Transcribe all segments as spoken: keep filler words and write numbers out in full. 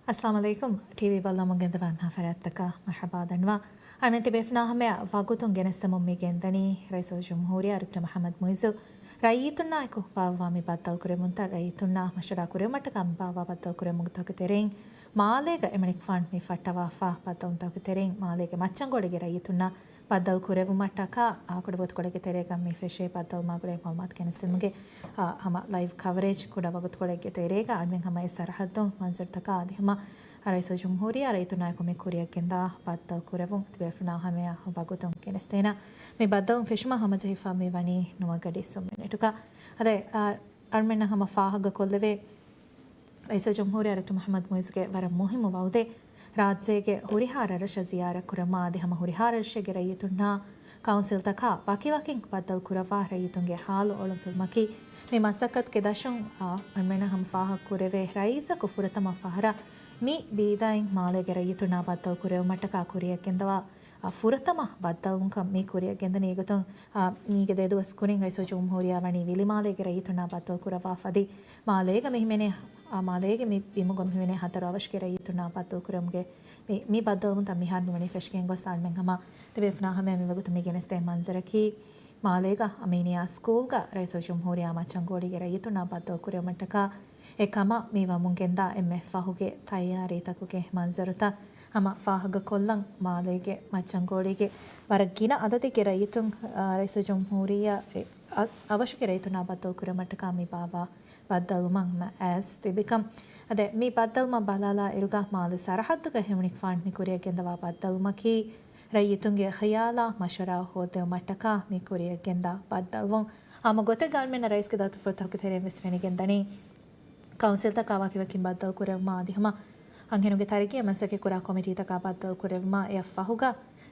އައްސަލާމު ޢަލައިކުމް. ޓީވީ ބައްލަވަމުން ގެންދަވާ އެންމެހާ ފަރާތްތަކަށް މަރްޙަބާ ދަންނަވާ. އަޅުމެން ތިބޭފުޅުންނާ ހަމަޔަށް ވަގުތުން ގެނެސްދެމުން މި ގެންދަނީ ރައީސުލްޖުމްހޫރިއްޔާ ޑޮކްޓަރ މުޙައްމަދު މުޢިއްޒު ރައްޔިތުންނާއެކު ބާއްވާ މި ބައްދަލުކުރެވުންތައް ރައްޔިތުންނާ މަޝްވަރާ ކުރެވުމަށްޓަކާ މި ބާއްވާ ބައްދަލުކުރެވުމުގެ ތަކުގެ ތެރެއިން މާލޭގަ އެމަނިކުފާނު މި ފައްޓަވާފާ ބައްދަލުވުންތަކުގެ ތެރެއިން މާލޭގެ މައްޗަންގޮޅީގެ ރައްޔިތުންނާ ބައްދަލު ކުރެވުމަށްޓަކާ، އާ، ކުޑަ ވަގުތުކޮޅެއްގެ ތެރޭގަ މި ފެށޭ ބައްދަލުވުމާ ގުޅޭ މަޢުލޫމާތު ގެނެސްދިނުމުގެ، އާ، ހަމަ ލައިވް ކަވަރޭޖް ކުޑަ ވަގުތުކޮޅެއްގެ ތެރޭގަ އަޅުމެން ހަމަ އެ ސަރަހައްދުން މަންޒަރުތަކާ އަދި ހަމަ ރައީސުލްޖުމްހޫރިއްޔާ ރައްޔިތުންނާއެކު މި ކުރިއަށް ގެންދާ ބައްދަލު ކުރެވުން ތިބޭފުޅުންނާ ހަމަޔަށް ވަގުތުން ގެނެސްދޭނަން. މި ބައްދަލުވުން ފެށުމަށް ހަމަޖެހިފަ މި ވަނީ ނުވަ ގަޑި އިސްވުން މިނެޓުގަ. އަދި، އާ، އަޅުމެންނަށް ހަމަ ފާހަގަކޮށްލެވޭ، ރައީސުލްޖުމްހޫރިއްޔާ ޑޮކްޓަރ މުޙައްމަދު މުޢިއްޒުގެ ވަރަށް މުހިއްމު ވަޢުދެއް، ރާއްޖޭގެ ހުރިހާ ރަށްރަށަށް ޒިޔާރަތް ކުރަމާ އަދި ހަމަ ހުރިހާ ރަށްރަށެއްގެ ރައްޔިތުންނާ ކައުންސިލްތަކާ ވަކިވަކިން ބައްދަލު ކުރައްވާ ރައްޔިތުންގެ ހާލު އޮޅުންފިލުމަކީ، މި މަސައްކަތުގެ ދަށުން، އާ، އަޅުމެންނަށް ހަމަ ފާހަގަ ކުރެވޭ ރައީސަކު ފުރަތަމަ ފަހަރަށް މި ބީދައިން މާލޭގެ ރައްޔިތުންނާ ބައްދަލު ކުރެވުމަށްޓަކާ ކުރިއަށް ގެންދަވާ، އާ، ފުރަތަމަ ބައްދަލުވުންކަން މި ކުރިއަށް ގެންދަނީ. އެގޮތުން، އާ، މީގެ ދެ ދުވަސް ކުރިން ރައީސުލްޖުމްހޫރިއްޔާ ވަނީ ވިލިމާލޭގެ ރައްޔިތުންނާ ބައްދަލު ކުރައްވާފަ އަދި މާލޭގަ މި ހިމެނޭ، އާ، މާލޭގެ މި ބިމުގަ މި ހިމެނޭ ހަތަރު އަވަށުގެ ރައްޔިތުންނާ ބައްދަލު ކުރެވުމުގެ މި، މި ބައްދަލުވުންތައް މިހާރު މިވަނީ ފެށިގެން ގޮސް އަޅުމެން ހަމަ ތިބޭފުޅުންނާ ހަމަޔަށް މިވަގުތު މި ގެނެސްދޭ މަންޒަރަކީ، މާލޭގަ އަމީނިއްޔާ ސްކޫލްގަ ރައީސުލްޖުމްހޫރިއްޔާ މައްޗަންގޮޅީގެ ރައްޔިތުންނާ ބައްދަލު ކުރެވުމަށްޓަކާ އެ ކަމަށް މި ވަމުން ގެންދާ އެންމެ ފަހުގެ ތައްޔާރީތަކުގެ މަންޒަރުތައް ހަމަ ފާހަގަކޮށްލަން. މާލޭގެ މައްޗަންގޮޅީގެ ވަރަށް ގިނަ އަދަދެއްގެ ރައްޔިތުން، އާ، ރައީސުލްޖުމްހޫރިއްޔާ އަ-، އަވަށުގެ ރައްޔިތުންނާ ބައްދަލު ކުރެވުމަށްޓަކާ މި ބާއްވާ ބައްދަލުވުމަށް މައިސް ތިބިކަން. އަދި މި ބައްދަލުވުމަށް ބަލާލާ އިރުގަ މާލެ ސަރަހައްދުގަ އެމަނިކުފާނު މި ކުރިއަށް ގެންދަވާ ބައްދަލުވުމަކީ، ރައްޔިތުންގެ ޚިޔާލާ މަޝްވަރާ ހޯއްދެވުމަށްޓަކާ މި ކުރިއަށް ގެންދާ ބައްދަލުވުން. ހަމަ ގޮތެއްގަ އަޅުމެންނަށް ރައީސްގެ ދައުތުފުޅުތަކުގެ ތެރެއިން ވެސް ފެނިގެންދަނީ، ކައުންސިލްތަކާ ވަކިވަކިން ބައްދަލު ކުރެވުމާ އަދި ހަމަ އަންހެނުންގެ ތަރައްގީއަށް މަސައްކަތް ކުރާ ކޮމިޓީތަކާ ބައްދަލު ކުރެވުމާ އެއަށް ފަހުގަ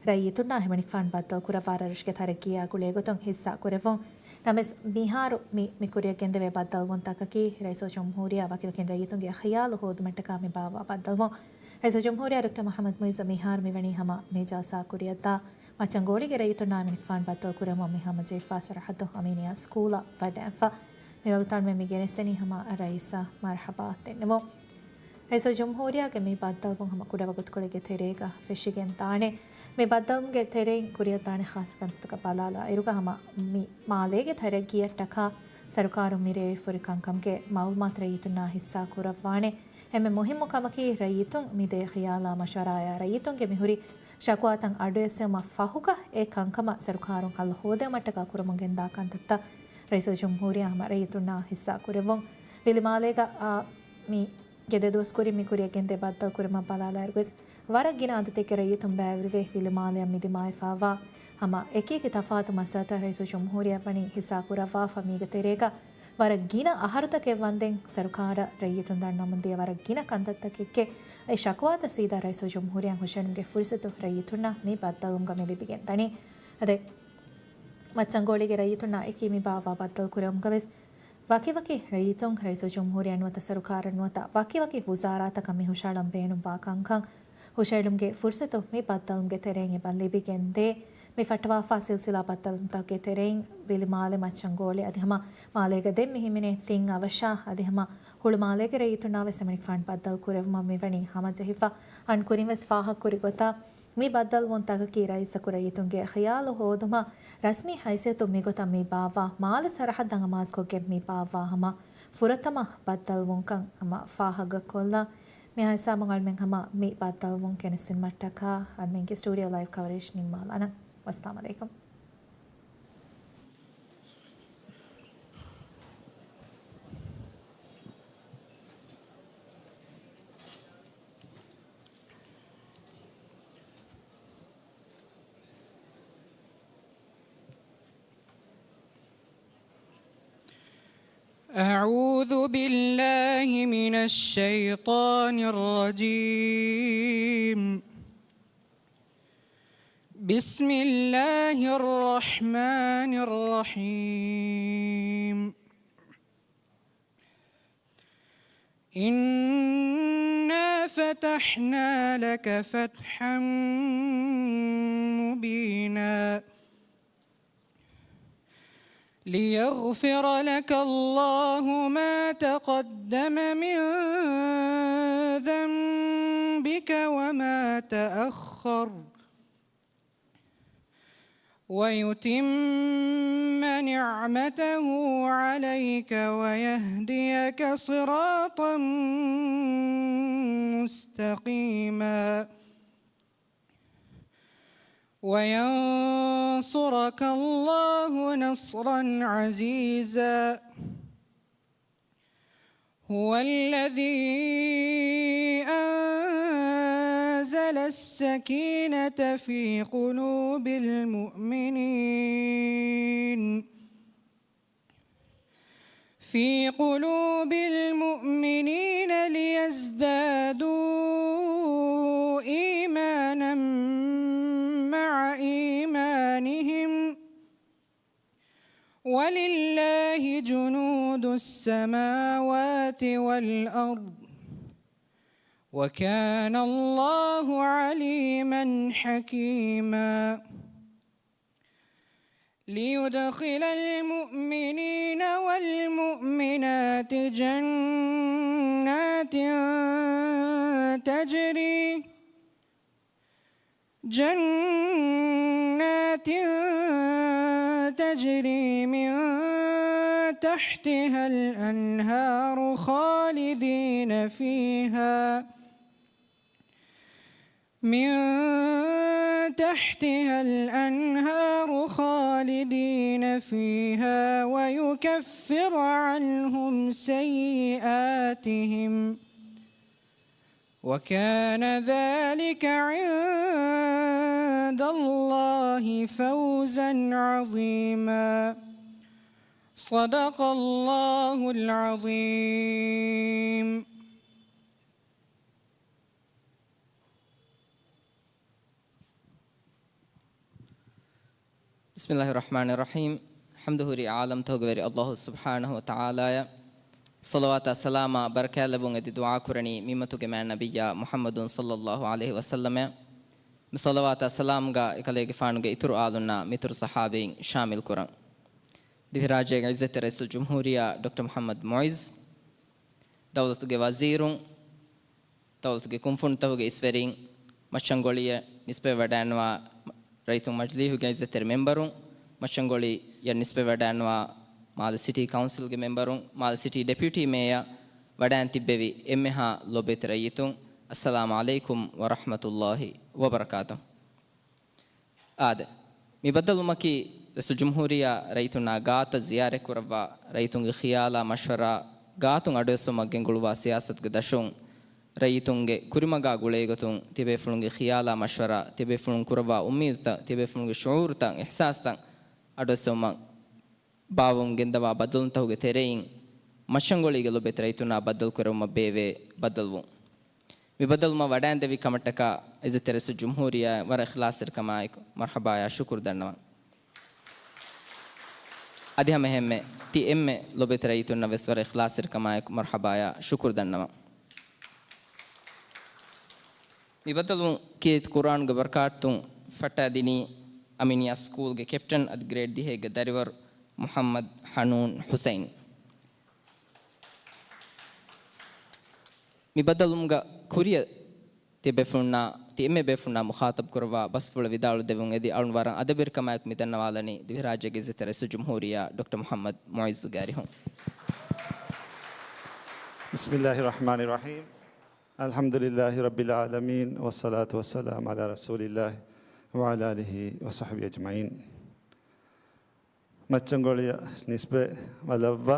ރައްޔިތުންނާ ހެމަނިކުފާނު ބައްދަލު ކުރައްވާ ރަށްރަށުގެ ތަރައްގީއާ ގުޅޭ ގޮތުން ހިއްސާ ކުރެވުން. ނަމަވެސް މިހާރު މި، މި ކުރިއަށް ގެންދެވޭ ބައްދަލުވުންތަކަކީ ރައީސުލްޖުމްހޫރިއްޔާ ވަކިވަކިން ރައްޔިތުންގެ ޚިޔާލު ހޯދުމަށްޓަކާ މި ބާއްވާ ބައްދަލުވުން. ރައީސުލްޖުމްހޫރިއްޔާ ޑޮކްޓަރ މުޙައްމަދު މުޢިއްޒު މިހާރު މިވަނީ ހަމަ މި ޖަލްސާ ކުރިއަށްދާ މައްޗަންގޮޅީގެ ރައްޔިތުންނާ ހެމަނިކުފާނު ބައްދަލު ކުރެވުމަށް މި ހަމަޖެހިފާ ސަރަހައްދު އަމީނިއްޔާ ސްކޫލަށް ވަޑައިގެންފަ. މިވަގުތު އަޅުމެން މި ގެނެސްދެނީ ހަމަ ރައީސަށް މަރްޙަބާ ދެންނެވުން. ރައީސުލްޖުމްހޫރިއްޔާގެ މި ބައްދަލުވުން ހަމަ ކުޑަ ވަގުތުކޮޅެއްގެ ތެރޭގަ ފެށިގެން ދާނެ. މި ބައްދަލުވުމުގެ ތެރެއިން ކުރިއަށްދާނެ ޚާއްސަ ކަންތައްތަކަށް ބަލާލާ އިރުގަ ހަމަ މި މާލޭގެ ތަރައްގީއަށްޓަކާ ސަރުކާރުން މިރޭވިފަހުރި ކަންކަމުގެ މަޢުލޫމާތު ރައްޔިތުންނާ ހިއްސާ ކުރައްވާނެ. އެންމެ މުހިއްމު ކަމަކީ ރައްޔިތުން މި ދޭ ޚިޔާލާ މަޝްވަރާއާ ރައްޔިތުންގެ މިހުރި ޝަކުވާތައް އަޑުއެއްސެވުމަށް ފަހުގަ އެ ކަންކަމަށް ސަރުކާރުން ހައްލު ހޯދެވުމަށްޓަކާ ކުރަމުން ގެންދާ ކަންތައްތައް ރައީސުލްޖުމްހޫރިއްޔާ ހަމަ ރައްޔިތުންނާ ހިއްސާ ކުރެއްވުން. ވިލިމާލޭގަ، އާ، މި ގެ ދެ ދުވަސް ކުރިން މި ކުރިއަށް ގެންދޭ ބައްދަލު ކުރުމަށް ބަލާލާއިރުވެސް، ވަރަށް ގިނަ އަދަދެއްގެ ރައްޔިތުން ބައިވެރިވެ ވިލިމާލެއަށް މި ދިމާވެފައިވާ ހަމަ އެކިއެކި ތަފާތު މައްސަލަތައް ރައީސުލްޖުމްހޫރިއްޔާ ވަނީ ހިއްސާ ކުރައްވާފަ. މީގެ ތެރޭގަ ވަރަށް ގިނަ އަހަރުތަކެއް ވަންދެން ސަރުކާރަށް ރައްޔިތުން ދަންނަމުންދިޔަ ވަރަށް ގިނަ ކަންތައްތަކެއްގެ އެ ޝަކުވާތައް ސީދާ ރައީސުލްޖުމްހޫރިއްޔާއަށް ހުށައެޅުމުގެ ފުރުސަތު ރައްޔިތުންނަށް މި ބައްދަލުވުމުގަ މި ލިބިގެން ދަނީ. އަދި މައްޗަންގޮޅީގެ ރައްޔިތުންނާ އެކީ މި ބާއްވާ ބައްދަލު ކުރެވުމުގަވެސް ވަކިވަކި ރައްޔިތުން ރައީސުލްޖުމްހޫރިއްޔާ ނުވަތަ ސަރުކާރަށް ނުވަތަ ވަކިވަކި ވުޒާރާތަކަށް މި ހުށައަޅަން ބޭނުންވާ ކަންކަން ހުށައެޅުމުގެ ފުރުސަތު މި ބައްދަލުވުމުގެ ތެރެއިން އެބަ ލިބިގެންދޭ. މި ފައްޓަވާފާ ސިލްސިލާ ބައްދަލުވުންތަކުގެ ތެރެއިން ވިލިމާލެ މައްޗަންގޮޅި އަދި ހަމަ މާލޭގަ ދެން މި ހިމެނޭ ތިން އަވަށާ އަދި ހަމަ ހުޅުމާލޭގެ ރައްޔިތުންނާވެސް އެމަނިކުފާނު ބައްދަލު ކުރެވުމަށް މިވަނީ ހަމަޖެހިފަ. އަން ކުރިންވެސް ފާހަގަކުރި ގޮތަށް މި ބައްދަލުވުންތަކަކީ ރައީސަކު ރައްޔިތުންގެ ޚިޔާލު ހޯދުމަށް ރަސްމީ ހައިސިއްޔަތުން މިގޮތަށް މި ބާއްވާ މާލެ ސަރަހައްދަށް އަމާޒުކޮށްގެން މި ބާއްވާ ހަމަ ފުރަތަމަ ބައްދަލުވުންކަން ހަމަ ފާހަގަކޮށްލަން. މި ހިސާބުން އަޅުމެން ހަމަ މި ބައްދަލުވުން ގެނެސްދިނުމަށްޓަކާ އަޅުމެންގެ ސްޓޫޑިއޯ ލައިވް ކަވަރޭޖް ނިންމާލާނަން. ވައްސަލާމް އަލައިކުމް. أعوذ بالله من الشيطان الرجيم. بسم الله الرحمن الرحيم. إنا فتحنا لك فتحا مبينا. ليغفر لك الله ما تقدم من ذنبك وما تأخر ويتم نعمته عليك ويهديك صراطا مستقيما. وينصرك الله نصرا عزيزا. هو الذي أنزل السكينة في قلوب المؤمنين في قلوب المؤمنين ليزدادوا إيمانا مع إيمانهم، ولله جنود السماوات والأرض، وكان الله عليما حكيما. ليدخل المؤمنين والمؤمنات جنات تجري، جنات تجري من تحتها الأنهار خالدين فيها، من تحتها الأنهار خالدين فيها ويكفر عنهم سيئاتهم، وكان ذلك عند الله فوزا عظيما. صدق الله العظيم. بسم الله الرحمن الرحيم. ޙަމްދު ހުރީ ޢާލަމްތަކުގެ ވެރި ﷲ ސުބްޙާނަހޫ ވަތަޢާލާއަށް. ޞަލަވާތާ ސަލާމާ ބަރަކާތްލެއްވުން އެދި ދުޢާ ކުރަނީ މިއުއްމަތުގެ މާތް ނަބިއްޔާ މުޙައްމަދު ޞައްލައްލާހު ޢަލައިހި ވަސައްލަމަށް. މި ޞަލަވާތާ ސަލާމްގަ އެކަލޭގެފާނުގެ އިތުރު އާލުންނާ މިތުރު ޞަޙާބީން ޝާމިލް ކުރަން. ދިވެހިރާއްޖޭގެ ޢިއްޒަތްތެރި ރައީސުލްޖުމްހޫރިއްޔާ ޑޮކްޓަރ މުޙައްމަދު މުޢިއްޒު، ދައުލަތުގެ ވަޒީރުން، ދައުލަތުގެ ކުންފުނިތަކުގެ އިސްވެރިން، މައްޗަންގޮޅިއަށް ނިސްބަތްވެވަޑައިގަންނަވާ ރައްޔިތުންގެ މަޖިލީހުގެ ޢިއްޒަތްތެރި މެމްބަރުން، މައްޗަންގޮޅިއަށް ނިސްބަތްވެވަޑައިގަންނަވާ މާލެ ސިޓީ ކައުންސިލްގެ މެމްބަރުން، މާލެ ސިޓީ ޑެޕިއުޓީ މޭޔަރ ވަޑައިގެންތިއްބެވި އެންމެހާ ލޮބުވެތި ރައްޔިތުން، އައްސަލާމު ޢަލައިކުމް ވަރަޙްމަތުﷲި ވަބަރަކާތުހު. އާދެ، މި ބައްދަލުވުމަކީ ރައީސުލްޖުމްހޫރިއްޔާ ރައްޔިތުންނާ ގާތަށް ޒިޔާރަތްކުރައްވާ، ރައްޔިތުންގެ ޚިޔާލާ މަޝްވަރާ ގާތުން އަޑުއެއްސުމަށް ގެންގުޅުއްވާ ސިޔާސަތުގެ ދަށުން، ރައްޔިތުންގެ ކުރިމަގާ ގުޅޭގޮތުން ތިބޭފުޅުންގެ ޚިޔާލާ މަޝްވަރާ، ތިބޭފުޅުން ކުރައްވާ އުއްމީދުތައް، ތިބޭފުޅުންގެ ޝުޢޫރުތައް، އިޙްސާސްތައް އަޑުއެއްސެވުމަށް ބާއްވަމުން ގެންދަވާ ބައްދަލުވުންތަކުގެ ތެރެއިން، މައްޗަންގޮޅީގެ ލޮބުވެތި ރައްޔިތުންނާ ބައްދަލުކުރެވުމަށް ބޭއްވޭ ބައްދަލުވުން. މި ބައްދަލުވުމަށް ވަޑައިންދެވި ކަމަށްޓަކާ ޢިއްޒަތްތެރި ރައީސުލްޖުމްހޫރިއްޔާއަށް ވަރަށް އިޚްލާޞްތެރިކަމާއެކު މަރްޙަބާޔާ ޝުކުރު ދަންނަވަން. އަދި ހަމައެހެންމެ ތި އެންމެ ލޮބުވެތި ރައްޔިތުންނަށް ވެސް ވަރަށް އިޚްލާޞްތެރިކަމާއެކު މަރްޙަބާޔާ ޝުކުރު ދަންނަވަން. މި ބައްދަލުވުން ކީރިތި ޤުރުއާނުގެ ބަރަކާތުން ފައްޓާދިނީ އަމިނިޔާ ސްކޫލްގެ ކެޕްޓަން އަދި ގްރޭޑް ދިހައެއްގެ ދަރިވަރު މުޙައްމަދު ޙަނޫން ޙުސައިން. މި ބައްދަލުވުމުގަ ކުރިއަށް ތި ބޭފުޅުންނާ، ތި އެންމެ ބޭފުޅުންނާ މުޚާޠަބް ކުރައްވާ ބަސްފުޅަށް ވިދާޅު ދެއްވުން އެދި އަޅުން ވަރަށް އަދަބުވެރިކަމާއެކު މި ދަންނަވާލަނީ ދިވެހިރާއްޖޭގެ ޢިއްޒަތްތެރި ރައީސުލްޖުމްހޫރިއްޔާ ޑޮކްޓަރ މުޙައްމަދު މުޢިއްޒުގެ އަރިހުން. بسم الله الرحمن الرحيم. الحمد لله رب العالمين، والصلاة والسلام على رسول الله وعلى آله وصحبه أجمعين. މައްޗަންގޮޅިއަށް ނިސްބަތް ބަލައްވާ،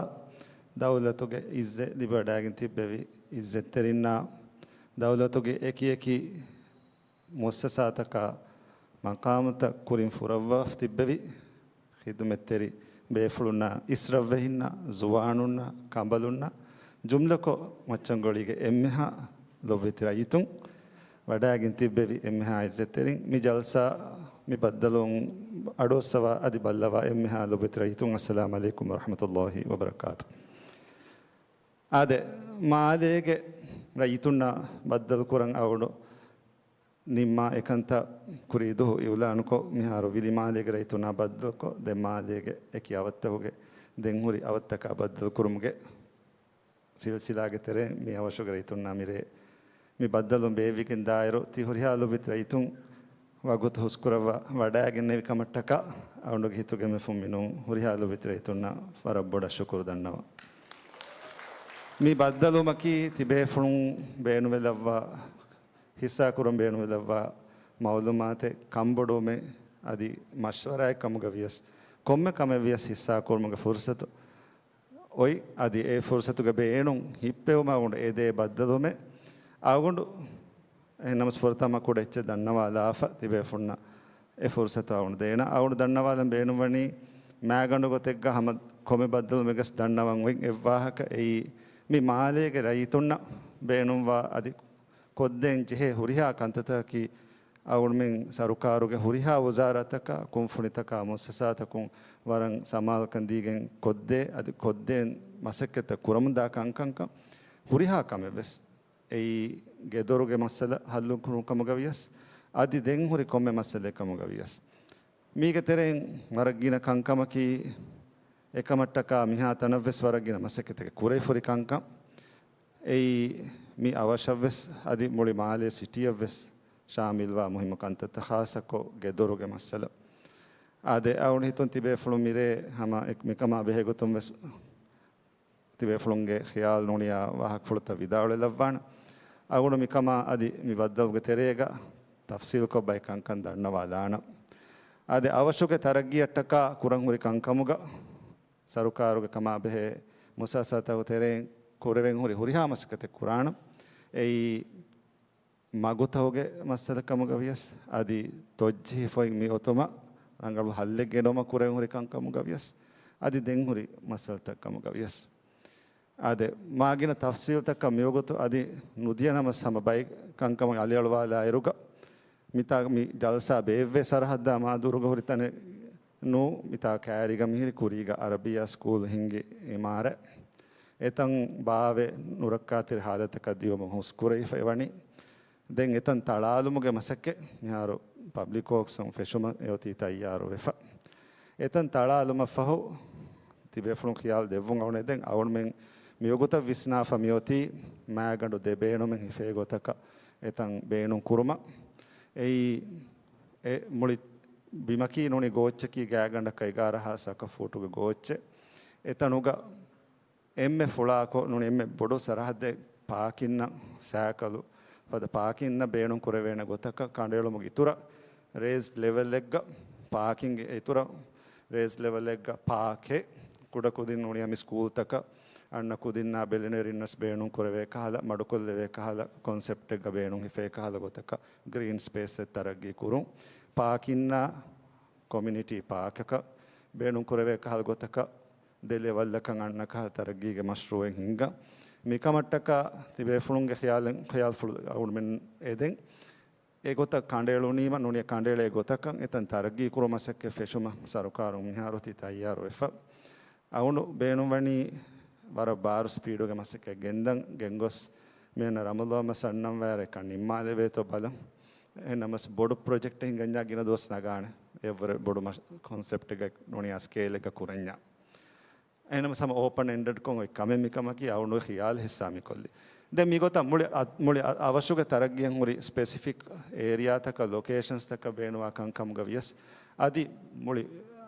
ދައުލަތުގެ ޢިއްޒަތް ލިބިވަޑައިގެން ތިއްބެވި ޢިއްޒަތްތެރިންނާ، ދައުލަތުގެ އެކިއެކި މުއައްސަސާތަކާ މަޤާމުތައް ކުރިން ފުރައްވާފަ ތިއްބެވި ޚިދުމަތްތެރި ބޭފުޅުންނާ، އިސްރަށްވެހިންނާ، ޒުވާނުންނާ، ކަނބަލުންނާ، ޖުމްލަކޮށް މައްޗަންގޮޅީގެ އެންމެހާ ލޮބުވެތި ރައްޔިތުން، ވަޑައިގެން ތިއްބެވި އެންމެހާ ޢިއްޒަތްތެރިން، މި ޖަލްސާ މި ބައްދަލުވުން އަޑުއައްސަވާ އަދި ބައްލަވާ އެންމެހާ ލޮބުވެތި ރައްޔިތުން، އައްސަލާމު ޢަލައިކުމް ވަރަޙްމަތުﷲި ވަބަރަކާތު. އާދެ، މާލޭގެ ރައްޔިތުންނާ ބައްދަލުކުރަން އަޅު ނިންމާ އެކަންތައް ކުރީ ދުހު އިއުލާނުކޮށް، މިހާރު ވިލި މާލޭގެ ރައްޔިތުންނާ ބައްދަލުކޮށް، ދެ މާލޭގެ އެކި އަވަށްތަކުގެ ދެން ހުރި އަވަށްތަކާ ބައްދަލުކުރުމުގެ ސިލްސިލާގެ ތެރެއިން މި އަވަށުގެ ރައްޔިތުންނާ މިރޭ މި ބައްދަލުން ބޭއްވިގެން ދާއިރު، ތި ހުރިހާ ލޮބުވެތި ރައްޔިތުން ވަގުތު ހުސްކުރައްވާ ވަޑައިގެންނެވި ކަމަށްޓަކާ އަޅުގަނޑުގެ ހިތުގެ އެންމެ ފުންމިނުން ހުރިހާ ލޮބުވެތި ރައްޔިތުންނަށް ވަރަށް ބޮޑަށް ޝުކުރު ދަންނަވަން. މި ބައްދަލުވުމަކީ ތިބޭފުޅުން ބޭނުންވެލައްވާ، ހިއްސާކުރަން ބޭނުންވެލައްވާ މައުލޫމާތެއް، ކަންބޮޑުވުމެއް އަދި މަޝްވަރާއެއް ކަމުގަ ވިޔަސް، ކޮންމެ ކަމެއް ވިޔަސް ހިއްސާކުރުމުގެ ފުރުސަތު އޮތް، އަދި އެ ފުރުސަތުގެ ބޭނުން ހިއްޕެވުމަށް އަޅުގަނޑު އެދޭ ބައްދަލުވުމެއް އަޅުގަނޑު އެހެންނަމަސް ފުރަތަމަ ކުޑަ އެއްޗެއް ދަންނަވާލާފަ ތިބޭފުޅުންނަށް އެ ފުރުސަތު އަޅުގަނޑު ދޭނަ. އަޅުގަނޑު ދަންނަވާލަން ބޭނުންވަނީ މާގަނޑު ގޮތެއްގަ ހަމަ ކޮންމެ ބައްދަލުމެއްގަސް ދަންނަވަން އޮތް އެއްވާހަކަ އެއީ މި މާލޭގެ ރައްޔިތުންނަށް ބޭނުންވާ އަދި ކޮށްދޭން ޖެހޭ ހުރިހާ ކަންތައްތަކަކީ އަޅުގަނޑުމެން ސަރުކާރުގެ ހުރިހާ ވުޒާރާތަކާ، ކުންފުނިތަކާ، މުއައްސަސާތަކުން ވަރަށް ސަމާލުކަން ދީގެން ކޮށްދޭ، އަދި ކޮށްދޭން މަސައްކަތްތައް ކުރަމުންދާ ކަންކަންކަން ހުރިހާ ކަމެއް ވެސް. އެއީ ގެދޮރުގެ މައްސަލަ ހައްލު ކުރުން ކަމުގަ ވިޔަސް، އަދި ދެން ހުރި ކޮންމެ މައްސަލައެއް ކަމުގަ ވިޔަސް. މީގެ ތެރެއިން ވަރަށް ގިނަ ކަންކަމަކީ، އެކަމަށްޓަކާ މިހާ ތަނަށްވެސް ވަރަށް ގިނަ މަސައްކަތެއް ކުރެވިފަ ހުރި ކަންކަން. އެއީ މި އަވަށަށްވެސް އަދި މުޅި މާލޭ ސިޓީއަށްވެސް ޝާމިލްވާ މުހިއްމު ކަންތައްތައް، ޚާއްޞަކޮށް ގެދޮރުގެ މައްސަލަ. އާދެ، އަޅުގަނޑު ހިތުން ތިބޭފުޅުން މިރޭ ހަމަ އެ-، މިކަމާ ބެހޭގޮތުން ވެސް ތިބޭފުޅުންގެ ޚިޔާލު ނޫނިޔާ ވާހަކަފުޅުތައް ވިދާޅުވެލައްވާނަ. އަޅުގަނޑު މިކަމާ އަދި މި ބައްދަލުގެ ތެރޭގަ ތަފްސީލުކޮށް ބައެއް ކަންކަން ދަންނަވާލާނަ. އާދެ، އަވަށުގެ ތަރައްގީއަށްޓަކާ ކުރަން ހުރި ކަންކަމުގަ ސަރުކާރުގެ ކަމާ ބެހޭ މުއައްސަސާތަކުގެ ތެރެއިން ކުރެވެން ހުރި ހުރިހާ މަސައްކަތެއް ކުރާނަ. އެއީ މަގުތަކުގެ މައްސަލަ ކަމުގަ ވިޔަސް، އަދި ތޮއްޖިހި ފޮތް މި އޮތުމަށް ރަނގަޅު ހައްލެއް ގެނައުމަށް ކުރެވެން ހުރި ކަންކަމުގަ ވިޔަސް، އަދި ދެން ހުރި މައްސަލަތައް ކަމުގަ ވިޔަސް. އާދެ، މާގިނަ ތަފްސީލްތަކަށް މިވަގުތު އަދި ނުދިޔަ ނަމަސް ހަމަ ބައި ކަންކަމަށް އަލިއަޅުވާލާއިރުގަ، މިތާ މި ޖަލްސާ ބޭއްވޭ ސަރަހައްދާ މާދޫރުގަ ހުރި ތަނެއް ނޫ، މިތާ ކައިރީގަ މިހިރި ކުރީގަ އަރަބިއްޔާ ސްކޫލް ހިންގި އިމާރާތް އެތަން ބާވެ ނުރައްކާތެރި ހާލަތަކަށް ދިޔުމުން ހުސްކުރެވިފައި ވަނީ. ދެން އެތަން ތަޅާލުމުގެ މަސައްކަތް މިހާރު ޕަބްލިކް ވޯކްސް ފެށުމަށް އެއޮތީ ތައްޔާރު ވެފަ. އެތަން ތަޅާލުމަށްފަހު ތިބޭފުޅުން ޚިޔާލު ދެއްވުން އަޅުނެ ދެން އަޅުންމެން މިވަގުތަށް ވިސްނާފަ މިއޮތީ މާގަނޑު ދެ ބޭނުމެއް ހިފޭ ގޮތަކަށް އެތަން ބޭނުން ކުރުމަށް. އެއީ އެ މުޅި ބިމަކީ ނޫނީ ގޯއްޗަކީ ގާގަނޑަކަށް އެގާރަ ހާސް އަކަ ފޫޓުގެ ގޯއްޗެއް. އެތަނުގަ އެންމެ ފުޅާކޮށް ނޫނީ އެންމެ ބޮޑު ސަރަހައްދެއް ޕާކިންނަށް ސައިކަލު ފަދަ ޕާކިންނަށް ބޭނުން ކުރެވޭނެ ގޮތަކަށް ކަނޑައެޅުމުގެ އިތުރަށް ރޭސްޑް ލެވެލްއެއްގަ ޕާކިންގެ އިތުރަށް ރޭސް ލެވެލްއެއްގަ ޕާކެއް ކުޑަކުދިން ނޫނީ މި ސްކޫލްތަކަށް އަންނަ ކުދިންނާ ބެލެނިވެރިންނަސް ބޭނުން ކުރެވޭ ކަހަލަ، މަޑުކޮށްލެވޭ ކަހަލަ ކޮންސެޕްޓެއްގަ ބޭނުން ހިފޭ ކަހަލަ ގޮތަކަށް ގްރީން ސްޕޭސްއެއް ތަރައްގީ ކުރުން. ޕާކިންނާ ކޮމިއުނިޓީ ޕާކަކަށް ބޭނުން ކުރެވޭ ކަހަލަ ގޮތަކަށް ދެ ލެވަލްއަކަށް އަންނަ ކަހަލަ ތަރައްގީގެ މަޝްރޫއެއް ހިންގަން. މިކަމަށްޓަކާ ތިބޭފުޅުންގެ ޚިޔާލެއް، ޚިޔާލުފުޅު އަޅުގަނޑުމެން އެދެން. އެގޮތަށް ކަނޑައެޅުނީމަ ނޫނީ ކަނޑައެޅޭ ގޮތަކަށް އެތަން ތަރައްގީ ކުރުމަށް މަސައްކަތް ފެށުމަށް ސަރުކާރުން މިހާރު ތި ތައްޔާރު ވެފަ. އަޅުގަނޑު ބޭނުންވަނީ ވަރަށް ބާރު ސްޕީޑުގެ މަސައްކަތް ގެންދަން ގެންގޮސް މިއަންނަ ރަމަޟާން މަސް އަންނަން ވާއިރަކަށް ނިންމާލެވޭތޯ ބަލަން. އެހެންނަމަސް ބޮޑު ޕްރޮޖެކްޓެއް ހިނގަންޏާ ގިނަ ދުވަސް ނަގާނެ. އެއަށްވުރެ ބޮޑު މަ-، ކޮންސެޕްޓެއްގައި ނޫނީ ސްކޭލެއްގަ ކުރަންޏާ. އެހެންނަމަ ހަމަ އޯޕަން އެންޑެޑްކޮށް އޮތް ކަމެއް މިކަމަކީ އަޅުގަނޑުގެ ޚިޔާލު ހިއްސާ މިކޮށްލީ. ދެން މިގޮތަށް މުޅި އަ-، މުޅި އަ-، އަވަށުގެ ތަރައްގީއަށް ހުރި ސްޕެސިފިކް އޭރިއާތަކަށް ލޮކޭޝަންސްތަކަށް ބޭނުވާ ކަންކަމުގަ ވިޔަސް، އަދި މުޅި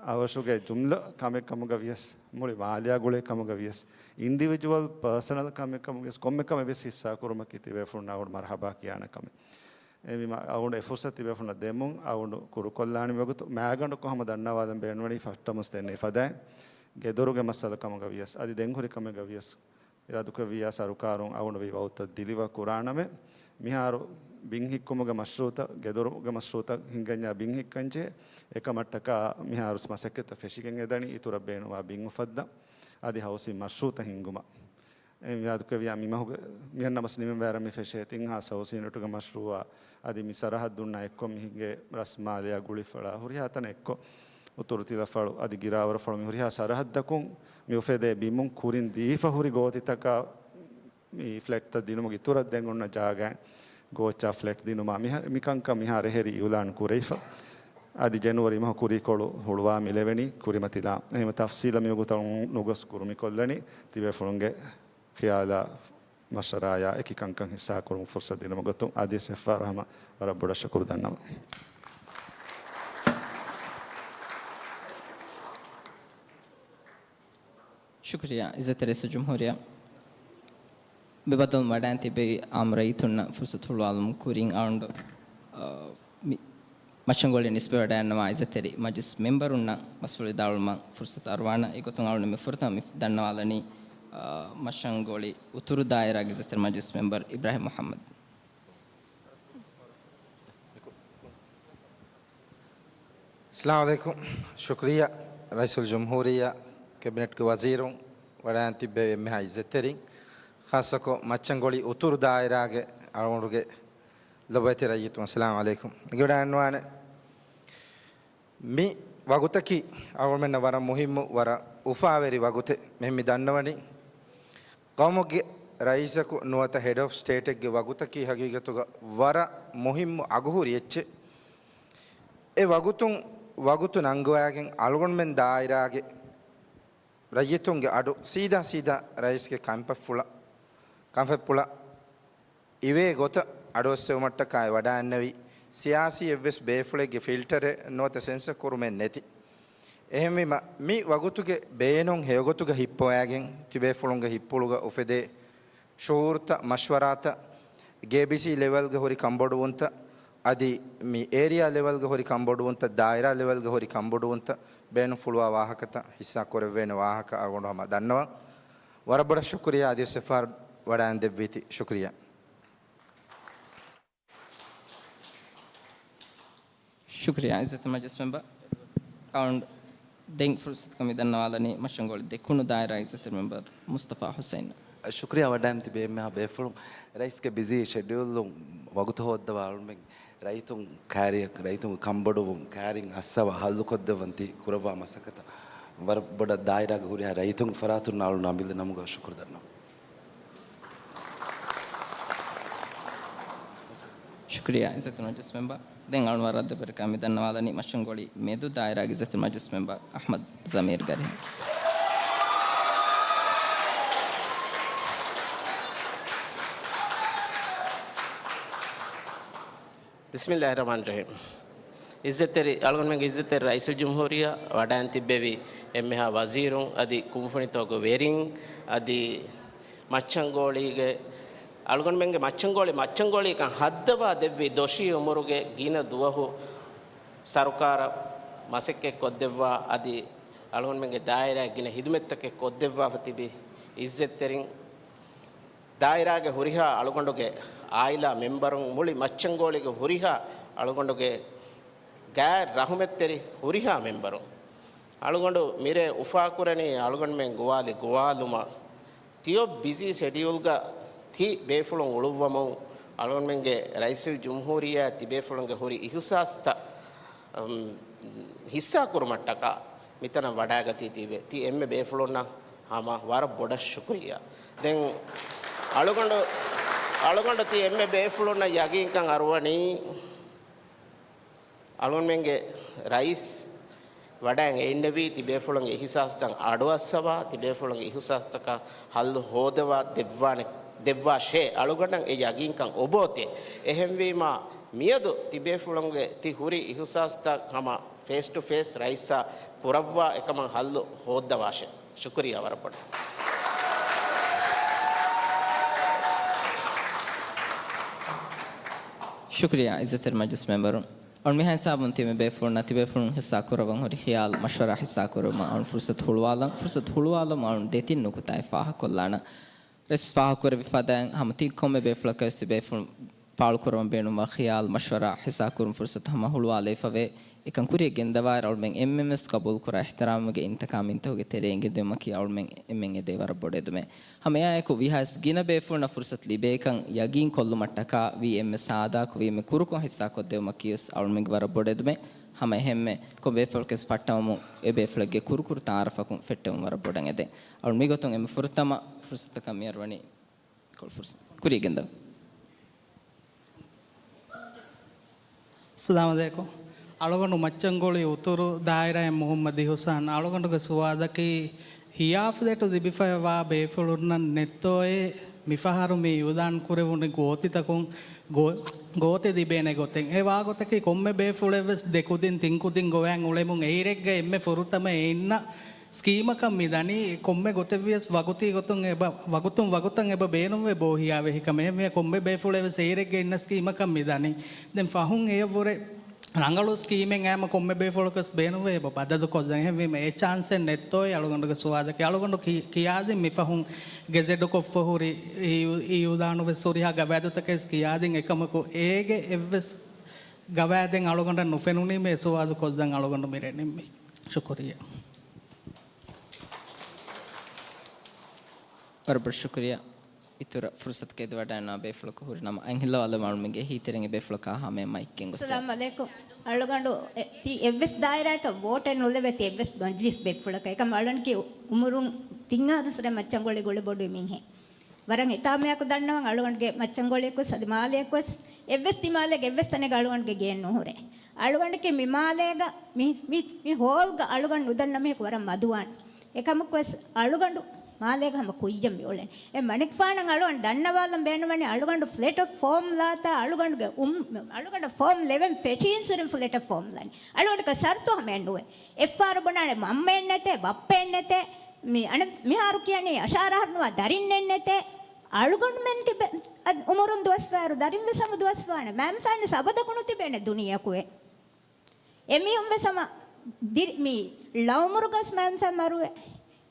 އަވަށުގެ ޖުމްލަ ކަމެއް ކަމުގަ ވިޔަސް، މުޅި މާލެއާ ގުޅޭ ކަމުގަ ވިޔަސް، އިންޑިވިޖުއަލް ޕާސަނަލް ކަމެއް ކަމުގަ ވިޔަސް، ކޮންމެ ކަމެއް ވެސް ހިއްސާ ކުރުމަކީ ތިބޭފުޅުންނަށް އަޅުގަނޑު މަރުޙަބާ ކިޔާނެ ކަމެއް. އެ މި މަ-، އަޅުގަނޑު އެ ފުރުސަތު ތިބޭފުޅުންނަށް ދެމުން އަޅުގަނޑު ކުރުކޮށްލާނީ. މިވަގުތު މާގަނޑުކޮށް ހަމަ ދަންނަވާލަން ބޭނުންވަނީ ފަސްޓަމުސް ދެންނެވި ފަދައިން ގެދޮރުގެ މައްސަލަ ކަމުގަ ވިޔަސް، އަދި ދެން ހުރި ކަމެއްގަ ވިޔަސް، އިރާދަކުރެއްވިއްޔާ ސަރުކާރުން އަޅުގަނޑު ވީ ވަގުތަށް ޑިލިވަރ ކުރާނަމޭ. މިހާރު ބިން ހިއްކުމުގެ މަޝްރޫޢުތައް، ގެދޮރުގެ މަޝްރޫޢުތައް ހިންގަންޏާ ބިން ހިއްކަންޖެހޭ. އެކަމަށްޓަކާ މިހާރު މަސައްކަތްތައް ފެށިގެން އެދަނީ އިތުރަށް ބޭނުންވާ ބިން އުފައްދަން، އަދި ހައުސިން މަޝްރޫޢުތައް ހިންގުމަށް. އެ މިއާދުކެވިޔާ މިމަހުގެ މިހެން ނަމަސް ނިމިން ވައިރަށް މި ފެށޭ ތިން ހާސް ހައުސިން ޔުނިޓުގެ މަޝްރޫޢާ، އަދި މި ސަރަހައްދުންނާ އެއްކޮށް މި ހިނގޭ ރަސްމާލެއާ ގުޅިފަޅާ ހުރިހާ ތަނެއް އެއްކޮށް، އުތުރު ތިލަފަޅު އަދި ގިރާވަރުފަޅު މި ހުރިހާ ސަރަހައްދަކުން މި އުފެދޭ ބިމުން ކުރިން ދީފަ ހުރި ގޯތިތަކާ މި ފްލެޓްތައް ދިނުމުގެ އިތުރަށް ދެން އޮންނަ ޖާގައިން ގޯއްޗާ ފްލެޓް ދިނުމާ މިހާ-، މިކަންކަން މިހާރު އެހެރީ އިއުލާން ކުރެވިފަ. އަދި ޖެނުއަރީ މަހު ކުރީކޮޅު ހުޅުވާ މިލެވެނީ ކުރިމަތިލާ. އެހެންވެ ތަފްސީލަށް މިވަގުތަށް ނުގޮސް ކުރުމިކޮށްލަނީ ތިބޭފުޅުންގެ ޚިޔާލާ މަޝްވަރާޔާ އެކި ކަންކަން ހިއްސާކުރުމަށް ފުރުސަތު ދިނުމުގެ ގޮތުން އާދިޔަސް އެއްފަހަރު ހަމަ ވަރަށް ބޮޑަށް ޝުކުރު ދަންނަވަން. ޝުކުރިއްޔާ އިއްޒަތްތެރި ރައީސުލްޖުމްހޫރިއްޔާ. މި ބަދަލުން ވަޑައިން ތިއްބެވި އާއްމު ރައްޔިތުންނަށް ފުރުސަތު ހުޅުވާލުމުން ކުރިން އަޅުގަނޑު، އާ، މި މައްޗަންގޮޅި ނިސްބަތްވެވަޑައިގަންނަވާ އިއްޒަތްތެރި މަޖިލިސް މެމްބަރުންނަށް ބަސްފުޅު ވިދާޅުވުމަށް ފުރުސަތު އަރުވާނަން. އެގޮތުން އަޅުގަނޑު މި ފުރަތަމަ މި ދަންނަވާލަނީ، އާ، މައްޗަންގޮޅި އުތުރު ދާއިރާގެ އިއްޒަތްތެރި މަޖިލިސް މެމްބަރު އިބްރާހިމް މުޙައްމަދު. އައްސަލާމު ޢަލައިކުމް. ޝުކުރިއްޔާ ރައީސުލްޖުމްހޫރިއްޔާ، ކެބިނެޓްގެ ވަޒީރުން، ވަޑައިން ތިއްބެވި އެންމެހާ އިއްޒަތްތެރިން، ޚާއްޞަކޮށް މައްޗަންގޮޅި އުތުރު ދާއިރާގެ އަޅުގަނޑުގެ ލޮބުވެތި ރައްޔިތުން، އައްސަލާމު ޢަލައިކުމް. އެނގިވަޑައިގަންނަވާނެ. މި ވަގުތަކީ އަޅުގަނޑުމެންނަށް ވަރަށް މުހިއްމު، ވަރަށް އުފާވެރި ވަގުތެއް. މި ދަންނަވަނީ ޤައުމުގެ ރައީސަކު ނުވަތަ ހެޑް އޮފް ސްޓޭޓެއްގެ ވަގުތަކީ ހަގީގަތުގަ ވަރަށް މުހިއްމު އަގުހުރި އެއްޗެއް. އެ ވަގުތުން ވަގުތު ނަންގަވައިގެން އަޅުގަނޑުމެން ދާއިރާގެ ރައްޔިތުންގެ އަޑު ސީދާ ސީދާ ރައީސްގެ ކަންފަތްފުޅަށް، ކަންފަތްޕުޅަށް އިވޭ ގޮތަށް އަޑުއައްސެވުމަށްޓަކާއި ވަޑައިންނެވި، ސިޔާސީ އެއްވެސް ބޭފުޅެއްގެ ފިލްޓަރެއް ނުވަތަ ސެންސަ ކުރުމެއް ނެތި. އެހެންވީމަ، މި ވަގުތުގެ ބޭނުން ހެޔޮގޮތުގަ ހިއްޕަވައިގެން، ތިބޭފުޅުންގެ ހިއްޕުޅުގަ އުފެދޭ ޝުޢޫރުތައް، މަޝްވަރާތައް، ގޭބީސީ ލެވެލްގަ ހުރި ކަންބޮޑުވުންތައް، އަދި މި އޭރިއާ ލެވެލްގަ ހުރި ކަންބޮޑުވުންތައް، ދާއިރާ ލެވެލްގަ ހުރި ކަންބޮޑުވުންތައް، ބޭނުންފުޅުވާ ވާހަކަތައް ހިއްސާ ކުރެވޭނެ ވާހަކަ އަޅުގަނޑު ހަމަ ދަންނަވަން. ވަރަށް ބޮޑަށް ޝުކުރިއްޔާ އަދިވެސް އެއްފަހަރު ވަޑައިން ދެއްވީތީ. ޝުކުރިއްޔާ. ޝުކުރިއްޔާ އިއްޒަތްތެރި މަޖިލިސް މެމްބަރު. އަޅުގަނޑު ދެން ފުރުސަތުގަ މި ދަންނަވާލަނީ މައްޗަންގޮޅި ދެކުނު ދާއިރާ އިއްޒަތްތެރި މެމްބަރު މުސްތަފާ ޙުސައިން. ޝުކުރިއްޔާ ވަޑައިން ތިބޭ އެންމެހާ ބޭފުޅުން. ރައީސްގެ ބިޒީ ޝެޑިއުލުން ވަގުތު ހޯއްދަވާ އަޅުމެން ރައްޔިތުން ކާރިއަށް، ރައްޔިތުންގެ ކަންބޮޑުވުން ކާރިން އައްސަވާ ހައްލުކޮށްދެއްވަން ތި ކުރައްވާ މަސައްކަތަށް ވަރަށް ބޮޑަށް ދާއިރާގެ ހުރިހާ ރައްޔިތުންގެ ފަރާތުން އަޅުން އަމިއްލަ ނަމުގަ ޝުކުރު ދަންނަވަން. ޝުކުރިއްޔާ އިއްޒަތްތެރި މަޖިލިސް މެމްބަރު. ދެން އަޅުން ވަރަށް ދެބަރަކާ މި ދަންނަވާލަނީ މައްޗަންގޮޅި މެދު ދާއިރާގެ އިއްޒަތްތެރި މަޖިލިސް މެމްބަރު އަޙްމަދު ޒަމީރު ގަރިހަން. ބިސްމިއްލާހި ރަޙްމާނި ރަޙީމް. އިއްޒަތްތެރި، އަޅުގަނޑުމެންގެ އިއްޒަތްތެރި ރައީސުލްޖުމްހޫރިއްޔާ، ވަޑައިން ތިއްބެވި އެންމެހާ ވަޒީރުން އަދި ކުންފުނިތަކުގެ ވެރިން އަދި މައްޗަންގޯޅީގެ، އަޅުގަނޑުމެންގެ މައްޗަންގޯޅި، މައްޗަންގޯޅީކަން ހައްދަވާ ދެއްވި ދޮށީ އުމުރުގެ ގިނަ ދުވަހު ސަރުކާރަށް މަސައްކަތް ކޮށްދެއްވާ އަދި އަޅުގަނޑުމެންގެ ދާއިރާއަށް ގިނަ ހިދުމަތްތަކެއް ކޮށްދެއްވާފަ ތިބި އިއްޒަތްތެރިން، ދާއިރާގެ ހުރިހާ އަޅުގަނޑުގެ އާއިލާ މެމްބަރުން، މުޅި މައްޗަންގޯޅީގެ ހުރިހާ އަޅުގަނޑުގެ ގާތް ރަޙުމަތްތެރި ހުރިހާ މެމްބަރުން، އަޅުގަނޑު މިރޭ އުފާކުރަނީ އަޅުގަނޑުމެން ގޮވާލި ގޮވާލުމަށް. ތިޔޮ ބިޒީ ޝެޑިއުލްގަ ތި ބޭފުޅުން އުޅުއްވަމުން އަޅުގަނޑުމެންގެ ރައީސުލްޖުމްހޫރިއްޔާ ތި ބޭފުޅުންގެ ހުރި އިހުސާސްތައް، އަމް، ހިއްސާކުރުމަށްޓަކާ މިތަނަށް ވަޑައިގަތީ ތިބެ-، ތި އެންމެ ބޭފުޅުންނަށް ހަމަ ވަރަށް ބޮޑަށް ޝުކުރިއްޔާ. ދެން އަޅުގަނޑު، އަޅުގަނޑު ތި އެންމެ ބޭފުޅުންނަށް ޔަގީންކަން އަރުވަނީ، އަޅުގަނޑުމެންގެ ރައީސް ވަޑައިގެން އިންނެވީ، ތި ބޭފުޅުންގެ އިހުސާސްތައް އަޑުއައްސަވާ، ތި ބޭފުޅުންގެ އިހުސާސްތަކަށް ހައްލު ހޯދަވާ ދެއްވާނެ، ދެއްވާށޭ. އަޅުގަނޑަށް އެ ޔަގީންކަން އޮބޯތޭ. އެހެންވީމާ، މިއަދު ތި ބޭފުޅުންގެ ތި ހުރި އިހުސާސްތައް ހަމަ ފޭސް ޓު ފޭސް ރައީސާ ކުރައްވާ އެކަމަށް ހައްލު ހޯއްދަވާށޭ. ޝުކުރިއްޔާ ވަރަށް ބޮޑަށް. ޝުކުރިއްޔާ އިއްޒަތްތެރި މަޖިލިސް މެމްބަރުން. އަޅުން މިހާ ހިސާބުން ތިބެ ބޭފުޅުންނަށް ތިބޭފުޅުން ހިއްސާ ކުރައްވަން ހުރި ޚިޔާލު މަޝްވަރާ ހިއްސާ ކުރުމަށް އަޅުން ފުރުސަތު ހުޅުވާލަން. ފުރުސަތު ހުޅުވާލަމުން އަޅުން ދެތިން ނުކުތާއެއް ފާހަގަކޮށްލާނަން. ރައީސް ފާހަގަކުރެއްވި ފަދައިން ހަމަ ތި ކޮންމެ ބޭފުޅަކަށް ވެސް ތިބޭފުޅުން ފާޅުކުރަމުން ބޭނުންވާ ޚިޔާލު މަޝްވަރާ ހިއްސާކުރުން ފުރުސަތު ހަމަ ހުޅުވާލައިފަވޭ. އެކަން ކުރިއަށް ގެންދަވާއިރު އަޅުމެން އެންމެންވެސް ގަބޫލުކުރާ އިޙްތިރާމުގެ އިންތިޤާމް އިންތަހުގެ ތެރެއިން ގެންދިއުމަކީ އަޅުމެން އެންމެން އެދޭ ވަރަށް ބޮޑު އެދުމެއް. ހަމަ އެއާއެކު ވީހާވެސް ގިނަ ބޭފުޅުންނަށް ފުރުސަތު ލިބޭކަން ޔަގީން ކޮށްލުމަށްޓަކާ ވީ އެންމެ ސާދާކޮށް ވީ އެންމެ ކުރުކޮށް ހިއްސާކޮށްދެވުމަކީވެސް އަޅުމެންގެ ވަރަށް ބޮޑު އެދުމެއް. ހަމަ އެހެންމެ ކޮން ބޭފުޅަކަސް ފައްޓަވަމުން އެ ބޭފުޅެއްގެ ކުރުކުރު ތައާރަފަކުން ފެއްޓެވުން ވަރަށް ބޮޑަށް އެދެން. އަޅުން މިގޮތުން އެންމެ ފުރަތަމަ ފުރުސަތަކަށް މިއަރުވަނީ ކޮޅު ފުރުސަތު. ކުރިއަށް ގެންދަވާ. އައްސަލާމު ޢަލައިކުމް. އަޅުގަނޑު މައްޗަންގޮޅި އުތުރު ދާއިރާއިން މުޙައްމަދު އިޙުސާން. އަޅުގަނޑުގެ ސުވާލަކީ، ހިޔާ ފްލެޓު ލިބިފައިވާ ބޭފުޅުންނަށް ނެތޯއޭ މިފަހަރު މި އިޢުލާން ކުރެވުނު ގޯތިތަކުން ގޯ-، ގޯތި ލިބޭނެ ގޮތެއް. އެ ވާގޮތަކީ ކޮންމެ ބޭފުޅެއްވެސް ދެ ކުދިން ތިން ކުދިން ގޮވައިން އުޅެމުން އެއިރެއްގަ އެންމެ ފުރަތަމަ އެއިންނަ ސްކީމަކަށް މިދަނީ. ކޮންމެ ގޮތެއްވިޔަސް ވަގުތީ ގޮތުން އެބަ، ވަގުތުން ވަގުތަށް އެބަ ބޭނުންވެ ބޯ ހިޔާވެހި ކަމެއް. އެހެންވެ ކޮންމެ ބޭފުޅެއްވެސް އެއިރެއްގަ އިންނަ ސްކީމަކަށް މިދަނީ. ދެން ފަހުން އެޔަށްވުރެ ރަނގަޅު ސްކީމެއް އައިމަ ކޮންމެ ބޭފުޅަކަސް ބޭނުންވެ އެބަ ބަދަލު ކޮށްލަން. އެހެންވީމަ އެ ޗާންސެއް ނެތޯއޭ އަޅުގަނޑުގެ ސުވާލަކީ. އަޅުގަނޑު ކި-، ކިޔާދިން މިފަހުން ގެޒެޓުކޮށްފަ ހުރި އިއު-، އިއުލާނުވެސް ހުރިހާ ގަވާއިދުތަކެއް ކިޔާދިން އެކަމަކު އޭގެ އެއްވެސް ގަވާއިދެއް އަޅުގަނޑަށް ނުފެނުނީމަ އެ ސުވާލު ކޮށްލަން އަޅުގަނޑު މިރޭ ނިންމީ. ޝުކުރިއްޔާ. ވަރަށް ބޮޑަށް ޝުކުރިއްޔާ. އިތުރަށް ފުރުސަތު އެދިވަޑައިންނަވާ ބޭފުޅަކު ހުރިނަމަ، އަތް ހިއްލަވާލަމާ އަޅުމެންގެ އެހީތެރިން އެ ބޭފުޅަކާ ހަމަޔަށް މައިކް ގެންގޮސްދޭ. އައްސަލާމު ޢަލައިކުމް. އަޅުގަނޑު އެ، ތި އެއްވެސް ދާއިރާއަކަށް ވޯޓެއް ނުލެވޭތީ އެއްވެސް މަޖްލިސް ބޭފުޅަކަށް. އެކަމް އަޅުގަނޑަކީ އުމުރުން ތިން އަހަރު ސުރެ މައްޗަންގޮޅި ގުޅި ބޮޑުވި މީހެއް. ވަރަށް ހިތާމަޔާއެކު ދަންނަވަން އަޅުގަނޑުގެ މައްޗަންގޮޅިއަކުވެސް އަދި މާލެއަކުވެސް އެއްވެސް ތިމާލެއެއްގެ އެއްވެސް ތަނެއްގަ އަޅުގަނޑުގެ ގެއެއް ނުހުރޭ. އަޅުގަނޑަކީ މި މާލޭގަ މި، މި، މި ހޯލްގަ އަޅުގަނޑު ނުދަންނަ މީހަކު ވަރަށް މަދުވާނެ. އެކަމަކުވެސް އަޅުގަނޑު މާލޭގަ ހަމަ ކުއްޔަށް މިއުޅެނީ. އެ މަނިކުފާނަށް އަޅުގަނޑު ދަންނަވާލަން ބޭނުންވަނީ އަޅުގަނޑު ފްލެޓަށް ފޯމް ލާތާ އަޅުގަނޑުގެ އުން-، އަޅުގަނޑަށް ފޯމް ލެވެން ފެށީން ސުރެން ފްލެޓަށް ފޯމް ލަނީ. އަޅުގަނޑަކަށް ޝަރުތު ހަމައެއް ނުވޭ. އެއްފަހަރު ބުނާނެ މަންމައެއް ނެތޭ، ބައްޕައެއް ނެތޭ، މި އަނެއް މިހާރު ކިޔަނީ އަށާރަ އަހަރު ނުވާ ދަރިންނެއް ނެތޭ. އަޅުގަނޑުމެން ތިބެ އަދި އުމުރުން ދުވަސްވާއިރު ދަރިން ވެސް ހަމަ ދުވަސްވާނެ. މައިންފާން ވެސް އަބަދަކު ނުތިބޭނެ ދުނިޔެއަކު އެ. އެމީހުން ވެސް ހަމަ ދިރި-، މި ޅައުމުރުގަސް މައިންފާން މަރުވޭ.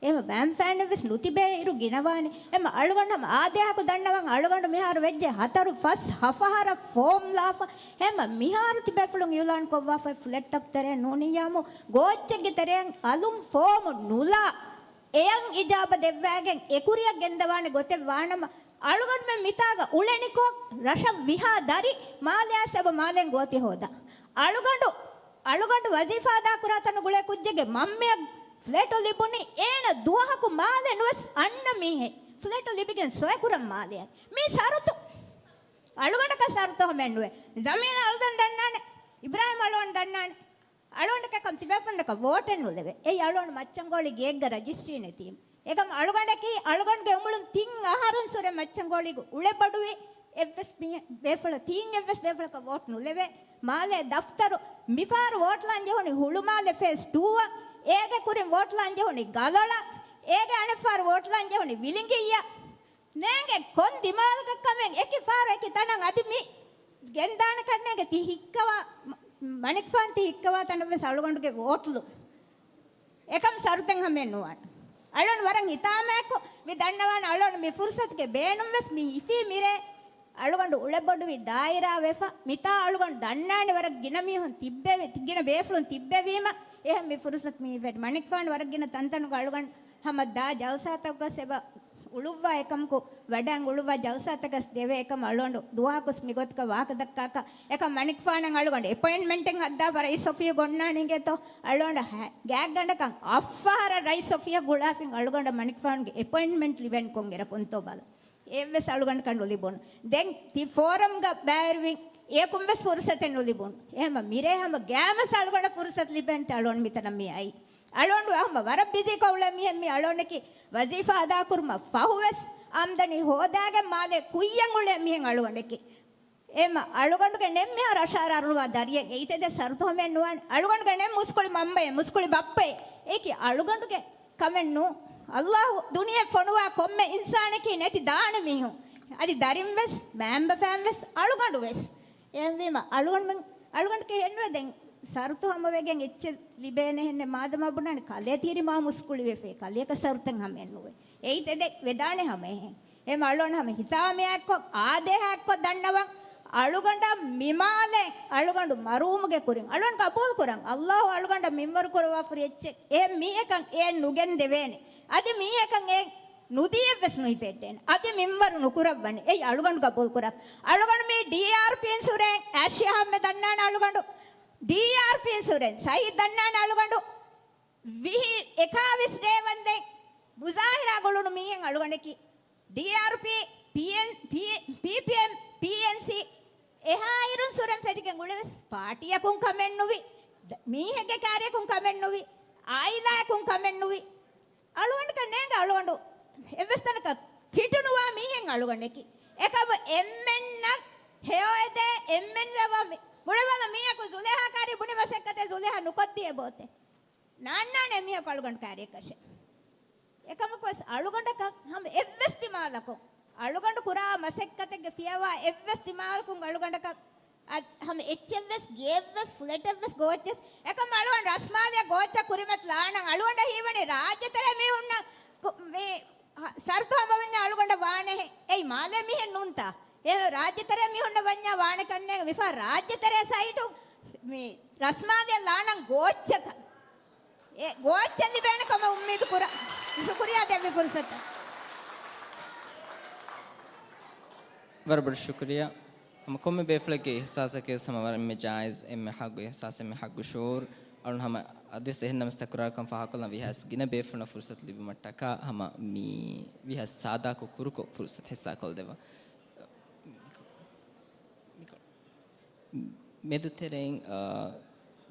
އެހެމަ މައިންފާނެއް ވެސް ނުތިބޭ އިރު ގިނަވާނެ. އެމަ އަޅުގަނޑު ހަމަ އާދޭހަކު ދަންނަވަން އަޅުގަނޑު މިހާރު ވެއްޖެ ހަތަރު ފަސް ހަފަހަރަށް ފޯމް ލާފަ. ހެމަ މިހާރު ތިބޭފުޅުން އިއުލާން ކޮށްވާފައި ފްލެޓްތަކު ތެރޭ ނޫނިއްޔާމު ގޯއްޗެއްގެ ތެރެއަށް އަލުން ފޯމު ނުލާ އެޔަށް އިޖާބަ ދެއްވާގެން އެކުރިއަށް ގެންދަވާނެ ގޮތެއް ވާނަމަ، އަޅުގަނޑުމެން މިތާގަ އުޅެނިކޮށް، ރަށަށް ވިހާ ދަރި މާލެއާ ސަބަ މާލެން ގޯތި ހޯދާ. އަޅުގަނޑު، އަޅުގަނޑު ވަޒީފާ އަދާކުރާ ތަނުގުޅޭ ކުއްޖެއްގެ މަންމައަށް ފްލެޓު ލިބުނީ އޭނަ ދުވަހަކު މާލެ ނުވެސް އަންނަ މީހެއް. ފްލެޓު ލިބިގެން ސޮއެކުރަން މާލެއަށް. މީ ޝަރުތު. އަޅުގަނޑަކަށް ޝަރުތު ހަމައެއް ނުވޭ. ޒަމީނަށް އަޅުދަން ދަންނާނެ. އިބްރާހިމް އަޅުގަނޑު ދަންނާނެ. އަޅުގަނޑަކަށް ތިބޭފުޅުންނަކަށް ވޯޓެއް ނުލެވޭ. އެއީ އަޅުގަނޑު މައްޗަންގޮޅި ގެއެއްގަ ރަޖިސްޓްރީ ނެތީމަ. އެކަމް އަޅުގަނޑަކީ އަޅުގަނޑުގެ އުމުރުން ތިން އަހަރުން ސުރެ މައްޗަންގޮޅިގަ އުޅެބޮޑުވި އެއްވެސް މީ-، ބޭފުޅަ-، ތީން އެއްވެސް ބޭފުޅަކަށް ވޯޓް ނުލެވޭ. މާލޭ ދަފްތަރު މިފަހަރު ވޯޓް ލާން ޖެހުނީ ހުޅުމާލެ ފޭސް ޓޫއަށް. އޭގެ ކުރިން ވޯޓް ލާން ޖެހުނީ ގަލޮޅަށް. އޭގެ އަނެއްފަހަރު ވޯޓް ލާން ޖެހުނީ ވިލިނގިއްޔަށް. ނޭނގެ ކޮން ދިމާލަކަށް ކަމެއް އެކި ފަހަރު އެކި ތަނަށް އަދި މި ގެންދާނެ ކަންނޭނގެ ތި ހިއްކަވާ، މަ-، މަނިކުފާނު ތި ހިއްކަވާ ތަނަށްވެސް އަޅުގަނޑުގެ ވޯޓްލު. އެކަމް ޝަރުތެއް ހަމައެއް ނުވާނެ. އަޅުން ވަރަށް ހިތާމައެކު މި ދަންނަވާނެ އަޅުން މި ފުރުސަތުގެ ބޭނުންވެސް މި ހިފީ މިރޭ އަޅުގަނޑު އުޅެބޮޑުވި ދާއިރާ ވެފަ، މިތާ އަޅުގަނޑު ދަންނާނެ ވަރަށް ގިނަ މީހުން ތިއްބެވި-، ގިނަ ބޭފުޅުން ތިއްބެވީމަ، އެހެން މި ފުރުސަތު މި ހިފެއް. މަނިކުފާނު ވަރަށް ގިނަ ތަންތަނުގަ އަޅުގަނޑު ހަމަ ދާ ޖަލްސާތަކުގަސް އެބަ އުޅުއްވާ އެކަމަކު ވަޑައިން އުޅުއްވާ ޖަލްސާތަކަސް ދެވޭ އެކަމަށް އަޅުގަނޑު ދުވަހަކުސް މިގޮތަކަށް ވާހަކަ ދައްކާކަށް އެކަމް މަނިކުފާނަށް އަޅުގަނޑު އެޕޮއިންޓްމަންޓެއް ހައްދާފަ ރައީސް އޮފީހަށް ގޮންނާނީގޭތޯ އަޅުގަނޑަށް ހަ-، ގާތްގަނޑަކަށް އަށްފަހަރަށް ރައީސް އޮފީހަށް ގުޅާފިން އަޅުގަނޑަށް މަނިކުފާނުގެ އެޕޮއިންޓްމަންޓް ލިބެން ކޮންއިރަކުންތޯ ބަލަ. އެއްވެސް އަޅުގަނޑަކަށް ނުލިބުނު. ދެން ތި ފޯރަމްގަ ބައިވެރިވިން އެޔަކުން ވެސް ފުރުސަތެއް ނުލިބުނު. އެހެމަ މިރޭ ހަމަ ގާމަސް އަޅުގަނޑަށް ފުރުސަތު ލިބެންތެ އަޅުގަނޑު މިތަނަށް މި އައީ. އަޅުގަނޑު ހަމަ ވަރަށް ބިޒީކޮށް އުޅޭ މީހެއް މި އަޅުގަނޑަކީ. ވަޒީފާ އަދާކުރުމަށް ފަހުވެސް އާމްދަނީ ހޯދާގެން މާލޭ ކުއްޔަށް އުޅޭ މީހެއް އަޅުގަނޑަކީ. އެމަ އަޅުގަނޑުގެ ނެތް މިހާރު އަށާރަ އަރުނުވާ ދަރިއެއް އެއިތެދެއް ސަރުތު ހަމައެއް ނުވާނެ. އަޅުގަނޑުގެ ނެތް މުސްކުޅި މަންބައެއް، މުސްކުޅި ބައްޕައެއް. އެއީކީ އަޅުގަނޑުގެ ކަމެއް ނޫން. އައްލާހު ދުނިޔެ ފޮނުވާ ކޮންމެ އިންސާނަކީ ނެތި ދާނެ މީހުން. އަދި ދަރިން ވެސް، މައިންބަފައިން ވެސް، އަޅުގަނޑު ވެސް. އެހެންވީމަ އަޅުގަނޑުމެން، އަޅުގަނޑު ކެހެންވެ ދެން ސަރުތު ހަމަވެގެން އެއްޗެއް ލިބޭނެހެންނެއް މާދަމާ ބުނާނެ ކަލޭ ތިރި މާ މުސްކުޅިވެފޭ، ކަލޭކަ ސަރުތެއް ހަމައެއް ނުވޭ. އެއިތެދެއް ވެދާނެ ހަމައެހެން. އެމަ އަޅުގަނޑު ހަމަ ހިތާމަޔާއެއްކޮށް، އާދޭހާއެއްކޮށް ދަންނަވަން، އަޅުގަނޑަށް މިމާލެ އަޅުގަނޑު މަރުވުމުގެ ކުރިން އަޅުގަނޑު ގަބޫލުކުރަން. އައްލާހު އަޅުގަނޑަށް މިންވަރު ކުރައްވާފަ ހުރި އެއްޗެއް އެ މީހަކަށް އެ ނުގެން ދެވޭނެ. އަދި މީހަކަށް އެ ނުދީއެއްވެސް ނުހިފެއްޓޭނެ. އަދި މިންވަރު ނުކުރައްވަން. އެއީ އަޅުގަނޑު ގަބޫލުކުރަން. އަޅުގަނޑު މީ ޑީއާރްޕީން ސުރެން އާޝިޔާ އަހްމަދު ދަންނާނެ އަޅުގަނޑު. ޑީއާރްޕީން ސުރެން ސައީދު ދަންނާނެ އަޅުގަނޑު. ވިހި އެކާވީސް ޑޭ ވަންދެން މުޒާހިރާ ގުޅުނު މީހެއް އަޅުގަނޑަކީ. ޑީއާރްޕީ، ޕީއެން، ޕީ-، ޕީޕީއެމް، ޕީއެންސީ، އެހާއިރުން ސުރެން ފެށިގެން އުޅެވެސް ޕާޓީއަކުން ކަމެއް ނުވި، ދ-، މީހެއްގެ ކާރިޔަކުން ކަމެއް ނުވި، އާއިލާއަކުން ކަމެއް ނުވި، އަޅުގަނޑަކަށް ނޭނގެ އަޅުގަނޑު އެއްވެސް ތަނަކަށް ފިޓުނުވާ މީހެއް އަޅުގަނޑަކީ. އެކަމު އެންމެންނަށް ހެޔޮއެދޭ އެންމެން ލަވަ މި-، މުޅިވަނަ މީހަކު ޒުލޭހާ ކާރި ބުނި މަސައްކަތެއް ޒުލޭހާ ނުކޮށްދިޔަ ބޯތެ. ނާންނާނެ މީހަކު އަޅުގަނޑު ކާރިއަކަށެ. އެކަމަކުވެސް އަޅުގަނޑަކަށް ހަމަ އެއްވެސް ދިމާލަކުން، އަޅުގަނޑު ކުރާ މަސައްކަތެއްގެ ފިޔަވާ އެއްވެސް ދިމާލަކުން އަޅުގަނޑަކަށް އަދް ހަމަ އެއްޗެއްވެސް، ގެއެއްވެސް، ފުލެޓެއްވެސް، ގޯއްޗެއް، އެކަމް އަޅުގަނޑު ރަސްމާލެ ގޯއްޗަށް ކުރިމަތި ލާނަން އަޅުގަނޑަށް ހީވަނީ ރާއްޖެތެރޭ މީހުންނަށް ކު-، މި ހަ-، ޝަރުތު ހަމަވަންޏާ އަޅުގަނޑަށް ވާނެހެ. އެއީ މާލޭ މީހެއް ނޫންތާ؟ އެ ރާއްޖެތެރޭ މީހުންނަށް ވަންޏާ ވާނެ ކަންނޭނގެ. މިފަހަރު ރާއްޖެތެރޭ ސައިޓު މި ރަސްމާލެ ލާނަން ގޯއްޗަކަށް. އެ ގޯއްޗެއް ލިބޭނެ ކަމަށް އުއްމީދު ކުރަން. ޝުކުރިޔާ ދެއްވި ފުރުސަތަށް. ވަރަށް ބޮޑަށް ޝުކުރިޔާ. ހަމަ ކޮންމެ ބޭފުޅެއްގެ އިހްސާސަކީ ވެސް ހަމަ ވަރަށް އެންމެ ޖާއިޒް، އެންމެ ހައްގު އިހްސާސް، އެންމެ ހައްގު ޝުޢޫރު. އަޅުން ހަމަ އަދިވެސް އެހެންނަމަސް ތަކުރާރުކަން ފާހަގަކޮށްލަން ވީހާވެސް ގިނަ ބޭފުޅުންނަށް ފުރުސަތު ލިބުމަށްޓަކާ ހަމަ މި ވީހާވެސް ސާދާކޮށް ކުރުކޮށް ފުރުސަތު ހިއްސާކޮށްދެއްވަން. މެދުތެރެއިން، އާ،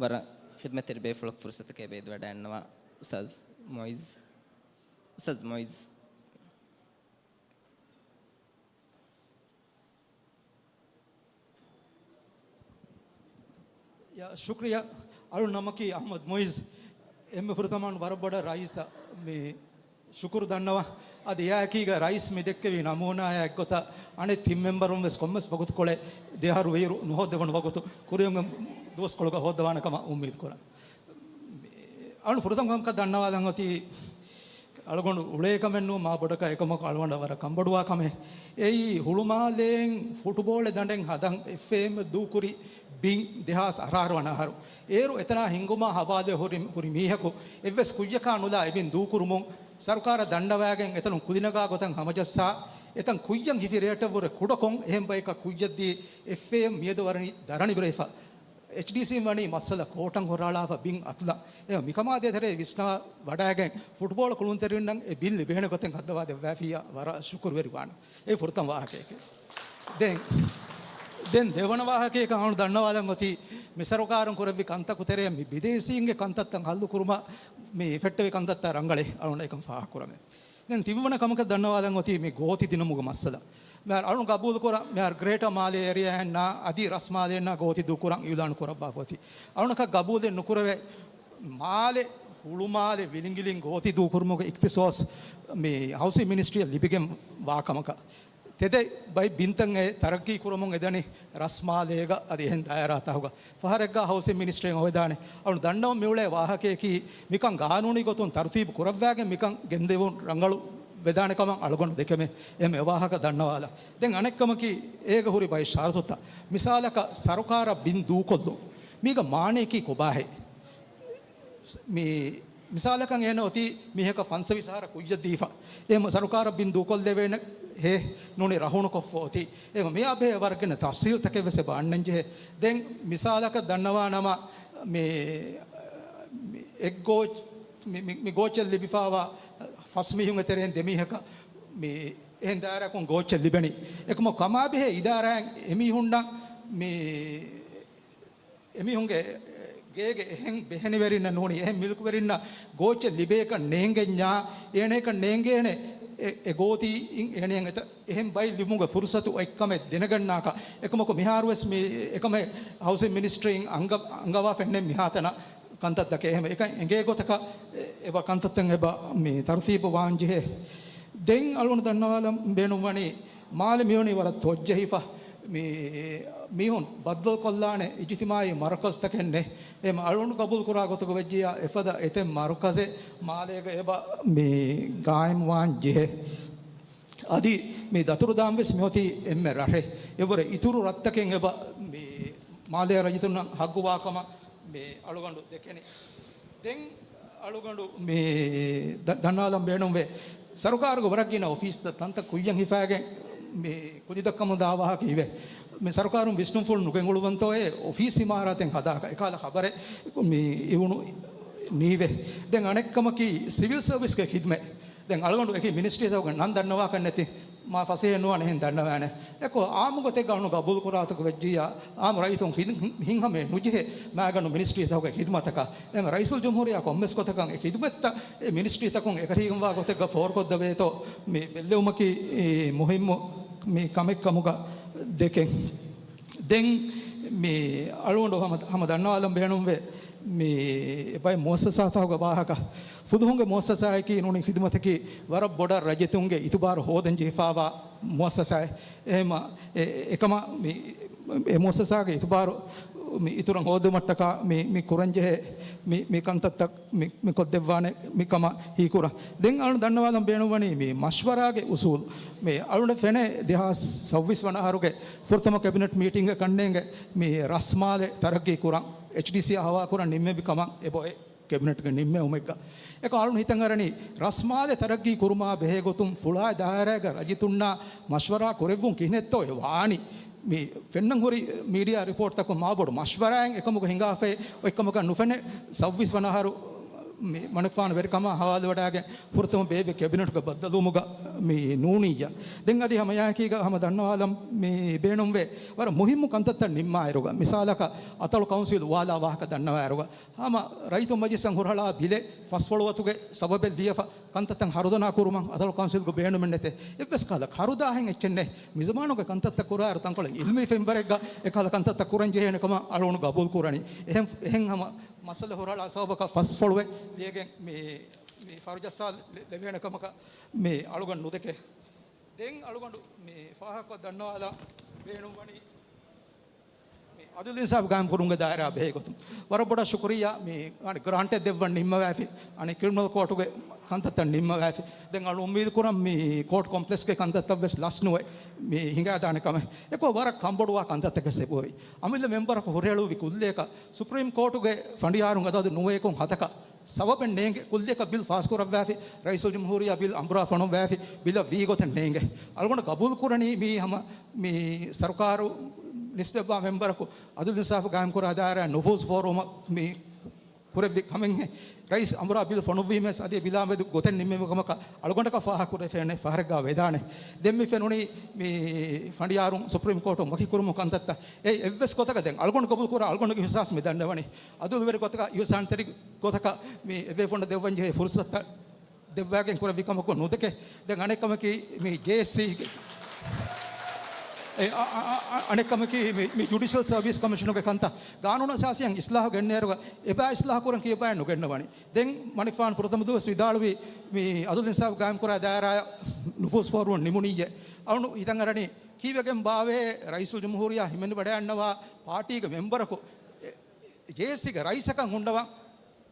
ވަރަށް ޚިދްމަތްތެރި ބޭފުޅަކު ފުރުސަތަކަށް އެބަ އެދިވަޑައިގަންނަވާ އުސްތާޒް މުއިޒް. އުސްތާޒް މުއިޒް. ޔާ، ޝުކްރިޔާ. އަޅު ނަމަކީ އަޙްމަދު މުއިޒް. އެންމެ ފުރަތަމަން ވަރަށް ބޮޑަށް ރައީސަށް މި ޝުކުރު ދަންނަވަން. އަދި އެއާއެކީގަ ރައީސް މި ދެއްކެވި ނަމޫނާޔާ އެއްގޮތަށް އަނެއް ތިން މެމްބަރުން ވެސް ކޮންމެސް ވަގުތުކޮޅެއް ދެއަހަރު ވިއިރު ނުހޯއްދެވުނު ވަގުތު ކުރިއަށް ދުވަސްކޮޅުގަ ހޯއްދަވާނެ ކަމަށް އުއްމީދު ކުރަން. އަޅު ފުރަތަމަ ކަމަކަށް ދަންނަވާލަން އޮތީ އަޅުގަނޑު އުޅޭ ކަމެއް ނޫން، މާ ބޮޑަކަށް އެކަމަކު އަޅުގަނޑަށް ވަރަށް ކަންބޮޑުވާ ކަމެއް. އެއީ ހުޅުމާލޭން ފުޓުބޯޅަ ދަނޑެއް ހަދަން އެފްއޭއެމް ދޫކުރި ބިން ދެހާސް އަށާރަ ވަނަ އަހަރު. އޭރު އެތަނާ ހިންގުމާ ހަވާލުވެ ހުރި، ހުރި މީހަކު އެއްވެސް ކުއްޔަކާ ނުލާ އެބިން ދޫކުރުމުން ސަރުކާރަށް ދަންނަވައިގެން އެތަނުން ކުލިނަގާ ގޮތަށް ހަމަޖައްސާ، އެތަން ކުއްޔަށް ހިފި ރޭޓަށްވުރެ ކުޑަކޮށް އެހެން ބަޔަކަށް ކުއްޔަށްދީ އެފްއޭއެމް މިއަދު ވަނީ ދަރަނި ބުރެފަ. އެޗްޑީސީން ވަނީ މައްސަލަ ކޯޓަށް ހުށަހަޅާފަ ބިން އަތުލަން. އެ މިކަމާ ދޭތެރޭ ވިސްނާ ވަޑައިގެން ފުޓްބޯޅަ ކުޅުންތެރިންނަށް އެ ބިން ލިބޭނެ ގޮތެއް ހައްދަވާ ދެއްވާފިއްޔާ ވަރަށް ޝުކުރުވެރިވާނެ. އެ ފުރަތަމަ ވާހަކައެކޭ. ދެން، ދެން ދެވަނަ ވާހަކައަކަށް އަޅު ދަންނަވާލަން އޮތީ މި ސަރުކާރުން ކުރެއްވި ކަންތައް ކުތެރޭ މި ބިދޭސީންގެ ކަންތައްތައް ހައްލު ކުރުމަށް މި ފެއްޓެވި ކަންތައްތައް ރަނގަޅޭ އަޅުން އެކަން ފާހަގަ ކުރަމޭ. ދެން ތިންވަނަ ކަމަކަށް ދަންނަވާލަން އޮތީ މި ގޯތި ދިނުމުގެ މައްސަލަ. މިހާރު އަޅުން ގަބޫލު ކުރަން، މިހާރު ގްރޭޓަ މާލޭ އޭރިއާއިންނާ އަދި ރަސްމާލޭންނާ ގޯތި ދޫކުރަން އިއުލާނު ކުރައްވާފަ އޮތީ. އަޅުންނަކަށް ގަބޫލެއް ނުކުރެވޭ، މާލެ، ހުޅުމާލެ ވިލިނގިލިން ގޯތި ދޫކުރުމުގެ އިޚްތިޞާޞް މި ހައުސިން މިނިސްޓްރީއަށް ލިބިގެން ވާ ކަމަކަށް. ތެދެއް ބައި ބިންތައް އެ ތަރައްގީ ކުރަމުން އެދަނީ ރަސްމާލޭގަ އަދި އެހެން ދާއިރާތަކުގަ. ފަހަރެއްގަ ހައުސިން މިނިސްޓްރީން އޮވެދާނެ. އަޅު ދަންނަވަން މިއުޅޭ ވާހަކަޔަކީ މިކަން ގާނޫނީ ގޮތުން ތަރުތީބު ކުރައްވާގެން މިކަން ގެންދެވުން ރަނގަޅު ވެދާނެ ކަމަށް އަޅުގަނޑު ދެކެމެ. އެމެ ވާހަކަ ދަންނަވާލަ. ދެން އަނެއްކަމަކީ އޭގަ ހުރި ބައި ޝަރުތުތައް. މިސާލަކަށް ސަރުކާރަށް ބިން ދޫކޮށްލުން. މީގަ މާނަޔަކީ ކޮބާހޭ؟ މި މިސާލަކަށް އޭނަ އޮތީ މީހަކަށް ފަންސަވީސް އަހަރަށް ކުއްޔަށް ދީފަ. އެހެން ސަރުކާރަށް ބިން ދޫކޮށްލެވޭނެ ހޭ ނޫނީ ރަހުނުކޮށްފަ އޮތީ. އެ މިއާ ބެހޭ ވަރަށް ގިނަ ތަފްސީލްތަކެއް ވެސް އެބަ އަންނަން ޖެހޭ. ދެން މިސާލަކަށް ދަންނަވާ ނަމަ، މި، މި އެއްގޯ-، މި، މި، މި ގޯއްޗެއް ލިބިފާވާ ފަސް މީހުން އެތެރެއިން ދެ މީހަކަށް މި އެހެން ދާއިރާއަކުން ގޯއްޗެއް ލިބެނީ. އެކަމަކު ކަމާބެހޭ އިދާރާއިން އެމީހުންނަށް މި އެމީހުންގެ ގޭގެ އެހެން ބެހެނިވެރިންނަށް ނޫނީ އެހެން މިލްކުވެރިންނަށް ގޯއްޗެއް ލިބޭކަށް ނޭނގެންޏާ، އޭނަޔަކަށް ނޭނގޭނެ އެ، އެ ގޯތީ އިން އޭނަޔަށް އެތަ އެހެން ބައެއް ލިބުމުގެ ފުރުސަތު އޮތްކަމެއް ދެނެގަންނާކަށް. އެކަމަކު މިހާރުވެސް މި އެކަމެއް ހައުސިން މިނިސްޓްރީން އަންގަ-، އަންގަވާ ފެންނެ މިހާތަނަށް ކަންތައްތަކެއް އެހެން އެކަން އެނގޭ ގޮތަކަށް އެ، އެބަ ކަންތައްތައް އެބަ މި ތަރުތީބު ވާން ޖެހޭ. ދެން އަޅުން ދަންނަވާލަން ބޭނުންވަނީ މާލެ މިވަނީ ވަރަށް ތޮއްޖެހިފަ. މި، މީހުން ބައްދަލުކޮށްލާނެ އިޖުތިމާއީ މަރުކަޒުތަކެއް ނެތް. އެ އަޅުން ގަބޫލުކުރާ ގޮތުގަ ވެއްޖިއްޔާ އެފަދަ އެތައް މަރުކަޒެއް މާލޭގަ އެބަ މި ގާއިމްވާން ޖެހޭ. އަދި މި ދަތުރުދާން ވެސް މިއޮތީ އެންމެ ރަށެއް. އެއަށްވުރެ އިތުރު ރަށްތަކެއް އެބަ މި މާލޭ ރައްޔިތުންނަށް ހައްގުވާ ކަމަށް މި އަޅުގަނޑު ދެކެނީ. ދެން އަޅުގަނޑު މި ދަ-، ދަންނާލަން ބޭނުންވޭ. ސަރުކާރުގެ ވަރަށް ގިނަ އޮފީސްތައް ތަންތަން ކުއްޔަށް ހިފާގެން މި ކުދި ދައްކަމުން ދާ ވާހަކަ އިވޭ. މި ސަރުކާރުން ވިސްނުންފުޅު ނުގެންގުޅުވަންތޯއޭ އޮފީސް އިމާރާތެއް ހަދާކަށް އެކާލަ ޚަބަރެއް މި އިވުނު ނީވޭ. ދެން އަނެއްކަމަކީ ސިވިލް ސަރވިސްގެ ޚިދުމަތް. ދެން އަޅުގަނޑު އެކި މިނިސްޓްރީތަކުގެ ނަން ދަންނަވާކަށް ނެތި، މާ ފަސޭހަ ނުވާނެ އެހެން ދަންނަވާނެ. އެކޮ އާއްމު ގޮތެއްގަ އަޅުގަނޑު ގަބޫލު ކުރާތަކު ވެއްޖިއްޔާ، އާއްމު ރައްޔިތުން ހި-، ހި-، ހިތްހަމައެއް ނުޖެހޭ މާގަނޑު މިނިސްޓްރީތަކުގެ ހިދުމަތަކަށް. އެހެން ރައީސުލްޖުމްހޫރިއްޔާ ކޮންމެސް ގޮތަކަށް އެ ހިދުމަތްތައް އެ މިނިސްޓްރީތަކުން އެކަށީގެންވާ ގޮތެއްގަ ފޯރުކޮށްދެވޭތޯ މި ބެއްލެވުމަކީ މުހިއްމު މި ކަމެއް ކަމުގަ ދެކެން. ދެން މި އަޅުގަނޑު ހަމަ، ހަމަ ދަންނަވާލަން ބޭނުންވޭ، މި ބައެއް މުއައްސަސާތަކުގެ ވާހަކަ. ފުލުހުންގެ މުއައްސަސާއަކީ ނޫނީ ޚިދުމަތަކީ ވަރަށް ބޮޑަށް ރައްޔިތުންގެ އިތުބާރު ހޯދަން ޖެހިފާވާ މުއައްސަސާއެއް. އެހެމަ، އެ، އެކަމަ މި، އެ މުއައްސަސާގެ އިތުބާރު މި އިތުރަށް ހޯދުމަށްޓަކާ މި، މި ކުރަންޖެހޭ މި، މި ކަންތައްތައް މި، މި ކޮށްދެއްވާނެ މި ކަމަށް ހީކުރަން. ދެން އަޅު ދަންނަވާލަން ބޭނުންވަނީ މި މަޝްވަރާގެ އުސޫލް. މި އަޅުން ފެނޭ ދެހާސް ސައުވީސް ވަނަ އަހަރުގެ ފުރަތަމަ ކެބިނެޓް މީޓިންގ ކަންނޭނގެ މި ރަސްމާލެ ތަރައްގީ ކުރަން އެޗްޑީސީއާ ހަވާކުރަން ނިންމެވި ކަމަށް އެބައޮތް ކެބިނެޓްގެ ނިންމެވުމެއްގަ. އެކަ އަޅުން ހިތަށް އަރަނީ ރަސްމާލެ ތަރައްގީ ކުރުމާ ބެހޭ ގޮތުން ފުޅާއި ދާއިރާގެ ރައްޔިތުންނާ މަޝްވަރާ ކުރެއްވުން ކިހިނެއްތޯ އެ ވާނީ. މި ފެންނަން ހުރި މީޑިއާ ރިޕޯޓްތަކުން މާބޮޑު މަޝްވަރާއެއް އެކަމުގަ ހިނގާފައި އޮތް ކަމަކަށް ނުފެނޭ. ސައުވީސް ވަނަ އަހަރު މި މަނިކުފާނު ވެރިކަމާ ހަވާލުވެވަޑައިގެން ފުރަތަމަ ބޭއްވި ކެބިނެޓްގެ ބައްދަލުވުމުގަ މި ނޫނިއްޔާ. ދެން އަދި ހަމައެއާއެކީގަ ހަމަ ދަންނަވާލަން މި ބޭނުންވޭ ވަރަށް މުހިއްމު ކަންތައްތައް ނިންމާއިރުގަ، މިސާލަކަށް އަތޮޅު ކައުންސިލް އުވާލާ ވާހަކަ ދަންނަވާއިރުގަ، ހަމަ ރައްޔިތުން މަޖިލިސްއަށް ހުރަހަޅާ ބިލެއް ފަސްފޮޅުވަތުގެ ސަބަބެއް ލިޔެފަ ކަންތައްތައް ހަރުދަނާ ކުރުމަށް އަތޮޅު ކައުންސިލްގެ ބޭނުމެއް ނެތޭ. އެއްވެސް ކަހަލަ ހަރުދާހެން އެއްޗެއް ނެތް. މިޒަމާނުގެ ކަންތައްތައް ކުރާއިރު ތަންކޮޅެއް އިލްމީ ފެންވަރެއްގަ އެކަހަލަ ކަންތައްތައް ކުރަން ޖެހޭނެ ކަމަށް އަޅުގަނޑު ގަބޫލު ކުރަނީ. އެހެން، އެހެން ހަމަ މައްސަލަ ހުރަހަޅާ ސަބަބަކަށް ފަސްފޮޅުވެ ލިޔެގެން މި، މި ފަރުޖައްސާ ލެ-، ލެވޭނެ ކަމަކަށް މި އަޅުގަނޑު ނުދެކެ. ދެން އަޅުގަނޑު މި ފާހަގަކޮށް ދަންނަވާލަން ބޭނުންވަނީ މި އަދުލު އިންސާފު ގާއިމްކުރުމުގެ ދާއިރާ ބެހޭ ގޮތުން ވަރަށް ބޮޑަށް ޝުކުރިއްޔާ. މި އަނެއް ގްރާންޓެއް ދެއްވަން ނިންމަވައިފި، އަނެއް ކްރިމިނަލް ކޯޓުގެ ކަންތައްތައް ނިންމަވައިފި. ދެން އަޅު އުއްމީދު ކުރަން މި ކޯޓް ކޮމްޕްލެކްސްގެ ކަންތައްތައް ވެސް ލަސްނުވެ މި ހިނގާދާނެ ކަމެއް. އެކޮށް ވަރަށް ކަންބޮޑުވާ ކަންތައްތަކެއް ސެބުވި. އަމިއްލަ މެމްބަރަކު ހުށަހެޅުއްވި ކުއްލިއަކަށް ސުޕްރީމް ކޯޓުގެ ފަނޑިޔާރުން އަދަދު ނުވައެކުން ހަތަކަށް ސަބަބެއް ނޭނގެ ކުއްލިއަކަށް ބިލް ފާސްކުރައްވާފި، ރައީސުލްޖުމްހޫރިއްޔާ ބިލް އަނބުރާ ފޮނުއްވާފި، ބިލަށް ވީ ގޮތެއް ނޭނގެ. އަޅުގަނޑު ގަބޫލު ކުރަނީ މީ ހަމަ މި ސަރުކާރު ނިސްބަތްވާ މެމްބަރަކު އަދުލު އިންސާފު ގާއިމްކުރާ ދާއިރާ ނުފޫޒު ފޯރުވުމަށް މި ކުރެއްވި ކަމެއްހެން. ރައީސް އަނބުރާ ބިލް ފޮނުއްވީމަސް އަދި ބިލާ މެދު ގޮތެއް ނިންމެވި ކަމަކަށް އަޅުގަނޑަކަށް ފާހަގަކުރެވޭނެ ފަހަރެއްގާ ވެދާނެ. ދެން މި ފެނުނީ މި ފަނޑިޔާރުން ސުޕްރީމް ކޯޓުން ވަކިކުރުމު ކަންތައްތައް. އެ އެއްވެސް ގޮތަކަށް ދެން އަޅުގަނޑު ގަބޫލު ކުރާ އަޅުގަނޑުގެ އިހުސާސް މި ދަންނަވަނީ. އަދުލުވެރި ގޮތަކަށް އިހުސާންތެރި ގޮތަކަށް މި އެބޭފުޅުންނަށް ދެއްވަން ޖެހޭ ފުރުސަތުތައް ދެއްވާގެން ކުރެއްވި ކަމަކު ނުދެކެ. ދެން އަނެއް ކަމަކީ މި ޖޭއެސްސީގެ، އެ، އަ، އަ، އަ، އަނެއް ކަމަކީ މި، މި ޖުޑިޝަލް ސަރވިސް ކޮމިޝަނުގެ ކަންތައް ގާނޫނު އަސާސީއަށް އިސްލާހު ގެންނޭރުގަ އެބައި އިސްލާހު ކުރަން ކިޔަބައި ނުގެންނަވަނީ. ދެން މަނިކުފާނު ފުރަތަމަ ދުވަސް ވިދާޅުވީ މި އަދުލު އިންސާފު ގާއިމްކުރާ ދާއިރާއަށް ނުފޫޒު ފޯރުވަން ނިމުނިއްޔޭ. އަޅުނު ހިތަށް އަރަނީ ކީއްވެގެން ބާވޭ ރައީސުލްޖުމްހޫރިއްޔާ ހިމެނިވަޑައިގަންނަވާ ޕާޓީގެ މެމްބަރަކު އެ، ޖޭއެސްސީގެ ރައީސަކަށް ހުންނަވަން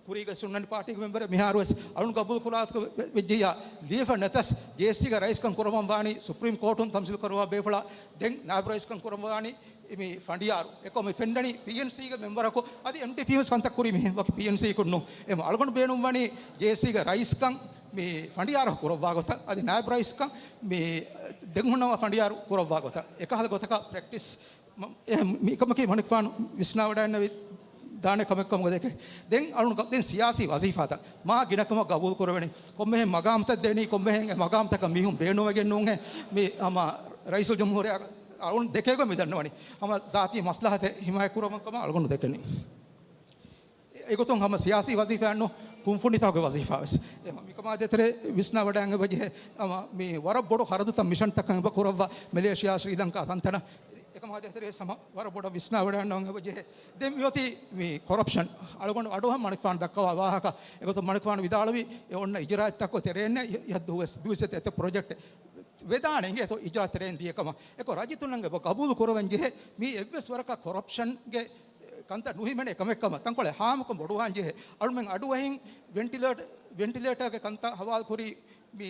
ކުރީގަ ހުންނަން ޕާޓީގެ މެމްބަރެއް މިހާރުވެސް އަޅުން ގަބޫލު ކުރާތަކު ވެ-، ވެއްޖިއްޔާ ލިޔެފަ ނެތަސް ޖޭއެސްސީގެ ރައީސްކަން ކުރައްވަން ވާނީ ސުޕްރީމް ކޯޓުން ތަމްސީލް ކުރައްވާ ބޭފުޅާ ދެން ނާއިބު ރައީސްކަން ކުރައްވާނީ މި ފަނޑިޔާރު. އެކަމަކު މި ފެންނަނީ ޕީއެންސީގެ މެމްބަރަކު އަދި އެމްޑީޕީ ވެސް ކަންތައް ކުރީ މިހެން ވަކި ޕީއެންސީއަކުން ނޫން. އެ އަޅުގަނޑު ބޭނުންވަނީ ޖޭއެސްސީގެ ރައީސްކަން މި ފަނޑިޔާރަކު ކުރައްވާ ގޮތަށް އަދި ނާއިބު ރައީސްކަން މި ދެން ހުންނަވާ ފަނޑިޔާރު ކުރައްވާ ގޮތަށް އެކަހަލަ ގޮތަކަށް ޕްރެކްޓިސް މަ-، އެ މިކަމަކީ މަނިކުފާނު ވިސްނާވަޑައިގަންނަވި ދާނެ ކަމެއް ކަމުގަ ދެކެ. ދެން އަޅުން ގަ-، ދެން ސިޔާސީ ވަޒީފާތައް މާ ގިނަ ކަމަށް ގަބޫލު ކުރެވެނީ. ކޮންމެހެން މަގާމްތައް ދޭނީ، ކޮންމެހެން އެ މަގާމްތަކަށް މީހުން ބޭނުންވެގެން ނޫންހޭ. މި ހަމަ ރައީސުލްޖުމްހޫރިއްޔާ އަޅުން ދެކޭގޮތް މި ދަންނަވަނީ. ހަމަ ޒާތީ މަސްލަހަތެއް ހިމާޔަތް ކުރައްވަން ކަމަށް އަޅުގަނޑު ދެކެނީ. އެގޮތުން ހަމަ ސިޔާސީ ވަޒީފާއެއްނު ކުންފުނިތަކުގެ ވަޒީފާވެސް. އެ މިކަމާ ދޭތެރޭ ވިސްނާވަޑައިގެން އެބަޖެހޭ. ހަމަ މި ވަރަށް ބޮޑު ޚަރަދުތައް މިޝަންތަކަށް އެބަ ކުރައްވާ މެލޭޝިޔާ، ޝްރީލަންކާ ތަންތަނަށް. އެކަމާ ދޭތެރޭ ހަމަ ވަރަށް ބޮޑަށް ވިސްނާވަޑައިގަންނަވަން އެބަޖެހޭ. ދެން މިއޮތީ މި ކޮރަޕްޝަން. އަޅުގަނޑު އަޑުއަހަން މަނިކުފާނު ދައްކަވާ ވާހަކަ. އެގޮތުން މަނިކުފާނު ވިދާޅުވީ އެ އޮންނަ އިޖުރާއަތްތަކުގެ ތެރޭންނޭ އި-، އިހަށް ދުވަސް، ދުވަސް އެތައް ޕްރޮޖެކްޓެއް ވެދާނެ އިނގޭތޯ އިޖުރާ ތެރެއިން ދިޔަ ކަމަށް. އެކޮށް ރައްޔިތުންނަށް އެބަ ގަބޫލު ކުރަވަން ޖެހޭ މީ އެއްވެސް ވަރަކަށް ކޮރަޕްޝަންގެ ކަންތައް ނުހިމެނޭ ކަމެއް ކަމަށް ތަންކޮޅެއް ހާމަކޮށް ބޮޑުވާން ޖެހޭ. އަޅުމެން އަޑުއަހިން ވެންޓިލޭޓަ-، ވެންޓިލޭޓާގެ ކަންތައް ހަވާލު ކުރީ މި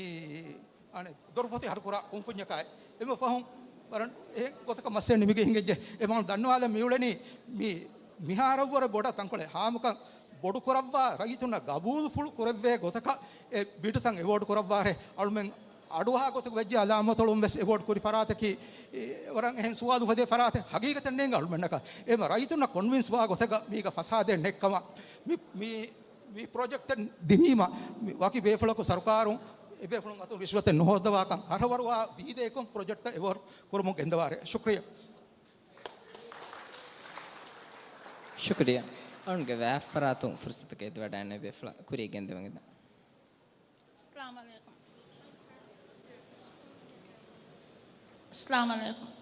އަނެއް ދޮރުފޮތި ހަރުކުރާ ކުންފުންޏަކާއި. އެމަ ފަހުން ވަރަށް އެ ގޮތަކަށް މައްސަލަ ނިމިގެން ހިނގައްޖެ. އެ މަން ދަންނަވާލަން މިއުޅެނީ މި މިހާރަށްވުރެ ބޮޑަށް ތަންކޮޅެއް ހާމަކަން ބޮޑު ކުރައްވާ ރައްޔިތުންނަށް ގަބޫލުފުޅު ކުރެއްވޭ ގޮތަކަށް އެ ބިޑުތައް އެވޯޑް ކުރައްވާރޭ. އަޅުމެން އަޑުއަހާ ގޮތަކަށް ވެއްޖެ އަލާމަތޮޅުން ވެސް އެވޯޑް ކުރި ފަރާތަކީ، އެ، ވަރަށް އެހެން ސުވާލު އުފެދޭ ފަރާތެއް ހަގީގަތަށް ނޭނގެ އަޅުމެންނަކަށް. އެމަ ރައްޔިތުންނަށް ކޮންވިންސް ވާ ގޮތަކަށް މީގަ ފަސާދައެއް ނެތްކަމަށް މި، މި، މި ޕްރޮޖެކްޓެއް ދިނީމަ، މި ވަކި ބޭފުޅަކު ސަރުކާރުން އެބޭފުޅުން އަތުން ރިޝްވަތެއް ނުހޯއްދަވާކަން ކަށަވަރުވާ ބީދައިކޮށް ޕްރޮޖެކްޓަށް އެވަރު ކުރުމުން ގެންދަވާރޭ. ޝުކްރިޔާ. ޝުކްރިޔާ. އަޅުގަނޑުގެ ވާހަކަ ފަރާތުން ފުރުސަތުގެ އެދުވަޑައިގެން ބޭފުޅާ ކުރިޔަށް ގެންދެވުން. އައްސަލާމު ޢަލައިކުމް. އައްސަލާމު ޢަލައިކުމް.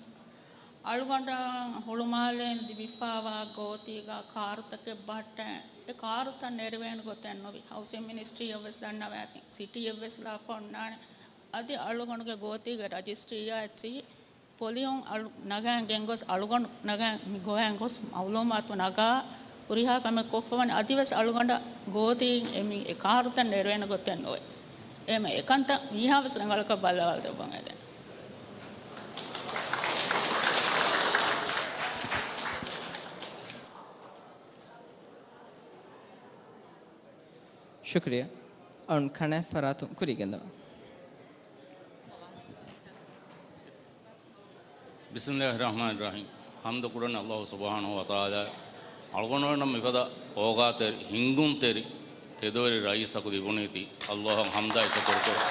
އަޅުގަނޑަށް ހުޅުމާލެއިން ލިބިފައިވާ ގޯތީގަ ކާރުތަކެއް ބަހައްޓައި، އެ ކާރުތައް ނެރެވޭނެ ގޮތެއް ނުވި. ހައުސިން މިނިސްޓްރީއަށްވެސް ދަންނަވައިފިން، ސިޓީއެއްވެސް ލާފަ އޮންނާނެ. އަދި އަޅުގަނޑުގެ ގޯތީގެ ރަޖިސްޓްރީއާ އެއްޗިހި ޕޮލިއުން އަޅު ނަގައިން ގެންގޮސް، އަޅުގަނޑު ނަގައިން މި ގޮވައިން ގޮސް މައުލޫމާތު ނަގާ ހުރިހާ ކަމެއް ކޮށްފަވަން އަދިވެސް އަޅުގަނޑަށް ގޯތީ އެ މި އެ ކާރުތައް ނެރުވޭނެ ގޮތެއް ނުވޭ. އެހެން އެކަންތައް މީހާވެސް ރަނގަޅަކަށް ބައްލަވާލަދެއްވަން އެދެން. ޝުކްރިޔާ. އަޅުން ކަނާތް ފަރާތުން ކުރިޔަށް ގެންދަވާ. ބިސްމިއްލާހި ރަޙްމާނި ރަޙީމް. ޙަމްދު ކުރަން ﷲ ސުބްޙާނަހޫ ވަތަޢާލާ. އަޅުގަނޑުމެންނަށް މިފަދަ އޯގާތެރި، ހިންގުންތެރި ތެދުވެރި ރައީސަކު ލިބުނީތީ ﷲ އަށް ޙަމްދާއި ޝުކުރު ކުރަން.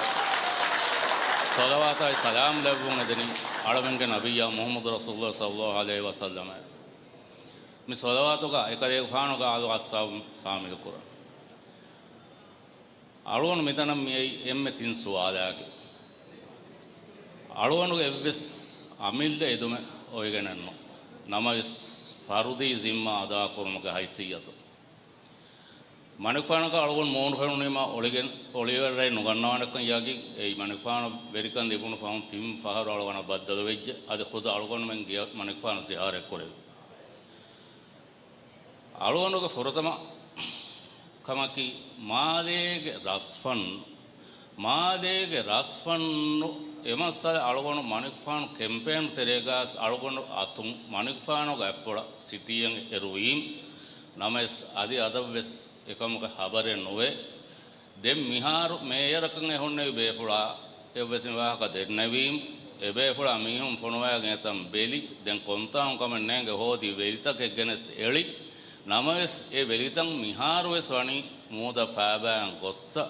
ޞަލަވާތާއި ސަލާމް ލެއްވުން އެދެނީ އަޅަމެންގެ ނަބިއްޔާ މުޙައްމަދު ރަސޫލުﷲ ޞައްލަﷲ ޢަލައިހި ވަސައްލަމަށް. މި ޞަލަވާތުގަ އެކަލޭގެފާނުގެ އާލު އަޞްޙާބު ޝާމިލު ކުރަން. އަޅުގަނޑު މިތަނަށް މިއައީ އެންމެ ތިން ސުވާލާގެ. އަޅުގަނޑުގެ އެއްވެސް އަމިއްލަ އެދުމެއް އޮވެގެނެއްނު. ނަމަވެސް ފަރުދީ ޒިންމާ އަދާކުރުމުގެ ހައިސިއްޔަތުން. މަނިކުފާނަކަށް އަޅުގަނޑު މޫނު ފެނުނީމާ އޮޅިގެން، އޮޅިވަރަށް ނުގަންނަވާނެކަން ޔަގީން. އެއީ މަނިކުފާނު ވެރިކަން ލިބުނު ފަހުން ތިން ފަހަރު އަޅުގަނޑަށް ބައްދަލުވެއްޖެ. އަދި ޚުދު އަޅުގަނޑުމެން ގިޔަ މަނިކުފާނު ޒިޔާރަތް ކުރެވި. އަޅުގަނޑުގެ ފުރަތަމަ ކަމަކީ، މާލޭގެ ރަސްފަން، މާލޭގެ ރަސްފަންނު އެ މައްސަލަ އަޅުގަނޑު މަނިކުފާނު ކެމްޕޭން ތެރޭގަސް އަޅުގަނޑު އަތުން މަނިކުފާނުގެ އަތްޕުޅަށް ސިޓީއަށް އެރުވީމް. ނަމަވެސް އަދި އަދަށްވެސް އެކަމުގެ ހަބަރެއް ނުވޭ. ދެން މިހާރު މޭޔަރަކަށް އެ ހުންނެވި ބޭފުޅާ އެއްވެސް މި ވާހަކަ ދެންނެވީމް. އެ ބޭފުޅާ މީހުން ފޮނުވައިގެން އެތަން ބެލި. ދެން ކޮންތާކުން ކަމެއް ނޭނގެ ހޯދި ވެލިތަކެއް ގެނެސް އެޅި. ނަމަވެސް އެ ވެލިތައް މިހާރުވެސް ވަނީ މޫދަށް ފައިބައިން ގޮއްސަ.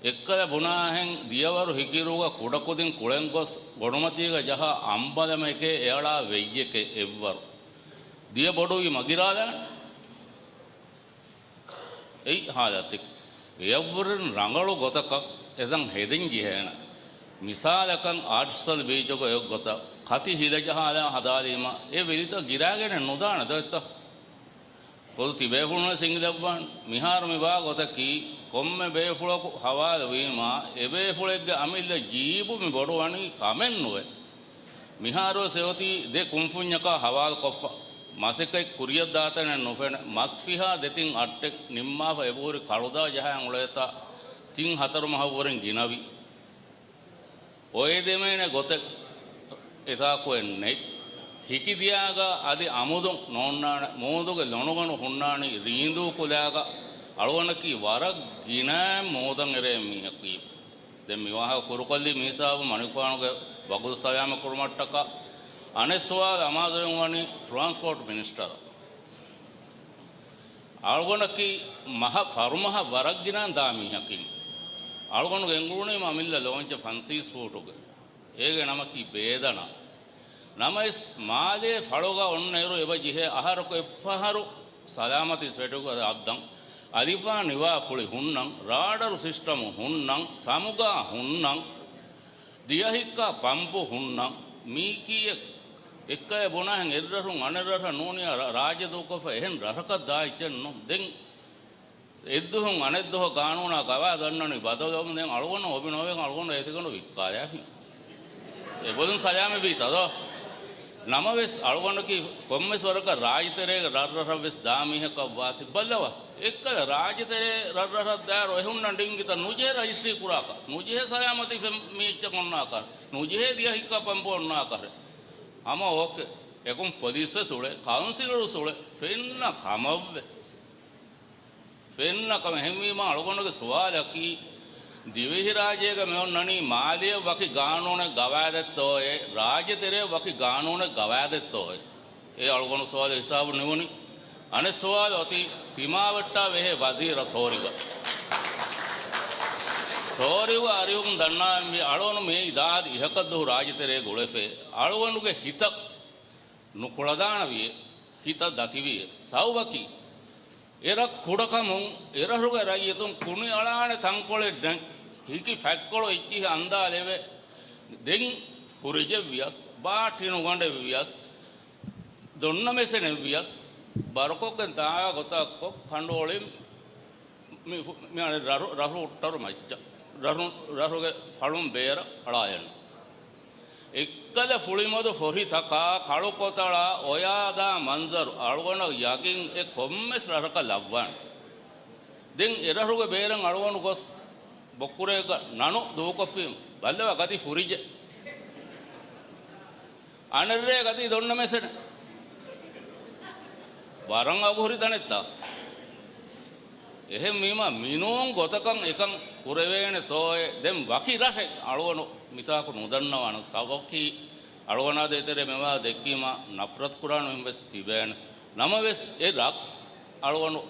އެއްކަލަ ބުނާހެން ދިޔަވަރު ހިކިރުގަ ކުޑަކުދިން ކުޅެން ގޮސް ގޮނޑުމަތީގަ ޖަހާ އަނބަލަމެކޭ އެއަޅާ ވެއްޔެކޭ އެއްވަރު. ދިޔަ ބޮޑުވީ މަގިރާލާނެ. އެއީ ހާލަތެއް. އެއަށްވުރެން ރަނގަޅު ގޮތަކަށް އެތަން ހެދެން ޖެހޭނެ. މިސާލަކަށް އާޓްސަލް ބީޗުގަ އެއޮތް ގޮތަށް ކަތި ހިލަޖަހާލާ ހަދާލީމަ އެ ވެލިތައް ގިރާގެނެއް ނުދާނެ ދޯ އެއްތަ؟ ފޮދު ތިބޭފުޅުންވެސް އިނގިލައްވާން. މިހާރު މި ވާ ގޮތަކީ ކޮންމެ ބޭފުޅަކު ހަވާލު ވީމާ، އެ ބޭފުޅެއްގެ އަމިއްލަ ޖީބު މި ބޮޑުވަނީ ކަމެއް ނުވޭ. މިހާރުވެސް އެއޮތީ ދެ ކުންފުންޏަކާ ހަވާލުކޮށްފަ. މަސައްކަތް ކުރިޔަށް ދާތަނެއް ނުފެނެ، މަސްފިހާ ދެތިން އައްޓެއް ނިންމާފަ އެބަހުރި ކަޅުދާ ޖަހައި އުޅޭތާ ތިން ހަތަރު މަހަށްވުރެން ގިނަވި. އޮއެދެމޭނެ ގޮތެއް އެތާކު އެއް ނެތް. ހިކިދިޔާގަ އަދި އަމުދުން ނޯންނާނެ. މޫދުގެ ލޮނުގަނޑު ހުންނާނީ ރީނދޫ ކުލާގަ. އަޅުގަނޑަކީ ވަރަށް ގިނައިން މޫދަށް އެރޭ މީހަކީ. ދެން މި ވާހަކަ ކުރުކޮށްލީ މިހިސާބު މަނިކުފާނުގެ ވަގުތު ސަލާމަތް ކުރުމަށްޓަކާ. އަނެއް ސުވާލު އަމާޒުވެގެން ވަނީ ޓްރާންސްޕޯޓް މިނިސްޓަރަށް. އަޅުގަނޑަކީ މަހަށް ފަރުމަހަށް ވަރަށް ގިނައިން ދާ މީހަކީ. އަޅުގަނޑު ގެންގުޅުނީމަ އަމިއްލަ ލޯންޗެއް ފަންސީސް ފޫޓުގެ. އޭގެ ނަމަކީ ބޭދަނާ. ނަމަވެސް މާލޭ ފަޅުގަ އޮންނައިރު އެބަ ޖެހޭ އަހަރަކު އެއްފަހަރު ސަލާމަތީ ސްވެޓުގަ އައްދަން. އަލިފާ ނިވާ ފުޅި ހުންނަން، ރާޑަރު ސިސްޓަމު ހުންނަން، ސަމުގާ ހުންނަން، ދިޔަހިއްކާ ޕަމްޕު ހުންނަން. މީކީއެއް އެއްކައެއް ބުނާހެން އެއްރަށުން އަނެއްރަށަށް ނޫނިޔާ ރާ-، ރާއްޖެ ދޫކޮށްފަ އެހެން ރަށަކަށް ދާ އެއްޗެއް ނޫން. ދެން އެއްދުހުން އަނެއްދުހަށް ގާނޫނާ ގަވާއިދު އަންނަނީ ބަދަލުވަމުން ދެން އަޅުގަނޑަށް އޮބި ނޯވެގެން އަޅުގަނޑު އޭތިގަނޑު ވިއްކާލާފިން. އެބޮލުން ސަލާމަތްވީތަ ދޯ؟ ނަމަވެސް އަޅުގަނޑަކީ ކޮންމެސް ވަރަކަށް ރާއްޖެތެރޭގެ ރަށްރަށަށް ވެސް ދާ މީހަކަށް ވާތީ. ބައްލަވާ، އެއްކަލަ ރާއްޖެތެރޭ ރަށްރަށަށް ދާއިރު އެހުންނަން ޑިންގިތައް ނުޖެހޭ ރަޖިސްޓްރީ ކުރާކަށް، ނުޖެހޭ ސަލާމަތީ ފެ-، މީއްޗަކު އޮންނާކަށް، ނުޖެހޭ ދިޔަ ހިއްކާ ޕަމްޕު އޮންނާކަށް. ހަމަ އޯކޭ. އެކުން ޕޮލިސްވެސް އުޅޭ، ކައުންސިލަރުވެސް އުޅޭ، ފެންނަ ކަމަށްވެސް. ފެންނަ ކަމެއް. އެހެންވީމާ އަޅުގަނޑުގެ ސުވާލަކީ، ދިވެހިރާއްޖޭގަ މި އޮންނަނީ މާލެއަށް ވަކި ގާނޫނެއް ގަވާއިދެއްތޯއޭ، ރާއްޖެތެރެއަށް ވަކި ގާނޫނެއް ގަވާއިދެއްތޯއޭ؟ އެ އަޅުގަނޑު ސުވާލު ހިސާބު ނިމުނީ. އަނެއް ސުވާލު އޮތީ ތިމާވެއްޓާ ބެހޭ ވަޒީރަށް ތޯރިގަ. ތޯރިވުގެ އަރިހުން ދަންނާންވީ އަޅުގަނޑު މިއީ ދާދި އިހަކަށްދުހު ރާއްޖެތެރޭގަ އުޅެފޭ. އަޅުގަނޑުގެ ހިތަށް ނުކުޅަދާނަވިއޭ، ހިތަށް ދަތިވިއޭ. ސަބަބަކީ، އެރަށް ކުޑަކަމުން އެރަށުގެ ރައްޔިތުން ކުނިއަޅާނެ ތަންކޮޅެއް ނެތް. ހިކި ފަތްކޮޅު އެއްޗިހި އަންދާލެވޭ. ދެން ފުރިޖެއް ވިޔަސް، ބާ ޓިނުގަނޑެއް ވިޔަސް، ދޮންނަ މެސެނެއް ވިޔަސް، ބަރުކޮށްގެން ދާ ގޮތަށްކޮށް ކަނޑުއޮޅިން މި ފު-، މި އަނެއް ރަށު، ރަށު ހުއްޓަރު މައްޗަށް، ރަށު، ރަށުގެ ފަޅުން ބޭރަށް އަޅާލަން. އެއްކަލަ ފުޅިމަދު ފޮށިތަކާ ކަޅުކޮތަޅާ އޮޔާދާ މަންޒަރު އަޅުގަނޑަށް ޔަގީން އެ ކޮންމެސް ރަށަކަށް ލައްވާނެ. ދެން އެރަށުގެ ބޭރަށް އަޅުގަނޑު ގޮސް ބޮއްކުރޭގަ ނަނު ދޫކޮށްފީމު ބައްލަވާ ގަދި ފުރިޖެ. އަނެއްރޭ ގަދީ ދޮންނަ މެސެނެ. ވަރަށް އަގުހުރި ތަނެއްތާ. އެހެންވީމަ މިނޫން ގޮތަކަށް އެކަން ކުރެވޭނެތޯއޭ؟ ދެން ވަކި ރަށެއް އަޅުގަނޑު މިތާކު ނުދަންނަވާނަން. ސަބަބަކީ އަޅުގަނޑާ ދޭތެރޭ މިވާ ދެއްކީމަ ނަފްރަތު ކުރާނު އެއްވެސް ތިބޭނެ. ނަމަވެސް އެ ރަށް އަޅުގަނޑު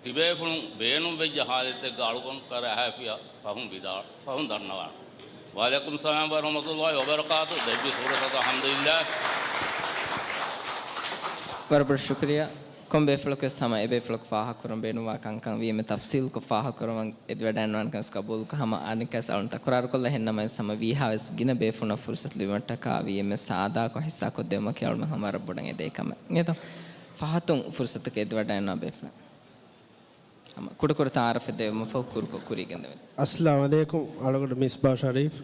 ތިބޭފުޅުން ބޭނުންވެއްޖެ ހާލަތެއްގަ އަޅުގަނޑު ކަރައި އަހައިފިޔާ ފަހުން ވިދާ-، ފަހުން ދަންނަވާނެ. ވަޢަލައިކުމުއްސަލާމް ވަރަޙްމަތުﷲ ވަބަރަކާތު. ދެއްވި ފުރުޞަތަށް އަލްޙަމްދުލިއްލާހް. ވަރަށް ބޮޑަށް ޝުކުރިއްޔާ. ކޮން ބޭފުޅަކުވެސް ހަމަ އެ ބޭފުޅަކު ފާހަގަކުރަން ބޭނުންވާ ކަންކަން ވީމަ ތަފްޞީލްކޮށް ފާހަގަކުރަމުން އެދިވަޑައިންވާނެކަން ގަބޫލުކޮށް ހަމަ އަނެއްކާވެސް އަޅުން ތަކުރާރުކޮށްލަ. އެހެންނަމަވެސް ހަމަ ވީހާވެސް ގިނަ ބޭފުޅުންނަށް ފުރުޞަތު ލިބުމަށްޓަކާ ވީއެމްއެސް ސާދާކޮށް ހިއްސާކޮށްދެވުމަކީ އަޅުމެން ހަމަ ވަރަށް ބޮޑަށް އެދޭ ކަމެއް. އެދޯ ފަހަތުން ފުރުޞަތަކަށް އެދިވަޑައިންވާ ބޭފުޅުން ހަމަ ކުޑަކުޑަ ތަޢާރަފެއް ދެވުމަށްފަހު ކުރުކޮށް ކުރީގެންދެވެން. އައްސަލާމް ޢަލައިކުމް. އަޅުގަނޑު މިސްބާ ޝަރީފް.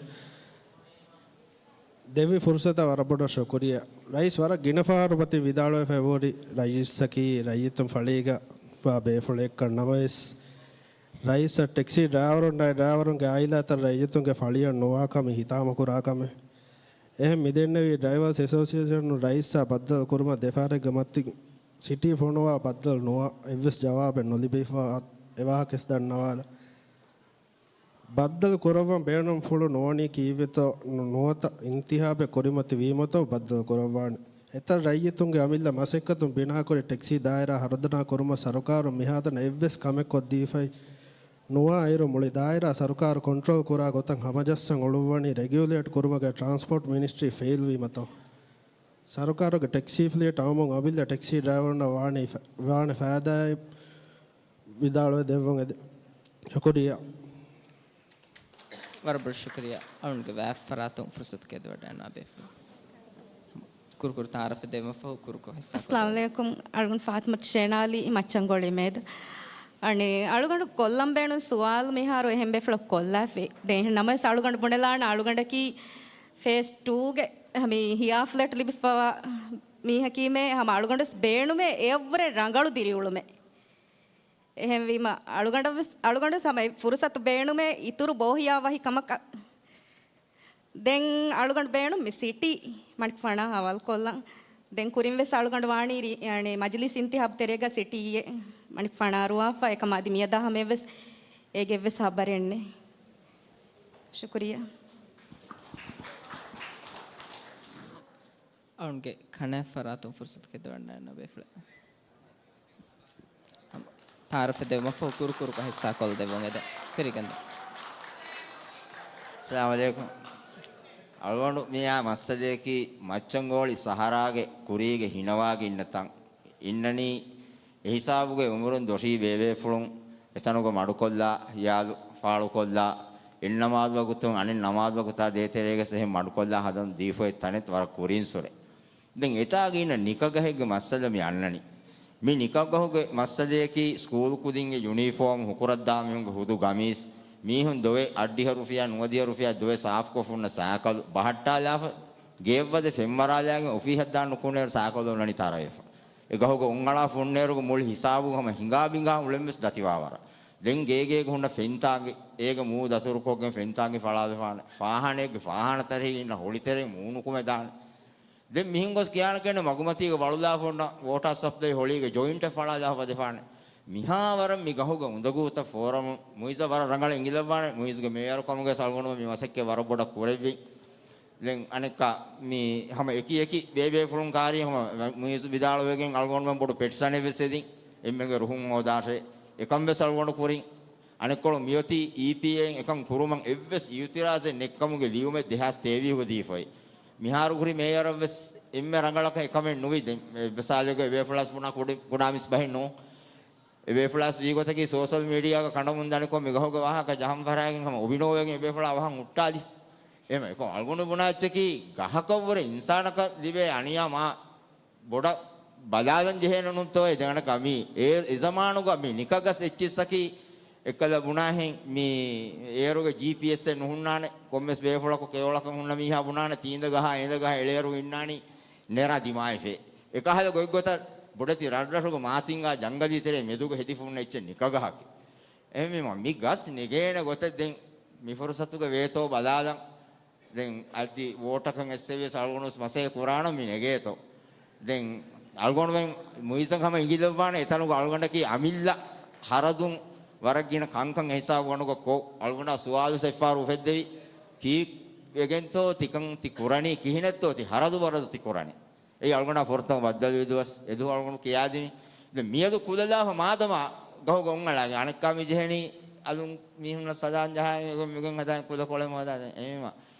ދެއްވި ފުރުޞަތަށް ވަރަށް ބޮޑަށް ޝުކުރިއްޔާ. ރައީސް ވަރަށް ގިނަ ފަހަރު މަތިން ވިދާޅުވެފަ އެބަހުރި ރައީސަކީ ރައްޔިތުން ފަޅީގަ ވާ ބޭފުޅެއްކަން. ނަމަވެސް، ރައީސަށް ޓެކްސީ ޑްރައިވަރުންނާއި ޑްރައިވަރުންގެ އާއިލާތައް ރައްޔިތުންގެ ފަޅިއަށް ނުވާކަމެއް ހިތާމަކުރާކަމެއް. އެހެން މިދެންނެވީ ޑްރައިވަރސް އެސޯސިއޭޝަނުން ރައީސާ ބައްދަލު ކުރުމަށް ދެފަހަރެއްގެ މަތިން ސިޓީ ފޮނުވާ ބައްދަލު ނުވާ އެއްވެސް ޖަވާބެއް ނުލިބިފަ އެވާހަކަވެސް ދަންނަވާލަ. ބައްދަލު ކުރައްވަން ބޭނުންފުޅު ނުވަނީ ކީއްވެތޯ، ނު-، ނުވަތަ އިންތިހާބެއް ކުރިމަތި ވީމަތޯ ބައްދަލު ކުރައްވާނެ. އެތައް ރައްޔިތުންގެ އަމިއްލަ މަސައްކަތުން ބިނާކުރި ޓެކްސީ ދާއިރާ ހަރުދަނާ ކުރުމަށް ސަރުކާރުން މިހާތަނަށް އެއްވެސް ކަމެއް ކޮށްދީފައި ނުވާ އިރު، މުޅި ދާއިރާ ސަރުކާރު ކޮންޓްރޯލް ކުރާ ގޮތަށް ހަމަޖައްސަން އުޅުއްވަނީ ރެގިއުލޭޓް ކުރުމުގެ ޓްރާންސްޕޯޓް މިނިސްޓްރީ ފެއިލް ވީމަތޯ. ސަރުކާރުގެ ޓެކްސީ ފްލީޓް އައުމުން އަމިއްލަ ޓެކްސީ ޑްރައިވަރުންނަށް ވާނީ ފަ-، ވާނެ ފައިދާއެއް ވިދާޅުވެ ދެއްވުން އެދެ. ޝުކުރިއްޔާ. ވަރަށް ބޮޑަށް ޝުކުރިއްޔާ. އަޅުންގެ ވާތްފަރާތުން ފުރުޞަތު އެދިވަޑައިންވާ ބޭފުޅުން. ކުރުކުރު ތަޢާރަފެއް ދެވުމަށްފަހު ކުރުކޮށް ހިއްސާ އައްސަލާމް ޢަލައިކުމް. އަޅުގަނޑު ފާތިމަތު ޝޭނާލީ މައްޗަންގޮޅި މޭދަ. އަނެއް އަޅުގަނޑު ކޮށްލަން ބޭނުން ސުވާލު މިހާރު އެހެން ބޭފުޅަކު ކޮށްލާފި. ދެން ނަމަވެސް އަޅުގަނޑު ބުނެލާނެ އަޅުގަނޑަކީ ފޭސް ޓޫގެ މި ހިޔާ ފްލެޓް ލިބިފަވާ މީހަކީމޭ ހަމަ އަޅުގަނޑުވެސް ބޭނުމޭ އެއަށްވުރެ ރަނގަޅު ދިރިއުޅުމެއް. އެހެންވީމަ، އަޅުގަނޑަށްވެސް، އަޅުގަނޑުވެސް ހަމަ އެ ފުރުސަތު ބޭނުމޭ އިތުރު ބޯހިޔާވަހި ކަމަކަށް. ދެން އަޅުގަނޑު ބޭނުން މި ސިޓީ މަނިކުފަނާ ހަވާލުކޮށްލަން. ދެން ކުރިންވެސް އަޅުގަނޑު ވާނީ ރި-، އަނެއް މަޖިލީސް އިންތިހާބު ތެރޭގަ ސިޓީއެއް މަނިކުފަނާ ރުވާފަ، އެކަމާ އަދި މިއަދާ ހަމަޔަށްވެސް އޭގެއްވެސް ހަބަރެއް ނެތް. ޝުކުރިއްޔާ. އަޅުންގެ ކަނާތް ފަރާތުން ފުރުސަތު އެދިވަޑައިންނަ ބޭފުޅެއް. ތަޢާރަފެއް ދެވުމަށްފަހު ކުރުކުރުކޮށް ހިއްސާކޮށްލަދެއްވުން އެދެން. ކުރިގެންދަ. އައްސަލާމް ޢަލައިކުމް. އަޅުގަނޑު މިއާ މައްސަލަޔަކީ މައްޗަންގޯޅި ސަހަރާގެ ކުރީގެ ހިނަވާގެ އިންނަ ތަން. އިންނަނީ އެހިސާބުގެ އުމުރުން ދޮށީ ބޭބޭފުޅުން އެތަނުގަ މަޑުކޮށްލާ، ހިޔާލު ފާޅުކޮށްލާ، އެއްނަމާދު ވަގުތުން އަނެއް ނަމާދު ވަގުތާ ދޭތެރޭގަސް އެހެން މަޑުކޮށްލާ ހަދަން ދީފައި ތަނެއް ވަރަށް ކުރީން ސުރެ. ދެން އެތާގަ އިންނަ ނިކަގަހެއްގެ މައްސަލަ މި އަންނަނީ. މި ނިކަގަހުގެ މައްސަލަޔަކީ ސްކޫލު ކުދިންގެ ޔުނީފޯމް، ހުކުރަށްދާ މީހުންގެ ހުދު ގަމީސް، މީހުން ދޮވެ އަށްޑިހަ ރުފިޔާ، ނުވަދިހަ ރުފިޔާ ދޮވެ ސާފުކޮށް ހުންނަ ސައިކަލު ބަހައްޓާލާފަ، ގެއަށްވަދެ ފެންމަރާލާގެން އޮފީހަށް ދާން ނުކުނޭ ސައިކަލު އޮންނަނީ ތަރައެފަ. އެ ގަހުގަ އޮންއަޅާފަ ހުންނޭރުގަ މުޅި ހިސާބުގަ ހަމަ ހިނގާ ބިނގާ އުޅެންވެސް ދަތިވާވަރަށް. ދެން ގޭގޭގަ ހުންނަ ފެންތާނގެ، އޭގެ މޫ ދަތުރުކޮށްގެން ފެންތާނގެ ފަޅާލަފާނެ. ފާހާނައެއްގެ ފާހާނަ ތަރިހައިގަ އިންނަ ހޮޅިތެރެއިން މޫނުކުމެދާނެ. ދެން މިހެން ގޮސް ކިޔާނެ ކެނޑެ މަގުމަތީގަ ވަޅުލާފަ ހުންނަ ވޯޓާ ސަޕްލައި ހޮޅީގެ ޖޮއިންޓެއް ފަޅާލާފަ ވަދެފާނެ. މިހާވަރަށް މި ގަހުގެ އުނދަގޫތައް ފޯރަމުން މުއިޒަށް ވަރަށް ރަނގަޅަށް އެނގިލައްވާނެ. މުއިޒުގެ މޭޔަރު ކަމުގައި އަޅުގަނޑުމެން މި މަސައްކަތް ވަރަށް ބޮޑަށް ކުރެއްވި. ދެން އަނެއްކާ މި ހަމަ އެކި އެކި ބޭބޭފުޅުން ކާރީ ހަމަ މުއިޒު ވިދާޅުވެގެން އަޅުގަނޑުމެން ބޮޑު ޕެޓިޝަނެއް ވެސް ހެދިން އެންމެގެ ރުހުން ހޯދާށޭ. އެކަން ވެސް އަޅުގަނޑު ކުރިން. އަނެއްކޮޅު މިއޮތީ އީޕީއޭއިން އެކަން ކުރުމަށް އެއްވެސް އިއުތިރާޒެއް ނެތްކަމުގެ ލިޔުމެއް ދެހާސް ތޭވީހުގަ ދީފައި. މިހާރު ހުރި މޭޔަރަށްވެސް އެންމެ ރަނގަޅަކަށް އެކަމެއް ނުވި. ދެން އެއްވެސް ހާލެއްގަ އެބޭފުޅާސް ބުނާ ކުޑި-، ކުޑާމިސް ބަހެއް ނޫން. އެބޭފުޅާސް ވީގޮތަކީ ސޯޝަލް މީޑިއާގަ ކަނޑަމުން ދަނިކޮށް މިގަހުގެ ވާހަކަ ޖަހަން ފަށާގެން ހަމަ އޮބިނޯވެގެން އެބޭފުޅާ ވަހަން ހުއްޓާލި. އެހެމަ އެކަމް އަޅުގަނޑު ބުނާ އެއްޗަކީ ގަހަކަށްވުރެ އިންސާނަކަށް ލިބޭ އަނިޔާ މާ ބޮޑަށް ބަލާލަން ޖެހޭނެ ނޫންތޯއޭ. ދެން އަނެއްކާ މީ އެ، އެ ޒަމާނުގަ މި ނިކަގަސް އެއްޗިއްސަކީ އެއްކަލަ ބުނާހެން މި އޭރުގެ ޖީޕީއެސްއެއް ނުހުންނާނެ. ކޮންމެސް ބޭފުޅަކު ކެޔޮޅަކަށް ހުންނަ މީހާ ބުނާނެ ތީނދަ ގަހާ އޭނދަ ގަހާ އެޅޭއިރު އިންނާނީ ނެރާ ދިމާވެފަ. އެކަހަލަ ގޮތްގޮތަށް ބޮޑެތި ރަށްރަށުގެ މާސިންގާ ޖަންގަލީ ތެރޭ މެދުގަ ހެދިފަ ހުންނަ އެއްޗެއް ނިކަގަހަކީ. އެހެންވީމަ މި ގަސް ނެގޭނެ ގޮތެއް ދެން މި ފުރުސަތުގަ ވޭތޯ ބަލާލަން. ދެން އަދި ވޯޓަކަށް އެއްސެވިޔަސް އަޅުގަނޑުވެސް މަސައްކަތް ކުރާނަން މި ނެގޭތޯ. ދެން އަޅުގަނޑުމެން މުއިއްޒަށް ހަމަ އިނގިލައްވާނެ އެތަނުގަ އަޅުގަނޑަކީ އަމިއްލަ ހަރަދުން ވަރަށް ގިނަ ކަންކަން އެހިސާބު ގަނޑުގަ ކޮށް އަޅުގަނޑާ ސުވާލު ސެއްފާރު އުފެއްދެވި. ކީއްވެގެންތޯ ތިކަން ތި ކުރަނީ ކިހިނެއްތޯ ތި ހަރަދު ވަރަދު ތި ކުރަނީ. އެއީ އަޅުގަނޑާ ފުރަތަމަ ބައްދަލުވި ދުވަސް އެދުވަހު އަޅުގަނޑު ކިޔާދިނީ. ދެން މިއަދު ކުލަލާފަ މާދަމާ ގަހުގަ އޮންނަޅާގެން އަނެއްކާ މި ޖެހެނީ އަލުން މީހުންނަށް ސަލާން ޖަހާ އެގޮތް މިގޮތް ހަދާ ކުލަކޮޅެއް ހަދާ. އެހެންވީމަ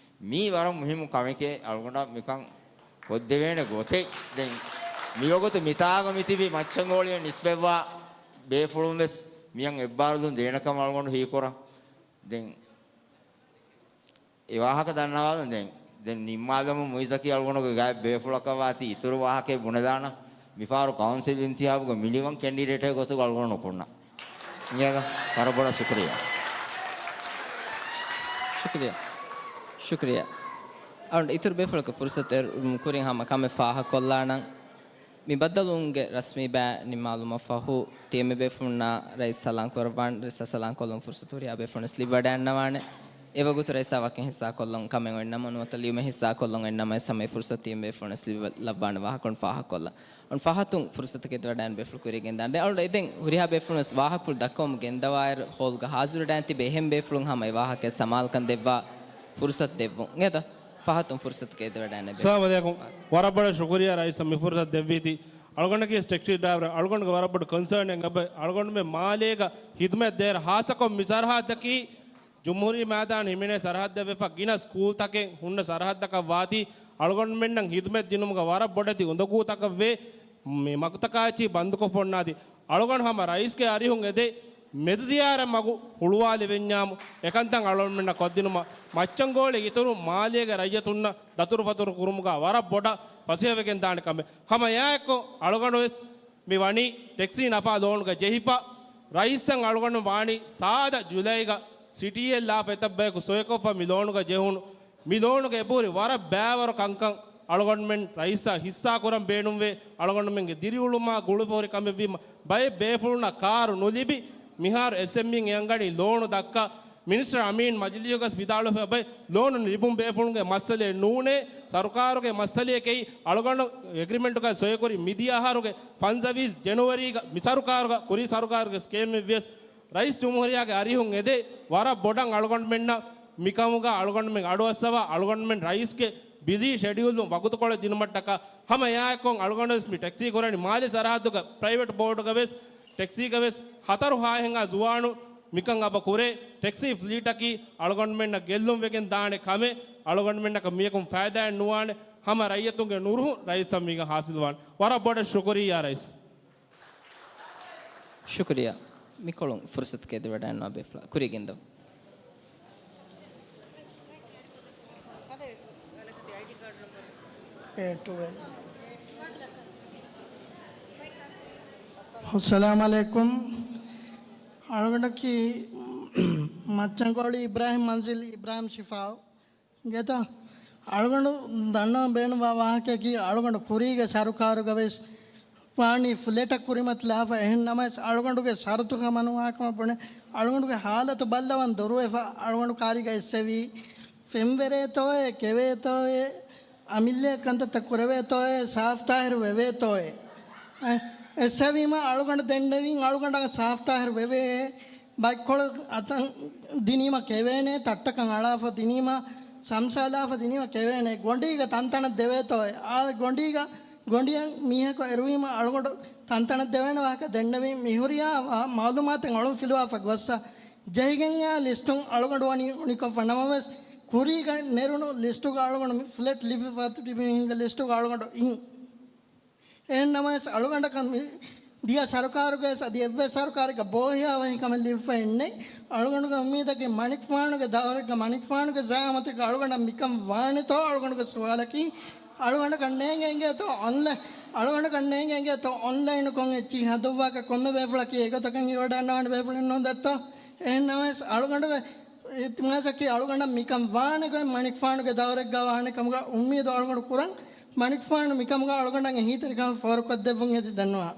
މީ ވަރަށް މުހިއްމު ކަމެކޭ އަޅުގަނޑަށް މިކަން ކޮށްދެވޭނެ ގޮތެއް. ދެން މިވަގުތު މިތާގަ މިތިބި މައްޗަންގޯޅިއަށް ނިސްބަތްވާ ބޭފުޅުން ވެސް މިއަށް އެއްބާރުލުން ދޭނެ ކަމަށް އަޅުގަނޑު ހީކުރަން. ދެން އެ ވާހަކަ ދަންނަވާލަން ދެން. ދެން ނިންމާލަމުން މުއިއްޒަކީ އަޅުގަނޑުގެ ގާތް ބޭފުޅަކަށް ވާތީ އިތުރު ވާހަކައެއް ބުނެލާނަން. މިފަހަރު ކައުންސިލް އިންތިހާބުގަ މިނިވަން ކެންޑިޑޭޓެއް ގޮތުގަ އަޅުގަނޑު ނުކުންނަން. އިނގޭތަ؟ ވަރަށް ބޮޑަށް ޝުކުރިއްޔާ. ޝުކުރިއްޔާ. ޝުކުރިއްޔާ. އަޅުގަނޑު އިތުރު ބޭފުޅަކަށް ފުރުސަތު އެރު-، ކުރިން ހަމަ ކަމެއް ފާހަގަކޮށްލާނަން. މި ބައްދަލުވުމުގެ ރަސްމީ ބަޔާން ނިންމާލުމަށް ފަހު، ތިޔަ ބޭފުޅުންނާ ރައީސް ސަލާން ކުރައްވާން، ރައީސްއާ ސަލާން ކޮށްލުން ފުރުސަތު ހުރިހާ ބޭފުޅުންވެސް ލިބިވަޑައިގަންނަވާނެ. އެވަގުތު ރައީސްއާ ވަކިން ހިއްސާކޮށްލަން ކަމެއް އޮތްނަމަ ނުވަތަ ލިޔުމެއް ހިއްސާކޮށްލަން އޮތްނަމަވެސް ހަމަ އެ ފުރުސަތު ތިޔަ ބޭފުޅުންވެސް ލިބި-، ލައްވާނެ ވާހަކަ ފާހަގަކޮށްލަން. އަން ފަހަތުން ފުރުސަތަކަށް އެދިވަޑައިގެން ބޭފުޅުން ކުރިއަށް ގެންދާނެ. ދެން އަޅުގަނޑު އެދެން ހުރިހާ ބޭފުޅުންވެސް ވާހަކަފުޅު ދައްކަވަމުން ގެންދަވާއިރު ހޯލްގަ ހާޒިރުވެޑައިގެން ތިބި އެހެން ބޭފުޅުން ހަމަ އެ ވާހަކައަށް ސަމާލުކަން ދެއްވާ ފުރުސަތު ދެއްވުން. އިނގޭތަ؟ ފަހަތުން ފުރުސަތަކަށް އެދިވަޑައިގެން ބޭފުޅުން. އައްސަލާމު އަލައިކުމް. ވަރަށް ބޮޑަށް ޝުކުރިއްޔާ ރައީސް މި ފުރުސަތު ދެއްވީތީ. އަޅުގަނޑަކީ ޓެކްސީ ޑްރައިވަރ، އަޅުގަނޑުގެ ވަރަށް ބޮޑު ކޮންސާން އެއް އަޅުގަނޑުމެން މާލޭގަ ހިދުމަތް ދޭއިރު ހާއްސަކޮށް މި ސަރަހައްދަކީ ޖުމްހޫރީ މައިދާން ހިމެނޭ ސަރަހައްދަށް ވެފަ ގިނަ ސްކޫލްތަކެއް ހުންނަ ސަރަހައްދަކަށް ވާތީ، އަޅުގަނޑުމެންނަށް ހިދުމަތް ދިނުމުގަ ވަރަށް ބޮޑެތި އުނދަގޫތަކަށް ވޭ. މި މަގުތަކާއެއްޗިހި ބަންދުކޮށްފަ އޮންނާތީ، އަޅުގަނޑު ހަމަ ރައީސްގެ އަރިހުން އެދޭ މެދު ޒިޔާރަތް މަގު ހުޅުވާލެވެންޏާމު، އެކަންތައް އަޅުގަނޑުމެންނަށް ކޮށްދިނުމަށް މައްޗަންގޯޅި އިތުރު މާލޭގެ ރައްޔިތުންނަށް ދަތުރުފަތުރު ކުރުމުގަ ވަރަށް ބޮޑަށް ފަސޭހަވެގެން ދާނެ ކަމެއް. ހަމަ އެއާއެއްކޮށް އަޅުގަނޑުވެސް މި ވަނީ ޓެކްސީ ނަފާ ލޯނުގަ ޖެހިފަ، ރައީސްއަށް އަޅުގަނޑު ވާނީ ސާދަ ޖުލައިގަ ސިޓީއެއް ލާފަ އެތައް ބަޔަކު ސޮއިކޮށްފަ މި ލޯނުގަ ޖެހުނު، މި ލޯނުގަ އެބަހުރި ވަރަށް ބައިވަރު ކަންކަން އަޅުގަނޑުމެން ރައީސްއާ ހިއްސާ ކުރަން ބޭނުންވޭ. އަޅުގަނޑުމެންގެ ދިރިއުޅުމާ ގުޅުފަހުރި ކަމެއްވީމަ ބައެއް ބޭފުޅުންނަށް ކާރު ނުލިބި، މިހާރު އެސްއެމްއީން އެ އަންގަނީ ލޯނު ދައްކާ. މިނިސްޓަރ އަމީން މަޖިލީހުގަސް ވިދާޅުވެފަ ބައެއް ލޯނު ނުލިބުން ބޭފުޅުންގެ މައްސަލައެއް ނޫނޭ، ސަރުކާރުގެ މައްސަލައެކޭ. އަޅުގަނޑު އެގްރިމެންޓުގައި ސޮއިކުރި މިދިޔަ އަހަރުގެ ފަންސަވީސް ޖެނުއަރީގަ މި ސަރުކާރުގަ ކުރީ ސަރުކާރުގެ ސްކީމެއްވިޔަސް ރައީސް ޖުމްހޫރިއްޔާގެ އަރިހުން އެދޭ ވަރަށް ބޮޑަށް އަޅުގަނޑުމެންނަށް މިކަމުގަ އަޅުގަނޑުމެން އަޑުއައްސަވާ އަޅުގަނޑުމެން ރައީސްގެ ބިޒީ ޝެޑިއުލުން ވަގުތުކޮޅެއް ދިނުމަށްޓަކާ. ހަމަ އެއާއެއްކޮށް އަޅުގަނޑުވެސް މި ޓެކްސީ ކުރަނީ މާލެ ސަރަހައްދުގަ ޕްރައިވެޓް ބޯޑުގަވެސް ޓެކްސީގަވެސް ހަތަރު ހާހެއްހާ ޒުވާނު މިކަން އަބަ ކުރޭ. ޓެކްސީ ފްލީޓަކީ އަޅުގަނޑުމެންނަށް ގެއްލުން ވެގެން ދާނެ ކަމެއް. އަޅުގަނޑުމެންނަކަށް މިޔަކުން ފައިދާއެއް ނުވާނެ. ހަމަ ރައްޔިތުންގެ ނުރުހުން ރައީސަށް މީގަ ހާސިލްވާނެ. ވަރަށް ބޮޑަށް ޝުކުރިއްޔާ ރައީސް. ޝުކުރިއްޔާ. މިކޮޅުން ފުރުސަތުގައި އެދިވަޑައިގަންނަވާ ބޭފުޅާ ކުރިއަށް ގެންދަވާ. އައްސަލާމު އަލައިކުމް. އަޅުގަނޑަކީ މައްޗަންގޯޅި އިބްރާހިމް މަންޒިލް އިބްރާހިމް ޝިފާއު. އިނގޭތަ؟ އަޅުގަނޑު ދަންނަވަން ބޭނުންވާ ވާހަކައަކީ، އަޅުގަނޑު ކުރީގެ ސަރުކާރުގަވެސް ވާނީ ފްލެޓަށް ކުރިމަތިލާފަ. އެހެން ނަމަވެސް، އަޅުގަނޑުގެ ޝަރުތު ހަމަނުވާކަމަށް ބުނެ، އަޅުގަނޑުގެ ހާލަތު ބައްލަވަން ދުރުވެފަ، އަޅުގަނޑު ކާރީގަ އެއްސެވީ، ފެންވެރޭތޯއޭ، ކެވޭތޯއޭ، އަމިއްލަ ކަންތައްތައް ކުރެވޭތޯއޭ، ސާފްތާހިރު ވެވޭތޯއޭ. އެ، އެއްސެވީމަ އަޅުގަނޑު ދެންނެވީން އަޅުގަނޑަށް ސާފްތާހިރު ވެވޭ. ބައެއްކޮޅު އަތަށް ދިނީމަ ކެވޭނެ، ތައްޓަކަށް އަޅާފަ ދިނީމަ، ސަމްސާލާފަ ދިނީމަ ކެވޭނެ، ގޮނޑީގަ ތަންތަނަށް ދެވޭތޯއޭ. އާ ގޮނޑީގަ، ގޮނޑިއަށް މީހަކު އެރުވީމަ އަޅުގަނޑު ތަންތަނަށް ދެވޭނެ ވާހަކަ ދެންނެވީ. މިހުރިހާ މައުލޫމާތެއް އޮޅުން ފިލުވާފަ ގޮއްސަ، ޖެހިގެން އާ ލިސްޓުން އަޅުގަނޑު ވަނީ އުނިކޮށްފަ ނަމަވެސް، ކުރީގަ ނެރުނު ލިސްޓުގަ އަޅުގަނޑު މި ފްލެޓް ލިބިފަ ތިބި މީހުންގެ ލިސްޓުގަ އަޅުގަނޑު އިން. އެހެންނަމަވެސް، އަޅުގަނޑަކަށް މި ދިޔަ ސަރުކާރުގައި އަދި އެއްވެސް ސަރުކާރެއްގަ ބޯހިޔާވަހިކަމެއް ލިބިފައެއްނެތް. އަޅުގަނޑުގެ އުއްމީދަކީ މަނިކުފާނުގެ ދައުރެއްގަ މަނިކުފާނުގެ ޒައާމަތެއްގަ އަޅުގަނޑަށް މިކަން ވާނެތޯ އަޅުގަނޑުގެ ސުވާލަކީ. އަޅުގަނޑަކަށް ނޭނގެ އިނގޭތޯ އޮންލަ-، އަޅުގަނޑަކަށް ނޭނގެ އިނގޭތޯ އޮންލައިނު ކޮން އެއްޗިހި ހަދުއްވާކަށް ކޮންމެ ބޭފުޅަކީ އެގޮތަކަށް އިވަޑައިންނަވާނެ ބޭފުޅެއް ނޫން ދައްތޯ؟ އެހެންނަމަވެސް އަޅުގަނޑުގެ އިލްތިމާސަކީ އަޅުގަނޑަށް މިކަން ވާނެ ގޮތް މަނިކުފާނުގެ ދައުރެއްގަ ވާނެ ކަމުގަ އުއްމީދު އަޅުގަނޑު ކުރަން. މަނިކުފާނު މިކަމުގަ އަޅުގަނޑަށް އެހީތެރިކަން ފޯރުކޮށްދެއްވުން އެދި ދަންނަވާ.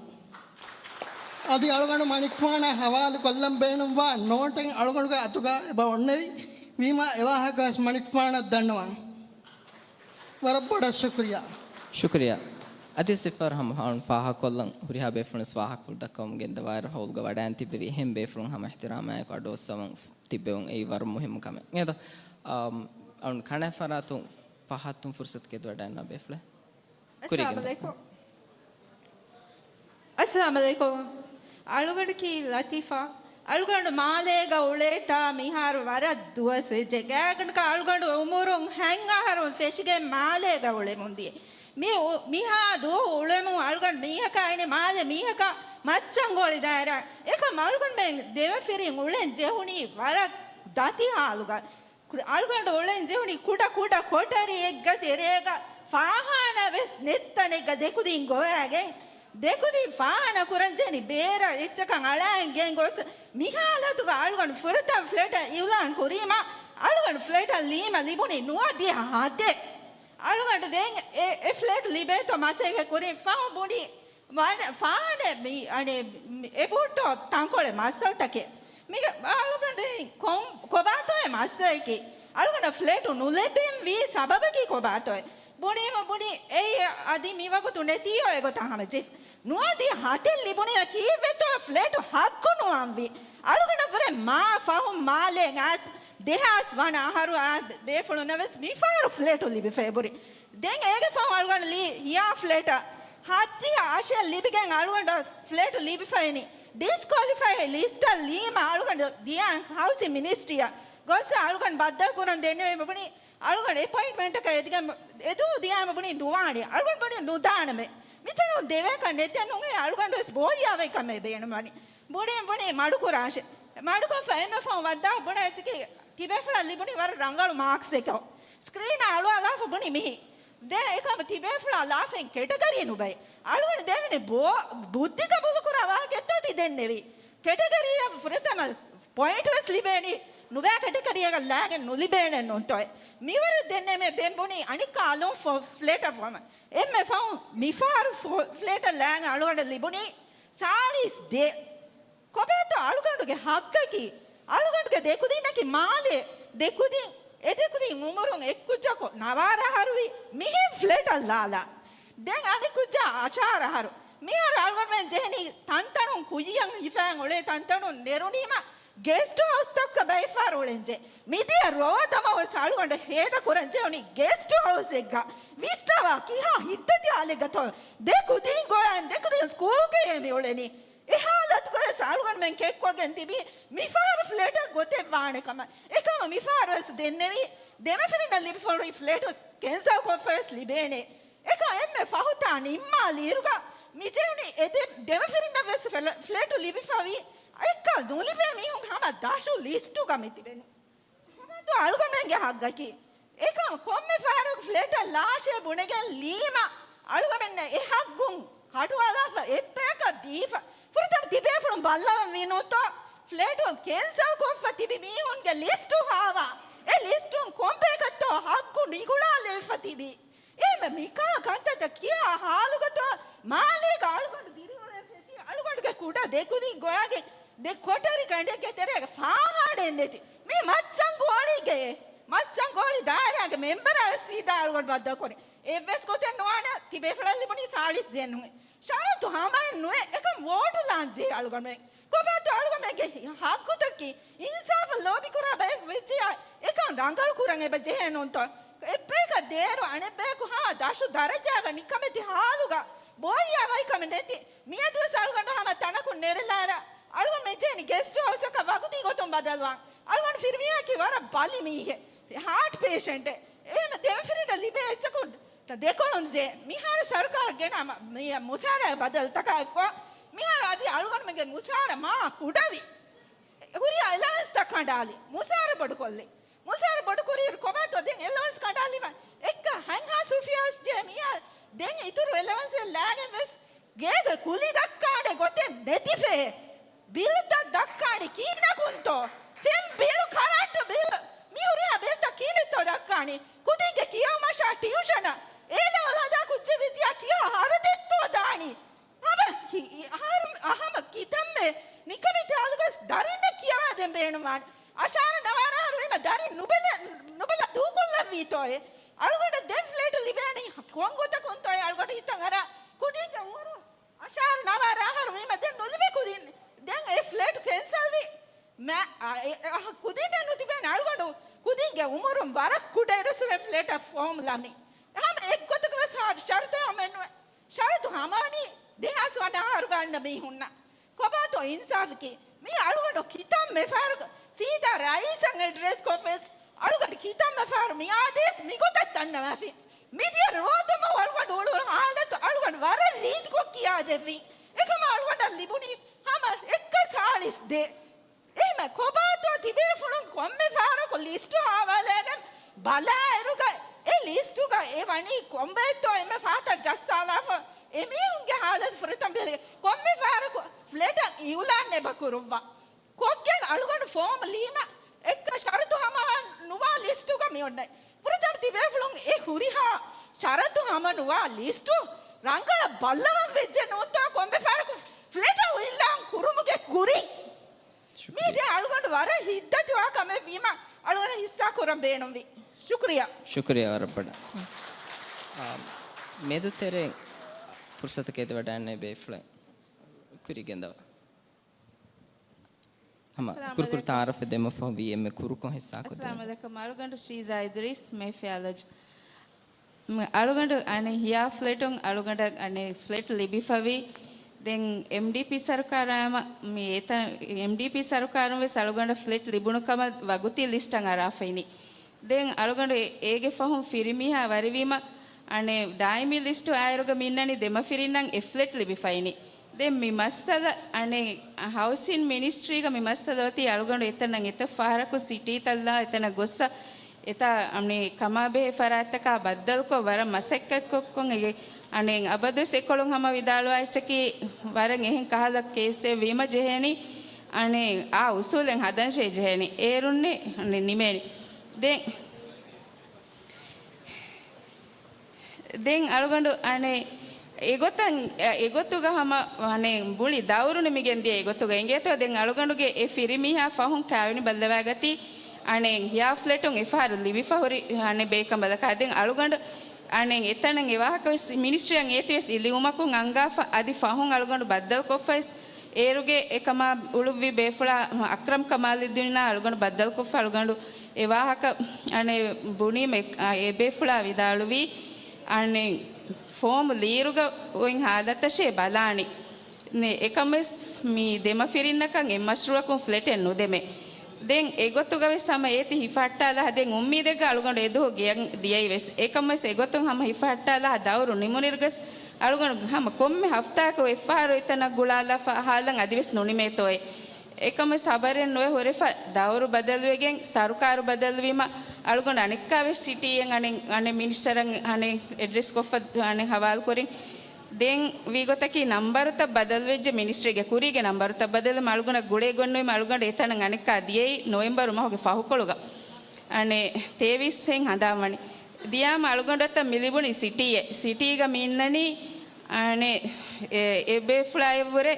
އަދި އަޅުގަނޑު މަނިކުފާނާ ހަވާލު ކޮށްލަން ބޭނުންވާ ނޯޓެއް އަޅުގަނޑުގެ އަތުގަ އެބަ އޮންނެވި. ވީމާ އެވާހަކަ ވެސް މަނިކުފާނަށް ދަންނަވާ. ވަރަށް ބޮޑަށް ޝުކުރިއްޔާ. ޝުކުރިއްޔާ. އަދި ސިފަރ ހަމަ އަޅުން ފާހަގަކޮށްލަން ހުރިހާ ބޭފުޅުން ވެސް ވާހަކަފުޅު ދައްކަވަމުން ގެންދަވާއިރު ހޯލްގަ ވަޑައިން ތިއްބެވި އެހެން ބޭފުޅުން ހަމަ އިޙްތިރާމާއެކު އަޑުއޮއްސަވަން ތިއްބެވުން އެއީ ވަރަށް މުހިއްމު ކަމެއް. އެދޯ، އަ، އަޅުން ކަނެ ފަރާތުން ފަހަތުން ފުރުސަތު ގެދުވަޑައިންނާ ބޭފުޅެއް. ކުރިގެން. އައްސަލާމު ޢަލައިކުމް. އައްސަލާމު ޢަލައިކުމް. އަޅުގަނޑަކީ ލަތީފާ. އަޅުގަނޑު މާލޭގަ އުޅޭތާ މިހާރު ވަރަށް ދުވަސް ވެއްޖެ. ގާތްގަނޑަކަށް އަޅުގަނޑު އުމުރުން ހަތް އަހަރުން ފެށިގެން މާލޭގަ އުޅެމުން ދިޔަ. މި އު-، މިހާ ދުވަހު އުޅެމުން އަޅުގަނޑު މީހަކާ އިނީ މާލެ މީހަކާ މައްޗަންގޯޅި ދާއިރާ. އެކަމް އަޅުގަނޑުމެން ދެމަފިރިން އުޅެން ޖެހުނީ ވަރަށް ދަތި ހާލުގަ. ކު-، އަޅުގަނޑު އުޅެން ޖެހުނީ ކުޑަ ކުޑަ ކޮޓަރިއެއްގަ ތެރޭގަ ފާހާނާ ވެސް ނެތް ތަނެއްގަ ދެކުދިން ގޮވާގެން. ދެކުދިން ފާހާނާ ކުރަން ޖެހެނީ ބޭރަށް އެއްޗަކަށް އަޅާން ގެން ގޮސް މި ހާލަތުގަ އަޅުގަނޑު ފުރަތަމަ ފްލެޓަށް އިއުލާން ކުރީމަ އަޅުގަނޑު ފްލެޓަށް ލީމަ ލިބުނީ ނުވަދިހަ ހަތެއް. އަޅުގަނޑު ދެން އެ، އެ ފްލެޓު ލިބޭތޯ މަސައްކަތް ކުރިން ފަހު ބުނި ވާނެ، ފާނެ މި، އަނެ، އެބޫއްޓޯ ތަންކޮޅެއް މައްސަލަތަކެއް. މިގެ އަޅުގަނޑު ކޮން، ކޮބާތޯއެ މައްސަލައަކީ؟ އަޅުގަނޑަށް ފްލެޓު ނުލިބެންވީ ސަބަބަކީ ކޮބާތޯއެ؟ ބުނީމަ ބުނި އެއީ އަދި މިވަގުތު ނެތީއޯ އެގޮތަށް ހަމަޖެހި. ނުވަދި ހަތެއް ލިބުނީ ކީއްވެތޯ ފްލެޓު ހައްގު ނުވާންވީ. އަޅުގަނޑަށްވުރެ މާ ފަހުން މާލޭ އައިސް ދެހާސް ވަނަ އަހަރު އާ ބޭފުޅުންނަށް ވެސް މިފަހަރު ފްލެޓު ލިބިފައި ބުރި. ދެން އޭގެ ފަހު އަޅުގަނޑު ލީ ހިޔާ ފްލެޓަށް ހައްދިހަ އަށެއް ލިބިގެން އަޅުގަނޑަށް ފްލެޓު ލިބިފައިނީ. ޑިސްކޮލިފައި ލިސްޓަށް ލީމަ އަޅުގަނޑު ދިޔަ ހައުސިން މިނިސްޓްރީއަށް ގޮސް އަޅުގަނޑު ބައްދަލުކުރަން ދެންނެވީމަ ބުނި އަޅުގަނޑު އެޕޮއިންޓްމަންޓަކަށް އެދިގެން އެދު ދިޔާމަ ބުނި ނުވާނެ. އަޅުގަނޑު ބުނި ނުދާނަމޭ. މިތަނުން ދެވޭކަށް ނެތެއް ނޫން އަޅުގަނޑު ވެސް ބޯހިޔާވަހިކަމެއް ބޭނުންވަނީ. ބުނި ބުނި މަޑުކުރާށޭ. މަޑުކޮށްފަ އެންމެ ފަހު ވައްދާ ބުނަ އެއްޗަކީ ތިބޭފުޅަށް ލިބުނީ ވަރަށް ރަނގަޅު މާކްސް އެކަށް. ސްކްރީނަށް އަޅުވާލާފަ ބުނި މިހި. ދެ އެކަމަ ތިބޭފުޅާ ލާފައިން ކެޓަގަރީ ނުބައި. އަޅުގަނޑު ދެވެނީ ބޯ-، ބުއްދި ގަބޫލުކުރާ ވާހަކައެއްތޯ ތި ދެންނެވީ. ކެޓަގަރީއަށް ފުރަތަމަ ޕޮއިންޓް ވެސް ލިބޭނީ. ނުބައި ކެޓަގަރީއަކަށް ލާގެން ނުލިބޭނެ ނޫންތޯއެ. މިވަރު ދެންނެވޭ ދެން ބުނީ އަނިކާ އަލުން ފޮ-، ފްލެޓަށް ވަމަ. އެންމެ ފަހު މިފަހަރު ފޮ-، ފްލެޓަށް ލާގެން އަޅުގަނޑަށް ލިބުނީ ސާޅީސް ދޭއް. ކޮބާތޯ އަޅުގަނޑުގެ ހައްގަކީ؟ އަޅުގަނޑުގެ ދެކުދިންނަކީ މާލޭ ދެކުދިން، އެ ދެކުދިން އުމުރުން އެއްކުއްޖަކު ނަވާރަ އަހަރުވި މިހެން ފްލެޓަށް ލާލާ. ދެން އަނެއްކުއްޖާ އަށާރަ އަހަރު. މިހާރު އަޅުގަނޑުމެން ޖެހެނީ ތަންތަނުން ކުއްޔަށް ހިފައިން އުޅޭ ތަންތަނުން ނެރުނީމަ ގެސްޓް ހައުސްތަކުގަ ބައިފާރު އުޅެންޖެ. މިދިޔަ ރޯ ދަމަވެސް އަޅުގަނޑަށް ހޭޑަ ކުރަން ޖެހުނީ ގެސްޓް ހައުސްއެއްގަ. ވިސްނަވާ ކިހާ ހިތްދަތި ހާލެއްގަތޯ ދެ ކުދީން ގޮވައިން ދެ ކުދީން ސްކޫލްގައޭ މި އުޅެނީ. އެ ހާލަތުގަވެސް އަޅުގަނޑުމެން ކެއްކޮށްގެން ތިބީ މިފަހަރު ފްލެޓަށް ގޮތެއް ވާނެ ކަމަށް. އެކަމަށް މިފަހަރުވެސް ދެންނެވީ ދެމަފިރިންނަށް ލިބިފަހުރި ފްލެޓު ކެންސަލް ކޮށްފަވެސް ލިބޭނެ. އެކަމް އެންމެ ފަހުތާ ނިންމާލިއިރުގަ މިޖެހުނީ އެ ދެ-، ދެމަފިރިންނަށްވެސް ފެލަ-، ފްލެޓު ލިބިފަވީ އެއްކަލަ ނުލިބޭ މީހުން ހަމަ ދަށު ލިސްޓުގަ މިތިބެނީ. ކޮބާތޯ އަޅުގަނޑުމެންގެ ހައްގަކީ؟ އެކަމް ކޮންމެ ފަހަރަކު ފްލެޓަށް ލާށޭ ބުނެގެން ލީމަ އަޅުގަނޑުމެންނަށް އެ ހައްގުން ކަޓުވާލާފަ އެއްބަޔަކަށް ދީފަ. ފުރަތަމަ ތިބޭފުޅުން ބައްލަވަން ވީނުތޯ ފްލެޓު ކެންސަލް ކޮށްފަ ތިބި މީހުންގެ ލިސްޓު ހާވާ. އެ ލިސްޓުން ކޮންބަޔަކަށްތޯ ހައްގު ނިގުޅާލެވިފަ ތިބީ. އެހެންވެ މިކާ ކަންތައްތައް ކިހާ ހާލުގަތޯ މާލޭގަ އަޅުގަނޑު ދިރިއުޅެން ފެށީ އަޅުގަނޑުގެ ކުޑަ ދެކުދިން ގޮވާގެން ދެ ކޮޓަރި ގަނޑެއްގެ ތެރޭގަ ފާހާނެއް ނެތި މި މައްޗަން ގޯޅީގައޭ. މައްޗަން ގޯޅި ދާއިރާގެ މެމްބަރާ ވެސް ސީދާ އަޅުގަނޑު ބައްދަލުކުރި. އެއްވެސް ގޮތެއް ނުވާނެ ތިބޭފުޅަށް ލިބުނީ ސާޅީސް ދޭއް ނޫން. ޝަރުތު ހަމައެއް ނުވެ އެކަމް ވޯޓު ލާން ޖެހޭ އަޅުގަނޑުމެން. ކޮބާތޯ އަޅުގަނޑުމެންގެ ހައްގުތަކީ އިންސާފަށް ލޯބިކުރާ ބައެއް ވެއްޖެޔާ އެކަން ރަނގަޅު ކުރަން އެބަ ޖެހޭ ނޫންތޯ؟ އެއްބަޔަކަށް ދޭރު އަނެއްބަޔަކު ހާ ދަށު ދަރަޖާގަ ނިކަމެތި ހާލުގަ ބޯހިޔާވަހިކަމެއް ނެތި. މިއަދުވެސް އަޅުގަނޑު ހަމަ ތަނަކުން ނެރެލާއިރަށް އަޅުގަނޑު މި ޖެހެނީ ގެސްޓް ހައުސަކަށް ވަގުތީ ގޮތުން ބަދަލުވާން. އަޅުގަނޑު ފިރިމީހާއަކީ ވަރަށް ބަލި މީހެއް، ހާޓް ޕޭޝަންޓެއް. އެހެން ދެމަފިރިންނަށް ލިބޭ އެއްޗަކުން ދެކޮޅުން ޖެހޭ. މިހާރު ސަރުކާރު ގެނަ މަ-، މި މުސާރަ ބަދަލުތަކާ އެއްކޮށް، މިހާރު އަދި އަޅުގަނޑުމެންގެ މުސާރަ މާ ކުޑަވި. ހުރިހާ އެލަވެންސްތައް ކަނޑާލި. މުސާރަ ބޮޑުކޮށްލި. މުސާރަ ބޮޑުކުރިއިރު ކޮބާތޯ ދެން އެލަވެންސް ކަނޑާލީމަ؟ އެއްކަ ހަތްހާސް ރުފިޔާސް ޖެހޭ މިހާ ދެން އިތުރު އެލަވެންސް ލާގެން ވެސް ގޭގަ ކުލި ދައްކާނެ ގޮތެއް ނެތިފޭ. ބިލްތައް ދައްކާނީ ކީއްނަކުންތޯ؟ ފެން ބިލް، ކަރަންޓު ބިލް، މި ހުރިހާ ބިލްތައް ކީއްނެތޯ ދައްކާނީ؟ ކުދިންގެ ކިޔަވުމަށާ ޓިއުޝަނަށް އޭ ލެވެލް ހަދާ ކުއްޖެއް ވެއްޖިޔާ ކިހާ ހަރަދެއްތޯ ދާނީ؟ ހަމަ ހި-، އަހަރު، ހަމަ ކިތަންމެ ނިކަމެތި އަލުގަސް ދަރިންނަށް ކިޔަވާދޭން ބޭނުންވާނެ. އަށާރަ ނަވާރަ އަހަރު ވީމަ ދަރިން ނުބެލެ-، ނުބަލަ ދޫކޮށްލައްވީތޯއޭ؟ އަޅުގަނޑަށް ދެން ފްލެޓް ލިބޭނީ ކޮން ގޮތަކުންތޯއޭ އަޅުގަނޑު ހިތަށް އަރާ؟ ކުދިންގެ އުމުރު އަށާރަ ނަވާރަ އަހަރު ވީމަ ދެން ނުލިބޭ ކުދިން. ދެން އެ ފްލެޓް ކެންސަލްވީ. މަ-، އަ-، އެ-، އަ-، ކުދިންނެއް ނުތިބޭނެ އަޅުގަނޑު ކުދިންގެ އުމުރުން ވަރަށް ކުޑަ އިރުއްސުރެން ފްލެޓަށް ފޯމް ލަމި. ހަމަ އެއްގޮތަކަށް ވެސް ހާ-، ޝަރުތެއް ހަމައެއްނުވޭ. ޝަރުތު ހަމަވަނީ ދެހާސް ވަނަ އަހަރުގަ އަންނަ މީހުންނަށް. ކޮބާތޯ އިންސާފަކީ؟ މީ އަޅުގަނޑު ކިތަންމެ ފަހަރަކު ސީދާ ރައީސަށް އެޑްރެސް ކޮށްފަވެސް އަޅުގަނޑު ކިތަންމެ ފަހަރު މިއާދޭސް މިގޮތަށް ދަންނަވާފި. މިދިޔަ ރޯދަމަހު އަޅުގަނޑު އުޅުނު ހާލަތު އަޅުގަނޑު ވަރަށް ރީތިކޮށް ކިޔާދެއްވި. އެކަމަށް އަޅުގަނޑަށް ލިބުނީ ހަމަ އެއްކަ ސާޅީސް ދޭ. އެހެންމެ ކޮބާތޯ ތިބޭފުޅުން ކޮންމެ ފަހަރަކު ލިސްޓު ހާވާލައިގެން ބަލާއިރުގަ އެ ލިސްޓުގަ އެ ވަނީ ކޮންބައެއްތޯ އެންމެ ފަހަތަށް ޖައްސާލާފަ އެމީހުންގެ ހާލަތު ފުރަތަމަ ބެލިގެން ކޮންމެ ފަހަރަކު ފްލެޓަށް އިއުލާން އެބަ ކުރުއްވާ. ކޮށްގެން އަޅުގަނޑު ފޯމް ލީމަ އެއްކަ ޝަރުތު ހަމަ ނުވާ ލިސްޓުގަ މި އޮންނަނީ. ފުރަތަމަ ތިބޭފުޅުން އެ ހުރިހާ ޝަރަތު ހަމަ ނުވާ ލިސްޓު ރަނގަޅަށް ބައްލަވަން ވެއްޖެ ނޫންތޯ ކޮންމެ ފަހަރަކު ފްލެޓަށް އިއުލާން ކުރުމުގެ ކުރިން. މީ ޝުކްރިޔާ. ދެން އަޅުގަނޑު ވަރަށް ހިތްދަތިވާ ކަމެއް ވީމަ އަޅުގަނޑަށް ހިއްސާ ކުރަން ބޭނުންވީ. ޝުކްރިޔާ. ޝުކްރިޔާ ވަރަށް ބޮޑަށް. އާ، މެދުތެރެއިން ފުރުސަތު ކެދިވަޑައިގަންނަވާ ބޭފުޅެއް ކުރިގެންދަވާ. ހަމަ ކުރުކުރު ތައާރަފެއް ދެމަފަހު ވީ އެންމެ ކުރުކޮށް ހިއްސާ ކޮށްދެވޭ. އައްސަލާމު ޢަލައިކުމް. އަޅުގަނޑު ޝީޒާ އިދްރީސް މޭފިޔާލޮޖް. މި އަޅުގަނޑު އަނެއް ހިޔާ ފްލެޓުން އަޅުގަނޑަށް އަނެއް ފްލެޓް ލިބިފަވީ. ދެން އެމްޑީޕީ ސަރުކާރާމަ މި އެތަ-، އެމްޑީޕީ ސަރުކާރުން ވެސް އަޅުގަނޑަށް ފްލެޓް ލިބުނު ކަމަށް ވަގުތީ ލިސްޓަށް އަރާފައިނީ. ދެން އަޅުގަނޑު އޭގެ ފަހުން ފިރިމީހާ ވަރިވީމަ، އަނެއް ދާއިމީ ލިސްޓު އާއިރުގަ މި އިންނަނީ ދެ މަފިރިންނަށް އެއް ފްލެޓް ލިބިފައިނީ. ދެން މި މައްސަލަ އަނެއް ހައުސިން މިނިސްޓްރީގަ މި މައްސަލަ އޮތީ އަޅުގަނޑު އެތަނަށް އެތައް ފަހަރަކު ސިޓީތައްލާ އެތަނަށް ގޮއްސަ އެތާ އަނެއް ކަމާބެހޭ ފަރާތްތަކާ ބައްދަލުކޮށް ވަރަށް މަސައްކަތްކޮށްކޮށް އެ އަނެއް އަބަދުވެސް އެކޮޅުން ހަމަ ވިދާޅުވާ އެއްޗަކީ ވަރަށް އެހެން ކަހަލަ ކޭސްއެއް ވީމަ ޖެހޭނީ އަނެއް އާ އުސޫލެއް ހަދަންށޭ ޖެހޭނީ އޭރުންނޭ އަނެއް ނިމޭނީ. ދެން ދެން އަޅުގަނޑު އަނެއް އެގޮތަށް، އެގޮތުގަ ހަމަ އަނެއް ބުނި ދައުރު ނިމިގެން ދިޔަ އެގޮތުގަ އިނގޭތޯ ދެން އަޅުގަނޑުގެ އެ ފިރިމީހާ ފަހުން ކާވެނި ބައްލަވާގަތީ އަނެއް ހިޔާ ފްލެޓުން އެފަހަރު ލިބިފަ ހުރި އަނެއް ބޭކަނބަލަކާ. ދެން އަޅުގަނޑު އަނެއް އެތަނަށް އެ ވާހަކަ ވެސް މިނިސްޓްރީއަށް އޭތި ވެސް އިލިއުމަކުން އަންގާފަ އަދި ފަހުން އަޅުގަނޑު ބައްދަލުކޮށްފަވެސް އޭރުގެ އެކަމާ އުޅުއްވި ބޭފުޅާ އަކްރަމް ކަމާލުއްދީނާ އަޅުގަނޑު ބައްދަލުކޮށްފަ އަޅުގަނޑު އެ ވާހަކަ އަނެއް ބުނީމަ އެ ބޭފުޅާ ވިދާޅުވީ އަނެއް ފޯމް ލީރުގަ އޮތް ހާލަތަށޭ ބަލާނީ. އެކަމަސް މި ދެމަފިރިންނަކަށް އެއް މަޝްރޫއަކުން ފްލެޓެއް ނުދެމޭ. ދެން އެގޮތުގަ ވެސް ހަމަ އޭތި ހިފަހައްޓާލާ ދެން އުއްމީދެއްގަ އަޅުގަނޑު އެދުވަހު ގެޔަށް ދިޔައީ ވެސް. އެކަމަސް އެގޮތުން ހަމަ ހިފަހައްޓާލާ ދައުރު ނިމުނިރުގަސް އަޅުގަނޑު ހަމަ ކޮންމެ ހަފްތާއަކު އެއްފަހަރު އެތަނަށް ގުޅާލާފަ ހާލަން އަދިވެސް ނުނިމޭތޯއޭ. އެކަމަސް ހަބަރެއް ނުވެ ހުރެފަ ދައުރު ބަދަލުވެގެން ސަރުކާރު ބަދަލުވީމަ އަޅުގަނޑު އަނެއްކާވެސް ސިޓީއެއް އަނެއް، އަނެއް މިނިސްޓަރަށް އަނެއް އެޑްރެސް ކޮށްފަ އަނެއް ހަވާލުކުރިން. ދެން ވީގޮތަކީ ނަންބަރުތައް ބަދަލުވެއްޖެ މިނިސްޓްރީގެ ކުރީގެ ނަންބަރުތައް ބަދަލުވީމަ އަޅުގަނޑަށް ގުޅޭ ގޮތްނުވީމަ އަޅުގަނޑު އެތަނަށް އަނެއްކާ ދިޔައީ ނޮވެމްބަރު މަހުގެ ފަހުކޮޅުގަ. އަނެއް ތޭވީސް ހެން ހަނދާންވަނީ. ދިޔާމަ އަޅުގަނޑަށްތައް މި ލިބުނީ ސިޓީއެއް. ސިޓީގަ މި އިންނަނީ، އަނެއް، އެ، އެ ބޭފުޅާޔަށްވުރެ،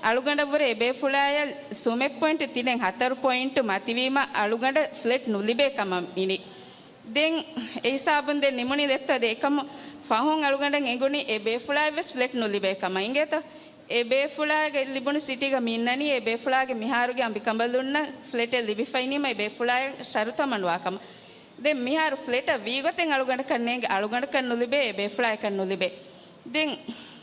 އަޅުގަނޑަށްވުރެ އެ ބޭފުޅާޔަށް ސުމެއް ޕޮއިންޓް ތިނެއް ހަތަރު ޕޮއިންޓް މަތިވީމަ އަޅުގަނޑަށް ފްލެޓް ނުލިބޭ ކަމަށް އިނީ. ދެން އެ ހިސާބުން ދެން ނިމުނީ ދެއްތޯ ދެ އެކަމު ފަހުން އަޅުގަނޑަށް އެނގުނީ އެ ބޭފުޅާޔަށްވެސް ފްލެޓް ނުލިބޭ ކަމަށް. އިނގޭތަ؟ އެ ބޭފުޅާގެ ލިބުނު ސިޓީގަ މި އިންނަނީ އެ ބޭފުޅާގެ މިހާރުގެ އަނބިކަނބަލުންނަށް ފްލެޓެއް ލިބިފައިނީމަ އެ ބޭފުޅާޔަށް ޝަރުތައް މަނުވާ ކަމަށް. ދެން މިހާރު ފްލެޓަށް ވީގޮތެއް އަޅުގަނޑަކަށް ނޭނގެ، އަޅުގަނޑަކަށް ނުލިބޭ، އެ ބޭފުޅާޔަކަށް ނުލިބޭ. ދެން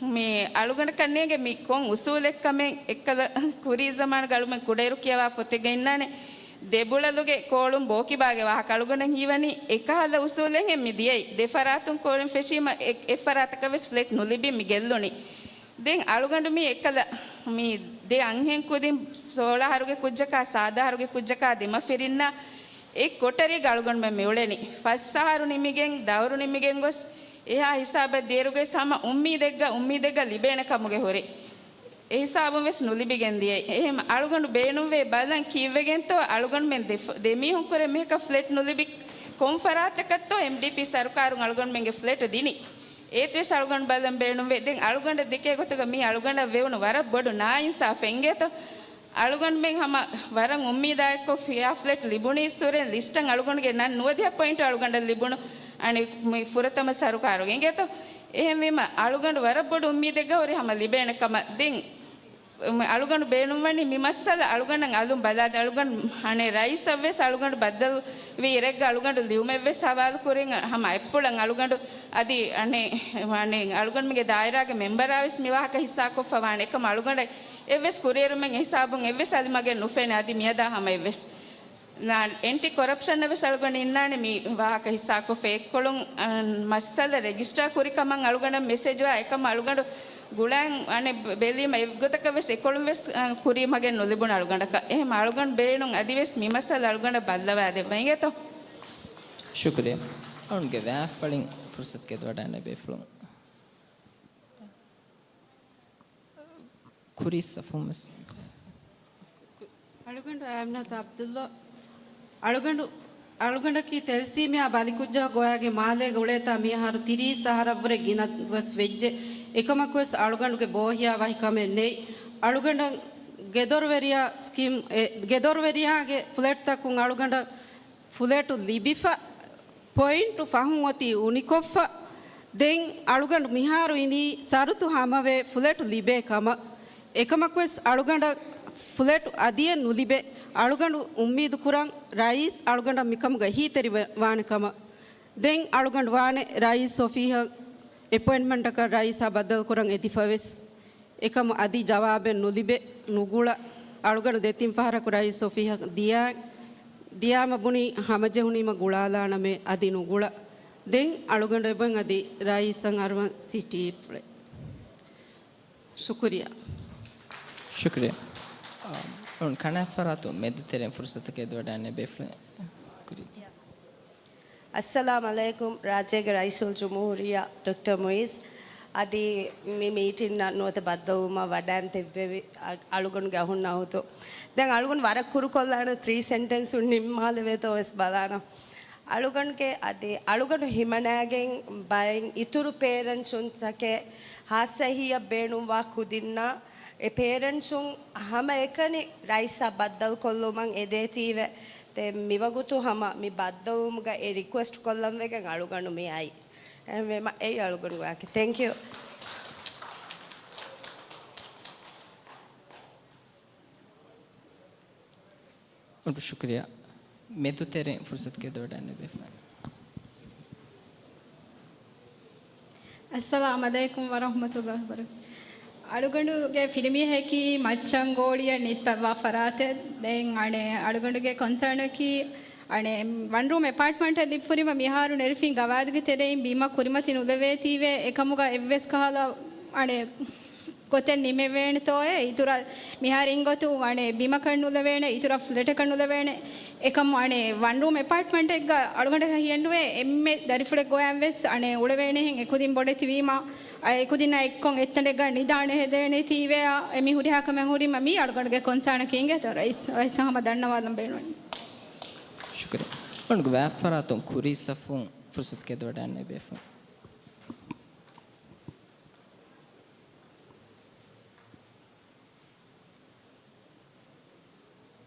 މި އަޅުގަނޑަކަށް ނޭނގެ މި ކޮން އުސޫލެއްކަމެއް އެއްކަލަ ކުރީ ޒަމާނުގަ އަޅުމެން ކުޑައިރު ކިޔަވާ ފޮތެއްގަ އިންނާނެ. ދެބުޅަލުގެ ކޯޅުން ބޯކިބާގެ ވާހަކަ އަޅުގަނޑަށް ހީވަނީ އެކަހަލަ އުސޫލެއްހެން މި ދިޔައީ. ދެ ފަރާތުން ކޯޅުން ފެށީމަ އެ، އެއް ފަރާތަކަށް ވެސް ފްލެޓް ނުލިބިން މި ގެއްލުނީ. ދެން އަޅުގަނޑު މި އެކަލަ މި ދެ އަންހެން ކުދިން ސޯޅަ އަހަރުގެ ކުއްޖަކާ ސާދަ އަހަރުގެ ކުއްޖަކާ ދެމަފިރިންނާ އެއް ކޮޓަރިގަ އަޅުގަނޑުމެން މި އުޅެނީ. ފަސް އަހަރު ނިމިގެން، ދައުރު ނިމިގެން ގޮސް، އެހާ ހިސާބަށް ދޭއިރުގަސް ހަމަ އުއްމީދެއްގަ، އުއްމީދެއްގަ ލިބޭނެ ކަމުގެ ހުރި. އެހިސާބުން ވެސް ނުލިބިގެން ދިޔައީ. އެހެން އަޅުގަނޑު ބޭނުންވޭ ބަލަން ކީއްވެގެންތޯ އަޅުގަނޑުމެން ދެ، ދެމީހުން ކުރެ މީހަކަށް ފްލެޓް ނުލިބި ކޮން ފަރާތަކަށްތޯ އެމްޑީޕީ ސަރުކާރުން އަޅުގަނޑުމެންގެ ފްލެޓް ދިނީ. އޭތުވެސް އަޅުގަނޑު ބަލަން ބޭނުންވޭ. ދެން އަޅުގަނޑަށް ދެކޭ ގޮތުގަ މީ އަޅުގަނޑަށް ވެވުނު ވަރަށް ބޮޑު ނާއިންސާފެއް އިނގޭތޯ. އަޅުގަނޑުމެން ހަމަ ވަރަށް އުއްމީދާއެއްކޮށް ފިޔާ ފްލެޓް ލިބުނީއްސުރެ ލިސްޓަށް އަޅުގަނޑުގެ ނަން ނުވަދިހަ ޕޮއިންޓު އަޅުގަނޑަށް ލިބުނު އަނެއް މި ފުރަތަމަ ސަރުކާރުގެ އިނގޭތޯ. އެހެންވީމަ އަޅުގަނޑު ވަރަށް ބޮޑު އުއްމީދެއްގަ ހުރި ހަމަ ލިބޭނެ ކަމަށް. ދެން އަޅުގަނޑު ބޭނުންވަނީ މި މައްސަލަ އަޅުގަނޑަށް އަލުން ބަލާދޭ. އަޅުގަނޑު އަނެއް ރައީސަށްވެސް އަޅުގަނޑު ބައްދަލުވި އިރެއްގަ އަޅުގަނޑު ލިޔުމެއްވެސް ހަވާލު ކުރިން ހަމަ އަތްޕުޅަށް އަޅުގަނޑު އަދި އަނެއް، އަނެއް އަޅުގަނޑުމެންގެ ދާއިރާގެ މެމްބަރާވެސް މި ވާހަކަ ހިއްސާކޮށްފަ ވާނެ. އެކަމަ އަޅުގަނޑަށް އެއްވެސް ކުރިއެރުމެއް އެހިސާބުން އެއްވެސް އަލިމަގެއް ނުފެނޭ އަދި މިއަދާ ހަމަ އެއްވެސް. އެންޓި ކޮރަޕްޝަނަށް ވެސް އަޅުގަނޑު އިންނާނެ މި ވާހަކަ ހިއްސާކޮށްފަ. އެއްކޮޅުން، އަން، މައްސަލަ ރެޖިސްޓާ ކުރި ކަމަށް އަޅުގަނޑަށް މެސެޖްވާ އެކަމަށް އަޅުގަނޑު ގުޅަން އަނެއް ބެލީމަ އެއްގޮތަކަށް ވެސް އެކޮޅުން ވެސް، އަން، ކުރީ މަގެއް ނުލިބުނު އަޅުގަނޑަކަށް. އެހެން އަޅުގަނޑު ބޭނުން އަދި ވެސް މި މައްސަލަ އަޅުގަނޑަށް ބައްލަވާ ދެއްވަ އިނގޭތޯ. ޝުކުރިއްޔާ. އަޅުގަނޑުގެ ވާހަކަފަޅިން ފުރުސަތު ގެދޮވަޑާނެ ބޭފުޅުން. ކުރީ ސަފުން ވެސް. އަޅުގަނޑު އާމިނާތު ޢަބްދުﷲ. އަޅުގަނޑު، އަޅުގަނޑަކީ ތެލެސީމިއާ ބަލިކުއްޖާ ގޮވާގެ މާލޭގަ އުޅޭތާ މިއަހަރު ތިރީސް އަހަރަށްވުރެ ގިނަ ދުވަސް ވެއްޖެ. އެކަމަކުވެސް އަޅުގަނޑުގެ ބޯހިޔާ ވަހި ކަމެއް ނެތް. އަޅުގަނޑަށް ގެދޮރުވެރިޔާ ސްކީމް، އެ، ގެދޮރުވެރިޔާގެ ފްލެޓްތަކުން އަޅުގަނޑަށް ފުލެޓު ލިބިފަ ޕޮއިންޓު ފަހުން އޮތީ އުނިކޮށްފަ. ދެން އަޅުގަނޑު މިހާރު އިނީ ޝަރުތު ހަމަވެ ފުލެޓު ލިބޭ ކަމަށް. އެކަމަކުވެސް އަޅުގަނޑަށް ފުލެޓު އަދިއެއް ނުލިބޭ. އަޅުގަނޑު އުއްމީދު ކުރަން ރައީސް އަޅުގަނޑަށް މިކަމުގަ އެހީތެރި ވެ-، ވާނެ ކަމަށް. ދެން އަޅުގަނޑު ވާނެ ރައީސް އޮފީހަށް އެޕޮއިންޓްމަންޓަކަށް ރައީސާ ބައްދަލުކުރަން އެދިފަވެސް. އެކަމު އަދި ޖަވާބެއް ނުލިބޭ، ނުގުޅަ. އަޅުގަނޑު ދެތިން ފަހަރަކު ރައީސް އޮފީހަށް ދިޔާ، ދިޔާމަ ބުނި ހަމަޖެހުނީމަ ގުޅާލާނަމޭ އަދި ނުގުޅަ. ދެން އަޅުގަނޑު އެބައިން އަދި ރައީސަށް އަރުވަން ސިޓީ ޕްލޭ. ޝުކުރިއްޔާ. ޝުކުރިއްޔާ. އާ، އަޅުން ކަނާ ފަރާތުން މެދުތެރެއިން ފުރުސަތަކަށް އެދުވަޑާނެ ބޭފުޅެއް. ޝުކުރިއްޔާ. އައްސަލާމް ޢަލައިކުމް. ރާއްޖޭގެ ރައީސުލްޖުމްހޫރިއްޔާ ޑޮކްޓަރ މުއިއްޒު އަދި މި މީޓިންއަށް ނުވަތަ ބައްދަލުވުމަށް ވަޑައިން ތިއްބެވި އަ-، އަޅުގަނޑުގެ އަހުން އަހުތު. ދެން އަޅުގަނޑު ވަރަށް ކުރުކޮށްލާނަ ތްރީ ސެންޓެންސުން ނިންމާލެވޭތޯ ވެސް ބަލާނަ. އަޅުގަނޑުގެ އަދި އަޅުގަނޑު ހިމަނައިގެން ބައެއް އިތުރު ޕޭރެންޓްސުންތަކެއް ހާއްސަ އެހީއަށް ބޭނުންވާ ކުދިންނަށް އެ ޕޭރެންޓްސުން ހަމައެކަނި ރައީސާ ބައްދަލުކޮށްލުމަށް އެދޭތީވެ. ދެން މިވަގުތު ހަމަ މި ބައްދަލުވުމުގަ އެ ރިކުއެސްޓް ކޮށްލަން ވެގެން އަޅުގަނޑު މި އައީ. އެހެންވީމަ އެއީ އަޅުގަނޑުގެ ވާހަކަ. ތެންކް ޔޫ. އޮޑު ޝުކުރިއްޔާ. މެދު ތެރެއިން ފުރުސަތު ގެދޮވަޑައިން ނެބޭފަ. އައްސަލާމް ޢަލައިކުމް ވަރަޙްމަތުﷲ ވަބަރަކާތުހު. އަޅުގަނޑުގެ ފިރިމީހަކީ މައްޗަން ގޯޅިއަށް ނިސްބަތްވާ ފަރާތެއް. ދެން އަނެއް އަޅުގަނޑުގެ ކޮންސާނަކީ އަނެއް ވަން ރޫމް އެޕާޓްމަންޓެއް ލިބިފުރިމަ މިހާރު ނެރެފިން ގަވާއިދުގެ ތެރެއިން ބިމަށް ކުރިމަތި ނުލެވޭތީވެ އެކަމުގަ އެއްވެސް ކަހަލަ އަނެއް ގޮތެއް ނިމެވޭނެތޯއޭ. އިތުރަށް މިހާރު އިންގޮތު އަނެއް ބިމަކަށް ނުލެވޭނެ، އިތުރަށް ފްލެޓަކަށް ނުލެވޭނެ. އެކަމު އަނެއް ވަން ރޫމް އެޕާޓްމަންޓެއްގަ އަޅުގަނޑަކަށް ހިޔެއްނުވޭ އެންމެ ދަރިފުޅެއް ގޮވާން ވެސް އަނެއް އުޅެވޭނެހެން އެކުދިން ބޮޑެތިވީމަ، އަ، އެކުދިންނާ އެއްކޮށް އެއްތަނެއްގަ ނިދާނެ ހެދޭނެތީވެއާ އެ މި ހުރިހާ ކަމެއް ހުރީމަ މީ އަޅުގަނޑުގެ ކޮންސާނަކީ އިނގޭތޯ ރައީސް، ރައީސް ހަމަ ދަންނަވާލަން ބޭނުން. ޝުކުރިއްޔާ. އަޅުގަނޑުގެ ވާހަކަފަރާތުން ކުރީ ސަފުން ފުރުސަތު ގެދޮވަޑައިން ނެބޭފުން.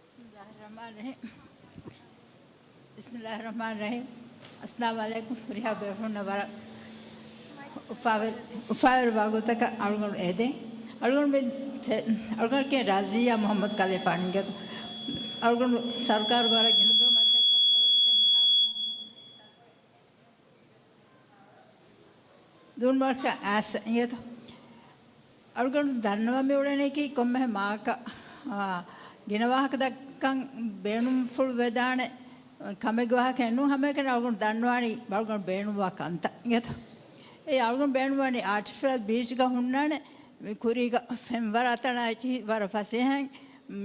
بسم الله الرحمن الرحيم. بسم الله الرحمن الرحيم. އައްސަލާމް ޢަލައިކުމް. ހުރިހާ ބޭފުޅުންނަށް ވަރަށް އުފާވެ-، އުފާވެރި ވަގުތަކަށް އަޅުގަނޑު އެދެން. އަޅުގަނޑު މި ތެ-، އަޅުގަނޑު ކިޔަން ރާޒިޔާ މުޙައްމަދު ކަލޭފާނު އިނގޭތޯ. އަޅުގަނޑު ސަރުކާރުގެ ވަރަށް ގިނަ ދުވަހު މަސައްކަތް ކޮށްފަ ހުރީ ދެން މިހާރު ދޫންމަރަކަށް އައިސް އިނގޭތޯ. އަޅުގަނޑު ދަންނަވަން މި އުޅެނީކީ ކޮންމެހެން މާކަ، އާ، ގިނަ ވާހަކަ ދައްކަން ބޭނުންފުޅު ވެދާނެ ކަމެއްގެ ވާހަކައެއް ނޫން. ހަމައެކަނި އަޅުގަނޑު ދަންނަވާނީ އަޅުގަނޑު ބޭނުންވާ ކަންތައް އިނގޭތޯ. އެ އަޅުގަނޑު ބޭނުންވަނީ އާޓިފިޝަލް ބީޗްގަ ހުންނާނެ މި ކުރީގަ ފެންވަރާތަނާ އެއްޗިހި ވަރަށް ފަސޭހައިން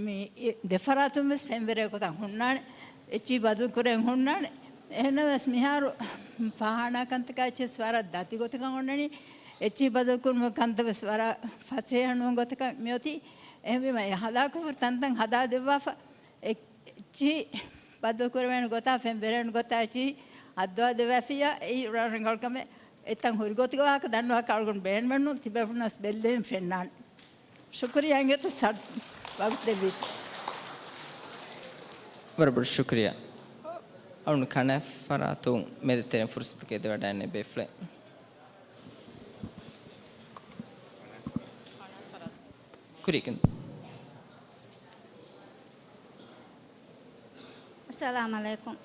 މި އެ ދެފަރާތުން ވެސް ފެންވަރޭ ގޮތަށް ހުންނާނެ. އެއްޗިހި ބަދަލު ކުރެން ހުންނާނެ. އެހެންނަމަވެސް މިހާރު ފާހާނާ ކަންތަކާ އެއްޗިހި ވަރަށް ދަތި ގޮތަކަށް އޮންނަނީ. އެއްޗިހި ބަދަލު ކުރުމުގެ ކަންތައް ވެސް ވަރަށް ފަސޭހަ ނޫން ގޮތަކަށް މިއޮތީ. އެހެންވީމަ އެ ހަލާކުފުރި ތަންތަން ހަދާ ދެއްވާފަ. އެ އެއްޗިހި ބަދަލު ކުރެވޭނެ ގޮތާ، ފެން ވެރޭނެ ގޮތާ އެއްޗިހި ހައްދަވާ ދެވާފިއްޔާ، އެއީ ވަރަށް ރަނގަޅު ކަމެއް. އެތަން ހުރި ގޮތުގެ ވާހަކަ ދަންނަވާކަށް އަޅުގަނޑު ބޭނުމެއް ނޫން، ތިބޭފުޅުންނަސް ބެއްލެވިން ފެންނާނެ. ޝުކުރިއްޔާ އިނގޭތޯ ސަރ، ވަގުތު ދެއްވީތީ. ވަރަށް ބޮޑަށް ޝުކުރިއްޔާ. އަޅުގަނޑު ކަނާ ފަރާތުން މެދުތެރެއިން ފުރުސަތު އެދިވަޑައިގަންނަވާ ބޭފުޅެއް. ކުރީގެން. އައްސަލާމް ޢަލައިކުމް.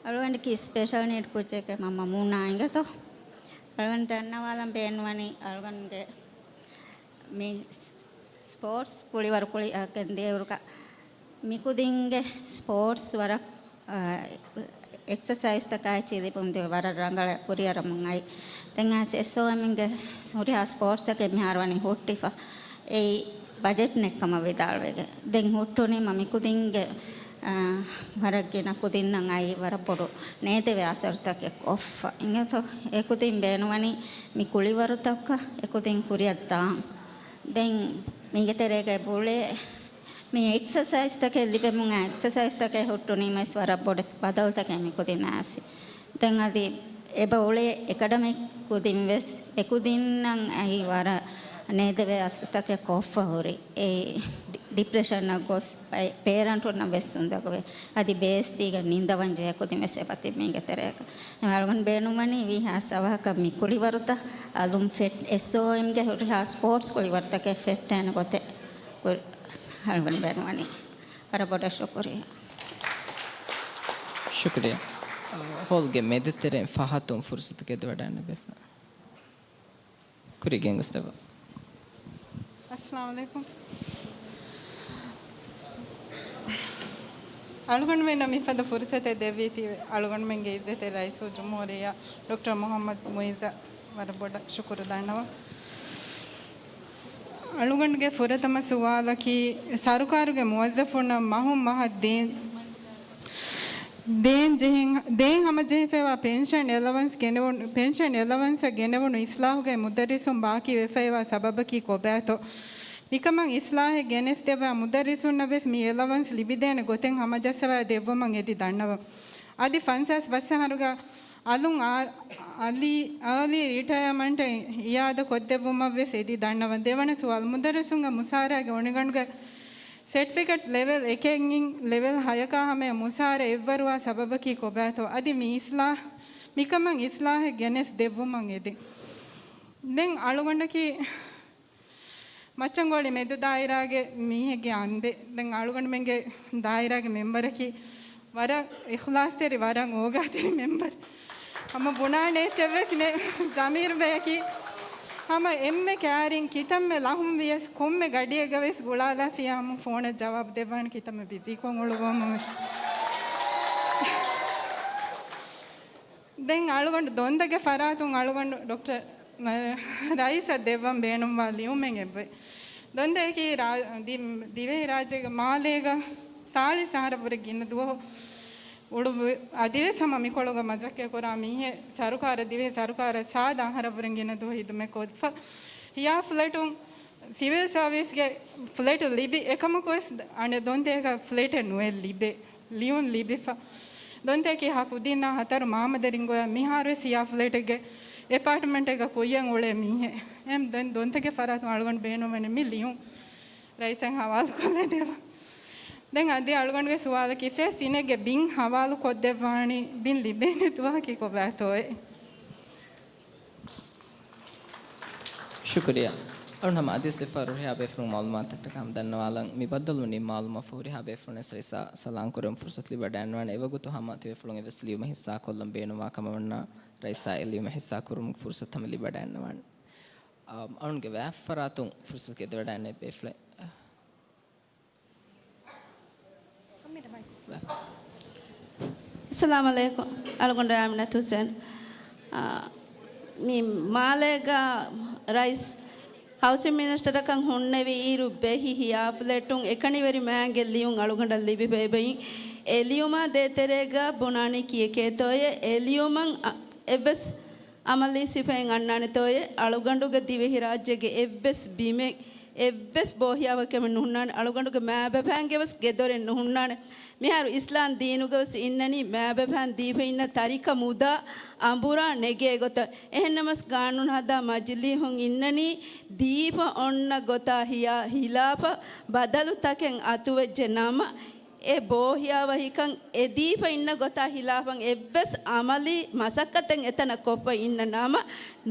އަޅުގަނޑަކީ ސްޕެޝަލް ނީޑް ކުއްޖެއްގެ މަންމަ މޫނާ އިނގޭތޯ. އަޅުގަނޑު ދަންނަވާލަން ބޭނުންވަނީ އަޅުގަނޑުގެ މި ސް-، ސްޕޯޓްސް ކުޅިވަރު ކުޅި އަކަން ދޭއުރުގަ މިކުދިންގެ ސްޕޯޓްސް ވަރަށް، އާ، އެކްސަސައިޒްތަކާއި ލިބުން ދިޔަ ވަރަށް ރަނގަޅަށް ކުރިއަރަމުން އައި. ދެން އައިސް އެސްއޯއެމްގެ ހުރިހާ ސްޕޯޓްސްތަކެއް މިހާރު ވަނީ ހުއްޓިފަ. އެއީ ބަޖެޓް ނެތްކަމަށް ވިދާޅުވެގެން. ދެން ހުއްޓުނީމަ މިކުދިންގެ، އާ، ވަރަށް ގިނަ ކުދިންނަށް އައި ވަރަށް ބޮޑު ނޭދެވޭ އަސަރުތަކެއް ކޮށްފަ. އިނގޭތޯ އެކުދިން ބޭނުންވަނީ މި ކުޅިވަރުތަކަށް އެކުދިން ކުރިއަށް ދާން. ދެން މީގެ ތެރޭގައި އުޅޭ މި އެކްސަސައިޒްތަކެއް ލިބެމުން އެކްސަސައިޒްތަކެއް ހުއްޓުނީމަ ވެސް ވަރަށް ބޮޑެތި ބަދަލުތަކެއް މިކުދިންނަށް އައިސް. ދެން އަދި އެބަ އުޅޭ އެކަޑަމިކް ކުދިން ވެސް އެކުދިންނަށް އައި ވަރަށް ނޭދެވޭ އަސަރުތަކެއް ކޮށްފަ ހުރި. އެ ޑި-، ޑިޕްރެޝަންއަށް ގޮސް ޕޭ-، ޕޭރެންޓުންނަށް ވެސް އުނދަގޫވެ. އަދި ބޭސްދީގެން ނިންދަވަން ޖެހޭ ކުދިން ވެސް އެބަތި މީގެ ތެރޭގަ. އެ އަޅުގަނޑު ބޭނުންވަނީ ވީހާސް އަވަހަކަށް މި ކުޅިވަރުތައް އަލުން ފެއް-، އެސްއޯއެމްގެ ހުރިހާ ސްޕޯޓްސް ކުޅިވަރުތަކެއް ފެއްޓޭނެ ގޮތެއް ކުރި-، އަޅުގަނޑު ބޭނުންވަނީ. ވަރަށް ބޮޑަށް ޝުކުރިއްޔާ. ޝުކުރިއްޔާ. ހޯލްގެ މެދުތެރެއިން ފަހަތުން ފުރުސަތު އެދިވަޑައިގަންނަވާ ބޭފުޅުން. ކުރީގެން ގޮސްދެއްވާ. އައްސަލާމް ޢަލައިކުމް. އަޅުގަނޑުމެންނަށް މިފަދަ ފުރުސަތެއް ދެއްވީތީ އަޅުގަނޑުމެންގެ އިއްޒަތްތެރި ރައީސުލްޖުމްހޫރިއްޔާ ޑޮކްޓަރ މުޙައްމަދު މުޢިއްޒަށް ވަރަށް ބޮޑަށް ޝުކުރު ދަންނަވަން. އަޅުގަނޑުގެ ފުރަތަމަ ސުވާލަކީ، ސަރުކާރުގެ މުވައްޒަފުންނަށް މަހުން މަހަށް ދޭން، ދޭން ޖެހެން، ދޭން ހަމަޖެހިފައިވާ ޕެންޝަން އެލަވަންސް ގެނެވުނު، ޕެންޝަން އެލަވަންސަށް ގެނެވުނު އިސްލާހުގައި މުދައްރިސުން ބާކީ ވެފައިވާ ސަބަބަކީ ކޮބާތޯ؟ މިކަމަށް އިސްލާހެއް ގެނެސްދެއްވާ މުދައްރިސުންނަށް ވެސް މި އެލަވަންސް ލިބިދޭނެ ގޮތެއް ހަމަޖައްސަވާ ދެއްވުމަށް އެދި ދަންނަވަން. އަދި ފަންސާސް ބަސް އަހަރުގަ އަލުން އާ-، އާލީ، އާލީ ރިޓަޔަމަންޓަށް އިއާދަ ކޮށްދެއްވުމަށް ވެސް އެދި ދަންނަވަން. ދެވަނަ ސުވާލު، މުދައްރިސުންގެ މުސާރައިގެ އޮނިގަނޑުގެ ސެޓްފިކެޓް ލެވެލް އެކެއް އިން ލެވެލް ހަޔަކާ ހަމަޔަށް މުސާރަ އެއްވަރުވާ ސަބަބަކީ ކޮބާތޯ؟ އަދި މި އިސްލާ-، މިކަމަށް އިސްލާހެއް ގެނެސް ދެއްވުމަށް އެދި. ދެން އަޅުގަނޑަކީ މައްޗަންގޮޅި މެދު ދާއިރާގެ މީހެއްގެ އަނބެއް. ދެން އަޅުގަނޑުމެންގެ ދާއިރާގެ މެމްބަރަކީ ވަރަށް އިޚްލާޞްތެރި، ވަރަށް އޯގާތެރި މެމްބަރެއް. ހަމަ ބުނާނެ އެއްޗެއްވެސް ނެ-، ޒަމީރު ބަޔަކީ ހަމަ އެންމެ ކެއަރިން، ކިތަންމެ ލަހުން ވިޔަސް ކޮންމެ ގަޑިއެއްގަ ވެސް ގުޅާލާފިޔާ ހަމަ ފޯނަށް ޖަވާބު ދެއްވާނެ، ކިތަންމެ ބިޒީކޮށް އުޅުއްވަމުން ވެސް. ދެން އަޅުގަނޑު ދޮންދަގެ ފަރާތުން އަޅުގަނޑު ޑޮކްޓަރ ރައީސަށް ދެއްވަން ބޭނުންވާ ލިޔުމެއް އެބައޮތް. ދޮންދަޔަކީ ރާ-، ދި-، ދިވެހިރާއްޖޭގެ މާލޭގަ ސާޅީސް އަހަރަށްވުރެ ގިނަ ދުވަހު އުޅުއްވި، އަދިވެސް ހަމަ މިކޮޅުގަ މަސައްކަތްކުރާ މީހެއް، ސަރުކާރަށް، ދިވެހި ސަރުކާރަށް ސާދަ އަހަރަށްވުރެ ގިނަ ދުވަހު ހިދުމަތް ކޮށްފަ. ހިޔާ ފްލެޓުން ސިވިލް ސާވިސްގެ ފްލެޓު ލިބި، އެކަމަކުވެސް އަނެއް ދޮންތައް ފްލެޓެއް ނުވެ ލިބޭ، ލިޔުން ލިބިފަ. ދޮންތައަކީ ހަ ކުދިންނާ ހަތަރު މާމަދަރިން ގޮޔަށް މިހާރުވެސް ހިޔާ ފްލެޓެއްގެ އެޕާޓްމަންޓެއްގަ ކުއްޔަށް އުޅޭ މީހެއް. އެހެން ދެން ދޮންތަކެއް ފަރާތުން އަޅުގަނޑު ބޭނުންވަނީ މި ލިޔުން ރައީސަށް ހަވާލުކޮށްލަދެއްވަން. ދެން އަދި އަޅުގަނޑުގެ ސުވާލަކީ، ފެސް ތިނެއްގެ ބިން ހަވާލު ކޮށްދެއްވާނީ ބިން ލިބޭނެ ދުވަހަކީ ކޮބާތޯއޭ؟ ޝުކުރިއްޔާ. އަޅުން ހަމަ އަދިވެސް އެއްފަހަރު ހުރިހާ ބޭފުޅުން މައުލޫމާތުތައް ހަމަ ދަންނަވާލަން. މި ބައްދަލުވުނީ މައުލޫމާތު ހުރިހާ ބޭފުޅުން ރައީސާ ސަލާން ކުރެވުން ފުރުސަތު ލިބިވަޑައިގަންނަވާނެ. އެވަގުތު ހަމަ ތިބޭފުޅުން އެވެސް ލިޔުމަށް ހިއްސާކޮށްލަން ބޭނުންވާ ކަމަށް ވަންނަ ރައީސާ އެ ލިޔުމަށް ހިއްސާ ކުރުމުގެ ފުރުސަތު ހަމަ ލިބިވަޑައިގަންނަވާނެ. އަ، އަޅުގަނޑުގެ ވާތްފަރާތުން ފުރުސަތު ގެންދަވަޑައިގެންނެވި ބޭފުޅެއް. އައްސަލާމު ޢަލައިކުމް. އަޅުގަނޑު އާމިނަތު ޙުސެން. އާ، މި މާލޭގަ ރައީސް ހައުސިން މިނިސްޓަރަކަށް ހުންނެވި އިރު ބެހި ހިޔާފުލެޓުން އެކަނިވެރި މާތްގެ ލިޔުން އަޅުގަނޑަށް ލިބިފަ އެބައިން. އެ ލިޔުމާ ދޭތެރޭގަ ބުނާނީ ކިޔެކޭތޯއޭ؟ އެ ލިޔުމަށް އަ، އެއްވެސް އަމަލީ ސިފައެއް އަންނާނެތޯއޭ؟ އަޅުގަނޑުގެ ދިވެހިރާއްޖޭގެ އެއްވެސް ބިމެއް، އެއްވެސް ބޯހިޔާވަކަމެއް ނުހުންނާނެ. އަޅުގަނޑުގެ މާބަފައިންގެވެސް ގެދޮރެއް ނުހުންނާނެ. މިހާރު އިސްލާމް ދީނުގަވެސް އިންނަނީ މާބަފައިން ދީފަ އިންނަ ތަރިކަ މުދާ އަނބުރާ ނެގޭ ގޮތަށް. އެހެންނަމަސް ގާނޫނު ހަދާ މަޖިލީހުން އިންނަނީ ދީފަ އޮންނަ ގޮތާ ހިޔާ، ހިލާފަށް ބަދަލުތަކެއް އަތުވެއްޖެ ނަމަ، އެ ބޯހިޔާވަހިކަން އެ ދީފަ އިންނަ ގޮތާ ހިލާފަށް އެއްވެސް އަމަލީ މަސައްކަތެއް އެތަނަށް ކޮށްފަ އިންނަ ނަމަ،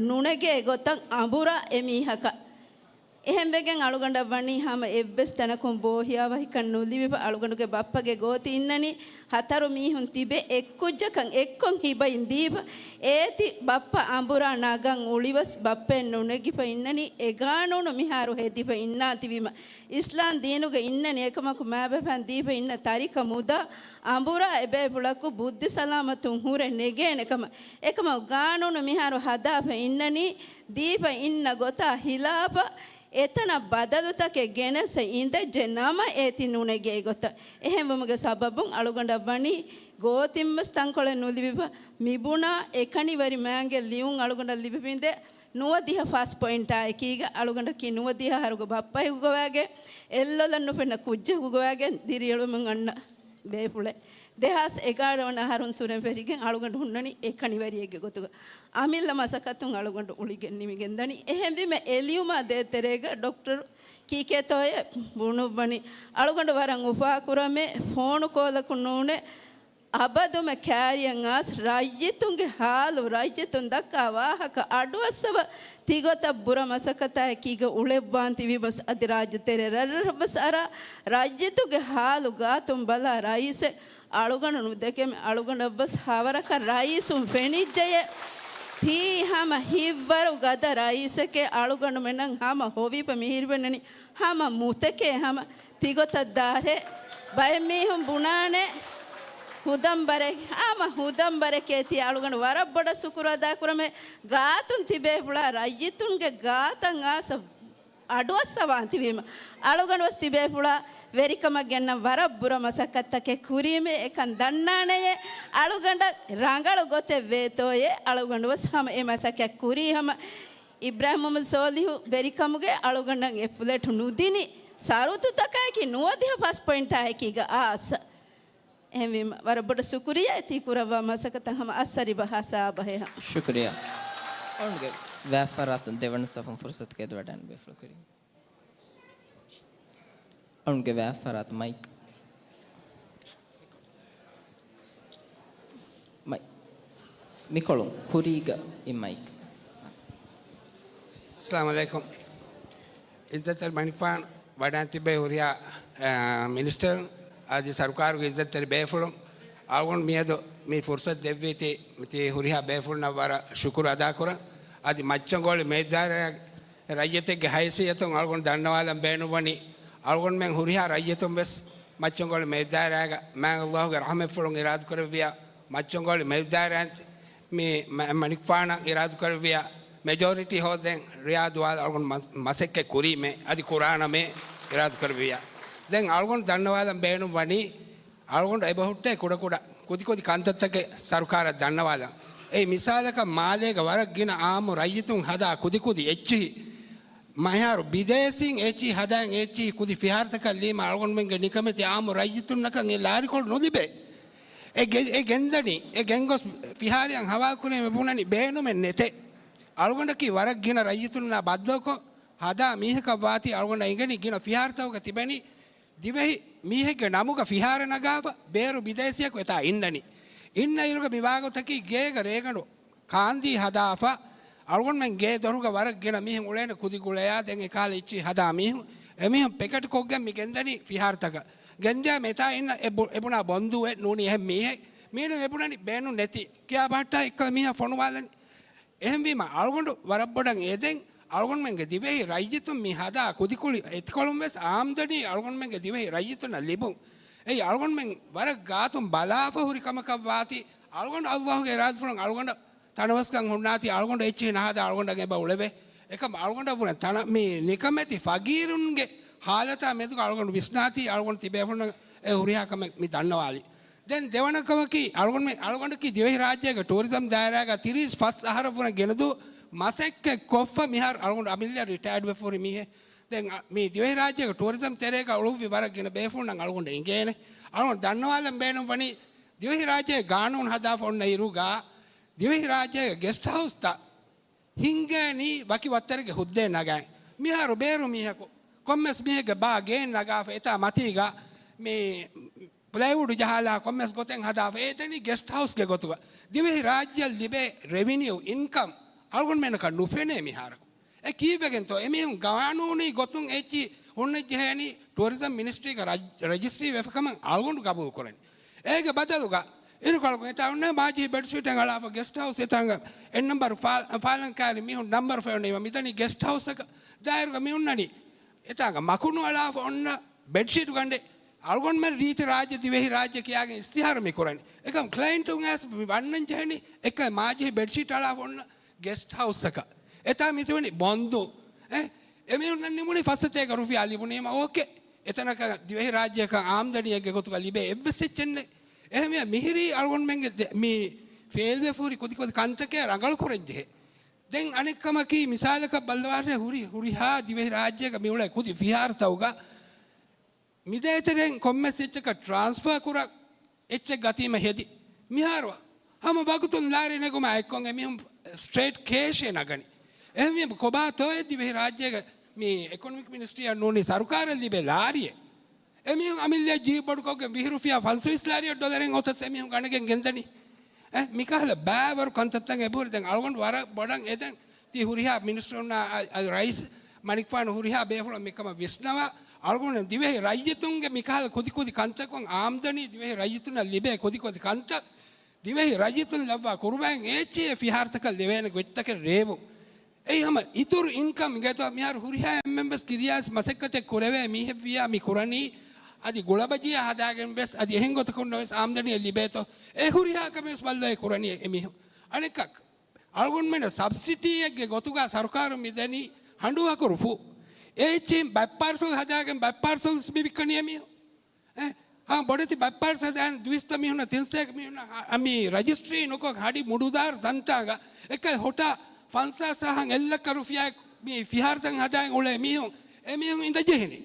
ނުނެގޭ ގޮތަށް އަނބުރާ އެ މީހަކަށް. އެހެންވެގެން އަޅުގަނޑަށް ވަނީ ހަމަ އެއްވެސް ތަނަކުން ބޯހިޔާވަހިކަން ނުލިބިފަ. އަޅުގަނޑުގެ ބައްޕަގެ ގޯތި އިންނަނީ ހަތަރު މީހުން ތިބެ އެއްކުއްޖަކަށް އެއްކޮށް ހިބައިން ދީފަ. އޭތި ބައްޕަ އަނބުރާ ނަގަން އުޅިވެސް ބައްޕައެއް ނުނެގިފަ އިންނަނީ އެ ގާނޫނު މިހާރު ހެދިފަ އިންނާތިބީމަ. އިސްލާމް ދީނުގަ އިންނަނީ އެކަމަކު މާބަފައިން ދީފަ އިންނަ ތަރިކަ މުދާ އަނބުރާ އެބޭފުޅަކު ބުއްދި ސަލާމަތުން ހުރެ ނެގޭނެ ކަމަށް. އެކަމަކު ގާނޫނު މިހާރު ހަދާފަ އިންނަނީ ދީފަ އިންނަ ގޮތާ ހިލާފަށް އެތަނަށް ބަދަލުތަކެއް ގެނެސް އިނދެއްޖެ ނަމަ އޭތި ނުނެގޭ ގޮތަށް. އެހެންވުމުގެ ސަބަބުން އަޅުގަނޑަށް ވަނީ ގޯތިންވެސް ތަންކޮޅެއް ނުލިބިފަ. މިބުނާ އެކަނިވެރި މާތްގެ ލިޔުން އަޅުގަނޑަށް ލިބިފައިންދޭ ނުވަދިހަ ފަސް ޕޮއިންޓާ އެކީގަ އަޅުގަނޑަކީ ނުވަދިހަ އަހަރުގެ ބައްޕައެކުގަ ވާގެ، އެއްލޮލަށް ނުފެންނަ ކުއްޖަކުގަ ވާގެ ދިރިއުޅުމުން އަންނަ ބޭފުޅެއް. ދެހާސް އެގާރަ ވަނަ އަހަރުން ސުރެން ފެށިގެން އަޅުގަނޑު ހުންނަނީ އެކަނިވެރިއެއްގެ ގޮތުގަ. އަމިއްލަ މަސައްކަތުން އަޅުގަނޑު އުޅިގެން ނިމިގެންދަނީ. އެހެންވީމަ އެލިޔުމާ ދޭތެރޭގަ ޑޮކްޓަރު ކީކޭތޯއޭ ބުނުއްވަނީ. އަޅުގަނޑު ވަރަށް އުފާކުރަމޭ، ފޯނު ކޯލަކުން ނޫނޭ، އަބަދުމެ ކާރިޔަށް އާސް ރައްޔިތުންގެ ހާލު، ރައްޔިތުން ދައްކާ ވާހަކަ އަޑުއައްސަވަ ތިގޮތަށް ބުރަ މަސައްކަތާއެކީގަ އުޅެއްވާން ތިބީމަސް އަދި ރާއްޖެތެރެ ރަށްރަށްވެސް އަރާ ރައްޔިތުންގެ ހާލު ގާތުން ބަލާ ރައީސެއް އަޅުގަނޑު ނުދެކެމެ. އަޅުގަނޑަށްވެސް ހަވަރަކަށް ރައީސުން ފެނިއްޖެޔޭ. ތީ ހަމަ ހިތްވަރު ގަދަ ރައީސެކޭ. އަޅުގަނޑުމެންނަށް ހަމަ ހޮވިފަ މިހިރިވެންނަނީ ހަމަ މުތެކޭ ހަމަ ތިގޮތަށް ދާށޭ. ބައެއް މީހުން ބުނާނެ ހުދަނބަރެއް، ހަމަ ހުދަނބަރެކޭ. ތި އަޅުގަނޑު ވަރަށް ބޮޑަށް ޝުކުރު އަދާކުރަމޭ. ގާތުން ތިބޭފުޅާ ރައްޔިތުންގެ ގާތަށް އާސަ އަޑުއައްސަވާން ތިބީމަ. އަޅުގަނޑުވެސް ތިބޭފުޅާ ވެރިކަމަށް ގެންނަން ވަރަށް ބުރަ މަސައްކަތްތަކެއް ކުރީމޭ. އެކަން ދަންނާނެޔޭ. އަޅުގަނޑަށް ރަނގަޅު ގޮތެއް ވޭތޯއޭ. އަޅުގަނޑުވެސް ހަމަ އެ މަސައްކަތް ކުރީ ހަމަ އިބްރާހިމް މުހައްމަދު ސޯލިހު ވެރިކަމުގެ އަޅުގަނޑަށް އެ ފުލެޓު ނުދިނި ސަރުތުތަކާއެކީ ނުވަދިހަ ފަސް ޕޮއިންޓާއެކީގަ އާސަ. އެހެންވީމަ، ވަރަށް ބޮޑަށް ޝުކުރިއްޔާ ތި ކުރައްވާ މަސައްކަތަށް ހަމަ އައްސަރި ބަހާ ސާބަހޭ ހަމަ. ޝުކުރިއްޔާ. އަޅުގަނޑުގެ ވާތްފަރާތުން ދެވަނަ ސަފުން ފުރުސަތު ގެންދަވަޑައިގެން ބޭފުޅު ކުރިން. އަޅުގަނޑުގެ ވާތްފަރާތު މައިކް. މައި-، މިކޮޅުން ކުރީގަ އި މައިކް. އައްސަލާމު ޢަލައިކުމް. އިއްޒަތްތެރި މަނިކުފާނު ވަޑައިން ތިއްބެވި ހުރިހާ، އާ، މިނިސްޓަރުން އަދި ސަރުކާރުގެ އިއްޒަތްތެރި ބޭފުޅުން، އަޅުގަނޑު މިއަދު މި ފުރުސަތު ދެއްވީތީ، ތި ހުރިހާ ބޭފުޅުންނަށް ވަރަށް ޝުކުރު އަދާކުރަން. އަދި މައްޗަންގޮޅި މެއިދާރާ ރައްޔިތެއްގެ ހައިސިއްޔަތުން އަޅުގަނޑު ދަންނަވާލަން ބޭނުންވަނީ، އަޅުގަނޑުމެން ހުރިހާ ރައްޔިތުން ވެސް މައްޗަންގޮޅި މެއިދާރާގަ މާތް ﷲ ގެ ރަޙްމަތްފުޅުން އިރާދަކުރެއްވިޔާ، މައްޗަންގޮޅި މެއިދާރާ މި މަ-، މަނިކުފާނަށް އިރާދަކުރެއްވިޔާ، މެޖޯރިޓީ ހޯދަން ރިޔާދު ވާލަ އަޅުގަނޑު މަ-، މަސައްކަތް ކުރީމޭ، އަދި ކުރާނަމޭ އިރާދަކުރެއްވިޔާ. ދެން އަޅުގަނޑު ދަންނަވާލަން ބޭނުން ވަނީ، އަޅުގަނޑު އެބަހުއްޓޭ ކުޑަކުޑަ ކުދިކުދި ކަންތައްތަކެއް ސަރުކާރަށް ދަންނަވާލަން. އެއީ މިސާލަކަށް މާލޭގަ ވަރަށް ގިނަ އާއްމު ރައްޔިތުން ހަދާ ކުދިކުދި އެއްޗިހި މިހާރު ބިދޭސީން އެއްޗިހި ހަދާން އެއްޗިހި ކުދި ފިހާރަތަކަށް ލީމަ އަޅުގަނޑުމެންގެ ނިކަމެތި އާއްމު ރައްޔިތުންނަކަށް އެ ލާރިކޮޅު ނުލިބޭ. އެ ގެ-، އެ ގެންދަނީ، އެ ގެންގޮސް ފިހާރައަށް ހަވާލުކުރީމަ ބުނަނީ ބޭނުމެއް ނެތޭ. އަޅުގަނޑަކީ ވަރަށް ގިނަ ރައްޔިތުންނާ ބައްދަލުކޮށް ހަދާ މީހަކަށް ވާތީ އަޅުގަނޑަށް އެނގެނީ ގިނަ ފިހާރަތަކުގަ ތިބެނީ ދިވެހި މީހެއްގެ ނަމުގަ ފިހާރަ ނަގާފަ ބޭރު ބިދޭސީއަކު އެތާ އިންނަނީ. އިންނަ އިރުގަ މި ވާގޮތަކީ ގޭގަ ރޭގަނޑު ކާންދީ ހަދާފަ، އަޅުގަނޑުމެން ގޭ ދޮރުގަ ވަރަށް ގިނަ މީހުން އުޅޭނެ ކުދި ގުޅަޔާ ދެން އެކަހަލަ އެއްޗިހި ހަދާ މީހުން، އެމީހުން ޕެކެޓް ކޮށްގެން މި ގެންދަނީ ފިހާރަތަކަށް. ގެންދިޔާ މި އެތާ އިންނަ އެ ބު-، އެ ބުނާ ބޮންދޫއެއް ނޫނީ އެހެން މީހެއް. މީނަ އެ ބުނަނީ ބޭނުން ނެތި. ކިޔާ ބަހައްޓާ އެއްކަލަ މީހާ ފޮނުވާލަނީ. އެހެންވީމަ އަޅުގަނޑު ވަރަށް ބޮޑަށް އެދެން އަޅުގަނޑުމެންގެ ދިވެހި ރައްޔިތުން މި ހަދާ ކުދިކުޅި އެތިކޮޅުން ވެސް އާމްދަނީ އަޅުގަނޑުމެންގެ ދިވެހި ރައްޔިތުންނަށް ލިބުން. އެއީ އަޅުގަނޑުމެން ވަރަށް ގާތުން ބަލާފަ ހުރި ކަމަކަށް ވާތީ، އަޅުގަނޑު އައްލާހުގެ އިރާދަފުޅުން އަޅުގަނޑަށް ތަނަވަސްކަން ހުންނާތީ، އަޅުގަނޑު އެއްޗެހި ނަހަދާ އަޅުގަނޑަށް އެބަ އުޅެވޭ. އެކަމް އަޅުގަނޑަށްވުރެ ތަނަ-، މި ނިކަމެތި ފަގީރުންގެ ހާލަތާ މެދުގަ އަޅުގަނޑު ވިސްނާތީ، އަޅުގަނޑު ތިބޭފުޅުންނަށް އެ ހުރިހާ ކަމެއް މި ދަންނަވާލީ. ދެން ދެވަނަ ކަމަކީ، އަޅުގަނޑު މި-، އަޅުގަނޑަކީ ދިވެހިރާއްޖޭގެ ޓޫރިޒަމް ދާއިރާގަ ތިރީސް ފަސް އަހަރަށްވުރެ ގެނެދޫ މަސައްކަތް ކޮށްފަ މިހާރު އަޅުގަނޑު އަމިއްލަ ރިޓަޔަރޑް ވެފަ ހުރި މީހެއް. ދެން އަ-، މި ދިވެހިރާއްޖޭގެ ޓޫރިޒަމް ތެރޭގަ އުޅުއްވި ވަރަށް ގިނަ ބޭފުޅުންނަށް އަޅުގަނޑަށް އެނގޭނެ. އަޅުގަނޑު ދަންނަވާލަން ބޭނުން ވަނީ، ދިވެހިރާއްޖޭގެ ގާނޫނު ހަދާފަ އޮންނަ އިރުގަ، ދިވެހިރާއްޖޭގެ ގެސްޓް ހައުސްތައް ހިންގޭނީ ވަކި ވައްތަރެއްގެ ހުއްދައެއް ނަގައި. މިހާރު ބޭރު މީހަކު ކޮންމެސް މީހެއްގެ ބާ ގެއެއް ނަގާފަ އެތާ މަތީގަ މި ޕްލައިވުޑު ޖަހާލާ ކޮންމެސް ގޮތެއް ހަދާފަ އެ ދެނީ ގެސްޓް ހައުސްގެ ގޮތުގަ. ދިވެހި ރާއްޖެއަށް ލިބޭ ރެވިނިއު އިންކަމް އަޅުގަނޑުމެންނަކަށް ނުފެނޭ މިހާރަކު. އެ ކީއްވެގެންތޯ؟ އެމީހުން ގާނޫނީ ގޮތުން އެއްޗި ހުންނަން ޖެހޭނީ ޓޫރިޒަމް މިނިސްޓްރީގަ ރަޖް-، ރަޖިސްޓްރީ ވެފަ ކަމަށް އަޅުގަނޑު ގަބޫލު ކުރަނީ. އޭގެ ބަދަލުގަ އިރުކޮޅަކު އެތާ އޮންނަ މާޖިހި ބެޑްޝީޓެއް އަޅާފަ ގެސްޓް ހައުސް އެތާނގަ އެއް ނަމްބަރު ފާ-، ފާލަންކާރި މީހުން ނަމްބަރު ފެނުނީމަ މިދަނީ ގެސްޓް ހައުސްއަކަށް. ދާއިރުގަ މި އޮންނަނީ އެތާނގަ މަކުނު އަޅާފަ އޮންނަ ބެޑްޝީޓު ގަނޑެއް. އަޅުގަނޑުމެން ރީތި ރާއްޖެ ދިވެހި ރާއްޖެ ކިޔާގެން އިސްތިހާރު މި ކުރަނީ. އެކަމް ކްލައިންޓުން އައިސް މި ވަންނަން ޖެހެނީ އެކަ މާޖިހި ބެޑްޝީޓް އަޅާފަ އޮންނަ ގެސްޓް ހައުސްއަކަށް. އެތާ މިތިބުނީ ބޮންދު. އެ، އެމީހުންނަށް ނިމުނީ ފައްސަތޭކަ ރުފިޔާ ލިބުނީމަ އޯކޭ. އެތަނަކަށް ދިވެހިރާއްޖެއަކަށް އާމްދަނީއެއްގެ ގޮތުގަ ލިބޭ އެއްވެސް އެއްޗެއް ނެތް. އެހެންވެ މިހިރީ އަޅުގަނޑުމެންގެ ދެ-، މި ފެއިލްވެފަ ހުރި ކުދިކުދި ކަންތަކެއް ރަނގަޅު ކުރަން ޖެހޭ. ދެން އަނެއް ކަމަކީ، މިސާލަކަށް ބައްލަވާށޭ، ހުރި-، ހުރިހާ ދިވެހިރާއްޖޭގަ މިއުޅޭ ކުދި ފިހާރަތަކުގަ މިދޭތެރެއިން ކޮންމެސް އެއްޗަކަށް ޓްރާންސްފާ ކުރާ އެއްޗެއް ގަތީމަ ހެދި. މިހާރު ހަމަ ވަގުތުން ލާރި ނެގުމާ އެއްކޮށް އެމީހުން ސްޓްރޭޓް ކޭޝޭ ނަގަނީ. އެހެންވީމަ ކޮބާތޯއޭ ދިވެހިރާއްޖޭގެ މި އެކޮނޮމިކް މިނިސްޓްރީއަށް ނޫނީ ސަރުކާރަށް ލިބޭ ލާރިއެއް؟ އެމީހުން އަމިއްލަ ޖީޕް ބޮޑުކޮށްގެން ވިހި ރުފިޔާ ފަންސަވީސް ލާރިއަށް ޑޮލަރެއް އޮތަސް އެމީހުން ގަނެގެން ގެންދަނީ. އެ، މިކަހަލަ ބައިވަރު ކަންތައްތައް އެބަހުރި. ދެން އަޅުގަނޑު ވަރަށް ބޮޑަށް އެދެން ތި ހުރިހާ މިނިސްޓަރުންނާ، އަ، އަ، ރައީސް މަނިކުފާނު ހުރިހާ ބޭފުޅުން މިކަމަށް ވިސްނަވާ، އަޅުގަނޑު ދިވެހި ރައްޔިތުންގެ މިކަހަލަ ކުދިކުދި ކަންތަކުން އާމްދަނީ ދިވެހި ރައްޔިތުންނަށް ލިބޭ ކުދިކުދި ކަންތައް، ދިވެހި ރައްޔިތުން ލައްވާ ކުރުމައިން އޭޗިއޭ ފިހާރަތަކަށް ލެވޭނެ ގޮތްތަކެއް ރޭވުން. އެއީ ހަމަ އިތުރު އިންކަމް އިނގޭތޯ؟ މިހާރު ހުރިހާ އެންމެން ވެސް ކިރިޔާސް މަސައްކަތެއް ކުރެވޭ މީހެއްވިޔާ މި ކުރަނީ އަދި ގުޅަބަޖިޔާ ހަދާގެން ވެސް އަދި އެހެން ގޮތަކުންނަށް ވެސް އާމްދަނީއެއް ލިބޭތޯ؟ އެ ހުރިހާ ކަމެއް ވެސް ބައްލަވައި ކުރަނީ އެމީހުން. އަނެއްކާ އަޅުގަނޑުމެންނަށް ސަބްސިޑީއެއްގެ ގޮތުގަ ސަރުކާރުން މިދެނީ ހަނޑޫ އަކުރު ފުށް. އޭޗިން ބައެއް ޕާރސަލް ހަދާގެން ބައެއް ޕާރސަލް ވެސް މި ވިއްކަނީ އެމީހުން. އެ، ހާ، ބޮޑެތި ބައްޕާރު ސަދާން ދުވިސްތަ މީހުންނަށް ތިންސަތޭކަ މީހުންނަށް ހަ-، މި ރަޖިސްޓްރީ ނުކޮށް ހަޑި މުޑުދާރު ތަންތާގަ އެކައި ހޮޓާ ފަންސާސް ހަތް އެއްލައްކަ ރުފިޔާ މި ފިހާރަތައް ހަދާން އުޅޭ މީހުން، އެ މީހުން އިނދަ ޖެހެނީ.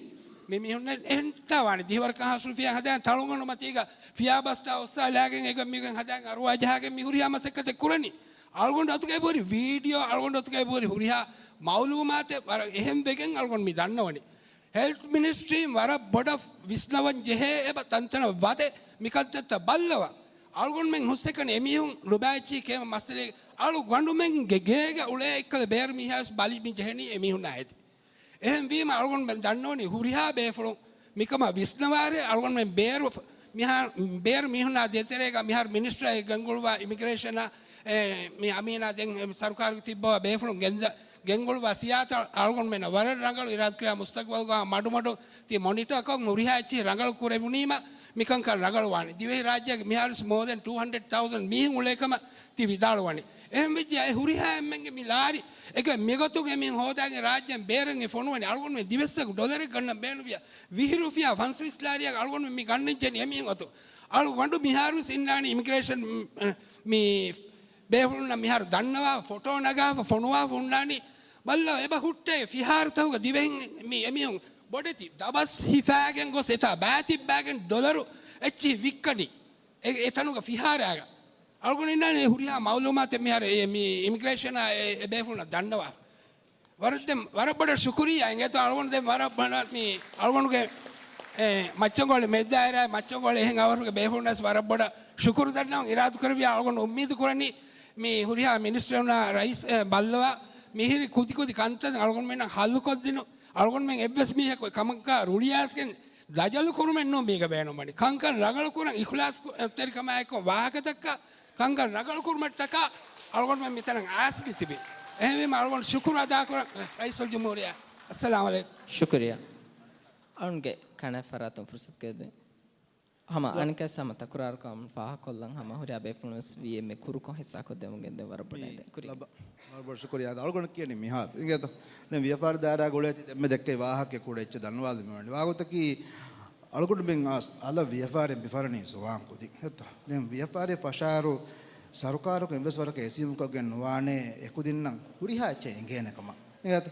މި މީހުން އެހެންތާ ވާނެ ދިހަވަރަކަށް ހާސް ރުފިޔާ ހަދާން ތަޅުނގަނޑު މަތީގަ ފިޔާ ބަސްތާ އޮއްސާލާގެން އެގަ މިގަން ހަދާން އަރުވާ ޖަހާގެން މި ހުރިހާ މަސައްކަތެއް ކުރަނީ. އަޅުގަނޑު އަތުގައި ބުރި ވީޑިއޯ، އަޅުގަނޑު އަތުގައި ބުރި ހުރިހާ މައުލޫމާތެއް ވަރަށް އެހެން ވެގެން އަޅުގަނޑު މި ދަންނަވަނީ. ހެލްތް މިނިސްޓްރީން ވަރަށް ބޮޑަށް ވިސްނަވަން ޖެހޭ އެބަ ތަންތަނަށް ވަދެ މިކަންތައްތައް ބައްލަވާ. އަޅުގަނޑުމެން ހުސްއެކަނި އެމީހުން ނުބައިއްޗީ ކޭމަ މައްސަލައެއް އަޅުގަނޑުމެންގެ ގޭގަ އުޅޭ އެއްކަލަ ބޭރު މީހާވެސް ބަލި މި ޖެހެނީ އެމީހުންނާ އެދި. އެހެންވީމަ އަޅުގަނޑުމެން ދަންނަވަނީ ހުރިހާ ބޭފުޅުން މިކަމަށް ވިސްނަވާރޭ. އަޅުގަނޑުމެން ބޭރު މިހާ-، ބޭރު މީހުންނާ ދޭތެރޭގަ މިހާރު މިނިސްޓަރ ގެންގުޅުވާ އިމިގްރޭޝަނާ، އެ، މި އަމީނާ ދެން ސަރުކާރުގެ ތިއްބަވާ ބޭފުޅުން ގެންދަ-، ގެންގުޅުވާ ސިޔާތަށް އަޅުގަނޑުމެންނަށް ވަރަށް ރަނގަޅު އިރާދަކުރާ މުސްތަގްބަލްގަ މަޑުމަޑު ތި މޮނިޓަރކޮށް ހުރިހާ އެއްޗެހި ރަނގަޅު ކުރެވުނީމަ މިކަންކަން ރަނގަޅުވާނެ. ދިވެހިރާއްޖޭގެ މިހާރުސް މޯ ދެން ޓޫ ހަންޑްރެޑް ތައުސަންޑް މީހުން އުޅޭކަމަށް ތި ވިދާޅުވަނީ. އެހެންވެއްޖެ އެ ހުރިހާ އެންމެންގެ މި ލާރި އެގެ މިގޮތުގެ މި ހޯދާގެ ރާއްޖޭން ބޭރަށް އެ ފޮނުވަނީ. އަޅުގަނޑުމެން ދިވެއްސަކު ޑޮލަރެއް ގަންނަން ބޭނުވިޔާ ވިހި ރުފިޔާ ފަންސަވީސް ލާރިއަށް އަޅުގަނޑުމެން މި ގަންނަން ޖެހެނީ އެމީހުން އަތު. އަޅުގަނޑު މިހާރުވެސް އިންނާނީ އިމިގްރޭޝަން، މް، މި ބޭފުޅުންނަށް މިހާރު ދަންނަވާ، ފޮޓޯ ނަގާފަ، ފޮނުވާފަ ހުންނާނީ. ބައްލަވާ އެބަ ހުއްޓޭ ފިހާރަތަކުގަ ދިވެހިން މި އެމީހުން ބޮޑެތި ދަބަސް ހިފާގެން ގޮސް އެތާ ބައިތިއްބާގެން ޑޮލަރު އެއްޗިހި ވިއްކަނީ އެ، އެތަނުގަ ފިހާރައިގަ. އަޅުގަނޑު އިންނާނީ ހުރިހާ މައުލޫމާތެއް މިހާރު އެ، މި އިމިގްރޭޝަނާ އެ، އެ ބޭފުޅުންނަށް ދަންނަވާ. ވަރަށް ދެން ވަރަށް ބޮޑަށް ޝުކުރިއްޔާ އިނގޭތޯ އަޅުގަނޑު ދެން ވަރަށް ބޮޑަށް މި އަޅުގަނޑުގެ، އެ، މައްޗަންގޮޅި މެދާއިރާ މައްޗަންގޮޅި އެހެން އަވަރުގެ ބޭފުޅުންނަސް ވަރަށް ބޮޑަށް ޝުކުރު ދަންނަވަން އިރާދުކުރެއްވިޔާ އަޅުގަނޑު އުއްމީދު ކުރަނީ މި ހުރިހާ މިނިސްޓަރުންނާ ރައީސް، އެ، ބައްލަވާ މިހިރި ކުދިކުދި ކަންތައް އަޅުގަނޑުމެންނަށް ހައްލުކޮށްދިނުން. އަޅުގަނޑުމެން އެއްވެސް މީހަކު ކަމަކާ ރުޅިއައިސްގެން ދަޖަލު ކުރުމެއް ނޫން މީގަ ބޭނުންވަނީ. ކަންކަން ރަނގަޅު ކުރަން އިޚްލާޞްތެރިކަމާއެކު ވާހަކަދައްކާ ކަންކަން ރަނގަޅު ކުރުމަށްޓަކާ އަޅުގަނޑުމެން މިތަނަށް އައިސް މިތިބީ. އެހެންވީމަ އަޅުގަނޑު ޝުކުރު އަދާކުރަން ރައީސުލްޖުމްހޫރިއްޔާ. އައްސަލާމު ޢަލައިކުމް. ޝުކުރިއްޔާ. އަޅުގަނޑުގެ ކަނެ ފަރާތުން ފުރުސަތު ގެއްލުން. ހަމަ އަނެއްކާ ހަމަ ތަކުރާރުކަން ފާހަގަކޮށްލަން ހަމަ ހުރިހާ ބޭފުޅުންވެސް ވީ އެންމެ ކުރުކޮށް ހިއްސާކޮށްދެމުން ގެންދެވުން ވަރަށް ބޮޑަށް އެދެން ކުރި. ލަބަ-، ވަރަށް ބޮޑަށް ޝުކުރިއްޔާ. އަޅުގަނޑު ކިޔަނީ މިހާރު. އިނގޭތޯ؟ ދެން ވިޔަފާރި ދާއިރާގަ އުޅޭތީ އެންމެ ދެއްކެވި ވާހަކަ ކުޑަ އެއްޗެއް ދަންނަވާލަމުން ވަނީ. ވާގޮތަކީ އަޅުގަނޑުމެން އަސް-، އަލަށް ވިޔަފާރި މި ފަރަނީ ޒުވާން ކުދިން. އެއްތޯ؟ ދެން ވިޔަފާރި ފަށާއިރު ސަރުކާރަކުން އެއްވެސް ވަރަކަށް އެ ސީމުކޮށްގެން ނުވާނެ އެކުދިންނަށް ހުރިހާ އެއްޗެއް އެނގޭނެ ކަމަށް. އެއްތޯ؟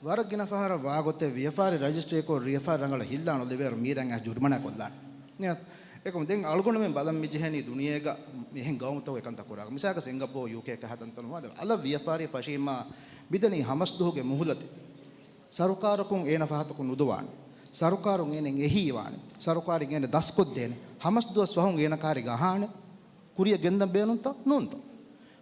ވަރަށް ގިނަ ފަހަރަށް ވާގޮތެއް ވިޔަފާރި ރަޖިސްޓްރީކޮށް ވިޔަފާރި ރަނގަޅަށް ހިއްލާ ނުލެވޭއިރު މީރާއަށް ޖުރިމަނާ ކޮށްލާނެ. އެކަމު ދެން އަޅުގަނޑުމެން ބަލަން މިޖެހެނީ ދުނިޔޭގަ އެހެން ގައުމުތަކުގެ ކަންތައް ކުރާކަށް. މިސާލަކަށް ސިންގަޕޯ، ޔޫކޭ ކަހަލަ ތަންތަނުން ވާނެ. އަލަށް ވިޔަފާރި ފަށީމާ މިދަނީ ހަމަސްދުވަހުގެ މުހުލަތެއް. ސަރުކާރަކުން އޭނަ ފަހަތަކުން ނުދުވާނެ. ސަރުކާރުން އޭނަ އެހީވާނެ. ސަރުކާރުން އޭނަ ދަސްކޮށްދޭނެ. ހަމަސްދުވަސް ފަހުން އޭނަ ކާރި ގަހާނެ. ކުރިއަށް ގެންދަން ބޭނުންތަ؟ ނޫންތަ؟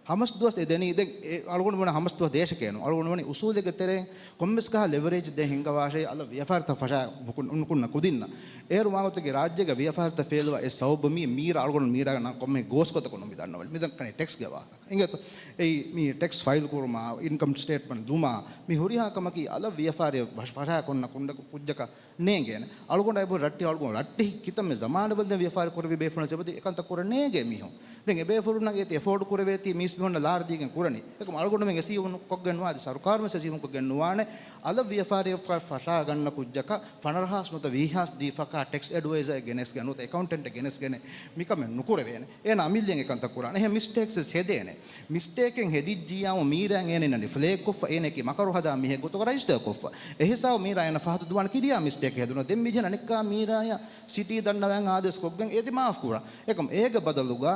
ހަމަސްދުވަސް އެ ދެނީ. ދެން އެ އަޅުގަނޑު ވަނީ ހަމަސްދުވަސް ދޭށެކޭ ނޫން. އަޅުގަނޑު ވަނީ އުސޫލެއްގެ ތެރެއިން ކޮންމެސް ކަހަލަ ލެވަރޭޖް ދޭން ހިންގަވާށޭ އަލަށް ވިޔަފާރިތައް ފަށާ ނުކު-، ނުކުންނަ ކުދިންނަށް. އޭރު މާގޮތެއްގެ ރާއްޖޭގަ ވިޔަފާރިތައް ފޭލުވާ އެއް ސަބަބު މީ މީރާ އަޅުގަނޑު މީރާގެ ނަން ކޮންމެ ގޯސްގޮތަކުން މި ދަންނަވަނީ. މި ދަންކަނީ ޓެކްސްގެ ވާހަކަ. އިނގޭތޯ؟ އެއީ މީ ޓެކްސް ފައިލް ކުރުމާ، އިންކަމް ސްޓޭޓްމަންޓް ދުމާ، މި ހުރިހާ ކަމަކީ އަލަށް ވިޔަފާރި ފަށ-، ފަށާ ކޮންނަ ކުނޑަކު ކުއްޖަކަށް ނޭނގޭނެ. އަޅުގަނޑާ އެބަހުރި ރައްޓެހި އަޅުގަނޑު ރައްޓެހި ކިތަންމެ ޒަމާނެއް ވަންދެން ވިޔަފާރި ކުރެވި ބޭފުޅުން އެބަދި އެކަންތައް ކުރަން ނޭނގޭ މީހުން. ދެން އެބޭފުޅުންނަށް އޭތި އެފޯޑް ކުރެވޭތީ މީސްމީހުންނަށް ލާރަ ދީގެން ކުރަނީ. އެކަމު އަޅުގަނޑުމެން އެސީވުން ކޮށްގެން ނުވާ، އަދި ސަރުކާރުން ވެސް އެސީވުން ކޮށްގެން ނުވާނެ. އަލަށް ވިޔަފާރި ފަ-، ފަށާގަންނަ ކުއްޖަކަށް ފަނަރަހާސް ނުވަތަ ވީހާސް ދީފަކާ ޓެކްސް އެޑްވައިޒަރެއް ގެނެސްގެން ނުވަތަ އެކައުންޓެންޓެއް ގެނެސްގެނެ މިކަމެއް ނުކުރެވޭނެ. އޭނަ އަމިއްލައިން އެކަންތައް ކުރާނެ. އެހެން މިސްޓޭކްސް ވެސް ހެދޭނެ. މިސްޓޭކެއް ހެދިއްޖިއްޔާމު މީރާއަށް އޭނަ އިންނަނީ ފްލޭގް ކޮށްފަ އޭނައަކީ މަކަރު ހަދާ މީހެއް ގޮތުގަ ރަޖިސްޓަރ ކޮށްފަ. އެހިސާބު މީރާ އޭނަ ފަހަތު ދުވާނެ ކިރިޔާ މިސްޓޭކެއް ހެދުނަ. ދެން މިޖެހެން އަނެއްކާ މީރާޔަށް ސިޓީ ދަންނަވަން އާދޭސް ކޮށްގެން އޭތި މާފް ކުރާ. އެކަމް އޭގެ ބަދަލުގަ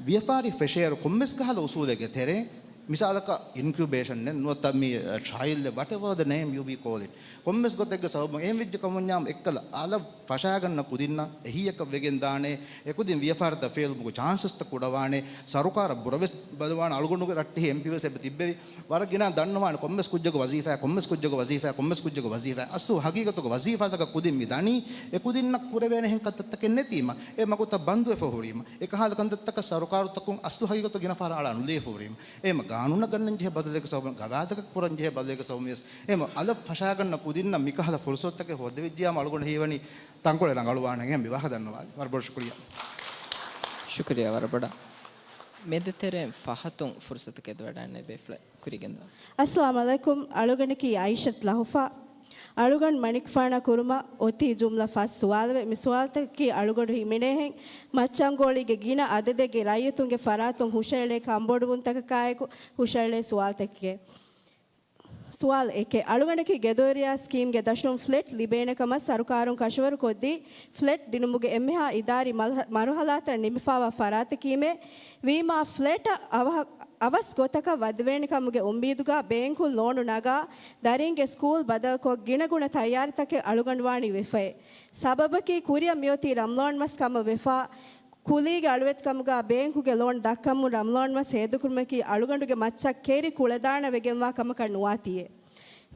ވިޔަފާރި ފެށޭއިރު ކޮންމެސް ކަހަލަ އުސޫލެއްގެ ތެރެއިން މިސާލަކަށް އިންކިއުބޭޝަން އެއް ނުވަތަ މި ޓްރައިލް އެއް ވަޓެވާ ދަ ނޭމް ޔޫ ވީ ކޯލް އިޓް. ކޮންމެސް ގޮތެއްގެ ސަބަބުން އެހެން ވެއްޖެ ކަމުންޏާމު އެއްކަލަ އަލަށް ފަށާގަންނަ ކުދިންނަށް އެހީއަކަށް ވެގެން ދާނެ. އެކުދިން ވިޔަފާރިތައް ފޭލުމުގެ ޗާންސަސްތައް ކުޑަވާނެ. ސަރުކާރަށް ބުރަވެސް ބަލަވާނެ. އަޅުގަނޑުގެ ރައްޓެހި އެމްޕީވެސް އެބަ ތިއްބެވި. ވަރަށް ގިނަ ދަންނަވާނެ ކޮންމެސް ކުއްޖަކު ވަޒީފާ، ކޮންމެސް ކުއްޖަކު ވަޒީފާ، ކޮންމެސް ކުއްޖަކު ވަޒީފާ. އަސްލު ހަގީގަތުގަ ވަޒީފާތަކަށް ކުދިން މި ދަނީ. އެކުދިންނަށް ކުރެވޭނެ އެހެން ކަންތައްތަކެއް ނެތީމަ. އެ މަގުތައް ބަންދުވެފަ ހުރީމަ. އެކަހަލަ ކަންތައްތަކަށް ސަރުކާރުތަކުން އަސްލު ހަގީގަތު ގިނަ ފަހަރަށް އަޅާ ނުލިޔެފަ ހުރީމަ. އެހެމަ ގާނޫނަށް ގަންނަން ޖެހޭ ބަދަލެއްގެ ސަބަބުން، ގަވާއިދަކަށް ކުރަން ޖެހޭ ބަދަލެއްގެ ސަބަބުން ވެސް އެހެމަ އަލަށް ފަށާގަންނަ ކުދިންނަށް މިކަހަލަ ފުރުސަތުތަކެއް ހޯއްދެވިއްޖިޔާމަ އަޅުގަނޑަށް ހީވަނީ ތަންކޮޅެއް ރަނގަޅުވާނެ ހެން މި ވާހަކަ ދަންނަވާލި. ވަރަށް ބޮޑަށް ޝުކުރިއްޔާ. ޝުކުރިއްޔާ ވަރަށް ބޮޑަށް. މެދުތެރެއިން ފަހަތުން ފުރުސަތު ކެދިވަޑައިގަންނަވާ ބޭފުޅެއް ކުރިގެންދަވާ. އައްސަލާމު ޢަލައިކުމް. އަޅުގަނޑަކީ އައިޝަތު ލަހުފާ. އަޅުގަނޑު މަނިކުފާނާ ކުރުމަށް އޮތީ ޖުމްލަ ފަސް ސުވާލެވެ. މި ސުވާލުތަކަކީ އަޅުގަނޑު ހިމެނޭހެން މައްޗަންގޯޅީގެ ގިނަ އަދަދެއްގެ ރައްޔިތުންގެ ފަރާތުން ހުށައެޅޭ ކަންބޮޑުވުންތަކަކާއެކު ހުށައެޅޭ ސުވާލުތަކެކޭ. ސުވާލު އެކެއް، އަޅުގަނޑަކީ ގެދޮރިއާ ސްކީމްގެ ދަށުން ފްލެޓް ލިބޭނެ ކަމަށް ސަރުކާރުން ކަށަވަރު ކޮށްދީ، ފްލެޓް ދިނުމުގެ އެންމެހާ އިދާރީ މަރު-، މަރުހަލާތައް ނިމިފާވާ ފަރާތަކީމޭ. ވީމާ ފްލެޓަށް އަވަހަށް، އަވަސް ގޮތަކަށް ވަދެވޭނެ ކަމުގެ އުއްމީދުގަ ބޭންކުން ލޯނު ނަގާ، ދަރީންގެ ސްކޫލް ބަދަލުކޮށް، ގިނަގުނަ ތައްޔާރީތަކެއް އަޅުގަނޑު ވާނީ ވެފައޭ. ސަބަބަކީ ކުރިއަށް މިއޮތީ ރަމަޟާން މަސް ކަމަށް ވެފާ، ކުލީގެ އަޅުވެތިކަމުގަ ބޭންކުގެ ލޯން ދައްކަމުން ރަމަޟާން މަސް ހޭދަކުރުމަކީ އަޅުގަނޑުގެ މައްޗަށް ކެރި ކުޅަދާނަވެގެންވާ ކަމަކަށް ނުވާތީއޭ.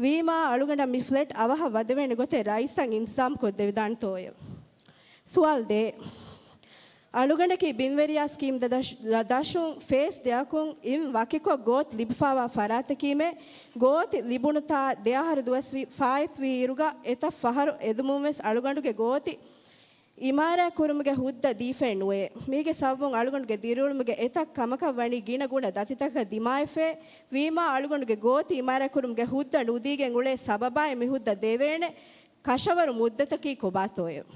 ވީމާ އަޅުގަނޑަށް މި ފްލެޓް އަވަހަށް ވަދެވޭނެ ގޮތެއް ރައީސަށް އިންތިޒާމް ކޮށްދެވިދާނެތޯއޭ. ސުވާލު ދޭއް، އަޅުގަނޑަކީ ބިންވެރިޔާ ސްކީމް ދަ-، ދަށުން ފޭސް ދެއަކުން އިން ވަކިކޮށް ގޯތި ލިބިފާވާ ފަރާތަކީމޭ. ގޯތި ލިބުނުތާ ދެއަހަރު ދުވަސް ވި-، ފާއިތުވި އިރުގަ އެތައް ފަހަރު އެދުމުން ވެސް އަޅުގަނޑުގެ ގޯތި އިމާރާތް ކުރުމުގެ ހުއްދަ ދީފައެއް ނުވޭ. މީގެ ސަބަބުން އަޅުގަނޑުގެ ދިރިއުޅުމުގެ އެތައް ކަމަކަށް ވަނީ ގިނަ ގުނަ ދަތިތަކަށް ދިމާވެފައި. ވީމާ އަޅުގަނޑުގެ ގޯތި އިމާރާތް ކުރުމުގެ ހުއްދަ ނުދީގެން އުޅޭ ސަބަބާއި މި ހުއްދަ ދެވޭނެ ކަށަވަރު މުއްދަތަކީ ކޮބާތޯއެވެ؟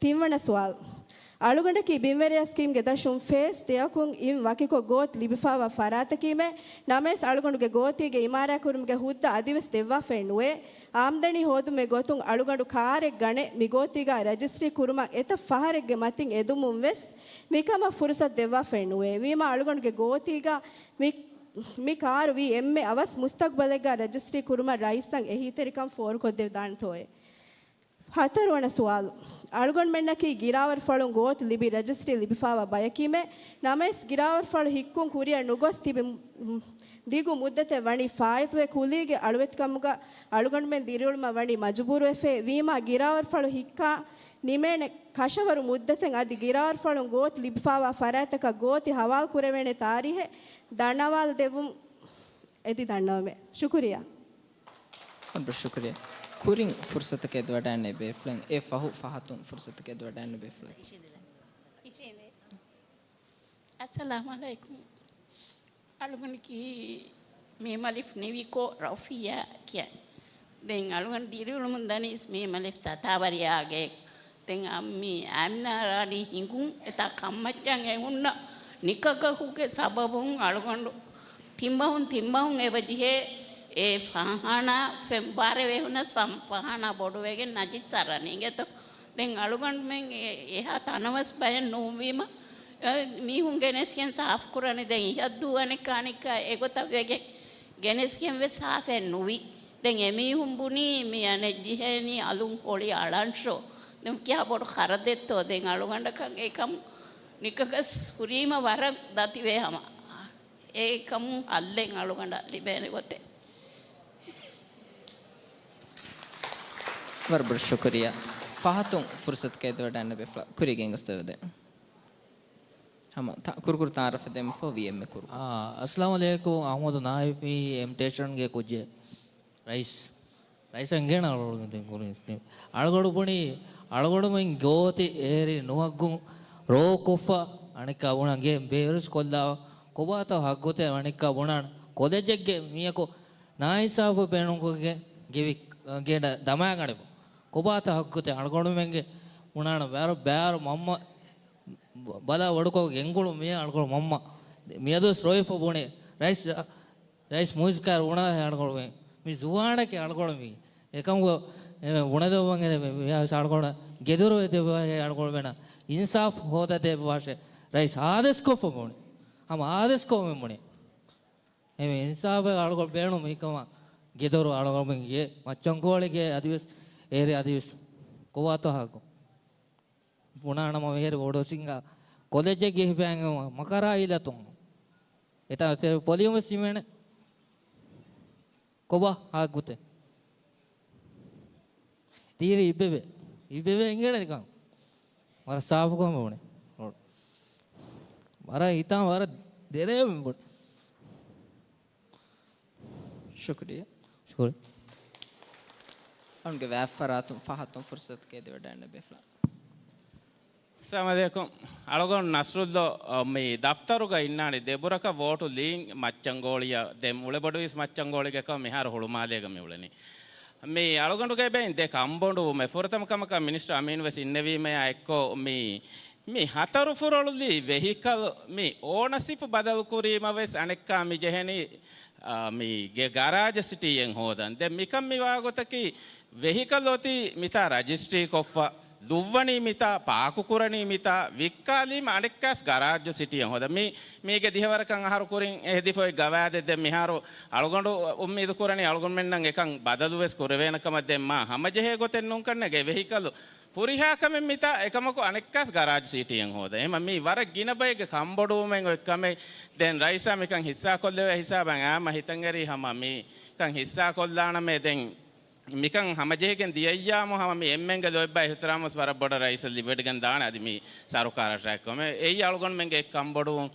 ތިންވަނަ ސުވާލު. އަޅުގަނޑަކީ ބިންވެރިޔާ ސްކީމްގެ ދަށުން ފޭސް ދެއަކުން އިން ވަކިކޮށް ގޯތި ލިބިފާވާ ފަރާތަކީމޭ. ނަމަވެސް އަޅުގަނޑުގެ ގޯތީގެ އިމާރާތް ކުރުމުގެ ހުއްދަ އަދިވެސް ދެއްވާފައެއް ނުވޭ. އާމްދަނީ ހޯދުމުގެ ގޮތުން އަޅުގަނޑު ކާރެއް ގަނެ، މި ގޯތީގަ ރަޖިސްޓްރީ ކުރުމަށް އެތައް ފަހަރެއްގެ މަތިން އެދުމުން ވެސް މިކަމަށް ފުރުސަތު ދެއްވާފައެއް ނުވޭ. ވީމާ އަޅުގަނޑުގެ ގޯތީގަ މި، މި ކާރު ވީ އެންމެ އަވަސް މުސްތަގްބަލެއްގަ ރަޖިސްޓްރީ ކުރުމަށް ރައީސަށް އެހީތެރިކަން ފޯރުކޮށްދެވިދާނެތޯއޭ؟ ހަތަރުވަނަ ސުވާލު. އަޅުގަނޑުމެންނަކީ ގިރާވަރުފަޅުން ގޯތި ލިބި ރަޖިސްޓްރީ ލިބިފާވާ ބަޔަކީމޭ. ނަމަވެސް ގިރާވަރުފަޅު ހިއްކުން ކުރިއަށް ނުގޮސް ތިބި މު-، ދިގު މުއްދަތެއް ވަނީ ފާއިތުވެ ކުލީގެ އަޅުވެތިކަމުގަ އަޅުގަނޑުމެން ދިރިއުޅުމަށް ވަނީ މަޖުބޫރުވެފައި. ވީމާ ގިރާވަރުފަޅު ހިއްކާ ނިމޭނެ ކަށަވަރު މުއްދަތެއް އަދި ގިރާވަރުފަޅުން ގޯތި ލިބިފާވާ ފަރާތްތަކަށް ގޯތި ހަވާލު ކުރެވޭނެ ތާރީހެއް ދަންނަވާލަދެއްވުން. އެދި ދަންނަވަމޭ. ޝުކުރިއްޔާ. އަނބު ޝުކުރިއްޔާ. ކުރިން ފުރުސަތަކަށް އެދިވަޑައިގަންނަވާ ބޭފުޅުން އެ ފަހު ފަހަތުން ފުރުސަތަކަށް އެދިވަޑައިގަންނަވާ ބޭފުޅުން. އައްސަލާމު ޢަލައިކުމް. އަޅުގަނޑަކީ މީމަލިފް ނިވިކޯ ރައުފިއްޔާ ކިޔަން. ދެން އަޅުގަނޑު ދިރިއުޅުމުން ދަނީސް މީމަލިފް ސަތާވަރިޔާގެ. ދެން އަ-، މި އާމިނާ ރާނީ ހިނގުން އެތާ ކަންމައްޗަށް އެ ހުންނަ ނިކަގަހުގެ ސަބަބުން އަޅުގަނޑު ތިންބަހުން ތިންބަހުން އެބަޖެހޭ އެ ފާޚާނާ ފެން ބާރެވޭ ހުނަސް ފާ-، ފާޚާނާ ބޮޑުވެގެން ނަޖިސް އަރަނީ އިނގޭތޯ. ދެން އަޅުގަނޑުމެން އެ-، އެހާ ތަނަވަސް ބަޔެއް ނޫންވީމަ، އެ، މީހުން ގެނެސްގެން ސާފުކުރަނީ. ދެން އިހަށް ދޫ އަނެއްކާ އަނެއްކާ އެގޮތަށް ވެގެން ގެނެސްގެން ވެސް ސާފެއް ނުވި. ދެން އެމީހުން ބުނީ މި އަނެއް ޖެހޭނީ އަލުން ހޮޅި އަޅަންށޯ. ދެން ކިހާ ބޮޑު ޚަރަދެއްތޯ. ދެން އަޅުގަނޑަކަށް އެކަމް ނިކަގަސް ހުރީމަ ވަރަށް ދަތިވޭ ހަމަ. އެކަމުން ހައްލެއް އަޅުގަނޑަށް ލިބޭނެ ގޮތެއް. ވަރަށް ބޮޑަށް ޝުކުރިއްޔާ. ފަހަތުން ފުރުސަތުގައި ދުވަޑައިގަންނަ ބޭފުޅާ ކުރީގެ އެނގުސްތަވެދެ. ހަމަ ތަ-، ކުރުކުރު ތައާރަފެއް ދެމިފަ ވީ އެމްއެ ކުރު. އާ، އައްސަލާމު ޢަލައިކުމް. އަޙްމަދު ނާއިފީ އެމްޓޭޝަންގެ ކުއްޖެއް. ރައީސް. ރައީސަށް އިނގޭނެ އަޅުގަނޑު ދެން ކުރިން. އަޅުގަނޑު ބުނީ، އަޅުގަނޑުމެން ގޯތި އޭރި ނުވައްގުން ރޯ ކޮށްފަ އަނެއްކާ ބުނާ ގޭ ބޭރުސް ކޮށްލާ ކޮބާތޯ ހައްގުތޭ އަނެއްކާ ބުނާން ކޮލެޖެއްގެ މީހަކު ނާއިންސާފު ބޭނުންކޮށްގެން ގެވި، ގޭން ދަމާގަނެފަ. ކޮބާތަ ހައްގުތެ އަޅުގަނޑުމެންގެ ބުނާނަ ބޭރު، ބޭރު މަންމަ ބަލާ ވަޑުކޮށް ގެންގުޅު މީ އަޅުގަނޑު މަންމަ. މިއަދު ސްރޮއިފަ ބުނެ. ރައީސް، ރައީސް މުއިޒް ކާރު ބުނާ އަޅުގަނޑު މީ. މި ޒުވާނަކީ އަޅުގަނޑު މީ. އެކަމުގަ އެ ބުނެދެއްވަން އެ މި އަޅުގަނޑު ގެދޮރު އެދެއްވާ އަޅުގަނޑު މެނަ އިންސާފް ހޯދަދެއްވާށެ. ރައީސް އާދޭސް ކޮށްފަ ބުނެ. ހަމަ އާދޭސް ކޮށްމެ ބުނެ. އެމެ އިންސާފެއް އަޅުގަނޑު ބޭނުން މިކަމަށް ގެދޮރު އަޅުގަނޑުމެންގެ މައްޗަންގޯޅިގެ އަދިވެސް އޭރި އަދިވެސް ކޮބާތޯ ހައްގު. ބުނާނަމަ މިހެރި ވޮޑޯސިންގާ ކޮލެޖެއްގެ ހިފައިން މަކަރާ އިލަތުން. އެތާ ތެރެ ޕޮލިއުމެސް ހިމެނެ. ކޮބާ ހާގުތެ. ދީރި އިބެވެ. އިބެވެ އިނގޭނެ ކަން. ވަރަށް ސާފުކަމެއް ބުނެ. ވަރަށް ހިތާ ވަރަށް ދެރޭ ބުނެ. ޝުކުރިއްޔާ. ޝުކުރިއްޔާ. އަޅުގަނޑުގެ ވާތްފަރާތުން ފަހަތުން ފުރުސަތު ކެދިވަޑައިގަންނަ ބޭފުޅާ. އައްސަލާމު ޢަލައިކުމް. އަޅުގަނޑު ނަސްރުއްލޯ، އަ، މި ދަފްތަރުގަ އިންނާނެ ދެބުރަކަށް ވޯޓު ލީން މައްޗަންގޯޅިއަށް ދެން އުޅެބޮޑުވީސް މައްޗަންގޯޅިގަކަށް މިހާރު ހުޅުމާލޭގަ މި އުޅެނީ. މި އަޅުގަނޑުގެ ބެއިން ދެ ކަންބޮޑުވުމެއް ފުރަތަމަ ކަމަކަށް މިނިސްޓަރ އަމީން ވެސް އިންނެވީމަޔާ އެއްކޮށް މި މި ހަތަރު ފުރޮޅުލީ ވެހިކަލް މި އޯނަސިޕް ބަދަލުކުރީމަ ވެސް އަނެއްކާ މި ޖެހެނީ، އާ، މީގެ ގަރާޖަށް ސިޓީއެއް ހޯދަން. ދެން މިކަން މި ވާގޮތަކީ ވެހިކަލް އޮތީ މިތާ ރަޖިސްޓްރީ ކޮށްފަ، ދުއްވަނީ މިތާ، ޕާކުކުރަނީ މިތާ، ވިއްކާލީމަ އަނެއްކާސް ގަރާޖު ސިޓީއެއް ހޯދަން. މީ، މީގެ ދިހަވަރަކަށް އަހަރު ކުރިން ހެދިފައި ގަވާއިދެއް ދެން މިހާރު އަޅުގަނޑު އުއްމީދު ކުރަނީ އަޅުގަނޑުމެންނަށް އެކަން ބަދަލު ވެސް ކުރެވޭނެ ކަމަށް. ދެން މާ ހަމަޖެހޭ ގޮތެއް ނޫން ކަންނޭނގެ ވެހިކަލް ހުރިހާ ކަމެއް މިތާ އެކަމަކު އަނެއްކާސް ގަރާޖް ސިޓީއެއް ހޯދަ. އެހެމަ މީ ވަރަށް ގިނަ ބައެއްގެ ކަންބޮޑުވުމެއް އޮތް ކަމެއް. ދެން ރައީސާ މިކަން ހިއްސާކޮށްލެވޭ ހިސާބަށް އާމަ ހިތަށްއެރީ ހަމަ މިކަން ހިއްސާކޮށްލާނަމޭ. ދެން މިކަން ހަމަޖެހިގެން ދިޔައްޔާމު ހަމަ މި އެންމެންގެ ލޯތްބާ އިޙްތިރާމުސް ވަރަށް ބޮޑަށް ރައީސަށް ލިބިވެޑިގެން ދާނެ އަދި މި ސަރުކާރަށްޓަކައި ކޮމެ. އެއީ އަޅުގަނޑުމެންގެ އެއް ކަންބޮޑުވުން.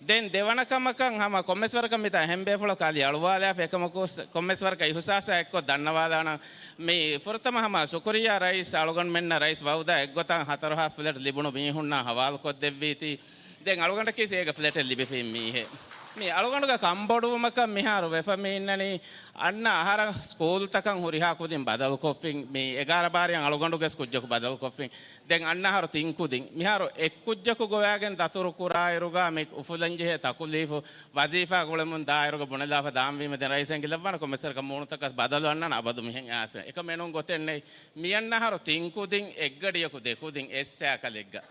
ދެން ދެވަނަ ކަމަކަށް ހަމަ ކޮންމެސް ވަރަކަށް މިތާ އެހެން ބޭފުޅަކު އަލި އަޅުވާލާފަ އެކަމަކު ކޮންމެސް ވަރަކަށް އިހުސާސާ އެއްކޮށް ދަންނަވާލާނަން. މި ފުރަތަމަ ހަމަ ޝުކުރިއްޔާ ރައީސް އަޅުގަނޑުމެންނަށް ރައީސް ވައުދާ އެއްގޮތަށް ހަތަރު ހާސް ފްލެޓް ލިބުނު މީހުންނާ ހަވާލުކޮށްދެއްވީތީ. ދެން އަޅުގަނޑަކީ އޭގެ ފްލެޓެއް ލިބިފިން މީހެއް. މި އަޅުގަނޑުގެ ކަންބޮޑުވުމަކަށް މިހާރު ވެފަ މި އިންނަނީ އަންނަ އަހަރަށް ސްކޫލްތަކަށް ހުރިހާ ކުދިން ބަދަލުކޮށްފިން. މި އެގާރަ ބާރިއަށް އަޅުގަނޑުގެ ކުއްޖަކު ބަދަލުކޮށްފިން. ދެން އަންނަ އަހަރު ތިން ކުދިން. މިހާރު އެއް ކުއްޖަކު ގޮވާގެން ދަތުރު ކުރާއިރުގަ މި އުފުލަންޖެހޭ ތަކުލީފު ވަޒީފާ ގުޅެމުން ދާއިރުގަ ބުނެލާފަ ދާންވީމަ ދެން ރައީސަށް އެނގިލައްވާނެ ކޮންމެސް ވަރަކަށް މޫނުތަކަށް ބަދަލު އަންނާނެ އަބަދު މިހެން އާސެ. އެކަމް އެނޫން ގޮތެއް ނެތް. މި އަންނަ އަހަރު ތިން ކުދިން އެއްގަޑިޔަކު ދެ ކުދިން އެއް ސައިކަލެއްގަ.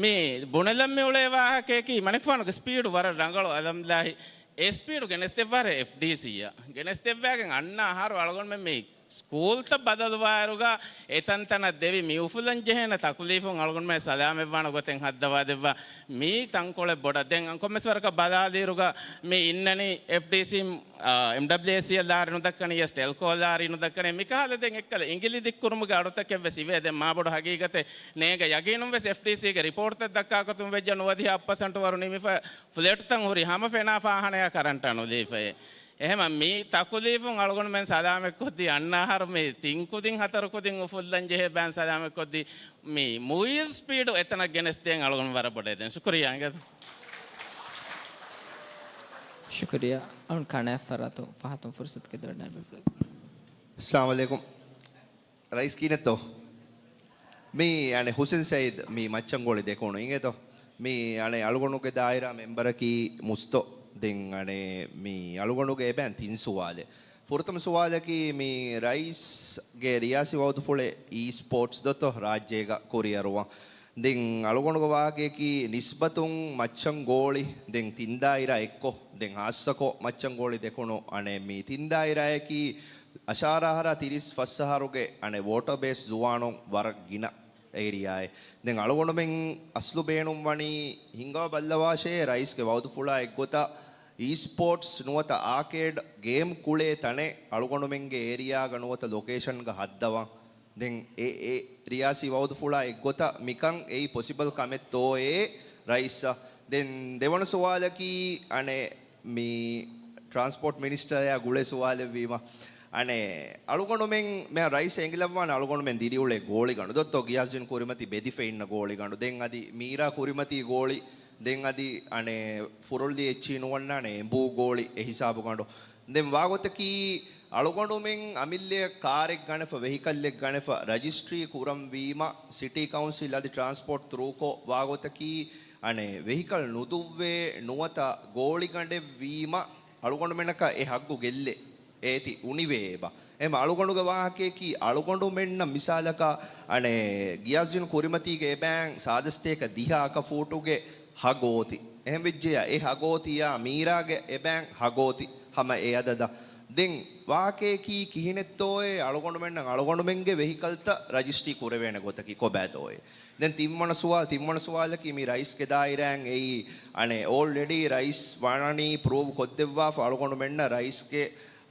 މި ބުނެލަން މި އުޅޭ ވާހަކަޔަކީ މަނިކުފާނުގެ ސްޕީޑު ވަރަށް ރަނގަޅު އަލްހަމްދުލިއްލާހި. އެ ސްޕީޑު ގެނެސްދެއްވާރެ އެފްޑީސީއަށް. ގެނެސްދެއްވާގެން އަންނަ އަހަރު އަޅުގަނޑުމެން މި ސްކޫލްތައް ބަދަލުވާއިރުގަ އެތަންތަނަށް ދެވި މި އުފުލަން ޖެހޭނެ ތަކުލީފުން އަޅުގަނޑުމެން ސަލާމަތްވާނެ ގޮތެއް ހައްދަވާ ދެއްވާ. މީ ތަންކޮޅެއް ބޮޑަށް. ދެން ކޮންމެސް ވަރަކަށް ބަލާލިއިރުގަ މި އިންނަނީ އެފްޑީސީ، އާ، އެމްޑަބްލިއުއެސްސީ އަށް ލާރި ނުދައްކަނީ އެސް ޓެލްކޯ ލާރި ނުދައްކަނީ. މިކަހަލަ ދެން އެއްކަލަ އިނގިލި ދިއްކުރުމުގެ އަޑުތަކެއް ވެސް އިވޭ. ދެން މާބޮޑު ހަގީގަތެއް ނޭނގެ ޔަގީނުން ވެސް އެފްޑީސީގެ ރިޕޯޓްތައް ދައްކާ ގޮތުން ވެއްޖެ ނުވަދިހަ އަށް ޕަސެންޓު ވަރު ނިމިފަ ފްލެޓްތައް ހުރި ހަމަ ފެނާ ފާހަނަޔާ ކަރަންޓާ ނުލީފައޭ. އެހެމަ މި ތަކުލީފުން އަޅުގަނޑުމެން ސަލާމަތްކޮށްދީ، އަންނަ އަހަރު މި ތިން ކުދިން ހަތަރު ކުދިން އުފުއްލަން ޖެހޭ ބައިން ސަލާމަތްކޮށްދީ، މި މުވީ ސްޕީޑު އެތަނަށް ގެނެސްދޭން އަޅުގަނޑު ވަރަށް ބޮޑަށް ދެން. ޝުކުރިއްޔާ އިނގޭތޯ. ޝުކުރިއްޔާ. އަޅުން ކަނާތް ފަރާތުން ފަހަތުން ފުރުސަތު ގެންދަވަން ބޭފުޅެއް. އައްސަލާމު ޢަލައިކުމް. ރައީސް ކިހިނެއްތޯ؟ މީ އަނެއް ހުސެން ސައީދު މީ މައްޗަންގޯޅި ދެކުނު އިނގޭތޯ؟ މީ އަނެއް އަޅުގަނޑުގެ ދާއިރާ މެމްބަރަކީ މުސްތޯ. ދެން އަނެއް މީ އަޅުގަނޑުގެ އެބައިން ތިން ސުވާލެއް. ފުރަތަމަ ސުވާލަކީ މީ ރައީސްގެ ރިޔާސީ ވައުދުފުޅެއް އީ ސްޕޯޓްސް ދޯތޯ ރާއްޖޭގަ ކުރިއަރުވަން. ދެން އަޅުގަނޑުގެ ވާހަކަޔަކީ ނިސްބަތުން މައްޗަންގޯޅި ދެން ތިން ދާއިރާ އެއްކޮށް، ދެން ހާއްސަކޮށް މައްޗަންގޯޅި ދެކުނު އަނެއް މީ ތިން ދާއިރާއަކީ އަށާރަ އަހަރާ ތިރީސް ފަސް އަހަރުގެ އަނެއް ވޯޓަރ ބޭސް ޒުވާނުން ވަރަށް ގިނަ އޭރިއާއެއް. ދެން އަޅުގަނޑުމެން އަސްލު ބޭނުންވަނީ ހިނގާ ބައްލަވާށޭ ރައީސްގެ ވައުދުފުޅާ އެއްގޮތަށް އީ ސްޕޯޓްސް ނުވަތަ އާކޭޑް ގޭމް ކުޅޭ ތަނެއް އަޅުގަނޑުމެންގެ އޭރިއާގަ ނުވަތަ ލޮކޭޝަންގަ ހައްދަވަން. ދެން އެ، އެ ރިޔާސީ ވައުދުފުޅާ އެއްގޮތަށް މިކަން އެއީ ޕޮސިބަލް ކަމެއްތޯއޭ ރައީސްއަށް؟ ދެން ދެވަނަ ސުވާލަކީ އަނެއް މި ޓްރާންސްޕޯޓް މިނިސްޓަރއާ ގުޅޭ ސުވާލެއްވީމަ، އަނެއް އަޅުގަނޑުމެން މިހާ ރައީސް އެނގިލައްވާނެ އަޅުގަނޑުމެން ދިރިއުޅޭ ގޯޅިގަނޑު. ދޯތޯ ގިޔާސްދީން ކުރިމަތީ ބެދިފަ އިންނަ ގޯޅިގަނޑު. ދެން އަދި މީރާ ކުރިމަތީ ގޯޅި. ދެން އަދި އަނެއް ފުރޮޅި އެއްޗިހި ނުވަންނާނެ އެނބޫ ގޯޅި އެ ހިސާބުގަނޑު. ދެން ވާގޮތަކީ އަޅުގަނޑުމެން އަމިއްލައަށް ކާރެއް ގަނެފަ، ވެހިކަލްއެއް ގަނެފަ، ރަޖިސްޓްރީ ކުރަންވީމަ، ސިޓީ ކައުންސިލް އަދި ޓްރާންސްޕޯޓް ތްރޫކޮށް ވާގޮތަކީ އަނެއް ވެހިކަލް ނުދުއްވޭ ނުވަތަ ގޯޅިގަނޑެއްވީމަ، އަޅުގަނޑުމެންނަކަށް އެ ހައްގު ގެއްލޭ. އޭތި އުނިވޭ އެބަ. އެމަ އަޅުގަނޑުގެ ވާހަކަޔަކީ އަޅުގަނޑުމެންނަށް މިސާލަކަށް އަނެއް ގިޔާސްދީން ކުރިމަތީގެ އެބައިން ސާދަސްތޭކަ ދިހަ އަކަ ފޫޓުގެ ހަގޯތި. އެހެން ވެއްޖެޔާ އެ ހަގޯތިޔާ މީރާގެ އެބައިން ހަގޯތި ހަމަ އެ އަދަދަށް. ދެން ވާހަކަޔަކީ ކިހިނެއްތޯއޭ އަޅުގަނޑުމެންނަށް އަޅުގަނޑުމެންގެ ވެހިކަލްތައް ރަޖިސްޓްރީ ކުރެވޭނެ ގޮތަކީ ކޮބާތޯއޭ؟ ދެން ތިންވަނަ ސުވާލް، ތިންވަނަ ސުވާލަކީ މި ރައީސްގެ ދާއިރާއިން އެއީ އަނެއް އޯލްރެޑީ ރައީސް ވާނީ ޕްރޫވް ކޮށްދެއްވާފަ އަޅުގަނޑުމެންނަށް ރައީސްގެ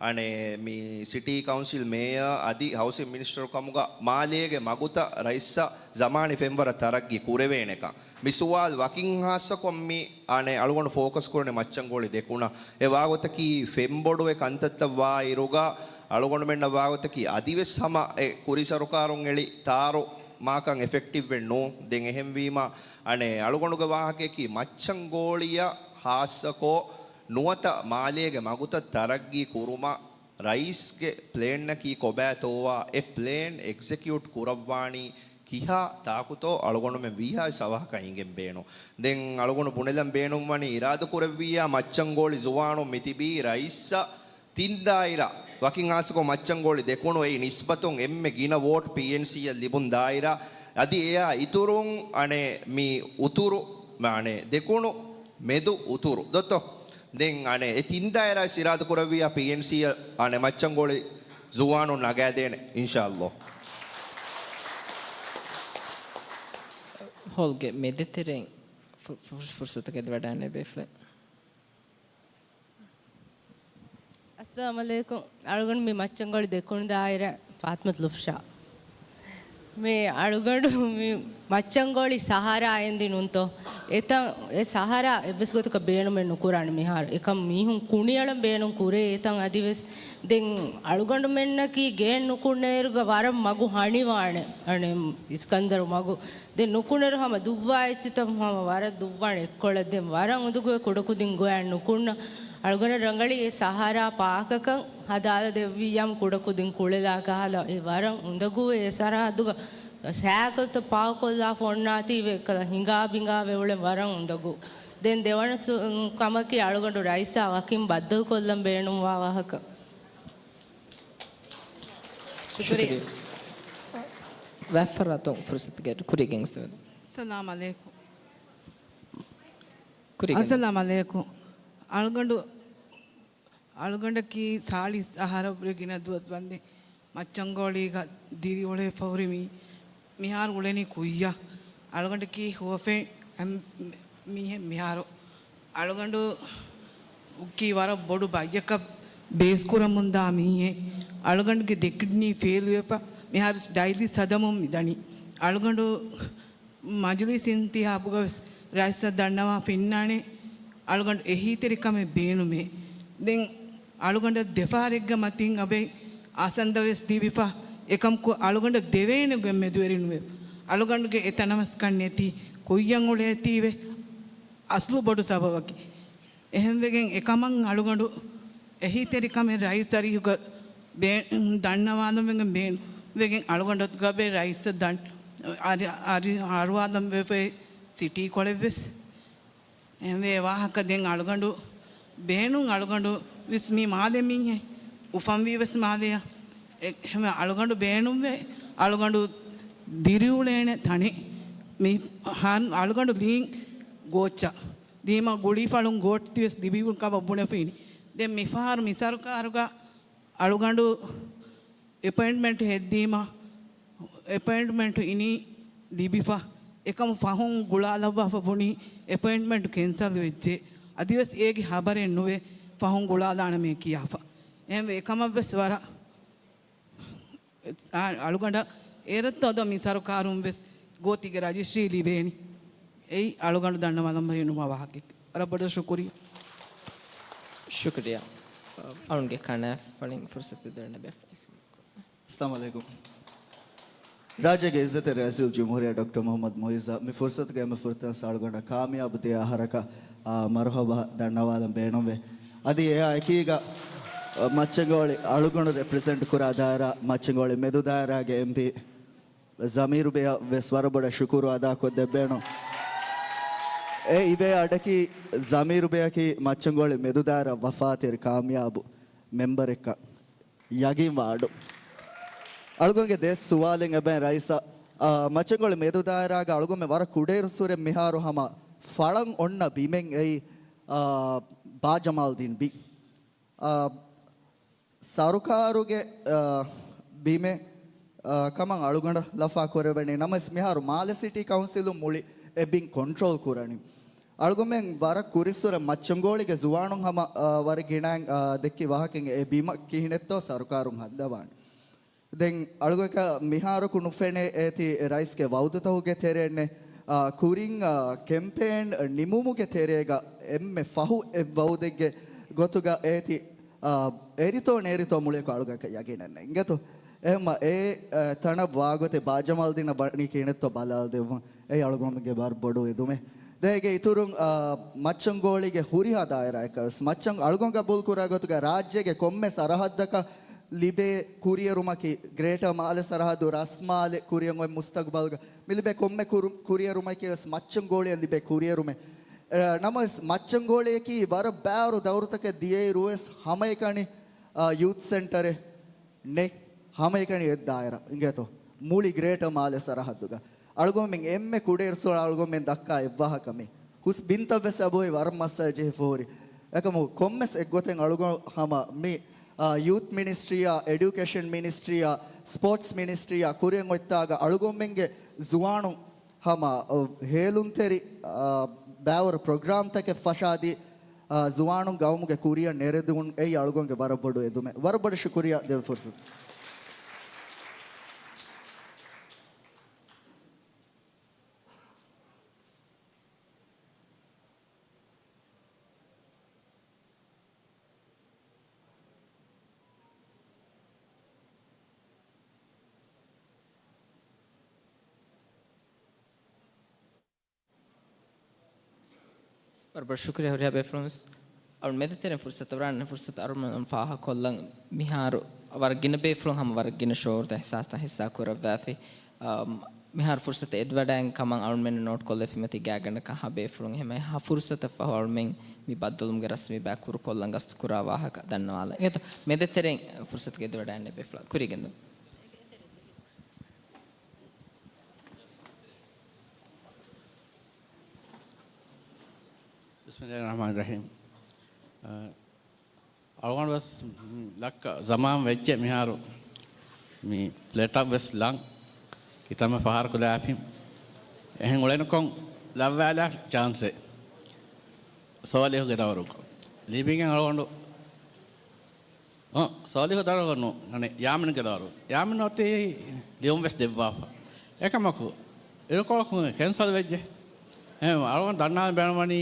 އަނެއް މި ސިޓީ ކައުންސިލް މޭޔަރ އަދި ހައުސިން މިނިސްޓަރު ކަމުގަ މާލޭގެ މަގުތައް ރައީސްއަށް ޒަމާނީ ފެންވަރަށް ތަރައްގީ ކުރެވޭނެކަން. މި ސުވާލު ވަކިން ހާއްސަކޮށް މި އަނެއް އަޅުގަނޑު ފޯކަސް ކުރަނީ މައްޗަންގޯޅި ދެކުނަށް. އެ ވާގޮތަކީ ފެންބޮޑުވެ ކަންތައްތައް ވާ އިރުގަ އަޅުގަނޑުމެންނަށް ވާގޮތަކީ އަދިވެސް ހަމަ އެ ކުރީ ސަރުކާރުން އެޅި ތާރު މާކަން އެފެކްޓިވް ވެއްނު. ދެން އެހެންވީމަ އަނެއް އަޅުގަނޑުގެ ވާހަކަޔަކީ މައްޗަންގޯޅިއަށް ހާއްސަކޮށް ނުވަތަ މާލޭގެ މަގުތައް ތަރައްގީ ކުރުމަށް ރައީސްގެ ޕްލޭންއަކީ ކޮބާތޯވާ އެ ޕްލޭން އެގްޒެކިއުޓް ކުރައްވާނީ ކިހާ ތާކުތޯ އަޅުގަނޑުމެން ވީހާވެސް އަވަހަކަށް އިނގެން ބޭނުން. ދެން އަޅުގަނޑު ބުނެލަން ބޭނުންވަނީ އިރާދަކުރެއްވިއްޔާ މައްޗަންގޯޅި ޒުވާނުން މިތިބީ ރައީސްއަށް ތިން ދާއިރާ ވަކިން ހާއްސަކޮށް މައްޗަންގޯޅި ދެކުނު އެއީ ނިސްބަތުން އެންމެ ގިނަ ވޯޓް ޕީއެންސީއަށް ލިބުނު ދާއިރާ. އަދި އެއާ އިތުރުން އަނެއް މި އުތުރު އަނެއް ދެކުނު މެދު އުތުރު ދޯތޯ. ދެން އަނެއް އެ ތިން ދާއިރާ އިރާދަ ކުރެއްވިއްޔާ ޕީއެންސީއަށް އަނެއް މައްޗަންގޯޅި ޒުވާނުން ނަގާދޭނެ އިންޝާﷲ. ހޯލްގެ މެދުތެރެއިން ފު-، ފު-، ފުރުސަތު ގެންދަވަޑައިގަންނަވާ ބޭފުޅެއް. އައްސަލާމު ޢަލައިކުމް. އަޅުގަނޑު މި މައްޗަންގޯޅި ދެކުނު ދާއިރާ ފާތިމަތު ލުފްޝާ. މި އަޅުގަނޑު މި މައްޗަންގޯޅި ސަހާރާ އެނދި ނޫންތޯ؟ އެތަން އެ ސަހާރާ އެއްވެސް ގޮތަކަށް ބޭނުމެއް ނުކުރާނެ މިހާރު. އެކަމް މީހުން ކުނިއަޅަން ބޭނުން ކުރޭ އެތަން އަދިވެސް. ދެން އަޅުގަނޑުމެންނަކީ ގެއެއް ނުކުންނައިރުގަ ވަރަށް މަގު ހަނިވާނެ. އަނެއް އިސްކަންދަރު މަގު ދެން ނުކުނެރު ހަމަ ދުއްވާ އެއްޗިތައް ހަމަ ވަރަށް ދުއްވާނެ އެއްކޮޅަށް. ދެން ވަރަށް އުނދަގޫވެ ކުޑަކުދިން ގޮޔަށް ނުކުންނަ. އަޅުގަނޑަށް ރަނގަޅީ އެ ސަހާރާ ޕާކަކަށް ހަދާލަ ދެއްވިއްޔާމު ކުޑަކުދިން ކުޅެލާ ކަހަލަ އެ ވަރަށް އުނދަގޫވެ އެ ސަރަހައްދުގަ ސައިކަލްތައް ޕާކްކޮށްލާފަ އޮންނާތީވެ އެއްކަލަ ހިނގާ ބިނގާވެ އުޅެން ވަރަށް އުނދަގޫ. ދެން ދެވަނަ ސު-، ކަމަކީ އަޅުގަނޑު ރައީސާ ވަކިން ބައްދަލުކޮށްލަން ބޭނުންވާ ވާހަކަ. ޝުކުރިއްޔާ. ޝުކުރިއްޔާ. ވައްފަރާތުން ފުރުސަތުގެ ކުރިގެން ސަލާމް ޢަލައިކުމް. ކުރިގެން. އައްސަލާމް ޢަލައިކުމް. އަޅުގަނޑު، އަޅުގަނޑަކީ ސާޅީސް އަހަރަށްވުރެ ގިނަ ދުވަސް ވަންދެން މައްޗަންގޯޅީގަ ދިރިއުޅޭފަ ހުރި މީ، މިހާރު އުޅެނީ ކުއްޔަށް. އަޅުގަނޑަކީ ހުވަފެން އަން-، މީހެއް މިހާރު. އަޅުގަނޑު އުކީ ވަރަށް ބޮޑު ބައްޔަކަށް ބޭސްކުރަމުންދާ މީހެއް. އަޅުގަނޑުގެ ދެ ކިޑްނީ ފެއިލްވެފަ މިހާރު ޑައިލިސް ހަދަމުން މިދަނީ. އަޅުގަނޑު މަޖިލީސް އިންތިހާބުގަވެސް ރައީސަށް ދަންނަވާފަ އިންނާނެ. އަޅުގަނޑު އެހީތެރިކަމެއް ބޭނުމޭ. ދެން އަޅުގަނޑަށް ދެފަހަރެއްގެ މަތިން އަބެ އާސަންދަވެސް ދީބިފަ، އެކަމަކު އަޅުގަނޑަށް ދެވޭނެގެ މެދުވެރިނުވެ. އަޅުގަނޑުގެ އެތަނަވަސްކަން ނެތި ކުއްޔަށް އުޅޭތީވެ އަސްލު ބޮޑު ސަބަބަކީ. އެހެންވެގެން އެކަމަށް އަޅުގަނޑު އެހީތެރިކަމެއް ރައީސް އަރިހުގަ ބޭ-، ދަންނަވާލަންވެގެން ބޭނުންވެގެން އަޅުގަނޑުގަބެ ރައީސަށް ދަން އަރި-، އަރި-، އަރުވާލަންވެފައި ސިޓީ ކޮޅެއްވެސް. އެހެންވެ ވާހަކަ ދެން އަޅުގަނޑު ބޭނުން އަޅުގަނޑު ވެސް މީ މާލެ މީހެއް އުފަންވީ ވެސް މާލެޔަށް. އެ-، އެހެންވެ އަޅުގަނޑު ބޭނުންވެ އަޅުގަނޑު ދިރިއުޅޭނެ ތަނެއް މި ހާ-، އަޅުގަނޑު ލީން ގޯއްޗަށް ދީމަ ގުޅީފަޅުން ގޯޓްތި ވެސް ލިބިވުން ކަމަށް ބުނެފީނި. ދެން މިފަހަރު މި ސަރުކާރުގަ އަޅުގަނޑު އެޕޮއިންޓްމަންޓް ހެއްދީމަ، އެޕޮއިންޓްމަންޓް އިނީ ލިބިފަ، އެކަމު ފަހުން ގުޅާލައްވާފަ ބުނީ އެޕޮއިންޓްމަންޓް ކެންސަލް ވެއްޖެ. އަދިވެސް އޭގެ ހަބަރެއް ނުވެ ފަހުން ގުޅާލާނަމޭ ކިޔާފަ. އެހެންވެ އެކަމަށްވެސް ވަރަށް އަ-، އަޅުގަނޑަށް އޭރަށް ތަދަ މި ސަރުކާރުން ވެސް ގޯތިގެ ރަޖިސްޓްރީ ލިބޭނީ. އެއީ އަޅުގަނޑު ދަންނަވާލަން ބޭނުންވާ ވާހަކަ. ވަރަށް ބޮޑަށް ޝުކުރިއްޔާ. ޝުކުރިއްޔާ. އަޅުންގެ ކަނާ ފަޅިން ފުރުސަތު ދެންނެވޭ. އައްސަލާމު ޢަލައިކުމް. ރާއްޖޭގެ ޢިއްޒަތްތެރި ރައީސުލްޖުމްހޫރިއްޔާ ޑޮކްޓަރ މުޙައްމަދު މުޢިއްޒަށް މި ފުރުޞަތުގައި އެންމެ ފުރަތަމަ އަޅުގަނޑަށް ކާމިޔާބު ދިޔަ އަހަރަކަށް، އާ، މަރުޙަބާ ދަންނަވާލަން ބޭނުންވޭ. އަދި އެއާ އެކީގަ، އާ، މައްޗަންގޮޅި އަޅުގަނޑު ރެޕްރެޒެންޓް ކުރާ ދާއިރާ، މައްޗަންގޮޅި މެދު ދާއިރާގެ އެމްޕީ ޒަމީރު ބެޔަށް ވެސް ވަރަށް ބޮޑަށް ޝުކުރު އަދާކޮށްދެއްވޭނު. އެ އިވޭ އަޑަކީ ޒަމީރު ބެޔަކީ މައްޗަންގޮޅި މެދު ދާއިރާ ވަފާތެރި ކާމިޔާބު މެމްބަރެއްކަން. ޔަގީންވާ އަޑު. އަޅުގަނޑުގެ ދެ ސުވާލެއް އެބައި ރައީސަށް، އާ، މައްޗަންގޮޅި މެދު ދާއިރާގަ އަޅުގަނޑުމެން ވަރަށް ކުޑައިރުއްސުރެ މިހާރު ހަމަ ފަޅަން އޮންނަ ބިމެއް އެއީ، އާ، ބާ ޖަމާލްދީން ބި. އާ، ސަރުކާރުގެ، އާ، ބިމެއް، އާ، ކަމަށް އަޅުގަނޑަށް ލަފާ ކުރެވެނީ. ނަމަވެސް މިހާރު މާލެ ސިޓީ ކައުންސިލުން މުޅި އެ ބިން ކޮންޓްރޯލް ކުރަނީ. އަޅުގަނޑުމެން ވަރަށް ކުރިއްސުރެ މައްޗަންގޯޅިގެ ޒުވާނުން ހަމަ، އާ، ވަރަށް ގިނައިން، އާ، ދެއްކި ވާހަކައިން އެ ބިމަށް ކިހިނެއްތޯ ސަރުކާރުން ހައްދަވާނެ. ދެން އަޅުގަނޑަކަށް މިހާރަކު ނުފެނޭ އޭތި ރައީސްގެ ވައުދުތަކުގެ ތެރެއެއްނެއް، އާ، ކުރިން، އާ، ކެމްޕޭން ނިމުމުގެ ތެރޭގަ އެންމެ ފަހު އެއް ވައުދެއްގެ ގޮތުގަ އޭތި، އާ، އެރިތޯ ނޭރިތޯ މުޅިއަކު އަޅުގަނޑަކަށް ޔަގީނެއް ނެތް. އިނގޭތޯ؟ އެހެންމަ އެ، އާ، ތަނަށް ވާގޮތެއް ބާ ޖަމާލްދީނަށް ވަނީ ކިހިނެއްތޯ ބަލާލަދެއްވުން. އެއީ އަޅުގަނޑުގެ ވަރަށް ބޮޑު އެދުމެއް. ދެން އޭގެ އިތުރުން، އާ، މައްޗަންގޯޅީގެ ހުރިހާ ދާއިރާއަކަށް ވެސް މައްޗަން އަޅުގަނޑު ގަބޫލު ކުރާ ގޮތުގަ ރާއްޖޭގެ ކޮންމެ ސަރަހައްދަކަށް ލިބޭ ކުރިއެރުމަކީ، ގްރޭޓަރ މާލެ ސަރަހައްދު، ރަސްމާލެ ކުރިއަށް އޮތް މުސްތަގުބަލުގަ މި ލިބޭ ކޮންމެ ކުރު-، ކުރިއެރުމަކީ ވެސް މައްޗަންގޯޅިއަށް ލިބޭ ކުރިއެރުމެއް. އެ، ނަމަވެސް މައްޗަންގޯޅިއަކީ ވަރަށް ބާރު ދައުރުތަކެއް ދިޔައިރު ވެސް ހަމައެކަނި، އާ، ޔޫތް ސެންޓަރެއް ނެތް. ހަމައެކަނި އެއް ދާއިރާ އިނގޭތޯ؟ މުޅި ގްރޭޓަރ މާލެ ސަރަހައްދުގަ. އަޅުގަނޑުމެން އެންމެ ކުޑައިރުއްސުރެ އަޅުގަނޑުމެން ދައްކާ އެއްވާހަކަ މީ. ހުސް ބިންތައް ވެސް އެބައޮތް ވަރަށް މައްސަލަ ޖެހިފަ ހުރި. އެކަމު ކޮންމެސް އެއްގޮތެއް އަޅުގަނޑު ހަމަ މި، އާ، ޔޫތް މިނިސްޓްރީއާ، އެޑިއުކޭޝަން މިނިސްޓްރީއާ، ސްޕޯޓްސް މިނިސްޓްރީއާ ކުރިއަށް އޮތްތާގަ އަޅުގަނޑުމެންގެ ޒުވާނުން ހަމަ، އަ، ހޭލުންތެރި، އަ، ބައިވަރު ޕްރޮގްރާމްތަކެއް ފަށާދީ، އަ، ޒުވާނުން ގައުމުގެ ކުރިއަށް ނެރެދިއުން އެއީ އަޅުގަނޑުގެ ވަރަށް ބޮޑު އެދުމެއް. ވަރަށް ބޮޑަށް ޝުކުރިއްޔާ ދެވި ފުރުސަތު. ވަރަށް ބޮޑަށް ޝުކުރިއްޔާ ހުރިހާ ބޭފުޅުން ވެސް. އަޅު މެދުތެރެއިން ފުރުސަތު ވަރާން ފުރުސަތު އަރުމަން ފާހަގަކޮށްލަން މިހާރު ވަރަށް ގިނަ ބޭފުޅުން ހަމަ ވަރަށް ގިނަ ޝުޢޫރުތައް އިޙްސާސްތައް ހިއްސާ ކުރައްވާފި. އާ، މިހާރު ފުރުސަތު އެދިވަޑައިން ކަމަށް އަޅުމެން ނޯޓް ކޮށްލެފި މަތީ ގާތްގަނޑަކަށް ހަ ބޭފުޅުން އެހެމެ ހަ ފުރުސަތަށް ފަހު އަޅުމެން މި ބައްދަލުވުމުގެ ރަސްމީ ބައި ކުރުކޮށްލަން ގަސްތު ކުރާ ވާހަކަ ދަންނަވާލަން. އެހެންތޯ މެދުތެރެއިން ފުރުސަތުގެ އެދިވަޑައިން ބޭފުޅާ ކުރީގެންދަން. ބިސްމިﷲ ރަޙްމާނި ރަޙީމް. އަ، އަޅުގަނޑު ވެސް ލައްކަ ޒަމާން ވެއްޖެ މިހާރު މި ޕްލޭޓަށް ވެސް ލަން ކިތަންމެ ފަހަރަކު ލާފި. އެހެން އުޅެނިކޮށް ލައްވާލާ ޗާންސެއް. ސޯލިހުގެ ދައުރުގަ ލިބިގެން އަޅުގަނޑު އޮ، ސޯލިހު ދަރުގަ ނޫން. އަނެއް ޔާމިންގެ ދަރު. ޔާމިން އޮތީ ލިޔުން ވެސް ދެއްވާފަ. އެކަމަކު، އިރުކޮޅަކުން ކެންސަލް ވެއްޖެ. އެހެން އަޅުގަނޑު ދަންނާލަން ބޭނުންވަނީ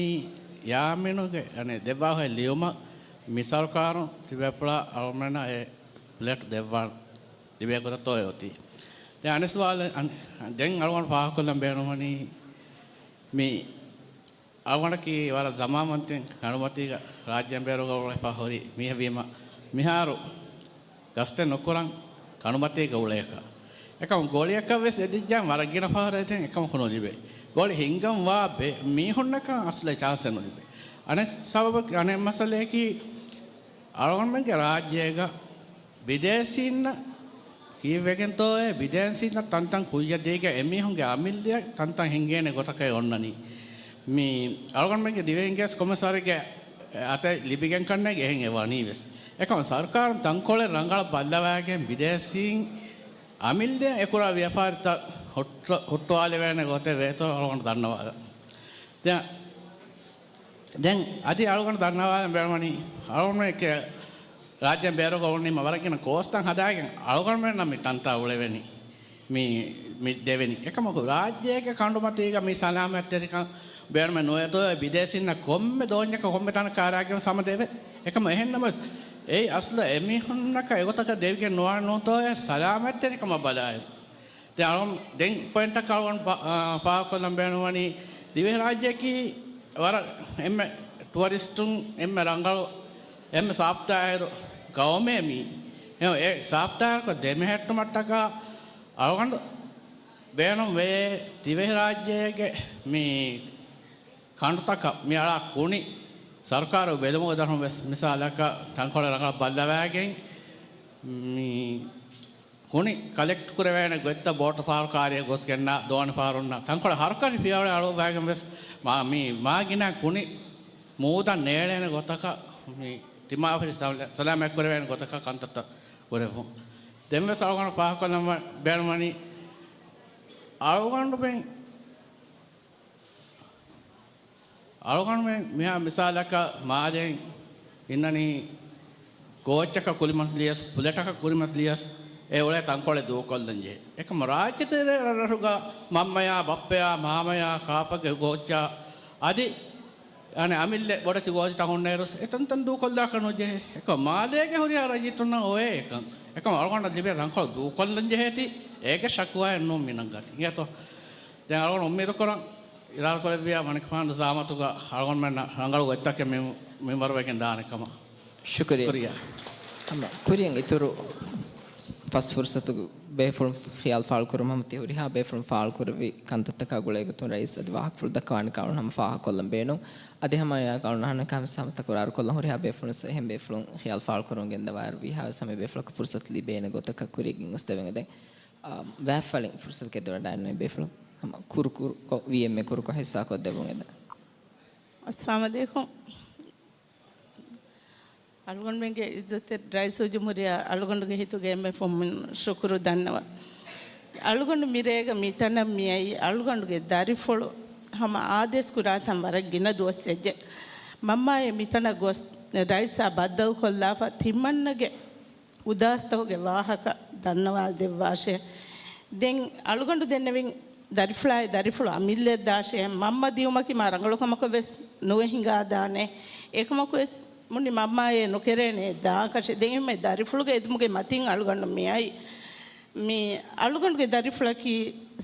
ޔާމިނުގެ، އަނެއް ދެއްވާފައި ލިޔުމަށް މި ސަރުކާރުން ތިބޭފުޅާ އަޅުގަނޑަށް އެ ފްލެޓް ދެއްވާން ތިބޭ ގޮތަށް ތޯއޭ އޮތީ. ދެން އަނެއް ސުވާލެއް، އަން-، ދެން އަޅުގަނޑު ފާހަގަކޮށްލަން ބޭނުންވަނީ މި އަޅުގަނޑަކީ ވަރަށް ޒަމާންވަންތިން ކަނޑުމަތީގަ ރާއްޖޭން ބޭރުގަ އުޅެފަ ހުރި މީހެއް ވީމަ، މިހާރު ގަސްތެއް ނުކުރަން ކަނޑުމަތީގަ އުޅޭކަށް. އެކަމު ގޮޅިއަކަށް ވެސް އެދިއްޖާ ވަރަށް ގިނަ ފަހަރަށް އެދެން އެކަމަކު ނުލިބޭ. ގޮޅި ހިންގަން ވާ ބެ-، މީހުންނަކަށް އަސްލެ ޗާންސެއް ނުލިބޭ. އަނެއް ސަބަބަކީ، އަނެއް މައްސަލަޔަކީ، އަޅުގަނޑުމެންގެ ރާއްޖޭގަ ބިދޭސީންނަށް ކީއްވެގެންތޯއޭ، ބިދޭސީންނަށް ތަންތަން ކުއްޔަށް ދީގެން އެމީހުންގެ އަމިއްލައަށް ތަންތަން ހިންގޭނެ ގޮތަކަށް އޮންނަނީ. މި އަޅުގަނޑުމެންގެ ދިވެހިން ގެސް ކޮމިސަރގެ އަތަށް ލިބިގެން ކަންނޭނގެ އެހެން އެ ވަނީ ވެސް. އެކަމަ ސަރުކާރުން ތަންކޮޅެއް ރަނގަޅަށް ބައްލަވާގެން ބިދޭސީން އަމިއްލައަށް އެކުރާ ވިޔަފާރިތައް ހުއްޓު-، ހުއްޓުވާލެވޭނެ ގޮތެއް ވޭތޯ އަޅުގަނޑު ދަންނަވާލަން. ދެން ދެން އަދި އަޅުގަނޑު ދަންނަވާލަން ބޭނުންވަނީ، އަޅުގަނޑުމެން ރާއްޖޭން ބޭރުގަ އުޅުނީމަ ވަރަށް ގިނަ ކޯސްތައް ހަދާގެން އަޅުގަނޑުމެންނަށް މި ތަންތާ އުޅެވެނީ. މި، މި ދެވެނީ. އެކަމަކު ރާއްޖޭގެ ކަނޑުމަތީގަ މި ސަލާމަތްތެރިކަން ބޭނުމެއް ނުވޭތޯއޭ، ބިދޭސީންނަށް ކޮންމެ ދޯންޏަކަށް ކޮންމެ ތަނަކަށް އަރާގެން ހަމަ ދެވޭ. އެކަމަ އެހެން ނަމަވެސް، އެއީ އަސްލު އެމީހުންނަކަށް އެގޮތަކަށް ދެވިގެން ނުވާނެ ނޫންތޯއޭ، ސަލާމަތްތެރިކަމަށް ބަލާއިރު. ދެން އަޅުގަނޑު، ދެން ޕޮއިންޓަކަށް އަޅުގަނޑު ފާ-، އާ، ފާހަގަކޮށްލަން ބޭނުންވަނީ، ދިވެހިރާއްޖެއަކީ ވަރަށް އެންމެ ޓުއަރިސްޓުން އެންމެ ރަނގަޅު، އެންމެ ސާފުތާހިރު ގައުމެއް މީ. އެ، އެ ސާފުތާހިރުކޮށް ދެމެހެއްޓުމަށްޓަކާ އަޅުގަނޑު ބޭނުން ވޭ ދިވެހިރާއްޖޭގެ މި ކަނޑުތަކަށް މި އަޅާ ކުނި ސަރުކާރު ބެލުމުގެ ދަށުން ވެސް މިސާލަކަށް ތަންކޮޅެއް ރަނގަޅަށް ބައްލަވާގެން މި ކުނި ކަލެކްޓް ކުރެވޭނެ ގޮތްތައް ބޯޓު ފަހަރު ކާރިއަށް ގޮސްގެންނާ ދޯނި ފަހަރުންނާ ތަންކޮޅެއް ހަރުކަށި ފިޔަވަޅެއް އަޅުއްވާގެން ވެސް މާ، މި މާ ގިނަ ކުނި މޫދަށް ނޭޅޭނެ ގޮތަކަށް މި ތިމާވެރި ސަލާ-، ސަލާމަތް ކުރެވޭނެ ގޮތަކަށް ކަންތައްތައް ކުރެވުން. ދެން ވެސް އަޅުގަނޑު ފާހަގަކޮށްލަން ވަ-، ބޭނުންވަނީ އަޅުގަނޑުމެން އަޅުގަނޑުމެން މިހާ މިސާލަކަށް މާލޭން އިންނަނީ ގޯއްޗަކަށް ކުރިމަތިލިޔަސް، ފްލެޓަކަށް ކުރިމަތިލިޔަސް، އެ އުޅޭ ތަންކޮޅެއް ދޫކޮށްލަން ޖެހޭ. އެކަމަ ރާއްޖެތެރޭ ރަށްރަށުގަ މަންމަޔާ، ބައްޕަޔާ، މާމަޔާ، ކާފަގެ ގޯއްޗާ، އަދި އަނެއް އަމިއްލަ ބޮޑެތި ގޯއްޗިތައް ހުންނައިރު އެތަންތަން ދޫކޮށްލާކަށް ނުޖެހޭ. އެކަމަ މާލޭގެ ހުރިހާ ރައްޔިތުންނަށް އޮވޭ އެކަން. އެކަމަ އަޅުގަނޑަށް ލިބޭ ތަންކޮޅު ދޫކޮށްލަން ޖެހޭތީ އޭގެ ޝަކުވާއެއް ނޫން މި ނަންގަތީ. އިނގޭތޯ؟ ދެން އަޅުގަނޑު އުއްމީދު ކުރަން، އިރާދަކުރެއްވިޔާ މަނިކުފާނު ޒާމާތުގަ އަޅުގަނޑުމެންނަށް ރަނގަޅު ގޮތްތަކެއް މި-، މިންވަރުވެގެން ދާނެ ކަމަށް. ޝުކުރިއްޔާ. ޝުކުރިއްޔާ. ހަމަ ކުރިއަށް އިތުރު ފަސް ފުރުސަތުގެ ބޭފުޅުން ޚިޔާލު ފާޅުކުރުމަށް ހަމަ ތި ހުރިހާ ބޭފުޅުން ފާޅުކުރެއްވި ކަންތައްތަކާ ގުޅޭގޮތުން ރައީސް އަދި ވާހަކަފުޅު ދައްކަވާނެ ކަމަށް ހަމަ ފާހަގަކޮށްލަން ބޭނުން. އަދި ހަމަ އެއާ ކަމަށް ހަނަ ކަމެއް ސަމަތަކުރާރުކޮށްލަން ހުރިހާ ބޭފުޅުން އެހެން ބޭފުޅުން ޚިޔާލު ފާޅުކުރަން ގެންދަވާއިރު ވީހާވެސް ހަމަ ބޭފުޅަކަށް ފުރުސަތު ލިބޭނެ ގޮތަކަށް ކުރިއަށް ގެންގޮސްދެވެން. ދެން އާ، ވާތްފަޅިން ފުރުސަތު ގެންދަވަޑައިންނެވި ބޭފުޅުން ހަމަ ކުރު ކުރުކޮށް، ވީއެމްއޭ ކުރުކޮށް ހިއްސާކޮށްދެއްވުން އެދާ. އައްސަލާމު ޢަލައިކުމް. އަޅުގަނޑުމެންގެ ޢިއްޒަތްތެރި ރައީސުލްޖުމްހޫރިއްޔާ އަޅުގަނޑުގެ ހިތުގެ އެންމެ ފުންމިން ޝުކުރު ދަންނަވަން. އަޅުގަނޑު މިރޭގަ މިތަނަށް މިއައީ އަޅުގަނޑުގެ ދަރިފުޅު ހަމަ އާދޭސް ކުރާތަން ވަރަށް ގިނަ ދުވަސް ވެއްޖެ. މަންމާއޭ މިތަނަށް ގޮސް ރައީސާ ބައްދަލުކޮށްލާފަ ތިމަންނަގެ އުދާސްތަކުގެ ވާހަކަ ދަންނަވާލަދެއްވާށޭ. ދެން އަޅުގަނޑު ދެންނެވިން ދަރިފުޅާއި ދަރިފުޅު އަމިއްލައަށް ދާށޭ. މަންމަ ދިއުމަކީ މާ ރަނގަޅު ކަމަކަށް ވެސް ނުވެ ހިނގާދާނެ. އެކަމަކު ވެސް މުނި މަންމާއޭ ނުކެރޭނެ ދާކަށެއް. ދެން އެންމެ ދަރިފުޅުގެ އެދުމުގެ މަތިން އަޅުގަނޑު މިއައީ. މި އަޅުގަނޑުގެ ދަރިފުޅަކީ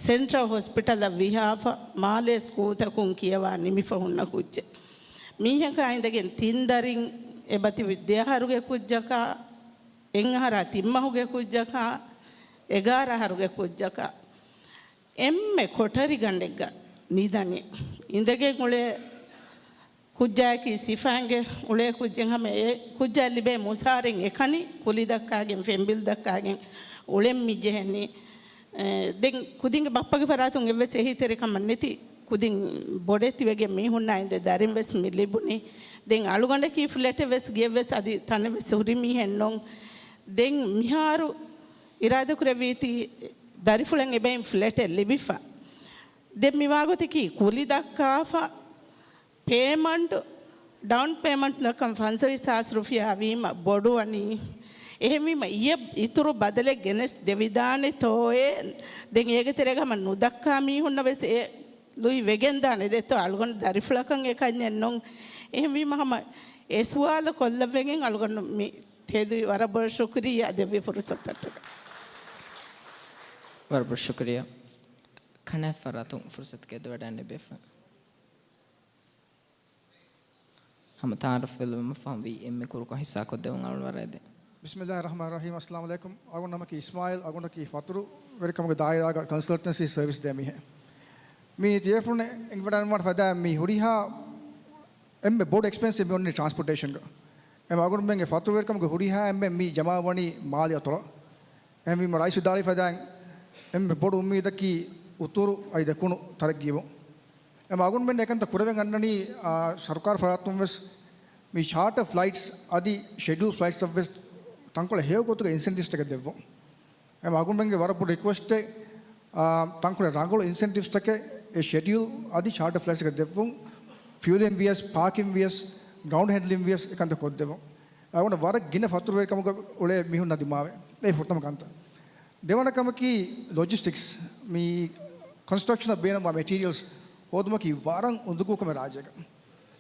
ސެންޓްރަލް ހޮސްޕިޓަލަށް ވިހާފަ މާލޭ ސްކޫލްތަކުން ކިޔަވާ ނިމިފަ ހުންނަ ކުއްޖެއް. މީހަކާ އިނދެގެން ތިން ދަރިން އެބަތިބި ދެއަހަރުގެ ކުއްޖަކާ، އެއްއަހަރާ ތިންމަހުގެ ކުއްޖަކާ، އެގާރަ އަހަރުގެ ކުއްޖަކާ އެންމެ ކޮޓަރިގަނޑެއްގަ ނިދަނީ. އިނދެގެން އުޅޭ ކުއްޖާއަކީ ސިފައިންގެ އުޅޭ ކުއްޖެއް ހަމަ އެ ކުއްޖާ ލިބޭ މުސާރައިން އެކަނި ކުލި ދައްކާގެން ފެންބިލް ދައްކާގެން އުޅެން މި ޖެހެނީ. އެ، ދެން ކުދިންގެ ބައްޕަގެ ފަރާތުން އެއްވެސް އެހީތެރިކަމެއް ނެތި ކުދިން ބޮޑެތިވެގެން މީހުންނާ އިނދެ ދަރިން ވެސް މި ލިބުނީ. ދެން އަޅުގަނޑަކީ ފްލެޓެއް ވެސް ގެއެއް ވެސް އަދި ތަނެއް ވެސް ހުރި މީހެއް ނޫން. ދެން މިހާރު އިރާދަކުރެއްވީތީ ދަރިފުޅެއް އެބައިން ފްލެޓެއް ލިބިފަ. ދެން މިވާގޮތަކީ ކުލި ދައްކާފަ ޕޭމަންޓް، ޑައުން ޕޭމަންޓް ދައްކަން ފަންސަވީސް ހާސް ރުފިޔާ ވީމަ ބޮޑުވަނީ. އެހެންވީމަ އިޔަށް އިތުރު ބަދަލެއް ގެނެސް ދެވިދާނެތޯއޭ. ދެން އޭގެ ތެރޭގަ ހަމަ ނުދައްކާ މީހުންނަށް ވެސް އެ ލުއި ވެގެންދާނެ ދެއްތޯ އަޅުގަނޑު ދަރިފުޅަކަށް އެކަންޏެއް ނޫން. އެހެންވީމަ ހަމަ އެ ސުވާލު ކޮށްލައްވެގެން އަޅުގަނޑު މި ތެދުވި ވަރަށް ބޮޑަށް ޝުކުރިއްޔާ ދެއްވި ފުރުސަތަށްޓަކަ. ވަރަށް ބޮޑަށް ޝުކުރިއްޔާ. ކަނާތް ފަރާތުން ފުރުސަތު ގެއްލުވަޑައިގެން ލިބޭފަ. ހަމަ ތައާރަފްވެލުމަށް ފަހުން ވީ އެންމެ ކުރުކޮށް ހިއްސާކޮށްދެވުން އަޅުން ވަރަށް އެދެން. بسم الله الرحمن الرحيم. السلام عليكم. އަޅުގަނޑު ނަމަކީ އިސްމާއިލް، އަޅުގަނޑަކީ ފަތުރުވެރިކަމުގެ ދާއިރާގަ ކޮންސަލްޓެންސީ ސަރވިސް ދޭ މީހެއް. މި ތިޔަފުން އެނގިވަޑައިގަންނަވާނެ ފަދައިން މި ހުރިހާ އެންމެ ބޮޑު އެކްސްޕެންސިވް މި އޮންނަނީ ޓްރާންސްޕޯޓޭޝަންގަ. އެމަ އަޅުގަނޑުމެންގެ ފަތުރުވެރިކަމުގެ ހުރިހާ އެންމެ މި ޖަމާވަނީ މާލެ އަތޮޅަށް. އެހެންވީމަ ރައީސް ވިދާޅުވި ފަދައިން އެންމެ ބޮޑު އުއްމީދަކީ އުތުރު އަދި ދެކުނު ތަރައްގީވުން. އެމަ އަޅުގަނޑުމެން އެކަންތައް ކުރެވެން އަންނަނީ، އާ، ސަރުކާރު ފަރާތުން ވެސް މި ޗާޓަ ފްލައިޓްސް އަދި ޝެޑިއުލް ފްލައިޓްސް އަށް ވެސް ތަންކޮޅެއް ހެޔޮ ގޮތުގަ އިންސެންޓިވްސް ތަކެއް ދެއްވުން. އެމަ އަޅުގަނޑުމެންގެ ވަރަށް ބޮޑު ރިކުއެސްޓެއް، އާ، ތަންކޮޅެއް ރަނގަޅު އިންސެންޓިވްސް ތަކެއް އެ ޝެޑިއުލް އަދި ޗާޓަ ފްލައިޓްސް ތަކަށް ދެއްވުން، ފިއުލިން ވިޔަސް، ޕާކިން ވިޔަސް، ގްރައުންޑް ހެންޑްލިން ވިޔަސް އެކަންތައް ކޮށްދެވުން. އަޅުގަނޑު ވަރަށް ގިނަ ފަތުރުވެރިކަމުގަ އުޅޭ މީހުންނާ ދިމާވެ. އެ ފުރަތަމަ ކަންތައް. ދެވަނަ ކަމަކީ ލޮޖިސްޓިކްސް. މި ކޮންސްޓްރަކްޝަނަށް ބޭނުންވާ މެޓީރިއަލްސް ހޯދުމަކީ ވަރަށް އުނދަގޫ ކަމެއް ރާއްޖޭގަ.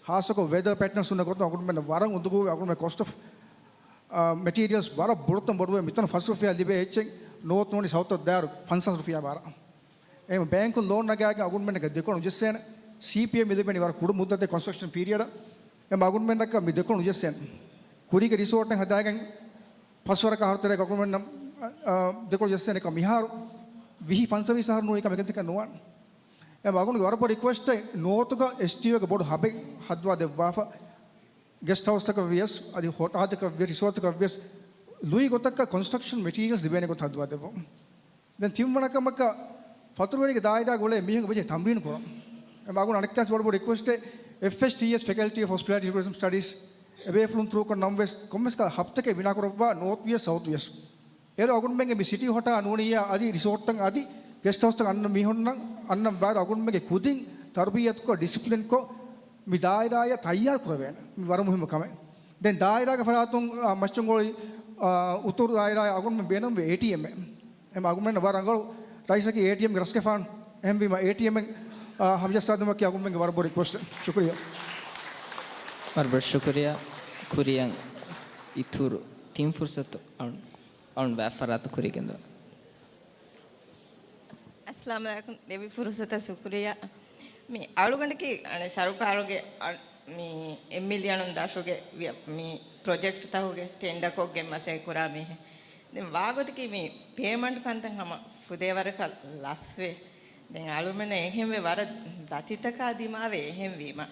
ހާއްސަކޮށް ވެދަ ޕެޓަންސް ހުންނަ ގޮތުން އަޅުގަނޑުމެން ވަރަށް އުނދަގޫވެ، އަޅުގަނޑުމެން ކޮސްޓް އޮފް، އާ، މެޓީރިއަލްސް ވަރަށް ބޮޑުތަން ބޮޑުވެ، މިތަނަށް ފަސް ރުފިޔާ ލިބޭ އެއްޗެއް ނޯޓް ނޫނީ ސައުތަށް ދާއިރު ފަންސާސް ރުފިޔާ ބާރަށް. އެހެން ބޭންކުން ލޯން ނަގާގެން އަޅުގަނޑުމެންނަކަށް ދެކޮޅު ނުޖެއްސޭނެ. ސީޕީއެމް ލިބެނީ ވަރަށް ކުޑަ މުއްދަތެއް ކޮންސްޓްރަކްޝަން ޕީރިއަޑަށް. އެމަ އަޅުގަނޑުމެންނަކަށް މި ދެކޮޅު ނުޖެއްސޭނެ. ކުރީގެ ރިސޯޓެއް ހަދާގެން ފަސް ވަރަކަށް އަހަރު ތެރޭ އަޅުގަނޑުމެންނަށް، އަ، އަ، ދެކޮޅު ޖެއްސޭނެ ކަމަށް މިހާރު ވިހި ފަންސަވީސް އަހަރު ނޫނީ ކަމެއް އެކަންތަކެއް ނުވާނެ. އެމަ އަޅުގަނޑުގެ ވަރަށް ބޮޑު ރިކުއެސްޓެއް ނޯޓުގަ އެސްޓީއޯގެ ބޮޑު ހަބެއް ހައްދަވާ ދެއްވާފަ، ގެސްޓް ހައުސްތަކަށް ވިޔަސް، އަދި ހޮޓާލްތަކަށް ވިޔަސް، ރިސޯޓްތަކަށް ވިޔަސް، ލުއި ގޮތަކަށް ކޮންސްޓްރަކްޝަން މެޓީރިއަލްސް ލިބޭނެ ގޮތަށް ހައްދަވާ ދެއްވުން. ދެން ތިންވަނަ ކަމަކަށް ފަތުރުވެރިގެ ދާއިރާގަ އުޅޭ މީހުންގެ ވެއްޖެ ތަމްރީނު ކުރަން. އެމަ އަޅުގަނޑު އަނެއްކާވެސް ވަރަށް ބޮޑު ރިކުއެސްޓެއް، އެފްއެސްޓީއެސް، ފެކަލްޓީ އޮފް ހޮސްޕިޓާލިޓީ ޓޫރިޒަމް ސްޓަޑީސް އެބޭފުޅުން ތުރޫކޮށް ނަމަވެސް، ކޮންމެސް ކަހަލަ ހަބްތަކެއް ބިނާކުރައްވާ ނޯޓް ވިޔަސް ސައުތު ވިޔަސް. އޭރު އަޅުގަނޑުމެންގެ މި ސިޓީ ހޮޓާ ނޫނިއްޔާ އަދި ރިސޯޓްތައް އަދި ގެސްޓް ހައުސްތައް އަންނަ މީހުންނަށް އަންނަން ބާރު އަޅުގަނޑުމެންގެ ކުދިން ތަރުބިއްޔަތުކޮށް، ޑިސިޕްލިންކޮށް، މި ދާއިރާއަށް ތައްޔާރު ކުރެވޭނެ. މި ވަރަށް މުހިއްމު ކަމެއް. ދެން ދާއިރާގެ ފަރާތުން، އާ، މައްޗަންގޮޅި، އާ، އުތުރު ދާއިރާއަށް އަޅުގަނޑުމެން ބޭނުންވޭ އޭޓީއެމްއެއް. އެމަ އަޅުގަނޑުމެން ވަރަށް ރަނގަޅު ރައީސަކީ އޭޓީއެމްގެ ރަސްގެފާނު. އެހެންވީމަ އޭޓީއެމްއެއް، އާ، ހަމަޖައްސާދިނުމަކީ އަޅުގަނޑުމެންގެ ވަރަށް ބޮޑު ރިކުއެސްޓެއް. ޝުކުރިއްޔާ. ވަރަށް ބޮޑު ޝުކުރިއްޔާ. ކުރިއަށް އިތުރު ތިން ފުރުސަތު އަޅުން، އަޅުން ވާ ފަރާތަށް ކުރީގެންދަވާ. އައްސަލާމު ޢަލައިކުމް. ދެއްވި ފުރުސަތަށް ޝުކުރިއްޔާ. މި އަޅުގަނޑަކީ އަނެއް ސަރުކާރުގެ އަ-، މި އެއް މިލިއަނުން ދަށުގެ ވިޔަ-، މި ޕްރޮޖެކްޓްތަކުގެ ޓެންޑަކޮށްގެން މަސައްކަތް ކުރާ މީހެއް. ދެން ވާގޮތަކީ މި ޕޭމަންޓް ކަންތައް ހަމަ ފުދޭ ވަރަކަށް ލަސްވޭ. ދެން އަޅުމެންނަށް އެހެންވެ ވަރަށް ދަތިތަކާ ދިމާވެ އެހެންވީމަ.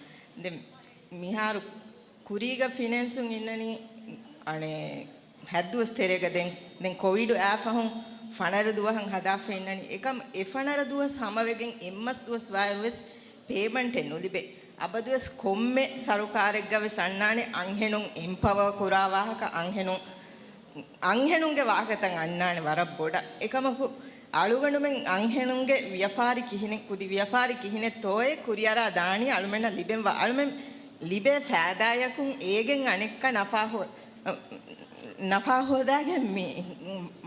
ދެން މިހާރު ކުރީގަ ފިނޭންސުން އިންނަނީ އަނެއް ހަތް ދުވަސް ތެރޭގަ ދެން، ދެން ކޮވިޑު އާފަހުން ފަނަރަ ދުވަހަށް ހަދާފަ އިންނަނީ. އެކަމް އެ ފަނަރަ ދުވަސް ހަމަވެގެން އެއްމަސް ދުވަސް ވާއިރުވެސް ޕޭމަންޓެއް ނުލިބޭ. އަބަދުވެސް ކޮންމެ ސަރުކާރެއްގަވެސް އަންނާނެ އަންހެނުން އެމްޕަވާ ކުރާ ވާހަކަ، އަންހެނުން، އަންހެނުންގެ ވާހަކަތައް އަންނާނެ ވަރަށް ބޮޑަށް. އެކަމަކު، އަޅުގަނޑުމެން އަންހެނުންގެ ވިޔަފާރި ކިހިނެއް، ކުދި ވިޔަފާރި ކިހިނެއްތޯއޭ ކުރިއަރާ ދާނީ އަޅުމެންނަށް ލިބެން ވާ، އަޅުމެން ލިބޭ ފައިދާޔަކުން އޭގެން އަނެއްކާ ނަފާ ހޯ-، ނަފާ ހޯދާގެން މި